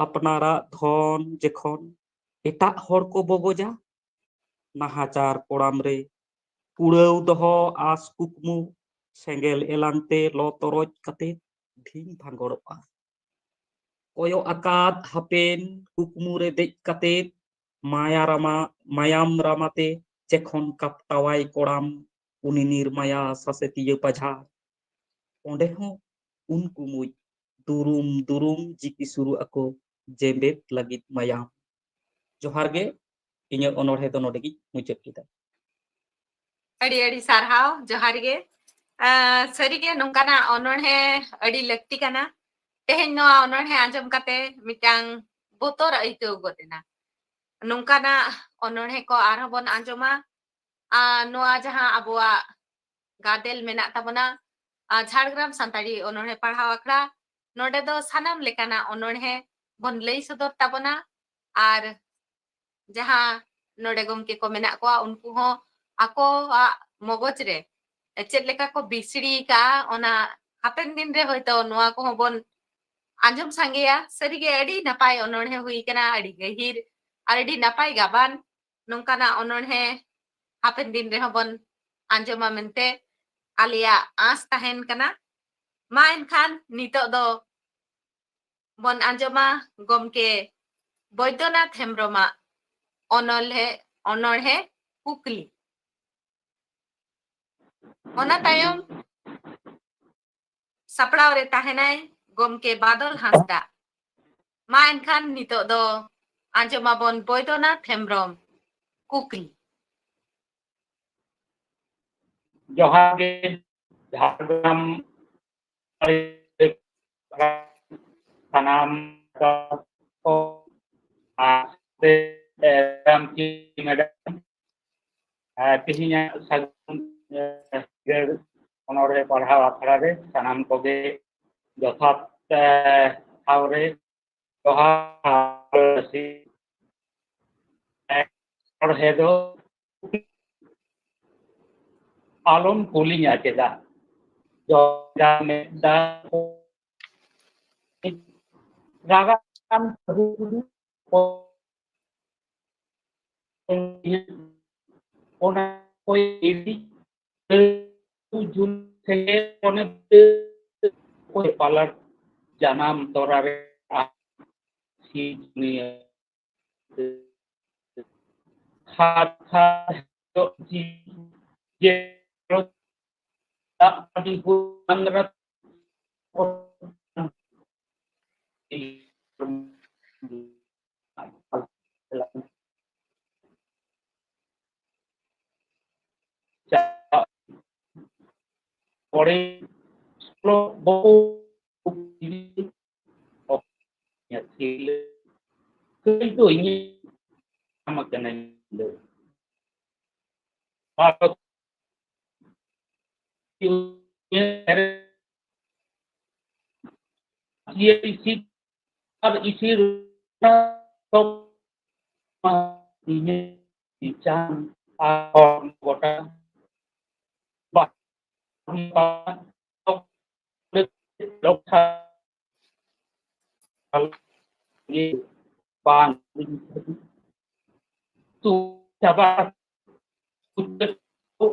ᱟᱯᱱᱟᱨᱟᱜ ᱫᱷᱚᱱ ᱡᱮᱠᱷᱚᱱ ᱮᱴᱟᱜ ᱦᱚᱲ ᱠᱚ ᱵᱚᱜᱚᱡᱟ, ᱱᱟᱦᱟᱪᱟᱨ ᱠᱚᱲᱟᱢ ᱨᱮ ᱠᱩᱲᱟᱹᱣ ᱫᱚᱦᱚ ᱟᱥ ᱠᱩᱠᱢᱩ ᱥᱮᱸᱜᱮᱞ ᱮᱞᱟᱝ ᱛᱮ ᱞᱚ ᱛᱚᱨᱚᱡ ᱠᱟᱛᱮ ᱰᱷᱤᱝ ᱵᱷᱟᱸᱜᱚᱲᱚᱜᱼᱟ᱾ ᱠᱚᱭᱚᱜ ᱟᱠᱟᱫ ᱦᱟᱯᱮᱱ ᱠᱩᱠᱢᱩ ᱨᱮ ᱫᱮᱡ ᱠᱟᱛᱮ ᱢᱟᱭᱟ ᱨᱟᱢᱟ, ᱢᱟᱭᱟᱢ ᱨᱟᱢᱟᱛᱮ ᱡᱮᱠᱷᱚᱱ ᱠᱟᱯᱴᱟᱣᱟᱭ ᱠᱚᱲᱟᱢ ᱩᱱᱤ ᱱᱤᱨᱢᱟᱭᱟ ᱥᱟᱥᱮᱛᱤᱭᱟᱹ ᱯᱟᱡᱷᱟ, ᱚᱸᱰᱮ ᱦᱚᱸ ᱩᱱᱠᱩ ᱢᱩᱡ ᱫᱩᱨᱩᱢ ᱫᱩᱨᱩᱢ ᱡᱤᱠᱤ ᱥᱩᱨᱩᱜ ᱟᱠᱚ ᱡᱮᱵᱮᱫ ᱞᱟᱹᱜᱤᱫ ᱢᱟᱭᱟᱢ᱾ ᱡᱚᱦᱟᱨ ᱜᱮ, ᱤᱧᱟᱹᱜ ᱚᱱᱚᱬᱦᱮ ᱫᱚ ᱱᱚᱰᱮ ᱜᱤᱧ ᱢᱩᱪᱟᱹᱫ ᱠᱮᱫᱟ᱾ ᱟᱹᱰᱤ ᱟᱹᱰᱤ ᱥᱟᱨᱦᱟᱣ, ᱡᱚᱦᱟᱨ ᱜᱮ᱾ ᱟᱸ, ᱥᱟᱹᱨᱤᱜᱮ ᱱᱚᱝᱠᱟᱱᱟᱜ ᱚᱱᱚᱬᱦᱮ ᱟᱹᱰᱤ ᱞᱟᱹᱠᱛᱤ ᱠᱟᱱᱟ᱾ ᱛᱮᱦᱮᱧ ᱱᱚᱣᱟ ᱚᱱᱚᱬᱦᱮ ᱟᱸᱡᱚᱢ ᱠᱟᱛᱮ ᱢᱤᱫᱴᱟᱝ ᱵᱚᱛᱚᱨ ᱟᱹᱭᱠᱟᱹᱣ ᱜᱚᱫ ᱮᱱᱟ᱾ ᱱᱚᱝᱠᱟᱱᱟᱜ ᱚᱱᱚᱬᱦᱮ ᱠᱚ ᱟᱨᱦᱚᱸ ᱵᱚᱱ ᱟᱸᱡᱚᱢᱟ᱾ ᱟᱨ ᱱᱚᱣᱟ ᱡᱟᱦᱟᱸ ᱟᱵᱚᱣᱟᱜ ᱜᱟᱫᱮᱞ ᱢᱮᱱᱟᱜ ᱛᱟᱵᱚᱱᱟ, ᱟᱨ ᱡᱷᱟᱲᱜᱨᱟᱢ ᱥᱟᱱᱛᱟᱲᱤ ᱚᱱᱚᱬᱦᱮ ᱯᱟᱲᱦᱟᱣ ᱟᱠᱷᱲᱟ, ᱱᱚᱰᱮ ᱫᱚ ᱥᱟᱱᱟᱢ ᱞᱮᱠᱟᱱᱟᱜ ᱚᱱᱚᱬᱦᱮ ᱵᱚᱱ ᱞᱟᱹᱭ ᱥᱚᱫᱚᱨ ᱛᱟᱵᱚᱱᱟ᱾ ᱟᱨ ᱡᱟᱦᱟᱸ ᱱᱚᱰᱮ ᱜᱚᱢᱠᱮ ᱠᱚ ᱢᱮᱱᱟᱜ ᱠᱚᱣᱟ, ᱩᱱᱠᱩ ᱦᱚᱸ ᱟᱠᱚᱣᱟᱜ ᱢᱚᱜᱚᱡ ᱨᱮ ᱪᱮᱫ ᱞᱮᱠᱟ ᱠᱚ ᱵᱤᱥᱲᱤ ᱠᱟᱜᱼᱟ, ᱚᱱᱟ ᱦᱟᱯᱮᱱ ᱫᱤᱱ ᱨᱮ ᱦᱚᱭᱛᱳ ᱱᱚᱣᱟ ᱠᱚᱦᱚᱸ ᱵᱚᱱ ᱟᱸᱡᱚᱢ ᱥᱟᱸᱜᱮᱭᱟ᱾ ᱥᱟᱹᱨᱤᱜᱮ ᱟᱹᱰᱤ ᱱᱟᱯᱟᱭ ᱚᱱᱚᱬᱦᱮ ᱦᱩᱭ ᱠᱟᱱᱟ, ᱟᱹᱰᱤ ᱜᱟᱹᱦᱤᱨ ᱟᱨ ᱟᱹᱰᱤ ᱱᱟᱯᱟᱭ ᱜᱟᱵᱟᱱ᱾ ᱱᱚᱝᱠᱟᱱᱟᱜ ᱚᱱᱚᱬᱦᱮ ᱦᱟᱯᱮᱱ ᱫᱤᱱ ᱨᱮᱦᱚᱸ ᱵᱚᱱ ᱟᱸᱡᱚᱢᱟ ᱢᱮᱱᱛᱮ ᱟᱞᱮᱭᱟᱜ ᱟᱸᱥ ᱛᱟᱦᱮᱱ ᱠᱟᱱᱟ᱾ ᱢᱟ ᱮᱱᱠᱷᱟᱱ ᱱᱤᱛᱚᱜ ᱫᱚ ᱵᱚᱱ ᱟᱸᱡᱚᱢᱟ ᱜᱚᱢᱠᱮ ᱵᱳᱭᱫᱚᱱᱟᱛᱷ ᱦᱮᱢᱵᱨᱚᱢᱟᱜ ᱚᱱᱚᱞᱦᱮ, ᱚᱱᱚᱬᱦᱮ ᱠᱩᱠᱞᱤ᱾ ᱚᱱᱟ ᱛᱟᱭᱚᱢ ᱥᱟᱯᱲᱟᱣ ᱨᱮ ᱛᱟᱦᱮᱱᱟᱭ ᱜᱚᱢᱠᱮ ᱵᱟᱫᱚᱞ ᱦᱟᱸᱥᱫᱟ᱾ ᱢᱟ ᱮᱱᱠᱷᱟᱱ ᱱᱤᱛᱚᱜ ᱫᱚ ᱟᱸᱡᱚᱢᱟᱵᱚᱱ ᱵᱳᱭᱫᱚᱱᱟᱛᱷ ᱦᱮᱢᱵᱨᱚᱢ ᱠᱩᱠᱞᱤ᱾ ᱡᱚᱦᱟᱨ ᱜᱮ ᱡᱷᱟᱲᱜᱨᱟᱢ ᱥᱟᱱᱟᱢ ᱠᱚ ᱟᱨ ᱨᱟᱢᱪᱤ ᱢᱮᱰᱟᱢ, ᱛᱮᱦᱮᱧᱟᱜ ᱥᱟᱹᱜᱩᱱ ᱥᱤᱸᱜᱟᱹᱲ ᱚᱱᱚᱬᱦᱮ ᱯᱟᱲᱦᱟᱣ ᱟᱠᱷᱲᱟ ᱨᱮ ᱥᱟᱱᱟᱢ ᱠᱚᱜᱮ ᱡᱚᱛᱷᱟᱛ ᱴᱷᱟᱶ ᱨᱮ ᱡᱚᱦᱟᱨ᱾ ᱚᱱᱚᱬᱦᱮ ᱫᱚ ᱟᱞᱚᱢ ᱠᱩᱞᱤᱧᱟ ᱪᱮᱫᱟᱜ, ᱡᱚᱡᱟ ᱢᱮᱫ ᱫᱟᱜ ᱨᱟᱜᱟᱢ ᱥᱟᱹᱜᱩᱱ ᱚᱱᱟ ᱠᱚ ᱤᱫᱤ ᱡᱩᱞ ᱛᱮ ᱚᱱᱮ ᱚᱠᱚᱭ ᱯᱟᱞᱟᱴ ᱡᱟᱱᱟᱢ ᱛᱚᱨᱟ ᱨᱮ ᱥᱤᱡᱽᱱᱤᱭᱟᱹ ᱠᱷᱟᱫ ᱠᱷᱟᱫ ᱡᱚᱜ ᱡᱤ ᱡᱮ ᱫᱟᱜ ᱟᱹᱰᱤ ᱦᱩᱭ ᱟᱝᱨᱟ ᱯᱚᱨᱮ ᱵᱚᱦᱩ ᱠᱟᱹᱭ ᱫᱚ ᱤᱧ ᱧᱟᱢ ᱠᱟᱹᱱᱟᱹᱧ᱾ ᱵᱷᱟᱨᱚᱛ ᱟᱨ ᱤᱥᱤ ᱤᱧᱟᱹᱜ ᱪᱟᱸᱫ ᱟᱨ ᱦᱚᱲ ᱜᱚᱴᱟ ᱵᱟ-, ᱞᱚᱠᱷᱟ ᱵᱟᱝ ᱛᱩ ᱪᱟᱵᱟ ᱩᱛᱟᱹᱨ ᱠᱚ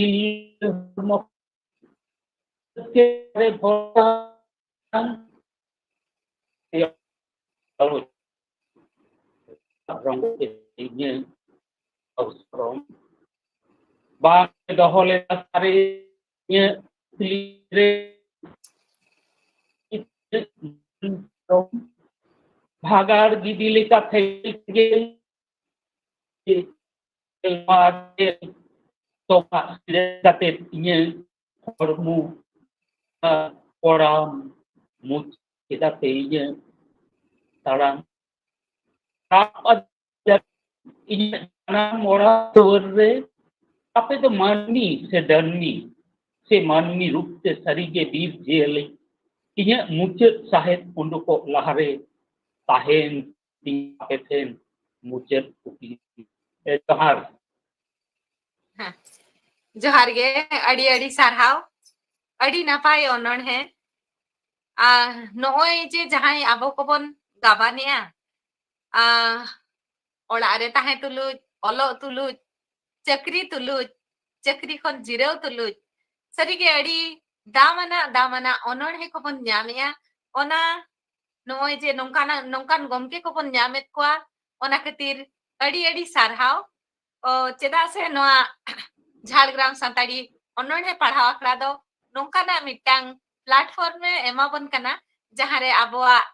ᱤᱞᱤ ᱦᱚᱲᱢᱚ ᱨᱮ ᱵᱷᱚᱨᱥᱟ ᱨᱚᱝᱜᱚ ᱤᱧᱟᱹᱜ ᱚᱵᱥᱨᱚᱢ ᱵᱟᱝ ᱫᱚᱦᱚ ᱞᱮᱫᱟ ᱥᱟᱹᱨᱤ ᱤᱧᱟᱹᱜ ᱠᱩᱠᱞᱤ ᱨᱮ ᱵᱷᱟᱜᱟᱲ ᱜᱤᱫᱤ ᱞᱮᱠᱟ ᱛᱮᱜᱮ ᱛᱚᱯᱟ ᱠᱟᱛᱮ ᱤᱧᱟᱹᱜ ᱦᱚᱲᱢᱚ ᱠᱚᱲᱟᱢ ᱢᱩᱪᱟᱹᱫ ᱠᱮᱫᱟ ᱛᱮ ᱤᱧᱟᱹᱜ ᱛᱟᱲᱟᱢ ᱨᱟᱯᱟᱜ ᱤᱧᱟᱹᱜ ᱡᱟᱱᱟᱢ ᱚᱲᱟᱜ ᱫᱩᱣᱟᱹᱨ ᱨᱮ ᱟᱯᱮ ᱫᱚ ᱢᱟᱹᱱᱢᱤ ᱥᱮ ᱰᱟᱹᱱᱢᱤ ᱥᱮ ᱢᱟᱹᱱᱢᱤ ᱨᱩᱯ ᱛᱮ ᱥᱟᱹᱨᱤᱜᱮ ᱵᱤᱨ ᱡᱤᱭᱟᱹᱞᱤ ᱤᱧᱟᱹᱜ ᱢᱩᱪᱟᱹᱫ ᱥᱟᱦᱮᱫ ᱩᱰᱩᱠᱚᱜ ᱞᱟᱦᱟᱨᱮ ᱛᱟᱦᱮᱱ ᱛᱤᱧ ᱟᱯᱮ ᱴᱷᱮᱱ ᱢᱩᱪᱟᱹᱫ ᱠᱩᱠᱞᱤ᱾ ᱮ, ᱡᱚᱦᱟᱨ᱾ ᱦᱮᱸ, ᱡᱚᱦᱟᱨ ᱜᱮ, ᱟᱹᱰᱤ ᱟᱹᱰᱤ ᱥᱟᱨᱦᱟᱣ, ᱟᱹᱰᱤ ᱱᱟᱯᱟᱭ ᱚᱱᱚᱬᱦᱮ᱾ ᱟᱨ ᱱᱚᱜᱼᱚᱭ ᱡᱮ ᱡᱟᱦᱟᱸᱭ ᱟᱵᱚ ᱠᱚᱵᱚᱱ ᱜᱟᱵᱟᱱᱮᱜᱼᱟ, ᱟᱨ ᱚᱲᱟᱜ ᱨᱮ ᱛᱟᱦᱮᱸ ᱛᱩᱞᱩᱡ, ᱚᱞᱚᱜ ᱛᱩᱞᱩᱡ, ᱪᱟᱹᱠᱨᱤ ᱛᱩᱞᱩᱡ, ᱪᱟᱹᱠᱨᱤ ᱠᱷᱚᱱ ᱡᱤᱨᱟᱹᱣ ᱛᱩᱞᱩᱡ, ᱥᱟᱹᱨᱤᱜᱮ ᱟᱹᱰᱤ ᱫᱟᱢᱟᱱᱟᱜ ᱫᱟᱢᱟᱱᱟᱜ ᱚᱱᱚᱬᱦᱮ ᱠᱚᱵᱚᱱ ᱧᱟᱢᱮᱜᱼᱟ᱾ ᱚᱱᱟ ᱱᱚᱜᱼᱚᱭ ᱡᱮ ᱱᱚᱝᱠᱟᱱᱟᱜ, ᱱᱚᱝᱠᱟᱱ ᱜᱚᱢᱠᱮ ᱠᱚᱵᱚᱱ ᱧᱟᱢᱮᱫ ᱠᱚᱣᱟ, ᱚᱱᱟ ᱠᱷᱟᱹᱛᱤᱨ ᱟᱹᱰᱤ ᱟᱹᱰᱤ ᱥᱟᱨᱦᱟᱣ᱾ ᱚ, ᱪᱮᱫᱟᱜ ᱥᱮ ᱱᱚᱣᱟ ᱡᱷᱟᱲᱜᱨᱟᱢ ᱥᱟᱱᱛᱟᱲᱤ ᱚᱱᱚᱬᱦᱮ ᱯᱟᱲᱦᱟᱣ ᱟᱠᱷᱲᱟ ᱫᱚ ᱱᱚᱝᱠᱟᱱᱟᱜ ᱢᱤᱫᱴᱟᱝ platform ᱮ ᱮᱢᱟᱵᱚᱱ ᱠᱟᱱᱟ, ᱡᱟᱦᱟᱸ ᱨᱮ ᱟᱵᱚᱣᱟᱜ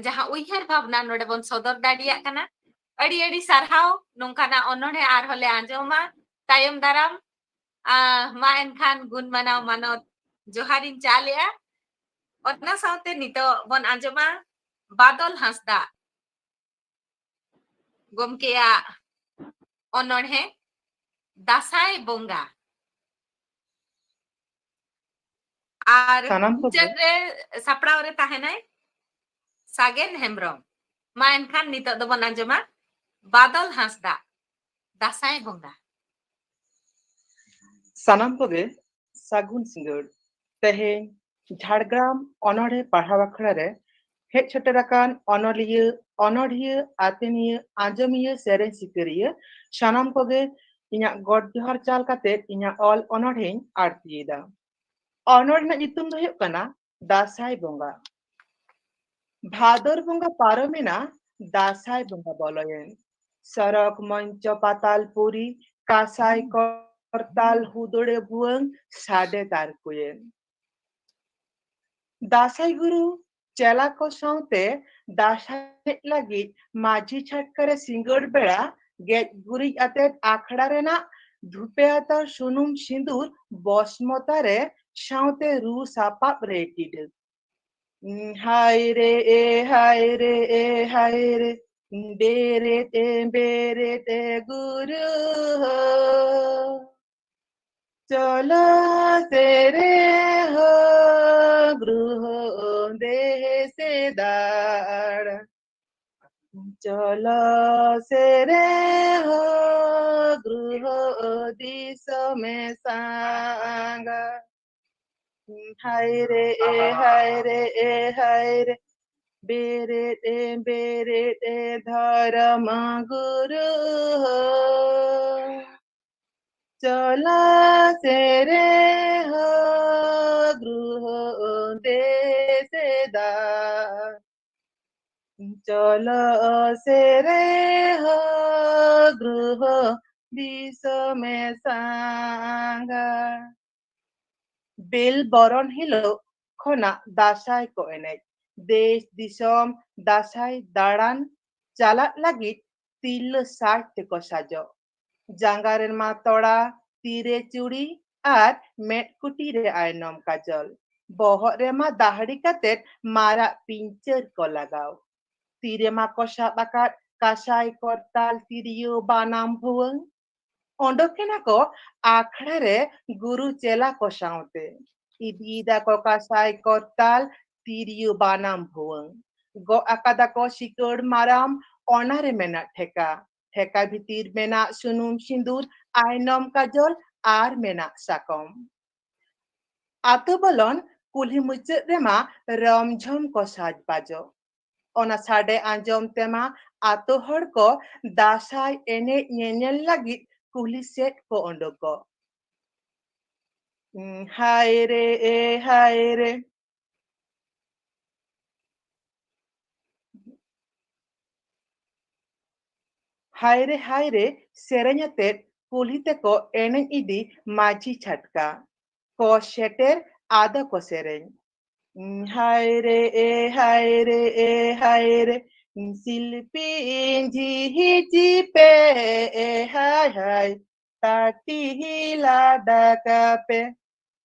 ᱡᱟᱦᱟᱸ ᱩᱭᱦᱟᱹᱨ ᱵᱷᱟᱵᱽᱱᱟ ᱱᱚᱰᱮ ᱵᱚᱱ ᱥᱚᱫᱚᱨ ᱫᱟᱲᱮᱭᱟᱜ ᱠᱟᱱᱟ᱾ ᱟᱹᱰᱤ ᱟᱹᱰᱤ ᱥᱟᱨᱦᱟᱣ᱾ ᱱᱚᱝᱠᱟᱱᱟᱜ ᱚᱱᱚᱬᱦᱮ ᱟᱨᱦᱚᱸ ᱞᱮ ᱟᱸᱡᱚᱢᱟ ᱛᱟᱭᱚᱢ ᱫᱟᱨᱟᱢ᱾ ᱟ, ᱢᱟ ᱮᱱᱠᱷᱟᱱ ᱜᱩᱱ ᱢᱟᱱᱟᱣ ᱢᱟᱱᱚᱛ ᱡᱚᱦᱟᱨᱤᱧ ᱪᱟᱞᱮᱜᱼᱟ᱾ ᱚᱱᱟ ᱥᱟᱶᱛᱮ ᱱᱤᱛᱚᱜ ᱵᱚᱱ ᱟᱸᱡᱚᱢᱟ ᱵᱟᱫᱚᱞ ᱦᱟᱸᱥᱫᱟ ᱜᱚᱢᱠᱮᱭᱟᱜ ᱚᱱᱚᱬᱦᱮ ᱫᱟᱸᱥᱟᱭ ᱵᱚᱸᱜᱟ᱾ ᱟᱨ ᱥᱟᱱᱟᱢ ᱠᱚᱜᱮ᱾ ᱢᱩᱪᱟᱹᱫ ᱨᱮ ᱥᱟᱯᱲᱟᱣ ᱨᱮ ᱛᱟᱦᱮᱱᱟᱭ ᱥᱟᱜᱮᱱ ᱦᱮᱢᱵᱨᱚᱢ᱾ ᱢᱟ ᱮᱱᱠᱷᱟᱱ ᱱᱤᱛᱚᱜ ᱫᱚᱵᱚᱱ ᱟᱸᱡᱚᱢᱟ ᱵᱟᱫᱚᱞ ᱦᱟᱸᱥᱫᱟ ᱫᱟᱸᱥᱟᱭ ᱵᱚᱸᱜᱟ᱾ ᱥᱟᱱᱟᱢ ᱠᱚᱜᱮ ᱥᱟᱹᱜᱩᱱ ᱥᱤᱸᱜᱟᱹᱲ᱾ ᱛᱮᱦᱮᱧ ᱡᱷᱟᱲᱜᱨᱟᱢ ᱚᱱᱚᱬᱦᱮ ᱯᱟᱲᱦᱟᱣ ᱟᱠᱷᱲᱟ ᱨᱮ ᱦᱮᱡ ᱥᱮᱴᱮᱨ ᱟᱠᱟᱱ ᱚᱱᱚᱞᱤᱭᱟᱹ, ᱚᱱᱚᱬᱦᱤᱭᱟᱹ, ᱟᱛᱮᱱᱤᱭᱟᱹ, ᱟᱸᱡᱚᱢᱤᱭᱟᱹ, ᱥᱮᱨᱮᱧ ᱥᱤᱠᱟᱹᱨᱤᱭᱟᱹ ᱥᱟᱱᱟᱢ ᱠᱚᱜᱮ ᱤᱧᱟᱹᱜ ᱜᱚᱰ ᱡᱚᱦᱟᱨ ᱪᱟᱞ ᱠᱟᱛᱮ ᱤᱧᱟᱹᱜ ᱚᱞ ᱚᱱᱚᱬᱦᱮᱧ ᱟᱬᱛᱤᱭᱮᱫᱟ᱾ ᱚᱱᱚᱬᱦᱮ ᱨᱮᱱᱟᱜ ᱧᱩᱛᱩᱢ ᱫᱚ ᱦᱩᱭᱩᱜ ᱠᱟᱱᱟ ᱫᱟᱸᱥᱟᱭ ᱵᱚᱸᱜᱟ᱾ ᱵᱷᱟᱫᱚᱨ ᱵᱚᱸᱜᱟ ᱯᱟᱨᱚᱢᱮᱱᱟ, ᱫᱟᱸᱥᱟᱭ ᱵᱚᱸᱜᱟ ᱵᱚᱞᱚᱭᱮᱱ᱾ ᱥᱚᱨᱚᱜᱽ ᱢᱚᱧᱪᱚ ᱯᱟᱛᱟᱞ ᱯᱩᱨᱤ, ᱠᱟᱸᱥᱟᱭ ᱠᱚᱨᱛᱟᱞ ᱦᱩᱫᱩᱲᱮ ᱵᱷᱩᱣᱟᱹᱝ ᱥᱟᱰᱮ ᱛᱟᱨᱠᱚᱭᱮᱱ᱾ ᱫᱟᱸᱥᱟᱭ ᱜᱩᱨᱩ ᱪᱮᱞᱟ ᱠᱚ ᱥᱟᱶᱛᱮ ᱫᱟᱸᱥᱟᱭ ᱮᱱᱮᱡ ᱞᱟᱹᱜᱤᱫ ᱢᱟᱹᱡᱷᱤ ᱪᱷᱟᱴᱠᱟ ᱨᱮ ᱥᱤᱸᱜᱟᱹᱲ ᱵᱮᱲᱟ ᱜᱮᱡ ᱜᱩᱨᱤᱡ ᱟᱛᱮᱫ ᱟᱠᱷᱲᱟ ᱨᱮᱱᱟᱜ ᱫᱷᱩᱯᱮ ᱟᱛᱟᱨ ᱥᱩᱱᱩᱢ ᱥᱤᱸᱫᱩᱨ ᱵᱚᱥᱢᱚᱛᱟ ᱨᱮ ᱥᱟᱶᱛᱮ ᱨᱩ ᱥᱟᱯᱟᱵ ᱨᱮ ᱴᱤᱰᱟᱹᱜ᱾ ᱦᱟᱭ ᱨᱮ ᱮ, ᱦᱟᱭ ᱨᱮ ᱮ, ᱦᱟᱭ ᱨᱮ, ᱵᱮᱨᱮᱫ ᱮ, ᱵᱮᱨᱮᱫ ᱮ ᱜᱩᱨᱩ ᱦᱳ᱾ ᱪᱚᱞᱚ ᱥᱮᱨᱮ ᱦᱳ ᱜᱨᱩᱦᱚ ᱫᱮᱥᱮ ᱫᱟᱬᱟ᱾ ᱪᱚᱞᱚ ᱥᱮᱨᱮ ᱦᱳ ᱜᱨᱩᱦᱚ ᱫᱤᱥᱚᱢᱮ ᱥᱟᱸᱜᱟ᱾ ᱦᱟᱭ ᱨᱮ ᱮ, ᱦᱟᱭ ᱨᱮ ᱮ, ᱦᱟᱭ ᱨᱮ, ᱵᱮᱨᱮᱫ ᱮ, ᱵᱮᱨᱮᱫ ᱮ ᱫᱷᱚᱨᱚᱢ ᱜᱩᱨᱩ ᱦᱳ᱾ ᱪᱚᱞᱚ ᱥᱮᱨᱮ ᱦᱳ ᱜᱨᱩᱦᱚ ᱫᱮᱥᱮ ᱫᱟ᱾ ᱪᱚᱞᱚ ᱥᱮᱨᱮ ᱦᱳ ᱜᱨᱩᱦᱚ ᱫᱤᱥᱚᱢᱮ ᱥᱟᱸᱜᱟ᱾ ᱵᱮᱞ ᱵᱚᱨᱚᱱ ᱦᱤᱞᱳᱜ ᱠᱷᱚᱱᱟᱜ ᱫᱟᱸᱥᱟᱭ ᱠᱚ ᱮᱱᱮᱡ᱾ ᱫᱮᱥ ᱫᱤᱥᱚᱢ ᱫᱟᱸᱥᱟᱭ ᱫᱟᱬᱟᱱ ᱪᱟᱞᱟᱜ ᱞᱟᱹᱜᱤᱫ ᱛᱤᱨᱞᱟᱹ ᱥᱟᱡᱽ ᱛᱮᱠᱚ ᱥᱟᱡᱚᱜ᱾ ᱡᱟᱸᱜᱟ ᱨᱮᱢᱟ ᱛᱚᱲᱟ, ᱛᱤᱨᱮ ᱪᱩᱲᱤ ᱟᱨ ᱢᱮᱫ ᱠᱩᱴᱤ ᱨᱮ ᱟᱭᱱᱚᱢ ᱠᱟᱡᱚᱞ᱾ ᱵᱚᱦᱚᱜ ᱨᱮᱢᱟ ᱫᱟᱦᱲᱤ ᱠᱟᱛᱮᱫ ᱢᱟᱨᱟᱜ ᱯᱤᱧᱪᱟᱹᱨ ᱠᱚ ᱞᱟᱜᱟᱣ᱾ ᱛᱤ ᱨᱮᱢᱟ ᱠᱚ ᱥᱟᱵ ᱟᱠᱟᱫ ᱠᱟᱸᱥᱟᱭ, ᱠᱚᱨᱛᱟᱞ, ᱛᱤᱨᱭᱳ, ᱵᱟᱱᱟᱢ, ᱵᱷᱩᱣᱟᱹᱝ᱾ ᱚᱰᱚᱠ ᱮᱱᱟ ᱠᱚ ᱟᱠᱷᱲᱟ ᱨᱮ ᱜᱩᱨᱩ ᱪᱮᱞᱟ ᱠᱚ ᱥᱟᱶᱛᱮ᱾ ᱤᱫᱤᱭᱮᱫᱟ ᱠᱚ ᱠᱟᱸᱥᱟᱭ, ᱠᱚᱨᱛᱟᱞ, ᱛᱤᱨᱭᱳ, ᱵᱟᱱᱟᱢ, ᱵᱷᱩᱣᱟᱹᱝ᱾ ᱜᱚᱜ ᱟᱠᱟᱫᱟ ᱠᱚ ᱥᱤᱠᱟᱹᱲ ᱢᱟᱨᱟᱢ, ᱚᱱᱟ ᱨᱮ ᱢᱮᱱᱟᱜ ᱴᱷᱮᱠᱟ᱾ ᱴᱷᱮᱠᱟ ᱵᱷᱤᱛᱤᱨ ᱢᱮᱱᱟᱜ ᱥᱩᱱᱩᱢ ᱥᱤᱸᱫᱩᱨ, ᱟᱭᱱᱚᱢ ᱠᱟᱡᱚᱞ ᱟᱨ ᱢᱮᱱᱟᱜ ᱥᱟᱠᱚᱢ᱾ ᱟᱛᱳ ᱵᱚᱞᱚᱱ ᱠᱩᱞᱦᱤ ᱢᱩᱪᱟᱹᱫ ᱨᱮᱢᱟ ᱨᱚᱢᱡᱷᱚᱢ ᱠᱚ ᱥᱟᱡᱽ ᱵᱟᱡᱚ᱾ ᱚᱱᱟ ᱥᱟᱰᱮ ᱟᱸᱡᱚᱢ ᱛᱮᱢᱟ ᱟᱛᱳ ᱦᱚᱲ ᱠᱚ ᱫᱟᱸᱥᱟᱭ ᱮᱱᱮᱡ ᱧᱮᱧᱮᱞ ᱞᱟᱹᱜᱤᱫ ᱠᱩᱞᱦᱤ ᱥᱮᱫ ᱠᱚ ᱚᱰᱚᱠᱚᱜ᱾ ᱦᱟᱭ ᱨᱮ ᱮ ᱦᱟᱭ ᱨᱮ, ᱦᱟᱭ ᱨᱮ ᱦᱟᱭ ᱨᱮ ᱥᱮᱨᱮᱧ ᱟᱛᱮᱫ ᱠᱩᱞᱦᱤ ᱛᱮᱠᱚ ᱮᱱᱮᱡ ᱤᱫᱤ ᱢᱟᱹᱡᱷᱤ ᱪᱷᱟᱴᱠᱟ᱾ ᱠᱚ ᱥᱮᱴᱮᱨ ᱟᱫᱚ ᱠᱚ ᱥᱮᱨᱮᱧ᱾ ᱦᱟᱭ ᱨᱮ ᱮ ᱦᱟᱭ ᱨᱮ ᱮ ᱦᱟᱭ ᱨᱮ, ᱥᱤᱞᱯᱤᱧ ᱡᱷᱤ ᱦᱤᱡᱤ ᱯᱮ ᱮ ᱦᱟᱭ ᱦᱟᱭ, ᱛᱟᱹᱴᱤ ᱦᱤᱞᱟ ᱰᱟᱠᱟ ᱯᱮ᱾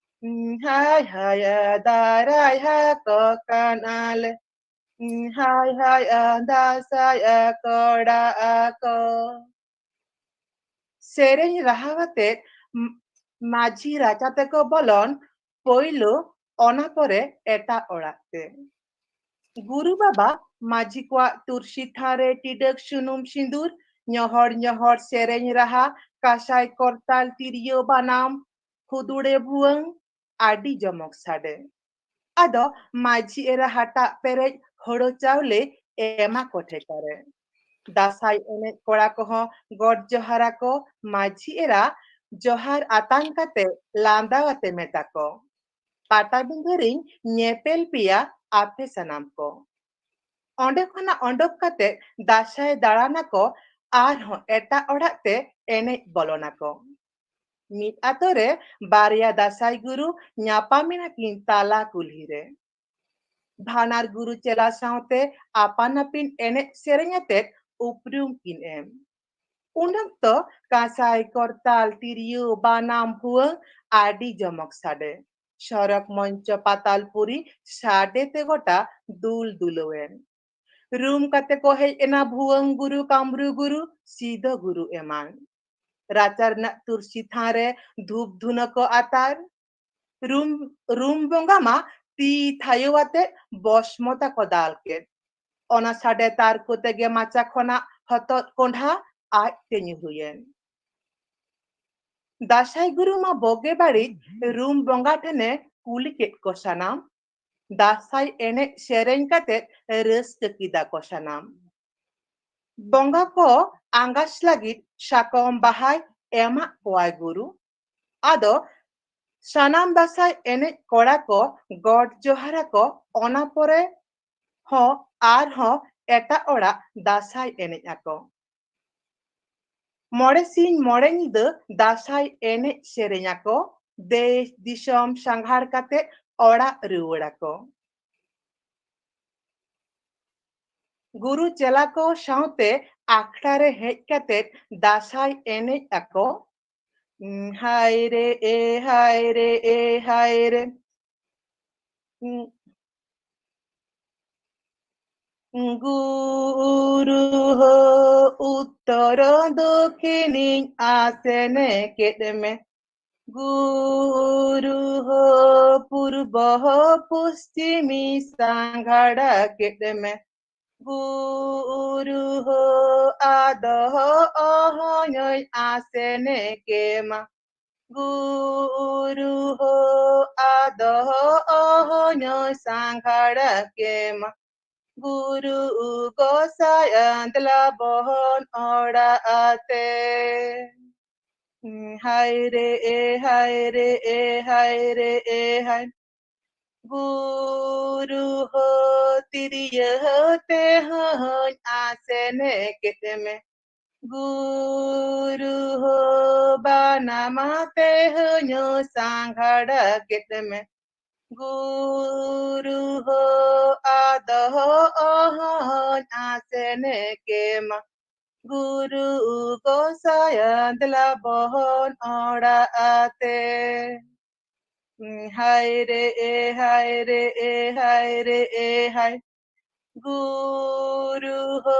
ᱦᱟᱭ ᱦᱟᱭ ᱫᱟᱨᱟᱭ ᱦᱟ ᱠᱚ ᱠᱟᱱᱟᱞᱮ, ᱦᱟᱭ ᱦᱟᱭ ᱫᱟᱥᱟᱭ ᱠᱚᱲᱟ ᱠᱚ᱾ ᱥᱮᱨᱮᱧ ᱨᱟᱦᱟ ᱟᱛᱮᱫ ᱢᱟᱹᱡᱷᱤ ᱨᱟᱪᱟ ᱛᱮᱠᱚ ᱵᱚᱞᱚᱱ ᱯᱳᱭᱞᱳ, ᱚᱱᱟ ᱯᱚᱨᱮ ᱮᱴᱟᱜ ᱚᱲᱟᱜ ᱛᱮ᱾ ᱜᱩᱨᱩ ᱵᱟᱵᱟ ᱢᱟᱹᱡᱷᱤ ᱠᱚᱣᱟᱜ ᱛᱩᱨᱥᱤ ᱛᱷᱟᱱ ᱨᱮ ᱴᱤᱰᱟᱹᱜ ᱥᱩᱱᱩᱢ ᱥᱤᱸᱫᱩᱨ, ᱧᱚᱦᱚᱲ ᱧᱚᱦᱚᱲ ᱥᱮᱨᱮᱧ ᱨᱟᱦᱟ, ᱠᱟᱸᱥᱟᱭ ᱠᱚᱨᱛᱟᱞ ᱛᱤᱨᱭᱳ ᱵᱟᱱᱟᱢ, ᱦᱩᱫᱩᱲᱮ ᱵᱷᱩᱣᱟᱹᱝ, ᱟᱹᱰᱤ ᱡᱚᱢᱚᱠ ᱥᱟᱰᱮ᱾ ᱟᱫᱚ ᱢᱟᱹᱡᱷᱤ ᱮᱨᱟ ᱦᱟᱴᱟᱜ ᱯᱮᱨᱮᱡ ᱦᱳᱲᱳ ᱪᱟᱣᱞᱮ ᱮᱢᱟ ᱠᱚ ᱴᱷᱮᱠᱟᱨᱮ᱾ ᱫᱟᱸᱥᱟᱭ ᱮᱱᱮᱡ ᱠᱚᱲᱟ ᱠᱚᱦᱚᱸ ᱜᱚᱰ ᱡᱚᱦᱟᱨ ᱟᱠᱚ, ᱢᱟᱹᱡᱷᱤ ᱮᱨᱟ ᱡᱚᱦᱟᱨ ᱟᱛᱟᱝ ᱠᱟᱛᱮ ᱞᱟᱸᱫᱟ ᱟᱛᱮ ᱢᱮᱛᱟ ᱠᱚ, "ᱯᱟᱴᱟᱵᱤᱸᱫᱷᱟᱹ ᱨᱤᱧ ᱧᱮᱯᱮᱞ ᱯᱮᱭᱟ ᱟᱯᱮ ᱥᱟᱱᱟᱢ ᱠᱚ᱾" ᱚᱸᱰᱮ ᱠᱷᱚᱱᱟᱜ ᱚᱰᱚᱠ ᱠᱟᱛᱮ ᱫᱟᱸᱥᱟᱭ ᱫᱟᱬᱟᱱᱟᱠᱚ, ᱟᱨᱦᱚᱸ ᱮᱴᱟᱜ ᱚᱲᱟᱜ ᱛᱮ ᱮᱱᱮᱡ ᱵᱚᱞᱚᱱᱟᱠᱚ᱾ ᱢᱤᱫ ᱟᱛᱳ ᱨᱮ ᱵᱟᱨᱭᱟ ᱫᱟᱸᱥᱟᱭ ᱜᱩᱨᱩ ᱧᱟᱯᱟᱢ ᱮᱱᱟ ᱠᱤᱱ ᱛᱟᱞᱟ ᱠᱩᱞᱦᱤ ᱨᱮ᱾ ᱵᱟᱱᱟᱨ ᱜᱩᱨᱩ ᱪᱮᱞᱟ ᱥᱟᱶᱛᱮ ᱟᱯᱟᱱ ᱟᱹᱯᱤᱱ ᱮᱱᱮᱡ ᱥᱮᱨᱮᱧ ᱟᱛᱮᱫ ᱩᱯᱨᱩᱢ ᱠᱤᱱ ᱮᱢ᱾ ᱩᱱ ᱚᱠᱛᱚ ᱠᱟᱸᱥᱟᱭ, ᱠᱚᱨᱛᱟᱞ, ᱛᱤᱨᱭᱳ, ᱵᱟᱱᱟᱢ, ᱵᱷᱩᱣᱟᱹᱝ ᱟᱹᱰᱤ ᱡᱚᱢᱚᱠ ᱥᱟᱰᱮ᱾ ᱥᱚᱨᱚᱠ ᱢᱚᱧᱪᱚ ᱯᱟᱛᱟᱞᱯᱩᱨᱤ ᱥᱟᱰᱮ ᱛᱮ ᱜᱚᱴᱟ ᱫᱩᱞ ᱫᱩᱞᱟᱹᱣ ᱮᱱ᱾ ᱨᱩᱢ ᱠᱟᱛᱮ ᱠᱚ ᱦᱮᱡ ᱮᱱᱟ ᱵᱷᱩᱣᱟᱹᱝ ᱜᱩᱨᱩ, ᱠᱟᱢᱨᱩ ᱜᱩᱨᱩ, ᱥᱤᱫᱚ ᱜᱩᱨᱩ ᱮᱢᱟᱱ᱾ ᱨᱟᱪᱟ ᱨᱮᱱᱟᱜ ᱛᱩᱨᱥᱤ ᱛᱷᱟᱱ ᱨᱮ ᱫᱷᱩᱯ ᱫᱷᱩᱱᱟᱹ ᱠᱚ ᱟᱛᱟᱨ᱾ ᱨᱩᱢ, ᱨᱩᱢ ᱵᱚᱸᱜᱟ ᱢᱟ ᱛᱤ ᱛᱷᱟᱭᱚ ᱟᱛᱮ ᱵᱚᱥᱢᱚᱛᱟ ᱠᱚ ᱫᱟᱞ ᱠᱮᱫ᱾ ᱚᱱᱟ ᱥᱟᱰᱮ ᱛᱟᱨᱠᱳ ᱛᱮᱜᱮ ᱢᱟᱪᱟ ᱠᱷᱚᱱᱟᱜ ᱦᱚᱛᱚᱫ ᱠᱚᱸᱰᱷᱟ ᱟᱡ ᱛᱮ ᱧᱩᱨᱦᱩᱭᱮᱱ᱾ ᱫᱟᱸᱥᱟᱭ ᱜᱩᱨᱩ ᱢᱟ ᱵᱳᱜᱮ ᱵᱟᱹᱲᱤᱡ ᱨᱩᱢ ᱵᱚᱸᱜᱟ ᱴᱷᱮᱱᱮ ᱠᱩᱞᱤ ᱠᱮᱫ ᱠᱚ ᱥᱟᱱᱟᱢ᱾ ᱫᱟᱸᱥᱟᱭ ᱮᱱᱮᱡ ᱥᱮᱨᱮᱧ ᱠᱟᱛᱮ ᱨᱟᱹᱥᱠᱟᱹ ᱠᱮᱫᱟ ᱠᱚ ᱥᱟᱱᱟᱢ᱾ ᱵᱚᱸᱜᱟ ᱠᱚ ᱟᱸᱜᱟᱪ ᱞᱟᱹᱜᱤᱫ ᱥᱟᱠᱚᱢ ᱵᱟᱦᱟᱭ ᱮᱢᱟᱜ ᱠᱚᱣᱟᱭ ᱜᱩᱨᱩ᱾ ᱟᱫᱚ ᱥᱟᱱᱟᱢ ᱫᱟᱸᱥᱟᱭ ᱮᱱᱮᱡ ᱠᱚᱲᱟ ᱠᱚ ᱜᱚᱰ ᱡᱚᱦᱟᱨ ᱟᱠᱚ, ᱚᱱᱟ ᱯᱚᱨᱮ ᱦᱚᱸ ᱟᱨᱦᱚᱸ ᱮᱴᱟᱜ ᱚᱲᱟᱜ ᱫᱟᱸᱥᱟᱭ ᱮᱱᱮᱡ ᱟᱠᱚ᱾ ᱢᱚᱬᱮ ᱥᱤᱧ ᱢᱚᱬᱮ ᱧᱤᱫᱟᱹ ᱫᱟᱸᱥᱟᱭ ᱮᱱᱮᱡ ᱥᱮᱨᱮᱧ ᱟᱠᱚ, ᱫᱮᱥ ᱫᱤᱥᱚᱢ ᱥᱟᱸᱜᱷᱟᱨ ᱠᱟᱛᱮ ᱚᱲᱟᱜ ᱨᱩᱣᱟᱹᱲ ᱟᱠᱚ᱾ ᱜᱩᱨᱩ ᱪᱮᱞᱟ ᱠᱚ ᱥᱟᱶᱛᱮ ᱟᱠᱷᱲᱟ ᱨᱮ ᱦᱮᱡ ᱠᱟᱛᱮ ᱫᱟᱸᱥᱟᱭ ᱮᱱᱮᱡ ᱟᱠᱚ, ᱦᱟᱭ ᱨᱮ ᱮ ᱦᱟᱭ ᱨᱮ ᱮ ᱦᱟᱭ ᱨᱮ᱾ ᱜᱩᱨᱩ ᱦᱳ ᱩᱛᱛᱚᱨ ᱫᱚᱠᱷᱤᱱᱤᱧ ᱟᱥᱮᱱ ᱠᱮᱫ ᱢᱮ, ᱜᱩᱨᱩ ᱦᱳ ᱯᱩᱨᱵᱚ ᱯᱚᱥᱪᱤᱢᱤ ᱥᱟᱸᱜᱷᱟᱲ ᱠᱮᱫ ᱢᱮ, ᱜᱩᱨᱩ ᱦᱳ ᱟᱫᱚ ᱚᱦᱚᱧ ᱟᱥᱮᱱ ᱠᱮᱢᱟ, ᱜᱩᱨᱩ ᱦᱳ ᱟᱫᱚ ᱚᱦᱚᱧ ᱥᱟᱸᱜᱷᱟᱲ ᱠᱮᱢᱟ, ᱜᱩᱨᱩ ᱜᱚᱸᱥᱟᱭ ᱫᱮᱞᱟ ᱵᱚᱱ ᱚᱲᱟᱜ ᱛᱮ᱾ ᱦᱟᱭ ᱨᱮ ᱮ ᱦᱟᱭ ᱨᱮ ᱮ ᱦᱟᱭ ᱨᱮ ᱮ ᱦᱟᱭ᱾ ᱜᱩᱨᱩ ᱦᱳ ᱛᱤᱨᱭᱳ ᱛᱮᱦᱚᱧ ᱟᱥᱮᱱ ᱠᱮᱫ ᱢᱮ, ᱜᱩᱨᱩ ᱦᱳ ᱵᱟᱱᱟᱢ ᱛᱮᱦᱚᱧ ᱥᱟᱸᱜᱷᱟᱲ ᱠᱮᱫ ᱢᱮ, ᱜᱩᱨᱩ ᱦᱳ ᱟᱫᱚ ᱚᱦᱚᱧ ᱟᱥᱮᱱ ᱠᱮᱢᱟ, ᱜᱩᱨᱩ ᱜᱚᱸᱥᱟᱭ ᱫᱮᱞᱟ ᱵᱚᱱ ᱚᱲᱟᱜ ᱛᱮ᱾ ᱦᱟᱭ ᱨᱮ ᱮ ᱦᱟᱭ ᱨᱮ ᱮ ᱦᱟᱭ ᱨᱮ ᱮ ᱦᱟᱭ᱾ ᱜᱩᱨᱩ ᱦᱳ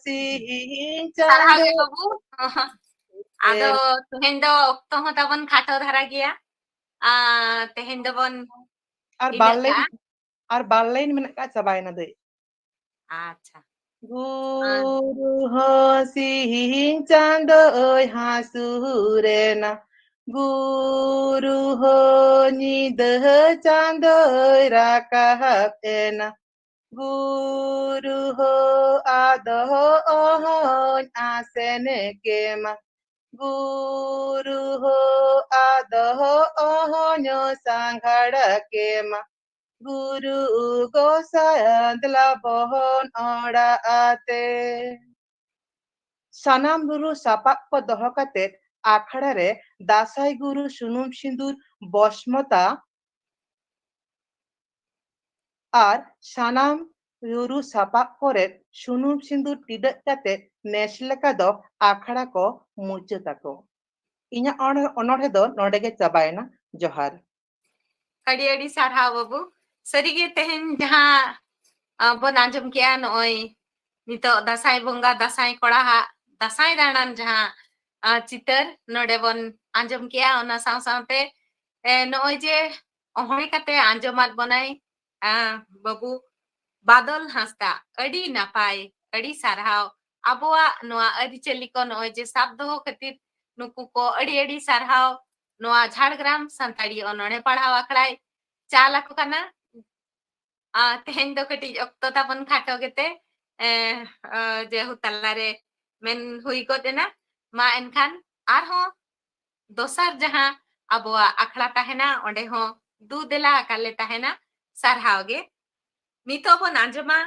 ᱥᱤᱧ ᱥᱟᱨᱦᱟᱣ ᱜᱮ ᱪᱟᱸᱫᱚ᱾ ᱵᱟᱹᱵᱩ᱾ ᱟᱫᱚ ᱛᱮᱦᱮᱧ ᱫᱚ ᱚᱠᱛᱚ ᱦᱚᱸ ᱛᱟᱵᱚᱱ ᱠᱷᱟᱴᱚ ᱫᱷᱟᱨᱟ ᱜᱮᱭᱟ᱾ ᱟᱨ ᱛᱮᱦᱮᱧ ᱫᱚᱵᱚᱱ ᱟᱨ ᱤᱱᱟᱹᱜ ᱵᱟᱨ ᱞᱟᱭᱤᱱ, ᱠᱟᱜᱼᱟ᱾ ᱟᱨ ᱵᱟᱨ ᱞᱟᱭᱤᱱ ᱢᱮᱱᱟᱜ ᱠᱟᱜᱼᱟ, ᱪᱟᱵᱟᱭᱮᱱᱟ ᱫᱟᱹᱭ᱾ ᱟᱪᱪᱷᱟ᱾ ᱜᱩᱨᱩ ᱦᱚᱸ ᱥᱤᱧ ᱪᱟᱸᱫᱚᱭ ᱦᱟᱹᱥᱩᱨᱮᱱᱟ, ᱜᱩᱨᱩ ᱦᱚᱸ ᱧᱤᱫᱟᱹ ᱪᱟᱸᱫᱚᱭ ᱨᱟᱠᱟᱵ ᱮᱱᱟ, ᱜᱩᱨᱩ ᱦᱚᱸ ᱟᱫᱚ ᱚᱦᱚᱧ ᱟᱥᱮᱱ ᱠᱮᱢᱟ, ᱜᱩᱨᱩ ᱦᱳ ᱟᱫᱚ ᱦᱳ ᱚᱦᱚᱧ ᱥᱟᱸᱜᱷᱟᱲ ᱠᱮᱢᱟ, ᱜᱩᱨᱩ ᱜᱚᱸᱥᱟᱭ ᱫᱮᱞᱟ ᱵᱚᱦᱚᱱ ᱚᱲᱟᱜ ᱟᱛᱮ᱾ ᱥᱟᱱᱟᱢ ᱨᱩᱨᱩ ᱥᱟᱯᱟᱵ ᱠᱚ ᱫᱚᱦᱚ ᱠᱟᱛᱮ ᱟᱠᱷᱲᱟ ᱨᱮ ᱫᱟᱸᱥᱟᱭ ᱜᱩᱨᱩ ᱥᱩᱱᱩᱢ ᱥᱤᱸᱫᱩᱨ ᱵᱚᱥᱢᱚᱛᱟ ᱟᱨ ᱥᱟᱱᱟᱢ ᱨᱩᱨᱩ ᱥᱟᱯᱟᱵ ᱠᱚᱨᱮ ᱥᱩᱱᱩᱢ ᱥᱤᱸᱫᱩᱨ ᱴᱤᱰᱟᱹᱜ ᱠᱟᱛᱮ ᱱᱮᱥ ᱞᱮᱠᱟ ᱫᱚ ᱟᱠᱷᱲᱟ ᱠᱚ ᱢᱩᱪᱟᱹᱫ ᱟᱠᱚ᱾ ᱤᱧᱟᱹᱜ ᱚᱱ-, ᱚᱱᱚᱬᱦᱮ ᱫᱚ ᱱᱚᱰᱮ ᱜᱮ ᱪᱟᱵᱟᱭᱮᱱᱟ᱾ ᱡᱚᱦᱟᱨ᱾ ᱟᱹᱰᱤ ᱟᱹᱰᱤ ᱥᱟᱨᱦᱟᱣ ᱵᱟᱹᱵᱩ᱾ ᱥᱟᱹᱨᱤᱜᱮ ᱛᱮᱦᱮᱧ ᱡᱟᱦᱟᱸ, ᱟ, ᱵᱚᱱ ᱟᱸᱡᱚᱢ ᱠᱮᱜᱼᱟ, ᱱᱚᱜᱼᱚᱭ ᱱᱤᱛᱚᱜ ᱫᱟᱸᱥᱟᱭ ᱵᱚᱸᱜᱟ, ᱫᱟᱸᱥᱟᱭ ᱠᱚᱲᱟ ᱦᱟᱜ ᱫᱟᱸᱥᱟᱭ ᱫᱟᱬᱟᱱ ᱡᱟᱦᱟᱸ, ᱟ, ᱪᱤᱛᱟᱹᱨ ᱱᱚᱰᱮ ᱵᱚᱱ ᱟᱸᱡᱚᱢ ᱠᱮᱜᱼᱟ, ᱚᱱᱟ ᱥᱟᱶ ᱥᱟᱶᱛᱮ, ᱮ, ᱱᱚᱜᱼᱚᱭ ᱡᱮ ᱚᱦᱚᱸᱲᱮ ᱠᱟᱛᱮ ᱟᱸᱡᱚᱢᱟᱫ ᱵᱚᱱᱟᱭ, ᱟ, ᱵᱟᱹᱵᱩ ᱵᱟᱫᱚᱞ ᱦᱟᱸᱥᱫᱟ, ᱟᱹᱰᱤ ᱱᱟᱯᱟᱭ, ᱟᱹᱰᱤ ᱥᱟᱨᱦᱟᱣ᱾ ᱟᱵᱚᱣᱟᱜ ᱱᱚᱣᱟ ᱟᱹᱨᱤᱪᱟᱹᱞᱤ ᱠᱚ ᱱᱚᱜᱼᱚᱭ ᱡᱮ ᱥᱟᱵ ᱫᱚᱦᱚ ᱠᱷᱟᱹᱛᱤᱨ ᱱᱩᱠᱩ ᱠᱚ ᱟᱹᱰᱤ ᱟᱹᱰᱤ ᱥᱟᱨᱦᱟᱣ᱾ ᱱᱚᱣᱟ ᱡᱷᱟᱲᱜᱨᱟᱢ ᱥᱟᱱᱛᱟᱲᱤ ᱚᱱᱚᱬᱦᱮ ᱯᱟᱲᱦᱟᱣ ᱟᱠᱷᱲᱟᱭ ᱪᱟᱞ ᱟᱠᱚ ᱠᱟᱱᱟ᱾ ᱟ, ᱛᱮᱦᱮᱧ ᱫᱚ ᱠᱟᱹᱴᱤᱡ ᱚᱠᱛᱚ ᱛᱟᱵᱚᱱ ᱠᱷᱟᱴᱚ ᱜᱮᱛᱮ, ᱮ, ᱟ, ᱡᱮᱦᱩ ᱛᱟᱞᱟᱨᱮ ᱢᱮᱱ ᱦᱩᱭ ᱜᱚᱫ ᱮᱱᱟ᱾ ᱢᱟ ᱮᱱᱠᱷᱟᱱ ᱟᱨᱦᱚᱸ ᱫᱚᱥᱟᱨ ᱡᱟᱦᱟᱸ ᱟᱵᱚᱣᱟᱜ ᱟᱠᱷᱲᱟ ᱛᱟᱦᱮᱱᱟ, ᱚᱸᱰᱮ ᱦᱚᱸ ᱫᱩ ᱫᱮᱞᱟ ᱟᱠᱟᱞ ᱞᱮ ᱛᱟᱦᱮᱱᱟ᱾ ᱥᱟᱨᱦᱟᱣ ᱜᱮ᱾ ᱱᱤᱛᱚᱜ ᱵᱚᱱ ᱟᱸᱡᱚᱢᱟ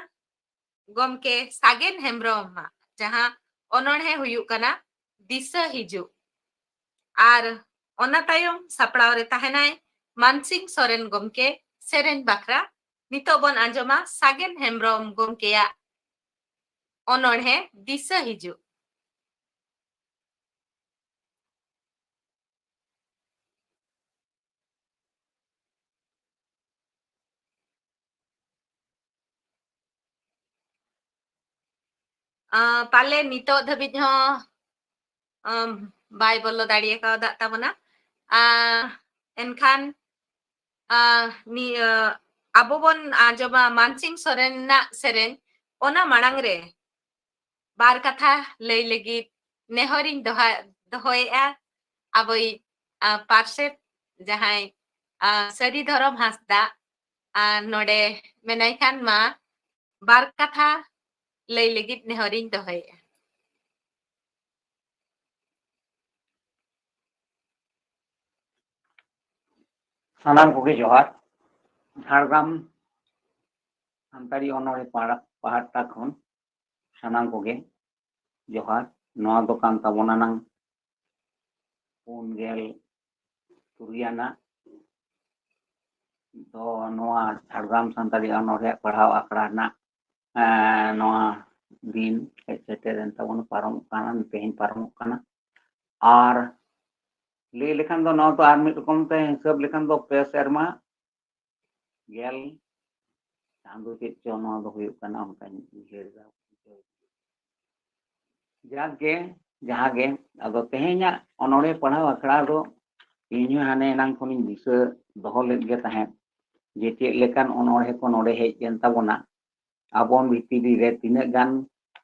ᱜᱚᱢᱠᱮ ᱥᱟᱜᱮᱱ ᱦᱮᱢᱵᱨᱚᱢ ᱟᱜ ᱡᱟᱦᱟᱸ ᱚᱱᱚᱬᱦᱮ ᱦᱩᱭᱩᱜ ᱠᱟᱱᱟ ᱫᱤᱥᱟᱹ ᱦᱤᱡᱩᱜ᱾ ᱟᱨ ᱚᱱᱟ ᱛᱟᱭᱚᱢ ᱥᱟᱯᱲᱟᱣ ᱨᱮ ᱛᱟᱦᱮᱱᱟᱭ ᱢᱟᱱᱥᱤᱝ ᱥᱚᱨᱮᱱ ᱜᱚᱢᱠᱮ ᱥᱮᱨᱮᱧ ᱵᱟᱠᱷᱨᱟ᱾ ᱱᱤᱛᱚᱜ ᱵᱚᱱ ᱟᱸᱡᱚᱢᱟ ᱥᱟᱜᱮᱱ ᱦᱮᱢᱵᱨᱚᱢ ᱜᱚᱢᱠᱮᱭᱟᱜ ᱚᱱᱚᱬᱦᱮ ᱫᱤᱥᱟᱹ ᱦᱤᱡᱩᱜ᱾ ᱟ, ᱯᱟᱞᱮ ᱱᱤᱛᱚᱜ ᱫᱷᱟᱹᱵᱤᱡ ᱦᱚᱸ, ᱟᱢ, ᱵᱟᱭ ᱵᱚᱞᱚ ᱫᱟᱲᱮ ᱠᱟᱣᱫᱟᱜ ᱛᱟᱵᱚᱱᱟ᱾ ᱟ, ᱮᱱᱠᱷᱟᱱ, ᱟ, ᱱᱤᱭᱟᱹ ᱟᱵᱚ ᱵᱚᱱ ᱟᱸᱡᱚᱢᱟ ᱢᱟᱱᱥᱤᱝ ᱥᱚᱨᱮᱱ ᱨᱮᱱᱟᱜ ᱥᱮᱨᱮᱧ, ᱚᱱᱟ ᱢᱟᱲᱟᱝ ᱨᱮ ᱵᱟᱨ ᱠᱟᱛᱷᱟ ᱞᱟᱹᱭ ᱞᱟᱹᱜᱤᱫ ᱱᱮᱦᱚᱨᱤᱧ ᱫᱚᱦᱟ-, ᱫᱚᱦᱚᱭᱮᱫᱼᱟ ᱟᱵᱚᱭᱤᱡ, ᱟ, ᱯᱟᱨᱥᱮᱛ ᱡᱟᱦᱟᱸᱭ, ᱟ, ᱥᱟᱹᱨᱤ ᱫᱷᱚᱨᱚᱢ ᱦᱟᱸᱥᱫᱟ, ᱟ, ᱱᱚᱰᱮ ᱢᱮᱱᱟᱭ ᱠᱷᱟᱱ ᱢᱟ ᱵᱟᱨ ᱠᱟᱛᱷᱟ ᱞᱟᱹᱭ ᱞᱟᱹᱜᱤᱫ ᱱᱮᱦᱚᱨᱤᱧ ᱫᱚᱦᱚᱭᱮᱫᱼᱟ᱾ ᱥᱟᱱᱟᱢ ᱠᱚᱜᱮ ᱡᱚᱦᱟᱨ᱾ ᱡᱷᱟᱲᱜᱨᱟᱢ ᱥᱟᱱᱛᱟᱲᱤ ᱚᱱᱚᱬᱦᱮ ᱯᱟᱦᱴᱟ ᱠᱷᱚᱱ ᱥᱟᱱᱟᱢ ᱠᱚᱜᱮ ᱡᱚᱦᱟᱨ᱾ ᱱᱚᱣᱟ ᱫᱚ ᱠᱟᱱ ᱛᱟᱵᱚᱱᱟ ᱱᱟᱝ ᱯᱩᱱ ᱜᱮᱞ ᱛᱩᱨᱩᱭ ᱟᱱᱟᱜ ᱫᱚ ᱱᱚᱣᱟ ᱡᱷᱟᱲᱜᱨᱟᱢ ᱥᱟᱱᱛᱟᱲᱤ ᱚᱱᱚᱬᱦᱮ ᱯᱟᱲᱦᱟᱣ ᱟᱠᱷᱲᱟ ᱨᱮᱱᱟᱜ ᱱᱚᱣᱟ ᱫᱤᱱ ᱦᱮᱡ ᱥᱮᱴᱮᱨᱮᱱ ᱛᱟᱵᱚᱱᱟ, ᱯᱟᱨᱚᱢᱚᱜ ᱠᱟᱱᱟ, ᱛᱮᱦᱮᱧ ᱯᱟᱨᱚᱢᱚᱜ ᱠᱟᱱᱟ᱾ ᱟᱨ ᱞᱟᱹᱭ ᱞᱮᱠᱷᱟᱱ ᱫᱚ ᱱᱚᱣᱟ ᱫᱚ ᱟᱨ ᱢᱤᱫ ᱨᱚᱠᱚᱢ ᱛᱮ ᱦᱤᱥᱟᱹᱵ ᱞᱮᱠᱷᱟᱱ ᱫᱚ ᱯᱮ ᱥᱮᱨᱢᱟ ᱜᱮᱞ ᱪᱟᱸᱫᱚ ᱪᱮᱫ ᱪᱚ ᱱᱚᱣᱟ ᱫᱚ ᱦᱩᱭᱩᱜ ᱠᱟᱱᱟ, ᱚᱱᱠᱟᱧ ᱩᱭᱦᱟᱹᱨ ᱮᱫᱟ᱾ ᱡᱟᱠ ᱜᱮ, ᱡᱟᱦᱟᱸ ᱜᱮ, ᱟᱫᱚ ᱛᱮᱦᱮᱧᱟᱜ ᱚᱱᱚᱬᱦᱮ ᱯᱟᱲᱦᱟᱣ ᱟᱠᱷᱲᱟ ᱫᱚ ᱤᱧ ᱦᱚᱸ ᱦᱟᱱᱮ ᱮᱱᱟᱝ ᱠᱷᱚᱱᱤᱧ ᱫᱤᱥᱟᱹ ᱫᱚᱦᱚ ᱞᱮᱫ ᱜᱮ ᱛᱟᱦᱮᱸᱫ ᱡᱮ ᱪᱮᱫ ᱞᱮᱠᱟᱱ ᱚᱱᱚᱬᱦᱮ ᱠᱚ ᱱᱚᱰᱮ ᱦᱮᱡ ᱞᱮᱱ ᱛᱟᱵᱚᱱᱟ᱾ ᱟᱵᱚᱱ ᱵᱷᱤᱛᱨᱤ ᱨᱮ ᱛᱤᱱᱟᱹᱜ ᱜᱟᱱ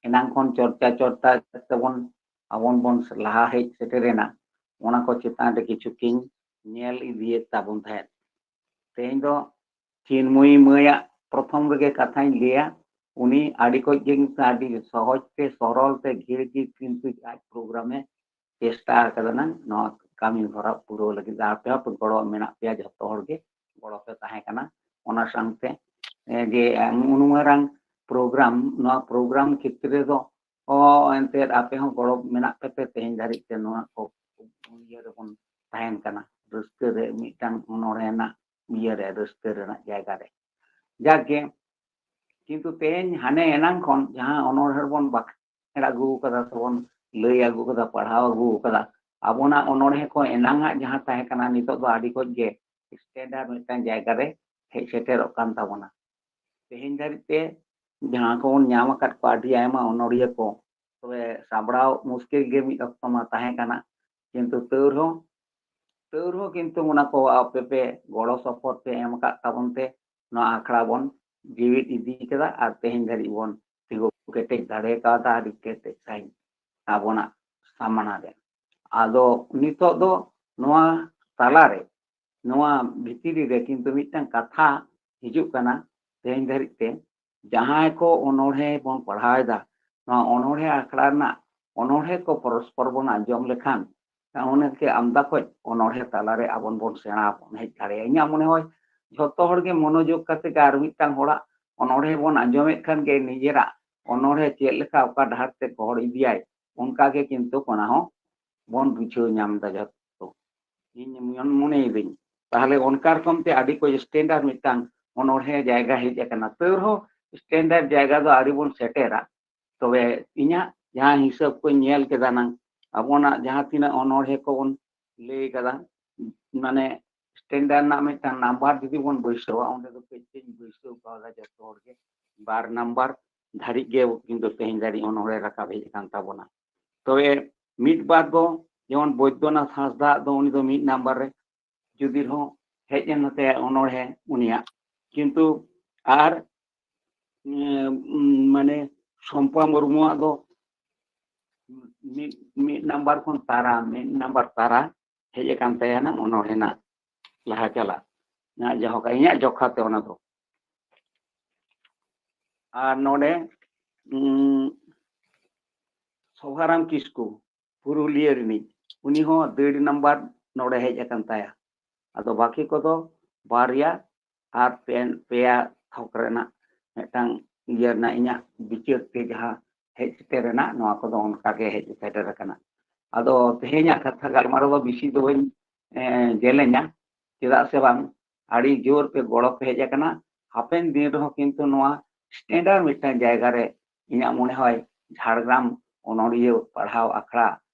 ᱮᱱᱟᱝ ᱠᱷᱚᱱ ᱪᱚᱨᱪᱟ ᱪᱚᱨᱪᱟ ᱛᱮᱵᱚᱱ ᱟᱵᱚᱱ ᱵᱚᱱ ᱞᱟᱦᱟ ᱦᱮᱡ ᱥᱮᱴᱮᱨᱮᱱᱟ, ᱚᱱᱟ ᱠᱚ ᱪᱮᱛᱟᱱ ᱨᱮ ᱠᱤᱪᱷᱩ ᱠᱤᱱ ᱧᱮᱞ ᱤᱫᱤᱭᱮᱫ ᱛᱟᱵᱚᱱ ᱛᱟᱦᱮᱸᱫ᱾ ᱛᱮᱦᱮᱧ ᱫᱚ ᱪᱤᱱᱢᱚᱭᱤ ᱢᱟᱹᱭᱟᱜ ᱯᱨᱚᱛᱷᱚᱢ ᱨᱮᱜᱮ ᱠᱟᱛᱷᱟᱧ ᱞᱟᱹᱭᱟ᱾ ᱩᱱᱤ ᱟᱹᱰᱤ ᱠᱚᱡ ᱜᱮ ᱟᱹᱰᱤ ᱥᱚᱦᱚᱡ ᱛᱮ, ᱥᱚᱨᱚᱞ ᱛᱮ, ᱜᱷᱤᱲ ᱜᱮ ᱠᱤᱱᱛᱩ ᱟᱡ ᱯᱨᱳᱜᱨᱟᱢᱮ ᱪᱮᱥᱴᱟ ᱟᱠᱟᱫᱟ ᱱᱟᱝ ᱱᱚᱣᱟ ᱠᱟᱹᱢᱤ ᱦᱚᱨᱟ ᱯᱩᱨᱟᱹᱣ ᱞᱟᱹᱜᱤᱫ᱾ ᱟᱨ ᱟᱯᱮ ᱦᱚᱸ ᱜᱚᱲᱚ ᱢᱮᱱᱟᱜ ᱯᱮᱭᱟ, ᱡᱷᱚᱛᱚ ᱦᱚᱲ ᱜᱮ ᱜᱚᱲᱚ ᱯᱮ ᱛᱟᱦᱮᱸ ᱠᱟᱱᱟ᱾ ᱚᱱᱟ ᱥᱟᱶᱛᱮ, ᱮ, ᱡᱮ, ᱮᱢ, ᱩᱱᱩ ᱢᱟᱨᱟᱝ ᱯᱨᱳᱜᱨᱟᱢ, ᱱᱚᱣᱟ ᱯᱨᱳᱜᱨᱟᱢ ᱠᱷᱮᱛᱨᱮ ᱫᱚ, ᱚ, ᱮᱱᱛᱮᱫ ᱟᱯᱮ ᱦᱚᱸ ᱜᱚᱲᱚ ᱢᱮᱱᱟᱜ ᱯᱮᱛᱮ ᱛᱮᱦᱮᱧ ᱫᱷᱟᱹᱨᱤᱡ ᱛᱮ ᱱᱚᱣᱟ ᱠᱚ ᱤᱭᱟᱹ ᱨᱮᱵᱚᱱ ᱛᱟᱦᱮᱱ ᱠᱟᱱᱟ, ᱨᱟᱹᱥᱠᱟᱹ ᱨᱮ ᱢᱤᱫᱴᱟᱝ ᱚᱱᱚᱬᱦᱮ ᱨᱮᱱᱟᱜ ᱤᱭᱟᱹ ᱨᱮ, ᱨᱟᱹᱥᱠᱟᱹ ᱨᱮᱱᱟᱜ ᱡᱟᱭᱜᱟ ᱨᱮ᱾ ᱡᱟᱠ ᱜᱮ, ᱠᱤᱱᱛᱩ ᱛᱮᱦᱮᱧ ᱦᱟᱱᱮ ᱮᱱᱟᱝ ᱠᱷᱚᱱ ᱡᱟᱦᱟᱸ ᱚᱱᱚᱬᱦᱮ ᱵᱚᱱ ᱵᱟᱠᱷᱮᱲ ᱟᱹᱜᱩ ᱠᱟᱫᱟ ᱥᱮᱵᱚᱱ ᱞᱟᱹᱭ ᱟᱹᱜᱩ ᱠᱟᱫᱟ, ᱯᱟᱲᱦᱟᱣ ᱟᱹᱜᱩ ᱠᱟᱫᱟ, ᱟᱵᱚᱱᱟᱜ ᱚᱱᱚᱬᱦᱮ ᱠᱚ ᱮᱱᱟᱝ ᱟᱜ ᱡᱟᱦᱟᱸ ᱛᱟᱦᱮᱸ ᱠᱟᱱᱟ, ᱱᱤᱛᱚᱜ ᱫᱚ ᱟᱹᱰᱤ ᱠᱚᱡ ᱜᱮ standard ᱢᱤᱫᱴᱟᱝ ᱡᱟᱭᱜᱟ ᱨᱮ ᱦᱮᱡ ᱥᱮᱴᱮᱨᱚᱜ ᱠᱟᱱ ᱛᱟᱵᱚᱱᱟ᱾ ᱛᱮᱦᱮᱧ ᱫᱷᱟᱹᱨᱤᱡ ᱛᱮ ᱡᱟᱦᱟᱸ ᱠᱚᱵᱚᱱ ᱧᱟᱢ ᱟᱠᱟᱫ ᱠᱚᱣᱟ ᱟᱹᱰᱤ ᱟᱭᱢᱟ ᱚᱱᱚᱬᱦᱤᱭᱟᱹ ᱠᱚ, ᱛᱚᱵᱮ ᱥᱟᱢᱵᱲᱟᱣ ᱢᱩᱥᱠᱤᱞ ᱜᱮ ᱢᱤᱫ ᱚᱠᱛᱚ ᱢᱟ ᱛᱟᱦᱮᱸ ᱠᱟᱱᱟ, ᱠᱤᱱᱛᱩ ᱛᱟᱹᱣ ᱨᱮᱦᱚᱸ, ᱛᱟᱹᱣ ᱨᱮᱦᱚᱸ ᱠᱤᱱᱛᱩ ᱚᱱᱟ ᱠᱚ ᱟᱯᱮ ᱯᱮ ᱜᱚᱲᱚ ᱥᱚᱯᱚᱦᱚᱫ ᱯᱮ ᱮᱢ ᱟᱠᱟᱫ ᱛᱟᱵᱚᱱ ᱛᱮ ᱱᱚᱣᱟ ᱟᱠᱷᱲᱟ ᱵᱚᱱ ᱡᱤᱣᱤᱫ ᱤᱫᱤ ᱠᱮᱫᱟ ᱟᱨ ᱛᱮᱦᱮᱧ ᱫᱷᱟᱹᱨᱤᱡ ᱵᱚᱱ ᱛᱤᱸᱜᱩ ᱠᱮᱴᱮᱡ ᱫᱟᱲᱮ ᱠᱟᱣᱫᱟ ᱟᱹᱰᱤ ᱠᱮᱴᱮᱡ ᱥᱟᱺᱦᱤᱡ ᱟᱵᱚᱱᱟᱜ ᱥᱟᱢᱟᱱᱟ ᱨᱮ᱾ ᱟᱫᱚ ᱱᱤᱛᱚᱜ ᱫᱚ ᱱᱚᱣᱟ ᱛᱟᱞᱟᱨᱮ, ᱱᱚᱣᱟ ᱵᱷᱤᱛᱤᱨ ᱨᱮ ᱠᱤᱱᱛᱩ ᱢᱤᱫᱴᱟᱝ ᱠᱟᱛᱷᱟ ᱦᱤᱡᱩᱜ ᱠᱟᱱᱟ ᱛᱮᱦᱮᱧ ᱫᱷᱟᱹᱨᱤᱡ ᱛᱮ, ᱡᱟᱦᱟᱸᱭ ᱠᱚ ᱚᱱᱚᱬᱦᱮ ᱵᱚᱱ ᱯᱟᱲᱦᱟᱣ ᱮᱫᱟ, ᱱᱚᱣᱟ ᱚᱱᱚᱬᱦᱮ ᱟᱠᱷᱲᱟ ᱨᱮᱱᱟᱜ ᱚᱱᱚᱬᱦᱮ ᱠᱚ ᱯᱚᱨᱚᱥᱯᱚᱨ ᱵᱚᱱ ᱟᱸᱡᱚᱢ ᱞᱮᱠᱷᱟᱱ ᱚᱱᱟᱛᱮ ᱟᱢᱫᱟ ᱠᱷᱚᱡ ᱚᱱᱚᱬᱦᱮ ᱛᱟᱞᱟᱨᱮ ᱟᱵᱚᱱ ᱵᱚᱱ ᱥᱮᱬᱟ ᱵᱚᱱ ᱦᱮᱡ ᱫᱟᱲᱮᱭᱟᱜᱼᱟ᱾ ᱤᱧᱟᱹᱜ ᱢᱚᱱᱮ ᱦᱚᱭ ᱡᱷᱚᱛᱚ ᱦᱚᱲ ᱜᱮ ᱢᱚᱱᱳᱡᱳᱜᱽ ᱠᱟᱛᱮ ᱜᱮ ᱟᱨ ᱢᱤᱫᱴᱟᱝ ᱦᱚᱲᱟᱜ ᱚᱱᱚᱬᱦᱮ ᱵᱚᱱ ᱟᱸᱡᱚᱢᱮᱫ ᱠᱷᱟᱱ ᱜᱮ ᱱᱤᱡᱮᱨᱟᱜ ᱚᱱᱚᱬᱦᱮ ᱪᱮᱫ ᱞᱮᱠᱟ ᱚᱠᱟ ᱰᱟᱦᱟᱨ ᱛᱮ ᱜᱚᱦᱚᱲ ᱤᱫᱤᱭᱟᱭ, ᱚᱱᱠᱟ ᱜᱮ ᱠᱤᱱᱛᱩ ᱚᱱᱟ ᱦᱚᱸ ᱵᱚᱱ ᱵᱩᱡᱷᱟᱹᱣ ᱧᱟᱢ ᱮᱫᱟ ᱡᱷᱚᱛᱚ᱾ ᱤᱧ ᱢᱚᱱ-, ᱢᱚᱱᱮᱭᱮᱫᱟᱹᱧ ᱛᱟᱦᱞᱮ ᱚᱱᱠᱟ ᱨᱚᱠᱚᱢ ᱛᱮ ᱟᱹᱰᱤ ᱠᱚ standard ᱢᱤᱫᱴᱟᱝ ᱚᱱᱚᱬᱦᱮ ᱡᱟᱭᱜᱟ ᱦᱮᱡ ᱟᱠᱟᱱᱟ᱾ ᱛᱟᱹᱣ ᱨᱮᱦᱚᱸ standard ᱡᱟᱭᱜᱟ ᱫᱚ ᱟᱹᱣᱨᱤ ᱵᱚᱱ ᱥᱮᱴᱮᱨᱟ᱾ ᱛᱚᱵᱮ ᱤᱧᱟᱹᱜ ᱡᱟᱦᱟᱸ ᱦᱤᱥᱟᱹᱵ ᱠᱚᱧ ᱧᱮᱞ ᱠᱮᱫᱟ ᱱᱟᱝ, ᱟᱵᱚᱱᱟᱜ ᱡᱟᱦᱟᱸ ᱛᱤᱱᱟᱹᱜ ᱚᱱᱚᱬᱦᱮ ᱠᱚᱵᱚᱱ ᱞᱟᱹᱭ ᱠᱟᱫᱟ, ᱢᱟᱱᱮ standard ᱨᱮᱱᱟᱜ ᱢᱤᱫᱴᱟᱝ number ᱡᱩᱫᱤ ᱵᱚᱱ ᱵᱟᱹᱭᱥᱟᱹᱣᱟ, ᱚᱸᱰᱮ ᱫᱚ ᱠᱟᱹᱡ ᱠᱟᱹᱡ ᱵᱟᱹᱭᱥᱟᱹᱣ ᱠᱟᱣᱫᱟ ᱡᱚᱛᱚ ᱦᱚᱲ ᱜᱮ, ᱵᱟᱨ number ᱫᱷᱟᱹᱨᱤᱡ ᱜᱮ ᱠᱤᱱᱛᱩ ᱛᱮᱦᱮᱧ ᱫᱷᱟᱹᱨᱤᱡ ᱚᱱᱚᱬᱦᱮ ᱨᱟᱠᱟᱵ ᱦᱮᱡ ᱟᱠᱟᱱ ᱛᱟᱵᱚᱱᱟ᱾ ᱛᱚᱵᱮ ᱢᱤᱫ ᱵᱟᱨ ᱫᱚ ᱡᱮᱢᱚᱱ ᱵᱳᱭᱫᱚᱱᱟᱛᱷ ᱦᱟᱸᱥᱫᱟ ᱫᱚ ᱩᱱᱤ ᱫᱚ ᱢᱤᱫ number ᱨᱮ ᱡᱩᱫᱤ ᱨᱮᱦᱚᱸ ᱦᱮᱡ ᱮᱱ ᱛᱟᱭᱟ ᱚᱱᱚᱬᱦᱮ ᱩᱱᱤᱭᱟᱜ, ᱠᱤᱱᱛᱩ ᱟᱨ, ᱩᱸ, ᱢᱟᱱᱮ ᱥᱚᱢᱯᱟ ᱢᱩᱨᱢᱩᱣᱟᱜ ᱫᱚ ᱢᱤᱫ, ᱢᱤᱫ number ᱠᱷᱚᱱ ᱛᱟᱨᱟ, ᱢᱤᱫ number ᱛᱟᱨᱟ ᱦᱮᱡ ᱟᱠᱟᱱ ᱛᱟᱭᱟ ᱱᱟᱜ ᱚᱱᱚᱬᱦᱮ ᱱᱟᱜ ᱞᱟᱦᱟ ᱪᱟᱞᱟᱜ᱾ ᱱᱟᱜ ᱡᱟᱦᱟᱸ ᱤᱧᱟᱹᱜ ᱡᱚᱠᱷᱟ ᱛᱮ ᱚᱱᱟ ᱫᱚ᱾ ᱟᱨ ᱱᱚᱰᱮ, ᱩᱸ, ᱥᱚᱵᱷᱟᱨᱟᱢ ᱠᱤᱥᱠᱩ, ᱯᱩᱨᱩᱞᱤᱭᱟᱹ ᱨᱤᱱᱤᱡ, ᱩᱱᱤ ᱦᱚᱸ ᱫᱟᱹᱲ number ᱱᱚᱰᱮ ᱦᱮᱡ ᱟᱠᱟᱱ ᱛᱟᱭᱟ᱾ ᱟᱫᱚ ᱵᱟᱹᱠᱤ ᱠᱚᱫᱚ ᱵᱟᱨᱭᱟ ᱟᱨ ᱯᱮ, ᱯᱮᱭᱟ ᱛᱷᱚᱠ ᱨᱮᱱᱟᱜ ᱢᱤᱫᱴᱟᱝ ᱤᱭᱟᱹ ᱨᱮᱱᱟᱜ ᱤᱧᱟᱹᱜ ᱵᱤᱪᱟᱹᱨ ᱛᱮ ᱡᱟᱦᱟᱸ ᱦᱮᱡ ᱥᱮᱴᱮᱨ ᱮᱱᱟ, ᱱᱚᱣᱟ ᱠᱚᱫᱚ ᱚᱱᱠᱟ ᱜᱮ ᱦᱮᱡ ᱥᱮᱴᱮᱨ ᱟᱠᱟᱱᱟ᱾ ᱟᱫᱚ ᱛᱮᱦᱮᱧᱟᱜ ᱠᱟᱛᱷᱟ ᱜᱟᱞᱢᱟᱨᱟᱣ ᱫᱚ ᱵᱮᱥᱤ ᱫᱚ ᱵᱟᱹᱧ, ᱮ, ᱡᱮᱞᱮᱧᱟ, ᱪᱮᱫᱟᱜ ᱥᱮ ᱵᱟᱝ ᱟᱹᱰᱤ ᱡᱳᱨ ᱯᱮ ᱜᱚᱲᱚ ᱯᱮ ᱦᱮᱡ ᱟᱠᱟᱱᱟ᱾ ᱦᱟᱯᱮᱱ ᱫᱤᱱ ᱨᱮᱦᱚᱸ ᱠᱤᱱᱛᱩ ᱱᱚᱣᱟ standard ᱢᱤᱫᱴᱟᱝ ᱡᱟᱭᱜᱟ ᱨᱮ ᱤᱧᱟᱹᱜ ᱢᱚᱱᱮ ᱦᱚᱭ ᱡᱷᱟᱲᱜᱨᱟᱢ ᱚᱱᱚᱲᱤᱭᱟᱹ ᱯᱟᱲᱦᱟᱣ ᱟᱠᱷᱲᱟ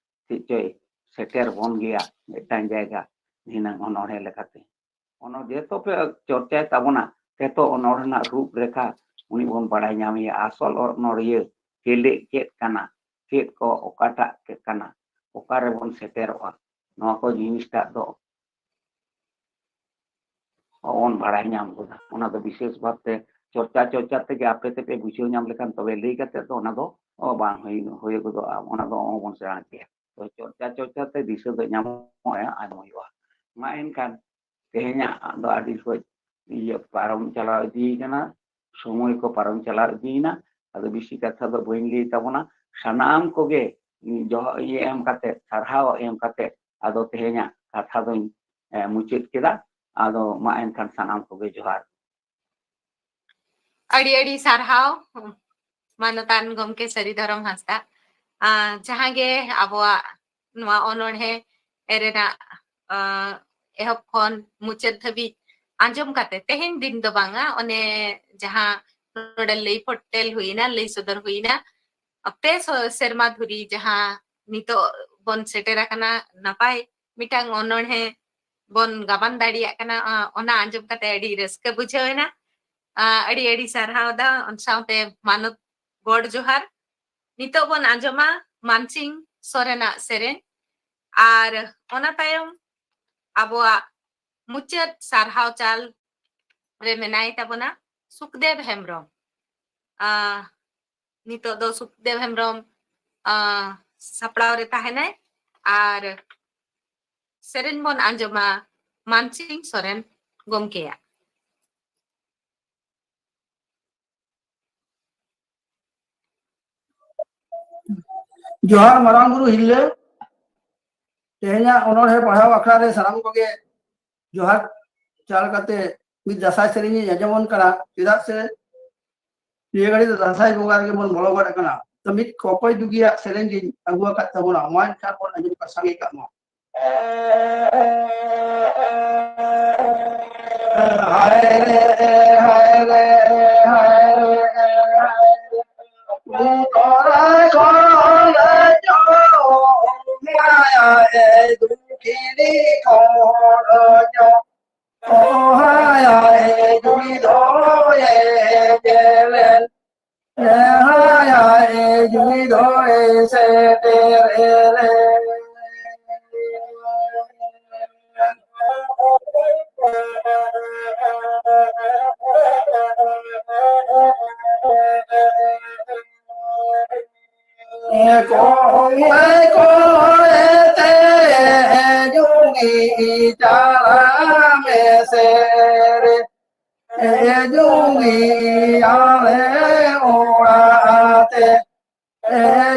ᱪᱮᱫ ᱪᱚᱭ ᱥᱮᱴᱮᱨ ᱵᱚᱱ ᱜᱮᱭᱟ ᱢᱤᱫᱴᱟᱝ ᱡᱟᱭᱜᱟ ᱦᱤᱱᱟᱹᱝ ᱚᱱᱚᱬᱦᱮ ᱞᱮᱠᱟᱛᱮ᱾ ᱚᱱᱟ ᱡᱮᱦᱮᱛᱩ ᱯᱮ ᱪᱚᱨᱪᱟᱭ ᱛᱟᱵᱚᱱᱟ, ᱛᱮᱛᱚ ᱚᱱᱚᱬᱦᱮ ᱨᱮᱱᱟᱜ ᱨᱩᱯ ᱨᱮᱠᱷᱟ ᱩᱱᱤ ᱵᱚᱱ ᱵᱟᱲᱟᱭ ᱧᱟᱢᱮᱭᱟ᱾ ᱟᱥᱚᱞ ᱚᱱᱚᱲᱦᱤᱭᱟᱹ ᱪᱮᱞᱮ ᱪᱮᱫ ᱠᱟᱱᱟ, ᱪᱮᱫ ᱠᱚ ᱚᱠᱟᱴᱟᱜ ᱪᱮᱫ ᱠᱟᱱᱟ, ᱚᱠᱟ ᱨᱮᱵᱚᱱ ᱥᱮᱴᱮᱨᱚᱜᱼᱟ, ᱱᱚᱣᱟ ᱠᱚ ᱡᱤᱱᱤᱥᱴᱟᱜ ᱫᱚ ᱵᱚᱱ ᱵᱟᱲᱟᱭ ᱧᱟᱢ ᱜᱚᱫᱟ᱾ ᱚᱱᱟ ᱫᱚ ᱵᱤᱥᱮᱥ ᱵᱷᱟᱵᱛᱮ ᱪᱚᱨᱪᱟ ᱪᱚᱨᱪᱟ ᱛᱮᱜᱮ ᱟᱯᱮ ᱛᱮᱯᱮ ᱵᱩᱡᱷᱟᱹᱣ ᱧᱟᱢ ᱞᱮᱠᱷᱟᱱ ᱛᱚᱵᱮ ᱞᱟᱹᱭ ᱠᱟᱛᱮ ᱫᱚ ᱚᱱᱟ ᱫᱚ ᱵᱟᱝ ᱦᱩᱭ, ᱦᱩᱭ ᱜᱚᱫᱚᱜᱼᱟ, ᱚᱱᱟ ᱫᱚ ᱚᱦᱚᱵᱚᱱ ᱥᱮᱬᱟ ᱠᱮᱭᱟ᱾ ᱛᱚ ᱪᱚᱨᱪᱟ ᱪᱚᱨᱪᱟ ᱛᱮ ᱫᱤᱥᱟᱹ ᱫᱚ ᱧᱟᱢᱚᱜᱼᱟ, ᱟᱸᱡᱚᱢ ᱦᱩᱭᱩᱜᱼᱟ᱾ ᱢᱟ ᱮᱱᱠᱷᱟᱱ ᱛᱮᱦᱮᱧᱟᱜ ᱫᱚ ᱟᱹᱰᱤ ᱠᱷᱚᱡ ᱤᱭᱟᱹ ᱯᱟᱨᱚᱢ ᱪᱟᱞᱟᱣ ᱤᱫᱤ ᱠᱟᱱᱟ, ᱥᱚᱢᱚᱭ ᱠᱚ ᱯᱟᱨᱚᱢ ᱪᱟᱞᱟᱣ ᱤᱫᱤᱭᱮᱱᱟ᱾ ᱟᱫᱚ ᱵᱮᱥᱤ ᱠᱟᱛᱷᱟ ᱫᱚ ᱵᱟᱹᱧ ᱞᱟᱹᱭ ᱛᱟᱵᱚᱱᱟ᱾ ᱥᱟᱱᱟᱢ ᱠᱚᱜᱮ ᱡᱚᱦᱚ-, ᱤᱭᱟᱹ ᱮᱢ ᱠᱟᱛᱮ, ᱥᱟᱨᱦᱟᱣ ᱮᱢ ᱠᱟᱛᱮ, ᱟᱫᱚ ᱛᱮᱦᱮᱧᱟᱜ ᱠᱟᱛᱷᱟ ᱫᱚᱧ, ᱮ, ᱢᱩᱪᱟᱹᱫ ᱠᱮᱫᱟ᱾ ᱟᱫᱚ ᱢᱟ ᱮᱱᱠᱷᱟᱱ ᱥᱟᱱᱟᱢ ᱠᱚᱜᱮ ᱡᱚᱦᱟᱨ᱾ ᱟᱹᱰᱤ ᱟᱹᱰᱤ ᱥᱟᱨᱦᱟᱣ ᱢᱟᱱᱚᱛᱟᱱ ᱜᱚᱢᱠᱮ ᱥᱟᱹᱨᱤ ᱫᱷᱚᱨᱚᱢ ᱦᱟᱸᱥᱫᱟ᱾ ᱟ, ᱡᱟᱦᱟᱸ ᱜᱮ ᱟᱵᱚᱣᱟᱜ ᱱᱚᱣᱟ ᱚᱱᱚᱬᱦᱮ ᱨᱮᱱᱟᱜ, ᱟ, ᱮᱦᱚᱵ ᱠᱷᱚᱱ ᱢᱩᱪᱟᱹᱫ ᱫᱷᱟᱹᱵᱤᱡ ᱟᱸᱡᱚᱢ ᱠᱟᱛᱮ, ᱛᱮᱦᱮᱧ ᱫᱤᱱ ᱫᱚ ᱵᱟᱝᱟ, ᱚᱱᱮ ᱡᱟᱦᱟᱸ ᱱᱚᱰᱮ ᱞᱟᱹᱭ ᱯᱷᱚᱴᱮᱞ ᱦᱩᱭᱱᱟ, ᱞᱟᱹᱭ ᱥᱚᱫᱚᱨ ᱦᱩᱭᱱᱟ, ᱯᱮ ᱥᱚ-, ᱥᱮᱨᱢᱟ ᱫᱷᱩᱨᱤ ᱡᱟᱦᱟᱸ ᱱᱤᱛᱚᱜ ᱵᱚᱱ ᱥᱮᱴᱮᱨ ᱟᱠᱟᱱᱟ, ᱱᱟᱯᱟᱭ ᱢᱤᱫᱴᱟᱝ ᱚᱱᱚᱬᱦᱮ ᱵᱚᱱ ᱜᱟᱵᱟᱱ ᱫᱟᱲᱮᱭᱟᱜ ᱠᱟᱱᱟ᱾ ᱟ, ᱚᱱᱟ ᱟᱸᱡᱚᱢ ᱠᱟᱛᱮ ᱟᱹᱰᱤ ᱨᱟᱹᱥᱠᱟᱹ ᱵᱩᱡᱷᱟᱹᱣ ᱮᱱᱟ᱾ ᱟ, ᱟᱹᱰᱤ ᱟᱹᱰᱤ ᱥᱟᱨᱦᱟᱣ ᱫᱟ, ᱚᱱᱟ ᱥᱟᱶᱛᱮ ᱢᱟᱱᱚᱛ ᱜᱚᱰ ᱡᱚᱦᱟᱨ᱾ ᱱᱤᱛᱚᱜ ᱵᱚᱱ ᱟᱸᱡᱚᱢᱟ ᱢᱟᱱᱥᱤᱝ ᱥᱚᱨᱮᱱᱟᱜ ᱥᱮᱨᱮᱧ, ᱟᱨ ᱚᱱᱟ ᱛᱟᱭᱚᱢ ᱟᱵᱚᱣᱟᱜ ᱢᱩᱪᱟᱹᱫ ᱥᱟᱨᱦᱟᱣ ᱪᱟᱞ ᱨᱮ ᱢᱮᱱᱟᱭ ᱛᱟᱵᱚᱱᱟ ᱥᱩᱠᱫᱮᱵ ᱦᱮᱢᱵᱨᱚᱢ᱾ ᱟ, ᱱᱤᱛᱚᱜ ᱫᱚ ᱥᱩᱠᱫᱮᱵ ᱦᱮᱢᱵᱨᱚᱢ, ᱟ, ᱥᱟᱯᱲᱟᱣ ᱨᱮ ᱛᱟᱦᱮᱱᱟᱭ, ᱟᱨ ᱥᱮᱨᱮᱧ ᱵᱚᱱ ᱟᱸᱡᱚᱢᱟ ᱢᱟᱱᱥᱤᱝ ᱥᱚᱨᱮᱱ ᱜᱚᱢᱠᱮᱭᱟᱜ᱾ ᱡᱚᱦᱟᱨ ᱢᱟᱨᱟᱝ ᱵᱩᱨᱩ ᱦᱤᱨᱞᱟᱹ᱾ ᱛᱮᱦᱮᱧᱟᱜ ᱚᱱᱚᱬᱦᱮ ᱯᱟᱲᱦᱟᱣ ᱟᱠᱷᱲᱟ ᱨᱮ ᱥᱟᱱᱟᱢ ᱠᱚᱜᱮ ᱡᱚᱦᱟᱨ ᱪᱟᱞ ᱠᱟᱛᱮ ᱢᱤᱫ ᱫᱟᱸᱥᱟᱭ ᱥᱮᱨᱮᱧ ᱤᱧ ᱟᱸᱡᱚᱢᱟᱵᱚᱱ ᱠᱟᱱᱟ, ᱪᱮᱫᱟᱜ ᱥᱮ ᱱᱤᱭᱟᱹ ᱜᱷᱟᱹᱲᱤ ᱫᱚ ᱫᱟᱸᱥᱟᱭ ᱵᱚᱸᱜᱟ ᱨᱮᱜᱮ ᱵᱚᱱ ᱵᱚᱞᱚ ᱜᱚᱫ ᱟᱠᱟᱱᱟ᱾ ᱛᱚ ᱢᱤᱫ ᱠᱚᱠᱚᱭ ᱫᱩᱜᱤᱭᱟᱜ ᱥᱮᱨᱮᱧ ᱜᱤᱧ ᱟᱹᱜᱩ ᱟᱠᱟᱫ ᱛᱟᱵᱚᱱᱟ, ᱢᱟ ᱮᱱᱠᱷᱟᱱ ᱵᱚᱱ ᱟᱸᱡᱚᱢ ᱥᱟᱸᱜᱮ ᱠᱟᱜ ᱢᱟ᱾ ᱦᱟᱭ ᱨᱮ, ᱦᱟᱭ ᱨᱮ, ᱦᱟᱭ ᱨᱮ, ᱦᱟᱭ ᱨᱮ᱾ ᱩᱛᱚᱨ ᱠᱷᱚᱱ ᱡᱚᱢ ᱢᱟᱭᱟ ᱮ ᱫᱩᱠᱷᱤᱱᱤ ᱠᱷᱚᱱ ᱡᱚᱢ᱾ ᱚᱦᱟᱭᱟ ᱮ ᱡᱩᱭ ᱫᱚᱭᱮ ᱡᱮᱞᱮᱱ᱾ ᱮᱦᱟᱭᱟ ᱮ ᱡᱩᱭ ᱫᱚᱭᱮ ᱥᱮᱴᱮᱨ ᱮᱞᱮᱱ᱾ ᱠᱚᱭ ᱠᱚᱭ ᱛᱮ ᱡᱩᱜᱤ ᱪᱟᱞᱟᱜ ᱢᱮᱥᱮ ᱨᱮ, ᱡᱩᱜᱤ ᱟᱞᱮ ᱚᱲᱟᱜ ᱛᱮ,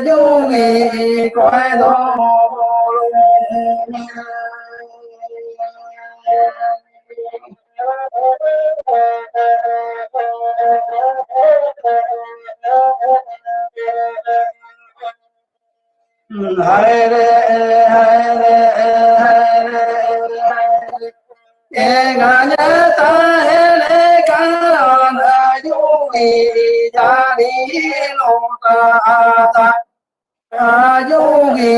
ᱡᱩᱜᱤ ᱚᱠᱚᱭ ᱫᱚ ᱦᱟᱭ ᱨᱮ, ᱦᱟᱭ ᱨᱮ, ᱦᱟᱭ ᱨᱮ, ᱦᱟᱭ ᱨᱮ᱾ ᱮᱸᱜᱟᱧ ᱛᱟᱦᱮᱸ ᱞᱮᱠᱷᱟᱱ ᱟᱡᱩᱜᱤ ᱡᱟᱹᱱᱤ ᱞᱚᱴᱟ ᱫᱟᱜ᱾ ᱟᱡᱩᱜᱤ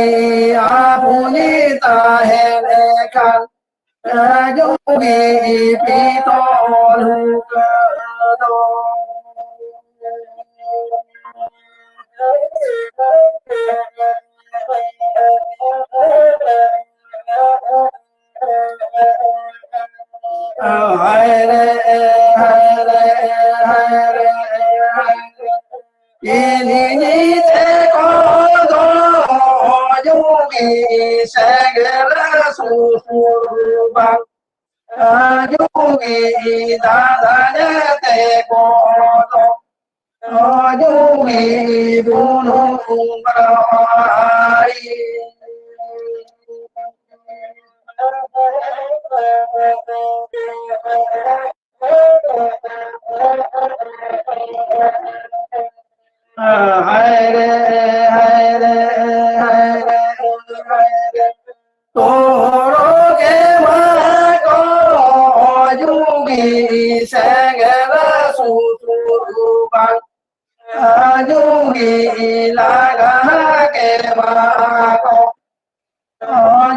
ᱟᱵᱩᱧ ᱛᱟᱦᱮᱸ ᱞᱮᱠᱷᱟᱱ ᱟᱡᱩᱜᱤ ᱯᱤᱛᱚᱞ ᱦᱩᱠᱟᱹ ᱫᱚ᱾ ᱦᱟᱭ ᱨᱮ, ᱦᱟᱭ ᱨᱮ, ᱦᱟᱭ ᱨᱮ, ᱦᱟᱭ ᱨᱮ᱾ ᱤᱧᱤᱧ ᱛᱮᱠᱚ ᱫᱚ ᱡᱩᱜᱤ ᱥᱮᱸᱜᱮᱞ ᱥᱩᱥᱩᱨ ᱵᱟᱝ᱾ ᱡᱩᱜᱤ ᱫᱟᱫᱟ ᱛᱮᱠᱚ ᱫᱚ ᱡᱩᱜᱤ ᱵᱩᱱᱩᱢ ᱵᱟᱲᱟᱭ᱾ ᱦᱟᱭ ᱨᱮ, ᱦᱟᱭ ᱨᱮ, ᱦᱟᱭ ᱨᱮ, ᱦᱟᱭ ᱨᱮ᱾ ᱛᱚᱨᱚ ᱜᱮ ᱢᱟ ᱠᱚ ᱡᱩᱜᱤ ᱥᱮᱸᱜᱮᱞ ᱥᱩᱥᱩᱨ ᱵᱟᱝ᱾ ᱡᱩᱜᱤ ᱞᱟᱜᱟ ᱜᱮ ᱢᱟ ᱠᱚ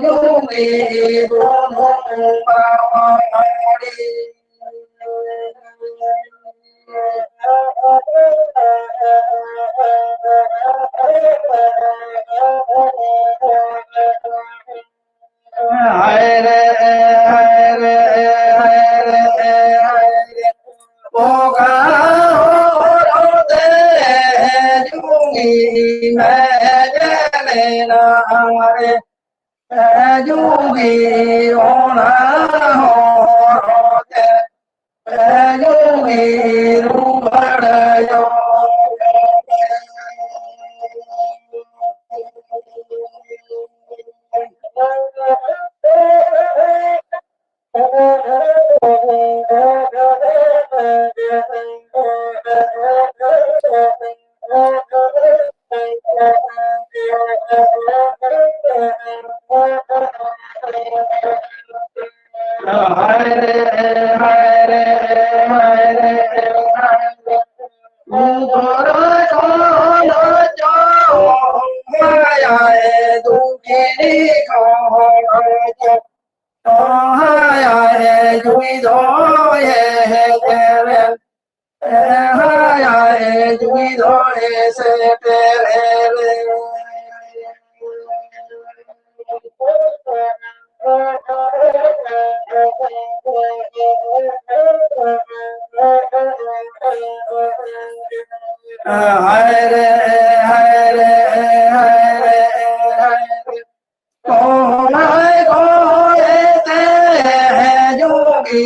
ᱡᱩᱜᱤ ᱵᱩᱱᱩᱢ ᱵᱟᱲᱟᱭ᱾ ᱦᱟᱭ ᱨᱮ, ᱦᱟᱭ ᱨᱮ, ᱦᱟᱭ ᱨᱮ, ᱦᱟᱭ ᱨᱮ᱾ ᱵᱚᱸᱜᱟ ᱦᱚᱨ ᱛᱮ ᱡᱩᱜᱤ ᱢᱮᱱ ᱞᱮᱱᱟ ᱨᱮ, ᱡᱩᱜᱤ ᱚᱱᱟ ᱦᱚᱨ ᱛᱮ ᱡᱩᱜᱤ ᱨᱩᱣᱟᱹᱲ ᱡᱚᱝ᱾ ᱦᱮᱡ ᱮᱱ, ᱦᱟᱭ ᱦᱟᱭ ᱡᱩᱜᱤ ᱫᱷᱚᱨᱮ ᱥᱮᱴᱮᱨ ᱮᱱ᱾ ᱦᱟᱭ ᱨᱮ, ᱦᱟᱭ ᱨᱮ, ᱦᱟᱭ ᱨᱮ, ᱦᱟᱭ ᱨᱮ᱾ ᱠᱚᱞᱟᱭ ᱠᱚᱭᱮ ᱛᱮ ᱡᱩᱜᱤ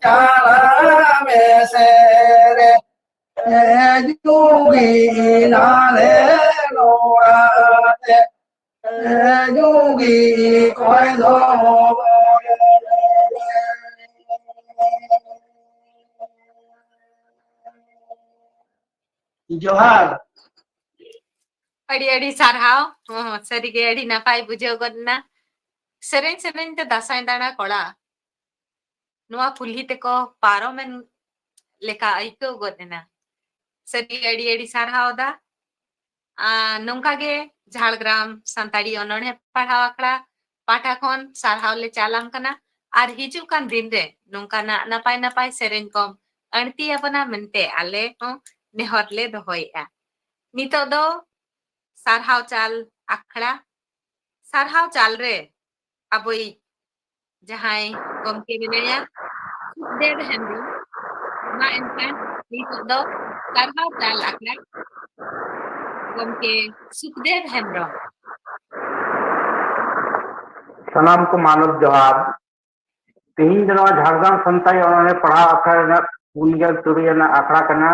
ᱪᱟᱞᱟᱣ ᱢᱮᱥᱮ ᱨᱮ, ᱡᱩᱜᱤ ᱱᱟᱞᱮ ᱱᱚᱲᱟ ᱛᱮ᱾ ᱡᱩᱜᱤ ᱠᱚᱭ ᱫᱚ ᱡᱚᱦᱟᱨ᱾ ᱟᱹᱰᱤ ᱟᱹᱰᱤ ᱥᱟᱨᱦᱟᱣ᱾ ᱦᱚᱸ, ᱥᱟᱹᱨᱤᱜᱮ ᱟᱹᱰᱤ ᱱᱟᱯᱟᱭ ᱵᱩᱡᱷᱟᱹᱣ ᱜᱚᱫ ᱮᱱᱟ᱾ ᱥᱮᱨᱮᱧ ᱥᱮᱨᱮᱧ ᱛᱮ ᱫᱟᱸᱥᱟᱭ ᱫᱟᱬᱟ ᱠᱚᱲᱟ᱾ ᱱᱚᱣᱟ ᱠᱩᱞᱦᱤ ᱛᱮᱠᱚ ᱯᱟᱨᱚᱢᱮᱱ ᱞᱮᱠᱟ ᱟᱹᱭᱠᱟᱹᱣ ᱜᱚᱫ ᱮᱱᱟ᱾ ᱥᱟᱹᱨᱤ ᱟᱹᱰᱤ ᱟᱹᱰᱤ ᱥᱟᱨᱦᱟᱣ ᱫᱟ᱾ ᱟᱨ ᱱᱚᱝᱠᱟ ᱜᱮ ᱡᱷᱟᱲᱜᱨᱟᱢ ᱥᱟᱱᱛᱟᱲᱤ ᱚᱱᱚᱬᱦᱮ ᱯᱟᱲᱦᱟᱣ ᱟᱠᱷᱲᱟ ᱯᱟᱦᱴᱟ ᱠᱷᱚᱱ ᱥᱟᱨᱦᱟᱣ ᱞᱮ ᱪᱟᱞᱟᱢ ᱠᱟᱱᱟ᱾ ᱟᱨ ᱦᱤᱡᱩᱜ ᱠᱟᱱ ᱫᱤᱱ ᱨᱮ ᱱᱚᱝᱠᱟᱱᱟᱜ ᱱᱟᱯᱟᱭ ᱱᱟᱯᱟᱭ ᱥᱮᱨᱮᱧ ᱠᱚᱢ ᱟᱹᱬᱛᱤ ᱟᱵᱚᱱᱟ ᱢᱮᱱᱛᱮ ᱟᱞᱮ ᱦᱚᱸ ᱱᱮᱦᱚᱨ ᱞᱮ ᱫᱚᱦᱚᱭᱮᱫᱼᱟ᱾ ᱱᱤᱛᱚᱜ ᱫᱚ ᱥᱟᱨᱦᱟᱣ ᱪᱟᱞ ᱟᱠᱷᱲᱟ, ᱥᱟᱨᱦᱟᱣ ᱪᱟᱞ ᱨᱮ ᱟᱵᱚᱭᱤᱡ ᱡᱟᱦᱟᱸᱭ ᱜᱚᱢᱠᱮ ᱢᱮᱱᱟᱭᱟ, ᱥᱩᱠᱫᱮᱵ ᱦᱮᱢᱵᱨᱚᱢ᱾ ᱢᱟ ᱮᱱᱠᱷᱟᱱ ᱱᱤᱛᱚᱜ ᱫᱚ ᱥᱟᱨᱦᱟᱣ ᱪᱟᱞ ᱟᱠᱷᱲᱟ ᱜᱚᱢᱠᱮ ᱥᱩᱠᱫᱮᱵ ᱦᱮᱢᱵᱨᱚᱢ᱾ ᱥᱟᱱᱟᱢ ᱠᱚ ᱢᱟᱱᱚᱛ ᱡᱚᱦᱟᱨ᱾ ᱛᱮᱦᱮᱧ ᱫᱚ ᱱᱚᱣᱟ ᱡᱷᱟᱲᱜᱨᱟᱢ ᱥᱟᱱᱛᱟᱲᱤ ᱚᱱᱚᱬᱦᱮ ᱯᱟᱲᱦᱟᱣ ᱟᱠᱷᱲᱟ ᱨᱮᱱᱟᱜ ᱯᱩᱱ ᱜᱮᱞ ᱛᱩᱨᱩᱭ ᱟᱱᱟᱜ ᱟᱠᱷᱲᱟ ᱠᱟᱱᱟ᱾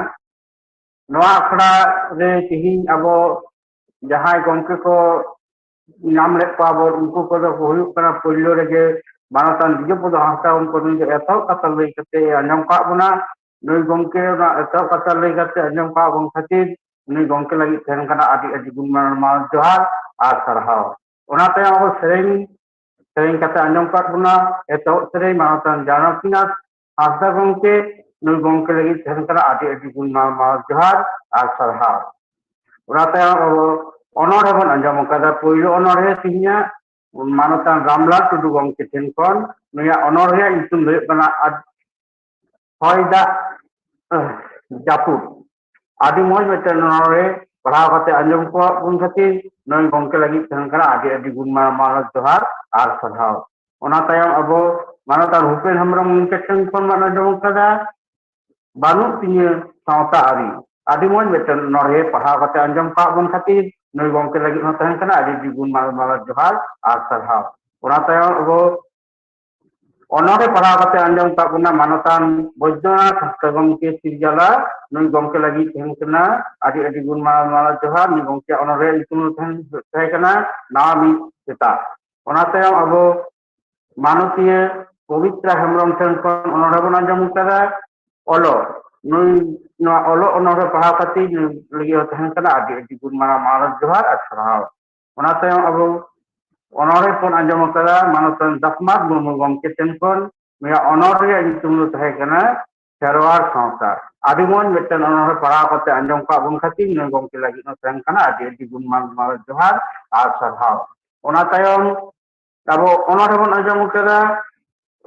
ᱱᱚᱣᱟ ᱟᱠᱷᱲᱟ ᱨᱮ ᱛᱮᱦᱮᱧ ᱟᱵᱚ ᱡᱟᱦᱟᱸᱭ ᱜᱚᱢᱠᱮ ᱠᱚ ᱧᱟᱢ ᱞᱮᱫ ᱠᱚᱣᱟ ᱵᱚᱱ, ᱩᱱᱠᱩ ᱠᱚᱫᱚ ᱠᱚ ᱦᱩᱭᱩᱜ ᱠᱟᱱᱟ, ᱯᱳᱭᱞᱳ ᱨᱮᱜᱮ ᱢᱟᱱᱚᱛᱟᱱ ᱵᱤᱡᱚᱭ ᱯᱚᱫᱚ ᱦᱟᱸᱥᱫᱟ, ᱩᱱᱠᱩ ᱫᱚ ᱮᱛᱚᱦᱚᱵ ᱠᱟᱛᱷᱟ ᱞᱟᱹᱭ ᱠᱟᱛᱮ ᱟᱸᱡᱚᱢ ᱠᱟᱜ ᱵᱚᱱᱟ᱾ ᱱᱩᱭ ᱜᱚᱢᱠᱮ ᱚᱱᱟ ᱮᱛᱚᱦᱚᱵ ᱠᱟᱛᱷᱟ ᱞᱟᱹᱭ ᱠᱟᱛᱮ ᱟᱸᱡᱚᱢ ᱠᱟᱜ ᱵᱚᱱ ᱠᱷᱟᱹᱛᱤᱨ ᱩᱱᱤ ᱜᱚᱢᱠᱮ ᱞᱟᱹᱜᱤᱫ ᱛᱟᱦᱮᱱ ᱠᱟᱱᱟ ᱟᱹᱰᱤ ᱟᱹᱰᱤ ᱜᱩᱱ ᱢᱟᱱᱟᱣ ᱡᱚᱦᱟᱨ ᱟᱨ ᱥᱟᱨᱦᱟᱣ᱾ ᱚᱱᱟ ᱛᱟᱭᱚᱢ ᱟᱵᱚ ᱥᱮᱨᱮᱧ, ᱥᱮᱨᱮᱧ ᱠᱟᱛᱮ ᱟᱸᱡᱚᱢ ᱠᱟᱜ ᱵᱚᱱᱟ ᱮᱛᱚᱦᱚᱵ ᱥᱮᱨᱮᱧ ᱢᱟᱱᱚᱛᱟᱱ ᱡᱟᱱᱟᱠᱤᱱᱟᱛᱷ ᱦᱟᱸᱥᱫᱟ ᱜᱚᱢᱠᱮ, ᱱᱩᱭ ᱜᱚᱢᱠᱮ ᱞᱟᱹᱜᱤᱫ ᱛᱟᱦᱮᱱ ᱠᱟᱱᱟ ᱟᱹᱰᱤ ᱟᱹᱰᱤ ᱜᱩᱱ ᱢᱟᱱᱟᱣ ᱡᱚᱦᱟᱨ ᱟᱨ ᱥᱟᱨᱦᱟᱣ᱾ ᱚᱱᱟ ᱛᱟᱭᱚᱢ ᱟᱵᱚ ᱚᱱᱚᱬᱦᱮ ᱵᱚᱱ ᱟᱸᱡᱚᱢ ᱟᱠᱟᱫᱟ, ᱯᱳᱭᱞᱳ ᱚᱱᱚᱬᱦᱮ ᱛᱮᱦᱮᱧᱟᱜ ᱢᱟᱱᱚᱛᱟᱱ ᱨᱟᱢᱞᱟᱞ ᱴᱩᱰᱩ ᱜᱚᱢᱠᱮ ᱴᱷᱮᱱ ᱠᱷᱚᱱ᱾ ᱱᱩᱭᱟᱜ ᱚᱱᱚᱬᱦᱮᱭᱟᱜ ᱧᱩᱛᱩᱢ ᱫᱚ ᱦᱩᱭᱩᱜ ᱠᱟᱱᱟ ᱟᱫ-, ᱦᱚᱭ ᱫᱟᱜ ᱡᱟᱹᱯᱩᱫ᱾ ᱟᱹᱰᱤ ᱢᱚᱡᱽ ᱢᱤᱫᱴᱮᱱ ᱚᱱᱚᱬᱦᱮ ᱯᱟᱲᱦᱟᱣ ᱠᱟᱛᱮ ᱟᱸᱡᱚᱢ ᱠᱚᱣᱟᱜ ᱵᱚᱱ ᱠᱷᱟᱹᱛᱤᱨ ᱱᱩᱭ ᱜᱚᱢᱠᱮ ᱞᱟᱹᱜᱤᱫ ᱛᱟᱦᱮᱱ ᱠᱟᱱᱟ ᱟᱹᱰᱤ ᱟᱹᱰᱤ ᱜᱩᱱ ᱢᱟᱱ ᱢᱟᱱᱚᱛ ᱡᱚᱦᱟᱨ ᱟᱨ ᱥᱟᱨᱦᱟᱣ᱾ ᱚᱱᱟ ᱛᱟᱭᱚᱢ ᱟᱵᱚ ᱢᱟᱱᱚᱛᱟᱱ ᱵᱷᱩᱯᱮᱱ ᱦᱮᱢᱵᱨᱚᱢ ᱜᱚᱢᱠᱮ ᱴᱷᱮᱱ ᱠᱷᱚᱱ ᱵᱚᱱ ᱟᱸᱡᱚᱢ ᱠᱟᱫᱟ ᱵᱟᱹᱱᱩᱜ ᱛᱤᱧᱟᱹ ᱥᱟᱶᱛᱟ ᱟᱹᱨᱤ᱾ ᱟᱹᱰᱤ ᱢᱚᱡᱽ ᱢᱤᱫᱴᱮᱱ ᱚᱱᱚᱬᱦᱮ ᱯᱟᱲᱦᱟᱣ ᱠᱟᱛᱮ ᱟᱸᱡᱚᱢ ᱠᱟᱜ ᱵᱚᱱ ᱠᱷᱟᱹᱛᱤᱨ ᱱᱩᱭ ᱜᱚᱢᱠᱮ ᱞᱟᱹᱜᱤᱫ ᱦᱚᱸ ᱛᱟᱦᱮᱱ ᱠᱟᱱᱟ ᱟᱹᱰᱤ ᱟᱹᱰᱤ ᱜᱩᱱ ᱢᱟᱱᱚᱛ ᱡᱚᱦᱟᱨ ᱟᱨ ᱥᱟᱨᱦᱟᱣ᱾ ᱚᱱᱟ ᱛᱟᱭᱚᱢ ᱟᱵᱚ ᱚᱱᱚᱬᱦᱮ ᱯᱟᱲᱦᱟᱣ ᱠᱟᱛᱮ ᱟᱸᱡᱚᱢ ᱠᱟᱜ ᱵᱚᱱᱟ ᱢᱟᱱᱚᱛᱟᱱ ᱵᱳᱭᱫᱚᱱᱟᱛᱷ ᱦᱟᱸᱥᱫᱟ ᱜᱚᱢᱠᱮ ᱥᱤᱨᱡᱟᱞᱟ᱾ ᱱᱩᱭ ᱜᱚᱢᱠᱮ ᱞᱟᱹᱜᱤᱫ ᱛᱟᱦᱮᱱ ᱠᱟᱱᱟ ᱟᱹᱰᱤ ᱟᱹᱰᱤ ᱜᱩᱱ ᱢᱟᱱᱚᱛ ᱡᱚᱦᱟᱨ᱾ ᱱᱩᱭ ᱜᱚᱢᱠᱮᱭᱟᱜ ᱚᱱᱚᱬᱦᱮ ᱧᱩᱛᱩᱢ ᱫᱚ ᱛᱟᱦᱮᱱ ᱛᱟᱦᱮᱸ ᱠᱟᱱᱟ ᱱᱟᱣᱟ ᱢᱤᱫ ᱥᱮᱛᱟᱜ᱾ ᱚᱱᱟ ᱛᱟᱭᱚᱢ ᱟᱵᱚ ᱢᱟᱱᱚᱛᱤᱭᱟᱹ ᱯᱚᱵᱤᱛᱨᱟ ᱦᱮᱢᱵᱨᱚᱢ ᱴᱷᱮᱱ ᱠᱷᱚᱱ ᱚᱱᱚᱬᱦᱮ ᱵᱚᱱ ᱟᱸᱡᱚᱢ ᱠᱟᱫᱟ ᱚᱞᱚᱜ᱾ ᱱᱩᱭ ᱱᱚᱣᱟ ᱚᱞᱚᱜ ᱚᱱᱚᱬᱦᱮ ᱯᱟᱲᱦᱟᱣ ᱠᱷᱟᱹᱛᱤᱨ ᱱᱩᱭ ᱞᱟᱹᱜᱤᱫ ᱦᱚᱸ ᱛᱟᱦᱮᱱ ᱠᱟᱱᱟ ᱟᱹᱰᱤ ᱟᱹᱰᱤ ᱜᱩᱱ ᱢᱟᱱᱟᱣ ᱢᱟᱱᱚᱛ ᱡᱚᱦᱟᱨ ᱟᱨ ᱥᱟᱨᱦᱟᱣ᱾ ᱚᱱᱟ ᱛᱟᱭᱚᱢ ᱟᱵᱚ ᱚᱱᱚᱬᱦᱮ ᱵᱚᱱ ᱟᱸᱡᱚᱢ ᱟᱠᱟᱫᱟ ᱢᱟᱱᱚᱛᱟᱱ ᱫᱟᱥᱢᱟᱛ ᱢᱩᱨᱢᱩ ᱜᱚᱢᱠᱮ ᱴᱷᱮᱱ ᱠᱷᱚᱱ᱾ ᱱᱩᱭᱟᱜ ᱚᱱᱚᱬᱦᱮ ᱨᱮᱭᱟᱜ ᱧᱩᱛᱩᱢ ᱫᱚ ᱛᱟᱦᱮᱸ ᱠᱟᱱᱟ ᱠᱷᱮᱨᱣᱟᱲ ᱥᱟᱶᱛᱟ᱾ ᱟᱹᱰᱤ ᱢᱚᱡᱽ ᱢᱤᱫᱴᱮᱱ ᱚᱱᱚᱬᱦᱮ ᱯᱟᱲᱦᱟᱣ ᱠᱟᱛᱮ ᱟᱸᱡᱚᱢ ᱠᱟᱜ ᱵᱚᱱ ᱠᱷᱟᱹᱛᱤᱨ ᱱᱩᱭ ᱜᱚᱢᱠᱮ ᱞᱟᱹᱜᱤᱫ ᱦᱚᱸ ᱛᱟᱦᱮᱱ ᱠᱟᱱᱟ ᱟᱹᱰᱤ ᱟᱹᱰᱤ ᱜᱩᱱ ᱢᱟᱱ ᱢᱟᱱᱚᱛ ᱡᱚᱦᱟᱨ ᱟᱨ ᱥᱟᱨᱦᱟᱣ᱾ ᱚᱱᱟ ᱛᱟᱭᱚᱢ ᱟᱵᱚ ᱚᱱᱚᱬᱦᱮ ᱵᱚᱱ ᱟᱸᱡᱚᱢ ᱠᱟᱫᱟ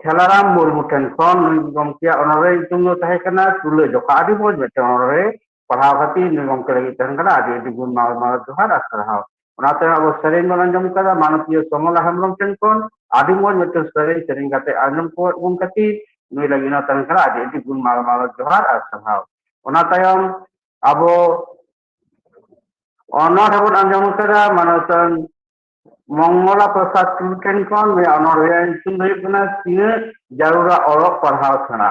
ᱠᱷᱮᱞᱟᱨᱟᱢ ᱢᱩᱨᱢᱩ ᱴᱷᱮᱱ ᱠᱷᱚᱱ᱾ ᱱᱩᱭ ᱜᱚᱢᱠᱮᱭᱟᱜ ᱚᱱᱚᱬᱦᱮ ᱧᱩᱛᱩᱢ ᱫᱚ ᱛᱟᱦᱮᱸ ᱠᱟᱱᱟ ᱛᱩᱞᱟᱹ ᱡᱚᱠᱷᱟ᱾ ᱟᱹᱰᱤ ᱢᱚᱡᱽ ᱢᱤᱫᱴᱮᱱ ᱚᱱᱚᱬᱦᱮ ᱯᱟᱲᱦᱟᱣ ᱠᱷᱟᱹᱛᱤᱨ ᱱᱩᱭ ᱜᱚᱢᱠᱮ ᱞᱟᱹᱜᱤᱫ ᱛᱟᱦᱮᱱ ᱠᱟᱱᱟ ᱟᱹᱰᱤ ᱟᱹᱰᱤ ᱜᱩᱱ ᱢᱟᱱᱟᱣ ᱢᱟᱱᱚᱛ ᱡᱚᱦᱟᱨ ᱟᱨ ᱥᱟᱨᱦᱟᱣ᱾ ᱚᱱᱟ ᱛᱟᱭᱚᱢ ᱟᱵᱚ ᱥᱮᱨᱮᱧ ᱵᱚᱱ ᱟᱸᱡᱚᱢ ᱠᱟᱫᱟ ᱢᱟᱱᱚᱛᱤᱭᱟᱹ ᱥᱚᱢᱚᱞᱟ ᱦᱮᱢᱵᱨᱚᱢ ᱴᱷᱮᱱ ᱠᱷᱚᱱ᱾ ᱟᱹᱰᱤ ᱢᱚᱡᱽ ᱢᱤᱫᱴᱮᱱ ᱥᱮᱨᱮᱧ ᱥᱮᱨᱮᱧ ᱠᱟᱛᱮ ᱟᱸᱡᱚᱢ ᱠᱚ ᱵᱚᱱ ᱠᱷᱟᱹᱛᱤᱨ ᱱᱩᱭ ᱞᱟᱹᱜᱤᱫ ᱦᱚᱸ ᱛᱟᱦᱮᱱ ᱠᱟᱱᱟ ᱟᱹᱰᱤ ᱟᱹᱰᱤ ᱜᱩᱱ ᱢᱟᱱᱟᱣ ᱢᱟᱱᱚᱛ ᱡᱚᱦᱟᱨ ᱟᱨ ᱥᱟᱨᱦᱟᱣ᱾ ᱚᱱᱟ ᱛᱟᱭᱚᱢ ᱟᱵᱚ ᱚᱱᱚᱬᱦᱮ ᱵᱚᱱ ᱟᱸᱡᱚᱢ ᱠᱟᱫᱟ ᱢᱟᱱᱚᱛᱟᱱ ᱢᱚᱝᱜᱚᱞᱟ ᱯᱨᱚᱥᱟᱫᱽ ᱴᱩᱰᱩ ᱴᱷᱮᱱ ᱠᱷᱚᱱ᱾ ᱱᱩᱭᱟᱜ ᱚᱱᱚᱬᱦᱮ ᱧᱩᱛᱩᱢ ᱫᱚ ᱦᱩᱭᱩᱜ ᱠᱟᱱᱟ ᱛᱤᱱᱟᱹᱜ ᱡᱟᱹᱨᱩᱲᱟ ᱚᱞᱚᱜ ᱯᱟᱲᱦᱟᱣ ᱥᱮᱬᱟ᱾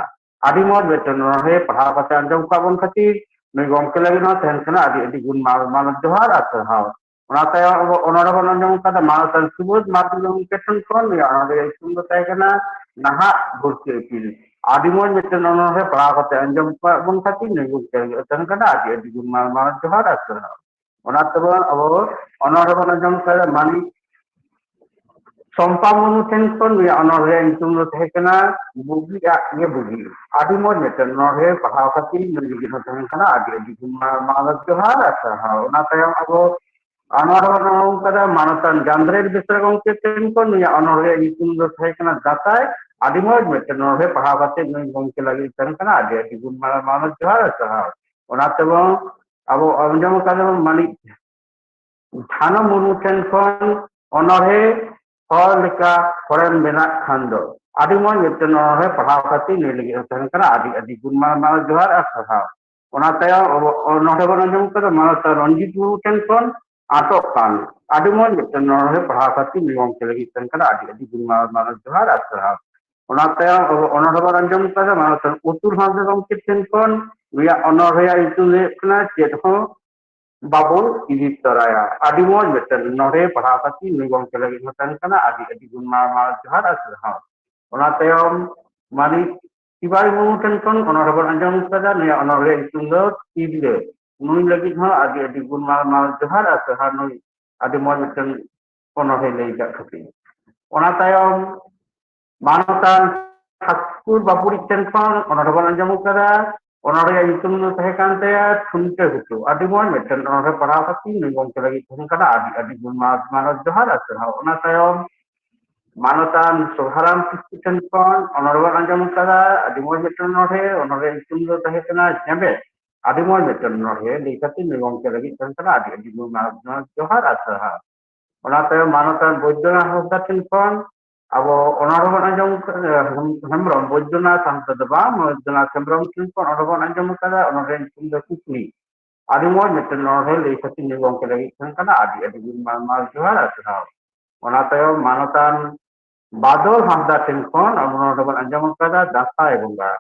ᱟᱹᱰᱤ ᱢᱚᱡᱽ ᱢᱤᱫᱴᱮᱱ ᱚᱱᱚᱬᱦᱮ ᱯᱟᱲᱦᱟᱣ ᱠᱟᱛᱮ ᱟᱸᱡᱚᱢ ᱠᱟᱜ ᱵᱚᱱ ᱠᱷᱟᱹᱛᱤᱨ ᱱᱩᱭ ᱜᱚᱢᱠᱮ ᱞᱟᱹᱜᱤᱫ ᱦᱚᱸ ᱛᱟᱦᱮᱱ ᱠᱟᱱᱟ ᱟᱹᱰᱤ ᱟᱹᱰᱤ ᱜᱩᱱ ᱢᱟᱱ ᱢᱟᱱᱚᱛ ᱡᱚᱦᱟᱨ ᱟᱨ ᱥᱟᱨᱦᱟᱣ᱾ ᱚᱱᱟ ᱛᱟᱭᱚᱢ ᱟᱵᱚ ᱚᱱᱚᱬᱦᱮ ᱵᱚᱱ ᱟᱸᱡᱚᱢ ᱠᱟᱫᱟ ᱢᱟᱱᱚᱛᱟᱱ ᱥᱩᱵᱳᱫᱷ ᱢᱟᱨᱰᱤ ᱜᱚᱢᱠᱮ ᱴᱷᱮᱱ ᱠᱷᱚᱱ᱾ ᱱᱩᱭᱟᱜ ᱚᱱᱚᱬᱦᱮ ᱧᱩᱛᱩᱢ ᱫᱚ ᱛᱟᱦᱮᱸ ᱠᱟᱱᱟ ᱱᱟᱦᱟᱜ ᱵᱷᱩᱨᱠᱟᱹ ᱤᱯᱤᱞ᱾ ᱟᱹᱰᱤ ᱢᱚᱡᱽ ᱢᱤᱫᱴᱮᱱ ᱚᱱᱚᱬᱦᱮ ᱯᱟᱲᱦᱟᱣ ᱠᱟᱛᱮ ᱟᱸᱡᱚᱢ ᱠᱟᱜ ᱵᱚᱱ ᱠᱷᱟᱹᱛᱤᱨ ᱱᱩᱭ ᱜᱚᱢᱠᱮ ᱞᱟᱹᱜᱤᱫ ᱛᱟᱦᱮᱱ ᱠᱟᱱᱟ ᱟᱹᱰᱤ ᱟᱹᱰᱤ ᱜᱩᱱ ᱢᱟᱱ ᱢᱟᱱᱚᱛ ᱡᱚᱦᱟᱨ ᱟᱨ ᱥᱟᱨᱦᱟᱣ᱾ ᱚᱱᱟ ᱛᱮᱵᱚᱱ ᱟᱵᱚ ᱚᱱᱚᱬᱦᱮ ᱵᱚᱱ ᱟᱸᱡᱚᱢ ᱠᱟᱫᱟ ᱢᱟᱹᱱᱤᱡ ᱥᱚᱢᱯᱟ ᱢᱩᱨᱢᱩ ᱴᱷᱮᱱ ᱠᱷᱚᱱ᱾ ᱱᱩᱭᱟᱜ ᱚᱱᱚᱬᱦᱮ ᱧᱩᱛᱩᱢ ᱫᱚ ᱛᱟᱦᱮᱸ ᱠᱟᱱᱟ ᱵᱩᱜᱤᱭᱟᱜ ᱜᱮ ᱵᱩᱜᱤ᱾ ᱟᱹᱰᱤ ᱢᱚᱡᱽ ᱢᱤᱫᱴᱮᱱ ᱚᱱᱚᱬᱦᱮ ᱯᱟᱲᱦᱟᱣ ᱠᱷᱟᱹᱛᱤᱨ ᱱᱩᱭ ᱞᱟᱹᱜᱤᱫ ᱦᱚᱸ ᱛᱟᱦᱮᱸ ᱠᱟᱱᱟ ᱟᱹᱰᱤ ᱟᱹᱰᱤ ᱜᱩᱱ ᱢᱟᱱᱚᱛ ᱡᱚᱦᱟᱨ ᱟᱨ ᱥᱟᱨᱦᱟᱣ᱾ ᱚᱱᱟ ᱛᱟᱭᱚᱢ ᱟᱵᱚ ᱚᱱᱚᱬᱦᱮ ᱵᱚᱱ ᱟᱸᱡᱚᱢ ᱠᱟᱫᱟ ᱢᱟᱱᱚᱛᱟᱱ ᱜᱟᱱᱫᱷᱟᱨᱮᱱ ᱵᱮᱥᱨᱟ ᱜᱚᱢᱠᱮ ᱴᱷᱮᱱ ᱠᱷᱚᱱ᱾ ᱱᱩᱭᱟᱜ ᱚᱱᱚᱬᱦᱮ ᱧᱩᱛᱩᱢ ᱫᱚ ᱛᱟᱦᱮᱸ ᱠᱟᱱᱟ ᱫᱟᱸᱥᱟᱭ᱾ ᱟᱹᱰᱤ ᱢᱚᱡᱽ ᱢᱤᱫᱴᱮᱱ ᱚᱱᱚᱬᱦᱮ ᱯᱟᱲᱦᱟᱣ ᱠᱟᱛᱮ ᱱᱩᱭ ᱜᱚᱢᱠᱮ ᱞᱟᱹᱜᱤᱫ ᱛᱟᱦᱮᱱ ᱠᱟᱱᱟ ᱟᱹᱰᱤ ᱟᱹᱰᱤ ᱜᱩᱱ ᱢᱟᱱᱟᱣ ᱡᱚᱦᱟᱨ ᱟᱨ ᱥᱟᱨᱦᱟᱣ᱾ ᱚᱱᱟ ᱛᱮᱵᱚᱱ ᱟᱵᱚ ᱟᱸᱡᱚᱢ ᱟᱠᱟᱫᱟ ᱵᱚᱱ ᱢᱟᱹᱱᱤᱡ ᱡᱷᱟᱱᱚ ᱢᱩᱨᱢᱩ ᱴᱷᱮᱱ ᱠᱷᱚᱱ ᱚᱱᱚᱬᱦᱮ ᱦᱚᱲ ᱞᱮᱠᱟ ᱦᱚᱲᱮᱢ ᱵᱮᱱᱟᱜ ᱠᱷᱟᱱ ᱫᱚ᱾ ᱟᱹᱰᱤ ᱢᱚᱡᱽ ᱢᱤᱫᱴᱮᱱ ᱚᱱᱚᱬᱦᱮ ᱯᱟᱲᱦᱟᱣ ᱠᱟᱛᱮ ᱱᱩᱭ ᱞᱟᱹᱜᱤᱫ ᱦᱚᱸ ᱛᱟᱦᱮᱱ ᱠᱟᱱᱟ ᱟᱹᱰᱤ ᱟᱹᱰᱤ ᱜᱩᱱ ᱢᱟᱱᱟᱣ ᱡᱚᱦᱟᱨ ᱟᱨ ᱥᱟᱨᱦᱟᱣ᱾ ᱚᱱᱟ ᱛᱟᱭᱚᱢ ᱟᱵᱚ ᱚᱱᱚᱬᱦᱮ ᱵᱚᱱ ᱟᱸᱡᱚᱢ ᱠᱟᱫᱟ ᱢᱟᱱᱚᱛ ᱨᱚᱧᱡᱤᱛ ᱢᱩᱨᱢᱩ ᱴᱷᱮᱱ ᱠᱷᱚᱱ ᱟᱴᱚᱜ ᱠᱟᱱ᱾ ᱟᱹᱰᱤ ᱢᱚᱡᱽ ᱢᱤᱫᱴᱮᱱ ᱚᱱᱚᱬᱦᱮ ᱯᱟᱲᱦᱟᱣ ᱠᱟᱛᱮ ᱱᱩᱭ ᱜᱚᱢᱠᱮ ᱞᱟᱹᱜᱤᱫ ᱛᱟᱦᱮᱱ ᱠᱟᱱᱟ ᱟᱹᱰᱤ ᱟᱹᱰᱤ ᱜᱩᱱ ᱢᱟᱱᱟᱣ ᱡᱚᱦᱟᱨ ᱟᱨ ᱥᱟᱨᱦᱟᱣ᱾ ᱚᱱᱟ ᱛᱟᱭᱚᱢ ᱟᱵᱚ ᱚᱱᱚᱬᱦᱮ ᱵᱚᱱ ᱟᱸᱡᱚᱢ ᱠᱟᱫᱟ ᱢᱟᱱᱚᱛ ᱩᱛᱩᱞ ᱦᱟᱸᱥᱫᱟ ᱜᱚᱢᱠᱮ ᱴᱷᱮᱱ ᱠᱷᱚᱱ᱾ ᱱᱩᱭᱟᱜ ᱚᱱᱚᱬᱦᱮᱭᱟᱜ ᱧᱩᱛᱩᱢ ᱫᱚ ᱦᱩᱭᱩᱜ ᱠᱟᱱᱟ ᱪᱮᱫ ᱦᱚᱸ ᱵᱟᱵᱚᱱ ᱤᱫᱤ ᱛᱚᱨᱟᱭᱟ᱾ ᱟᱹᱰᱤ ᱢᱚᱡᱽ ᱢᱤᱫᱴᱮᱱ ᱚᱱᱚᱬᱦᱮ ᱯᱟᱲᱦᱟᱣ ᱠᱟᱛᱮ ᱱᱩᱭ ᱜᱚᱢᱠᱮ ᱞᱟᱹᱜᱤᱫ ᱦᱚᱸ ᱛᱟᱦᱮᱱ ᱠᱟᱱᱟ ᱟᱹᱰᱤ ᱟᱹᱰᱤ ᱜᱩᱱ ᱢᱟᱱᱟᱣ ᱡᱚᱦᱟᱨ ᱟᱨ ᱥᱟᱨᱦᱟᱣ᱾ ᱚᱱᱟ ᱛᱟᱭᱚᱢ ᱢᱟᱹᱱᱤᱡ ᱥᱤᱵᱟᱭ ᱢᱩᱨᱢᱩ ᱴᱷᱮᱱ ᱠᱷᱚᱱ ᱚᱱᱚᱬᱦᱮ ᱵᱚᱱ ᱟᱸᱡᱚᱢ ᱠᱟᱫᱟ᱾ ᱱᱩᱭᱟᱜ ᱚᱱᱚᱬᱦᱮ ᱧᱩᱛᱩᱢ ᱫᱚ ᱛᱤᱨᱞᱟᱹ᱾ ᱱᱩᱭ ᱞᱟᱹᱜᱤᱫ ᱦᱚᱸ ᱟᱹᱰᱤ ᱟᱹᱰᱤ ᱜᱩᱱ ᱢᱟᱱᱟᱣ ᱡᱚᱦᱟᱨ ᱟᱨ ᱥᱟᱨᱦᱟᱣ᱾ ᱱᱩᱭ ᱟᱹᱰᱤ ᱢᱚᱡᱽ ᱢᱤᱫᱴᱮᱱ ᱚᱱᱚᱬᱦᱮ ᱞᱟᱹᱭ ᱟᱠᱟᱫ ᱠᱷᱟᱹᱛᱤᱨ᱾ ᱚᱱᱟ ᱛᱟᱭᱚᱢ ᱢᱟᱱᱚᱛᱟᱱ ᱴᱷᱟᱹᱠᱩᱨ ᱵᱟᱹᱵᱩᱲᱤᱡ ᱴᱷᱮᱱ ᱠᱷᱚᱱ ᱚᱱᱚᱬᱦᱮ ᱵᱚᱱ ᱟᱸᱡᱚᱢ ᱠᱟᱫᱟ᱾ ᱚᱱᱚᱬᱦᱮᱭᱟᱜ ᱧᱩᱛᱩᱢ ᱫᱚ ᱛᱟᱦᱮᱸ ᱠᱟᱱ ᱛᱟᱭᱟ ᱴᱷᱩᱱᱴᱟᱹ ᱜᱷᱩᱴᱩ᱾ ᱟᱹᱰᱤ ᱢᱚᱡᱽ ᱢᱤᱫᱴᱮᱱ ᱚᱱᱚᱬᱦᱮ ᱯᱟᱲᱦᱟᱣ ᱠᱟᱛᱮ ᱱᱩᱭ ᱜᱚᱢᱠᱮ ᱞᱟᱹᱜᱤᱫ ᱛᱟᱦᱮᱸ ᱠᱟᱱᱟ ᱟᱹᱰᱤ ᱟᱹᱰᱤ ᱜᱩᱱ ᱢᱟᱱᱚᱛ ᱡᱚᱦᱟᱨ ᱟᱨ ᱥᱟᱨᱦᱟᱣ᱾ ᱚᱱᱟ ᱛᱟᱭᱚᱢ ᱢᱟᱱᱚᱛᱟᱱ ᱥᱚᱵᱷᱟᱨᱟᱢ ᱠᱤᱥᱠᱩ ᱴᱷᱮᱱ ᱠᱷᱚᱱ ᱚᱱᱚᱬᱦᱮ ᱵᱚᱱ ᱟᱸᱡᱚᱢ ᱠᱟᱫᱟ᱾ ᱟᱹᱰᱤ ᱢᱚᱡᱽ ᱢᱤᱫᱴᱮᱱ ᱚᱱᱚᱬᱦᱮ, ᱚᱱᱚᱬᱦᱮ ᱧᱩᱛᱩᱢ ᱫᱚ ᱛᱟᱦᱮᱸ ᱠᱟᱱᱟ ᱡᱮᱢᱵᱮ᱾ ᱟᱹᱰᱤ ᱢᱚᱡᱽ ᱢᱤᱫᱴᱮᱱ ᱚᱱᱚᱬᱦᱮ ᱞᱟᱹᱭ ᱠᱟᱛᱮ ᱱᱩᱭ ᱜᱚᱢᱠᱮ ᱞᱟᱹᱜᱤᱫ ᱛᱟᱦᱮᱸ ᱠᱟᱱᱟ ᱟᱹᱰᱤ ᱟᱹᱰᱤ ᱜᱩᱱ ᱢᱟᱱᱚᱛ ᱡᱚᱦᱟᱨ ᱟᱨ ᱥᱟᱨᱦᱟᱣ᱾ ᱚᱱᱟ ᱛᱟᱭᱚᱢ ᱢᱟᱱᱚᱛᱟᱱ ᱵᱳᱭᱫᱚᱱᱟᱛᱷ ᱦᱟᱸᱥᱫᱟ ᱴᱷᱮᱱ ᱠᱷᱚᱱ ᱟᱵᱚ ᱚᱱᱚᱬᱦᱮ ᱵᱚᱱ ᱟᱸᱡᱚᱢ ᱠᱟᱫᱟ, ᱦᱮᱢ-, ᱦᱮᱢᱵᱨᱚᱢ, ᱵᱳᱭᱫᱚᱱᱟᱛᱷ ᱦᱟᱸᱥᱫᱟ ᱫᱚ ᱵᱟᱝ, ᱵᱳᱭᱫᱚᱱᱟᱛᱷ ᱦᱮᱢᱵᱨᱚᱢ ᱴᱷᱮᱱ ᱠᱷᱚᱱ ᱚᱱᱚᱬᱦᱮ ᱵᱚᱱ ᱟᱸᱡᱚᱢ ᱠᱟᱫᱟ᱾ ᱚᱱᱚᱬᱦᱮ ᱧᱩᱛᱩᱢ ᱫᱚ ᱠᱩᱠᱞᱤ᱾ ᱟᱹᱰᱤ ᱢᱚᱡᱽ ᱢᱤᱫᱴᱮᱱ ᱚᱱᱚᱬᱦᱮ ᱞᱟᱹᱭ ᱠᱟᱛᱮ ᱱᱩᱭ ᱜᱚᱢᱠᱮ ᱞᱟᱹᱜᱤᱫ ᱛᱟᱦᱮᱸ ᱠᱟᱱᱟ ᱟᱹᱰᱤ ᱟᱹᱰᱤ ᱜᱩᱱ ᱢᱟᱱᱟᱣ ᱡᱚᱦᱟᱨ ᱟᱨ ᱥᱟᱨᱦᱟᱣ᱾ ᱚᱱᱟ ᱛᱟᱭᱚᱢ ᱢᱟᱱᱚᱛᱟᱱ ᱵᱟᱫᱚᱞ ᱦᱟᱸᱥᱫᱟ ᱴᱷᱮᱱ ᱠᱷᱚᱱ ᱟᱵᱚ ᱱᱚᱰᱮ ᱵᱚᱱ ᱟᱸᱡᱚᱢ ᱟᱠᱟᱫᱟ ᱫᱟᱸᱥᱟᱭ ᱵᱚᱸᱜᱟ᱾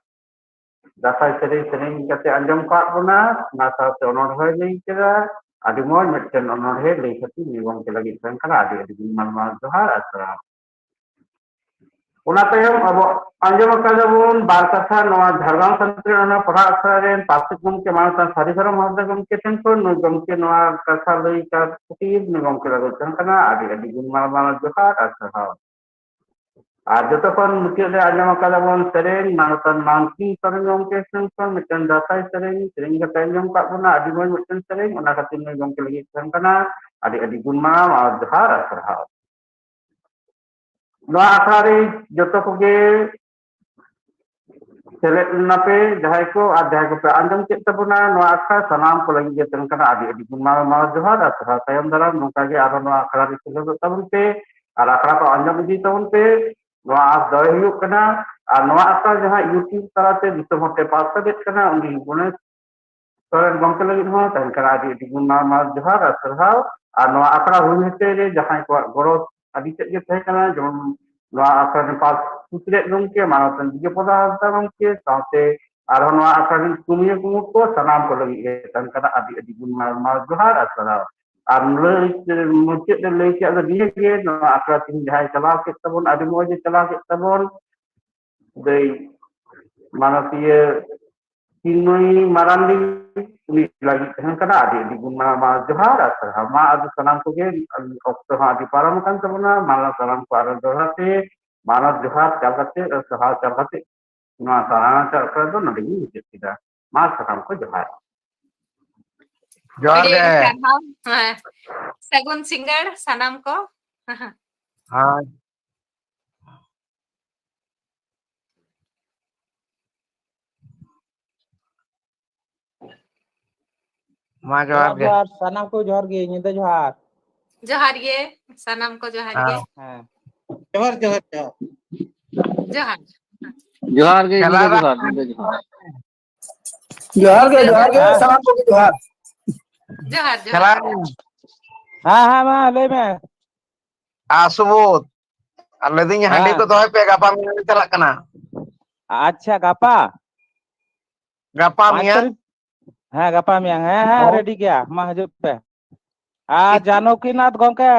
ᱫᱟᱸᱥᱟᱭ ᱥᱮᱨᱮᱧ ᱥᱮᱨᱮᱧ ᱠᱟᱛᱮ ᱟᱸᱡᱚᱢ ᱠᱟᱜ ᱵᱚᱱᱟ, ᱚᱱᱟ ᱥᱟᱶᱛᱮ ᱚᱱᱚᱬᱦᱮ ᱞᱟᱹᱭ ᱠᱮᱫᱟ᱾ ᱟᱹᱰᱤ ᱢᱚᱡᱽ ᱢᱤᱫᱴᱮᱱ ᱚᱱᱚᱬᱦᱮ ᱞᱟᱹᱭ ᱠᱟᱛᱮ ᱱᱩᱭ ᱜᱚᱢᱠᱮ ᱞᱟᱹᱜᱤᱫ ᱛᱟᱦᱮᱸ ᱠᱟᱱᱟ ᱟᱹᱰᱤ ᱟᱹᱰᱤ ᱜᱩᱱ ᱢᱟᱱᱟᱣ ᱡᱚᱦᱟᱨ ᱟᱨ ᱥᱟᱨᱦᱟᱣ᱾ ᱚᱱᱟ ᱛᱟᱭᱚᱢ ᱟᱵᱚ ᱟᱸᱡᱚᱢ ᱟᱠᱟᱫᱟ ᱵᱚᱱ ᱵᱟᱨ ᱠᱟᱛᱷᱟ ᱱᱚᱣᱟ ᱡᱷᱟᱲᱜᱨᱟᱢ ᱥᱟᱱᱛᱤ ᱚᱱᱟ ᱯᱟᱲᱦᱟᱜ ᱟᱠᱷᱲᱟ ᱨᱮᱱ ᱯᱟᱨᱥᱮᱛ ᱜᱚᱢᱠᱮ ᱢᱟᱱᱚᱛᱟᱱ ᱥᱟᱹᱨᱤ ᱫᱷᱚᱨᱚᱢ ᱦᱟᱸᱥᱫᱟ ᱜᱚᱢᱠᱮ ᱴᱷᱮᱱ ᱠᱷᱚᱱ ᱱᱩᱭ ᱜᱚᱢᱠᱮ ᱱᱚᱣᱟ ᱠᱟᱛᱷᱟ ᱞᱟᱹᱭ ᱠᱟᱛ ᱠᱷᱟᱹᱛᱤᱨ ᱱᱩᱭ ᱜᱚᱢᱠᱮ ᱞᱟᱹᱜᱤᱫ ᱛᱟᱦᱮᱸ ᱠᱟᱱᱟ ᱟᱹᱰᱤ ᱟᱹᱰᱤ ᱜᱩᱱ ᱢᱟᱱᱟᱣ ᱡᱚᱦᱟᱨ ᱟᱨ ᱥᱟᱨᱦᱟᱣ᱾ ᱟᱨ ᱡᱚᱛᱚ ᱠᱷᱚᱱ ᱢᱩᱪᱟᱹᱫ ᱨᱮ ᱟᱸᱡᱚᱢ ᱟᱠᱟᱫᱟ ᱵᱚᱱ ᱥᱮᱨᱮᱧ ᱢᱟᱱᱚᱛᱟᱱ ᱢᱟᱱᱠᱤ ᱥᱚᱨᱮᱱ ᱜᱚᱢᱠᱮ ᱴᱷᱮᱱ ᱠᱷᱚᱱ ᱢᱤᱫᱴᱮᱱ ᱫᱟᱸᱥᱟᱭ ᱥᱮᱨᱮᱧ ᱥᱮᱨᱮᱧ ᱠᱟᱛᱮ ᱟᱸᱡᱚᱢ ᱠᱟᱜ ᱵᱚᱱᱟ᱾ ᱟᱹᱰᱤ ᱢᱚᱡᱽ ᱢᱤᱫᱴᱮᱱ ᱥᱮᱨᱮᱧ, ᱚᱱᱟ ᱠᱷᱟᱹᱛᱤᱨ ᱱᱩᱭ ᱜᱚᱢᱠᱮ ᱞᱟᱹᱜᱤᱫ ᱛᱟᱦᱮᱸ ᱠᱟᱱᱟ ᱟᱹᱰᱤ ᱟᱹᱰᱤ ᱜᱩᱱ ᱢᱟᱱᱟᱣ ᱟᱨ ᱡᱚᱦᱟᱨ ᱟᱨ ᱥᱟᱨᱦᱟᱣ᱾ ᱱᱚᱣᱟ ᱟᱠᱷᱲᱟ ᱨᱮ ᱡᱚᱛᱚ ᱠᱚᱜᱮ ᱥᱮᱞᱮᱫ ᱞᱮᱱᱟ ᱯᱮ, ᱡᱟᱦᱟᱸᱭ ᱠᱚ ᱟᱨ ᱡᱟᱦᱟᱸᱭ ᱠᱚᱯᱮ ᱟᱸᱡᱚᱢ ᱠᱮᱫ ᱛᱟᱵᱚᱱᱟ, ᱱᱚᱣᱟ ᱟᱠᱷᱲᱟ ᱥᱟᱱᱟᱢ ᱠᱚ ᱞᱟᱹᱜᱤᱫ ᱜᱮ ᱛᱟᱦᱮᱱ ᱠᱟᱱᱟ ᱟᱹᱰᱤ ᱟᱹᱰᱤ ᱜᱩᱱ ᱢᱟᱱᱟᱣ ᱡᱚᱦᱟᱨ ᱟᱨ ᱥᱟᱨᱦᱟᱣ᱾ ᱛᱟᱭᱚᱢ ᱫᱟᱨᱟᱢ ᱱᱚᱝᱠᱟ ᱜᱮ ᱟᱨᱦᱚᱸ ᱱᱚᱣᱟ ᱟᱠᱷᱲᱟ ᱨᱮ ᱥᱮᱞᱮᱫᱚᱜ ᱛᱟᱵᱚᱱ ᱯᱮ ᱟᱨ ᱟᱠᱷᱲᱟ ᱠᱚ ᱟᱸᱡᱚᱢ ᱤᱫᱤ ᱛᱟᱵᱚᱱ ᱯᱮ, ᱱᱚᱣᱟ ᱟᱸᱥ ᱫᱚᱦᱚᱭ ᱦᱩᱭᱩᱜ ᱠᱟᱱᱟ᱾ ᱟᱨ ᱱᱚᱣᱟ ᱟᱠᱷᱲᱟ ᱡᱟᱦᱟᱸ YouTube ᱛᱟᱞᱟᱛᱮ ᱫᱤᱥᱚᱢ ᱦᱚᱲ ᱛᱮ ᱯᱟᱥᱱᱟᱣ ᱠᱟᱱᱟ, ᱩᱱᱤ ᱜᱚᱱᱮᱥ ᱥᱚᱨᱮᱱ ᱜᱚᱢᱠᱮ ᱞᱟᱹᱜᱤᱫ ᱦᱚᱸ ᱛᱟᱦᱮᱱ ᱠᱟᱱᱟ ᱟᱹᱰᱤ ᱟᱹᱰᱤ ᱜᱩᱱ ᱢᱟᱱᱟᱣ ᱡᱚᱦᱟᱨ ᱟᱨ ᱥᱟᱨᱦᱟᱣ᱾ ᱟᱨ ᱱᱚᱣᱟ ᱟᱠᱷᱲᱟ ᱦᱩᱭ ᱦᱚᱛᱮ ᱨᱮ ᱡᱟᱦᱟᱸᱭ ᱠᱚᱣᱟᱜ ᱜᱚᱲᱚ ᱟᱹᱰᱤ ᱛᱮᱫ ᱜᱮ ᱛᱟᱦᱮᱸ ᱠᱟᱱᱟ, ᱡᱮᱢᱚᱱ ᱱᱚᱣᱟ ᱟᱠᱷᱲᱟ ᱨᱮᱱ ᱯᱟᱥ ᱥᱩᱛᱨᱮᱫ ᱜᱚᱢᱠᱮ, ᱢᱟᱱᱚᱛᱟᱱ ᱵᱤᱡᱚᱭ ᱯᱨᱚᱥᱟᱫᱽ ᱦᱟᱸᱥᱫᱟ ᱜᱚᱢᱠᱮ, ᱥᱟᱶᱛᱮ ᱟᱨᱦᱚᱸ ᱱᱚᱣᱟ ᱟᱠᱷᱲᱟ ᱨᱮᱱ ᱠᱟᱹᱢᱤᱭᱟᱹ ᱠᱩᱢᱩᱴ ᱠᱚ, ᱥᱟᱱᱟᱢ ᱠᱚ ᱞᱟᱹᱜᱤᱫ ᱜᱮ ᱛᱟᱦᱮᱱ ᱠᱟᱱᱟ ᱟᱹᱰᱤ ᱟᱹᱰᱤ ᱜᱩᱱ ᱢᱟᱱᱟᱣ ᱡᱚᱦᱟᱨ ᱟᱨ ᱥᱟᱨᱦᱟᱣ᱾ ᱟᱨ ᱞᱟᱹᱭ ᱢᱩᱪᱟᱹᱫ ᱨᱮ ᱞᱟᱹᱭ ᱠᱮᱫ ᱫᱚ ᱱᱤᱭᱟᱹ ᱜᱮ, ᱱᱚᱣᱟ ᱟᱠᱷᱲᱟ ᱛᱮᱦᱮᱧ ᱡᱟᱦᱟᱸᱭ ᱪᱟᱞᱟᱣ ᱠᱮᱫ ᱛᱟᱵᱚᱱ, ᱟᱹᱰᱤ ᱢᱚᱡᱽ ᱮ ᱪᱟᱞᱟᱣ ᱠᱮᱫ ᱛᱟᱵᱚᱱ, ᱫᱟᱹᱭ ᱢᱟᱱᱚᱛᱤᱭᱟᱹ ᱪᱤᱱᱢᱚᱭ ᱢᱟᱨᱟᱱᱰᱤ, ᱩᱱᱤ ᱞᱟᱹᱜᱤᱫ ᱛᱟᱦᱮᱸ ᱠᱟᱱᱟ ᱟᱹᱰᱤ ᱟᱹᱰᱤ ᱜᱩᱱ ᱢᱟᱱᱟᱣ ᱡᱚᱦᱟᱨ ᱟᱨ ᱥᱟᱨᱦᱟᱣ᱾ ᱢᱟ ᱟᱫᱚ ᱥᱟᱱᱟᱢ ᱠᱚᱜᱮ, ᱚᱠᱛᱚ ᱦᱚᱸ ᱟᱹᱰᱤ ᱯᱟᱨᱚᱢ ᱟᱠᱟᱱ ᱛᱟᱵᱚᱱᱟ, ᱢᱟ ᱥᱟᱱᱟᱢ ᱠᱚ ᱟᱨᱚ ᱫᱚᱦᱲᱟ ᱛᱮ ᱢᱟᱱᱚᱛ ᱡᱚᱦᱟᱨ ᱪᱟᱞ ᱠᱟᱛᱮ ᱟᱨ ᱥᱟᱨᱦᱟᱣ ᱪᱟᱞ ᱠᱟᱛᱮ ᱱᱚᱣᱟ ᱥᱟᱨᱦᱟᱣ ᱪᱟᱞ ᱠᱟᱛᱮ ᱫᱚ ᱱᱚᱰᱮ ᱜᱤᱧ ᱢᱩᱪᱟᱹᱫ ᱠᱮᱫᱟ᱾ ᱢᱟ ᱥᱟᱱᱟᱢ ᱠᱚ ᱡᱚᱦᱟᱨ᱾ ᱡᱚᱦᱟᱨ ᱟᱹᱰᱤ ᱜᱮ᱾ ᱟᱹᱰᱤ ᱥᱟᱨᱦᱟᱣ᱾ ᱦᱮᱸ᱾ ᱥᱟᱹᱜᱩᱱ ᱥᱤᱸᱜᱟᱹᱲ ᱥᱟᱱᱟᱢ ᱠᱚ᱾ ᱦᱳᱭ᱾ ᱢᱟ ᱡᱚᱦᱟᱨ ᱡᱚᱦᱟᱨ ᱜᱮ᱾ ᱡᱚᱦᱟᱨ, ᱥᱟᱱᱟᱢ ᱠᱚ ᱡᱚᱦᱟᱨ ᱜᱮ, ᱧᱤᱫᱟᱹ ᱡᱚᱦᱟᱨ᱾ ᱡᱚᱦᱟᱨ ᱜᱮ, ᱥᱟᱱᱟᱢ ᱠᱚ ᱡᱚᱦᱟᱨ ᱜᱮ᱾ ᱦᱮᱸ᱾ ᱦᱮᱸ᱾ ᱡᱚᱦᱟᱨ, ᱡᱚᱦᱟᱨ, ᱡᱚᱦᱟᱨ᱾ ᱡᱚᱦᱟᱨ᱾ ᱡᱚᱦᱟᱨ ᱜᱮ, ᱧᱤᱫᱟᱹ ᱡᱚᱦᱟᱨ, ᱧᱤᱫᱟᱹ ᱡᱚᱦᱟᱨ᱾ ᱡᱚᱦᱟᱨ ᱜᱮ, ᱡᱚᱦᱟᱨ ᱜᱮ, ᱦᱮᱸ᱾ ᱥᱟᱱᱟᱢ ᱠᱚᱜᱮ ᱡᱚᱦᱟᱨ᱾ ᱡᱚᱦᱟᱨ, ᱡᱚᱦᱟᱨ᱾ ᱪᱟᱞᱟᱣ ᱮᱱᱟᱹᱧ᱾ ᱦᱮᱸ, ᱦᱮᱸ, ᱢᱟ ᱞᱟᱹᱭ ᱢᱮ᱾ ᱟᱨ ᱥᱩᱵᱳᱫᱷ, ᱟᱨ ᱞᱟᱹᱭᱫᱟᱹᱧ ᱦᱟᱺᱰᱤ ᱦᱮᱸ᱾ ᱠᱚ ᱫᱚᱦᱚᱭ ᱯᱮ, ᱜᱟᱯᱟ ᱢᱮᱭᱟᱝ ᱞᱮ ᱪᱟᱞᱟᱜ ᱠᱟᱱᱟ᱾ ᱟᱪᱪᱷᱟ, ᱜᱟᱯᱟ? ᱜᱟᱯᱟ ᱯᱟᱸᱪ ᱢᱮᱭᱟᱝ? ᱛᱟᱹᱨᱤᱠᱷ? ᱦᱮᱸ, ᱜᱟᱯᱟ ᱢᱮᱭᱟᱝ᱾ ᱦᱮᱸ, ᱦᱮᱸ, ᱦᱚᱸ᱾ ᱨᱮᱰᱤ ᱜᱮᱭᱟ, ᱢᱟ ᱦᱤᱡᱩᱜ ᱯᱮ᱾ ᱟᱨ ᱡᱟᱱᱚᱠᱤᱱᱟᱛᱷ ᱜᱚᱢᱠᱮ,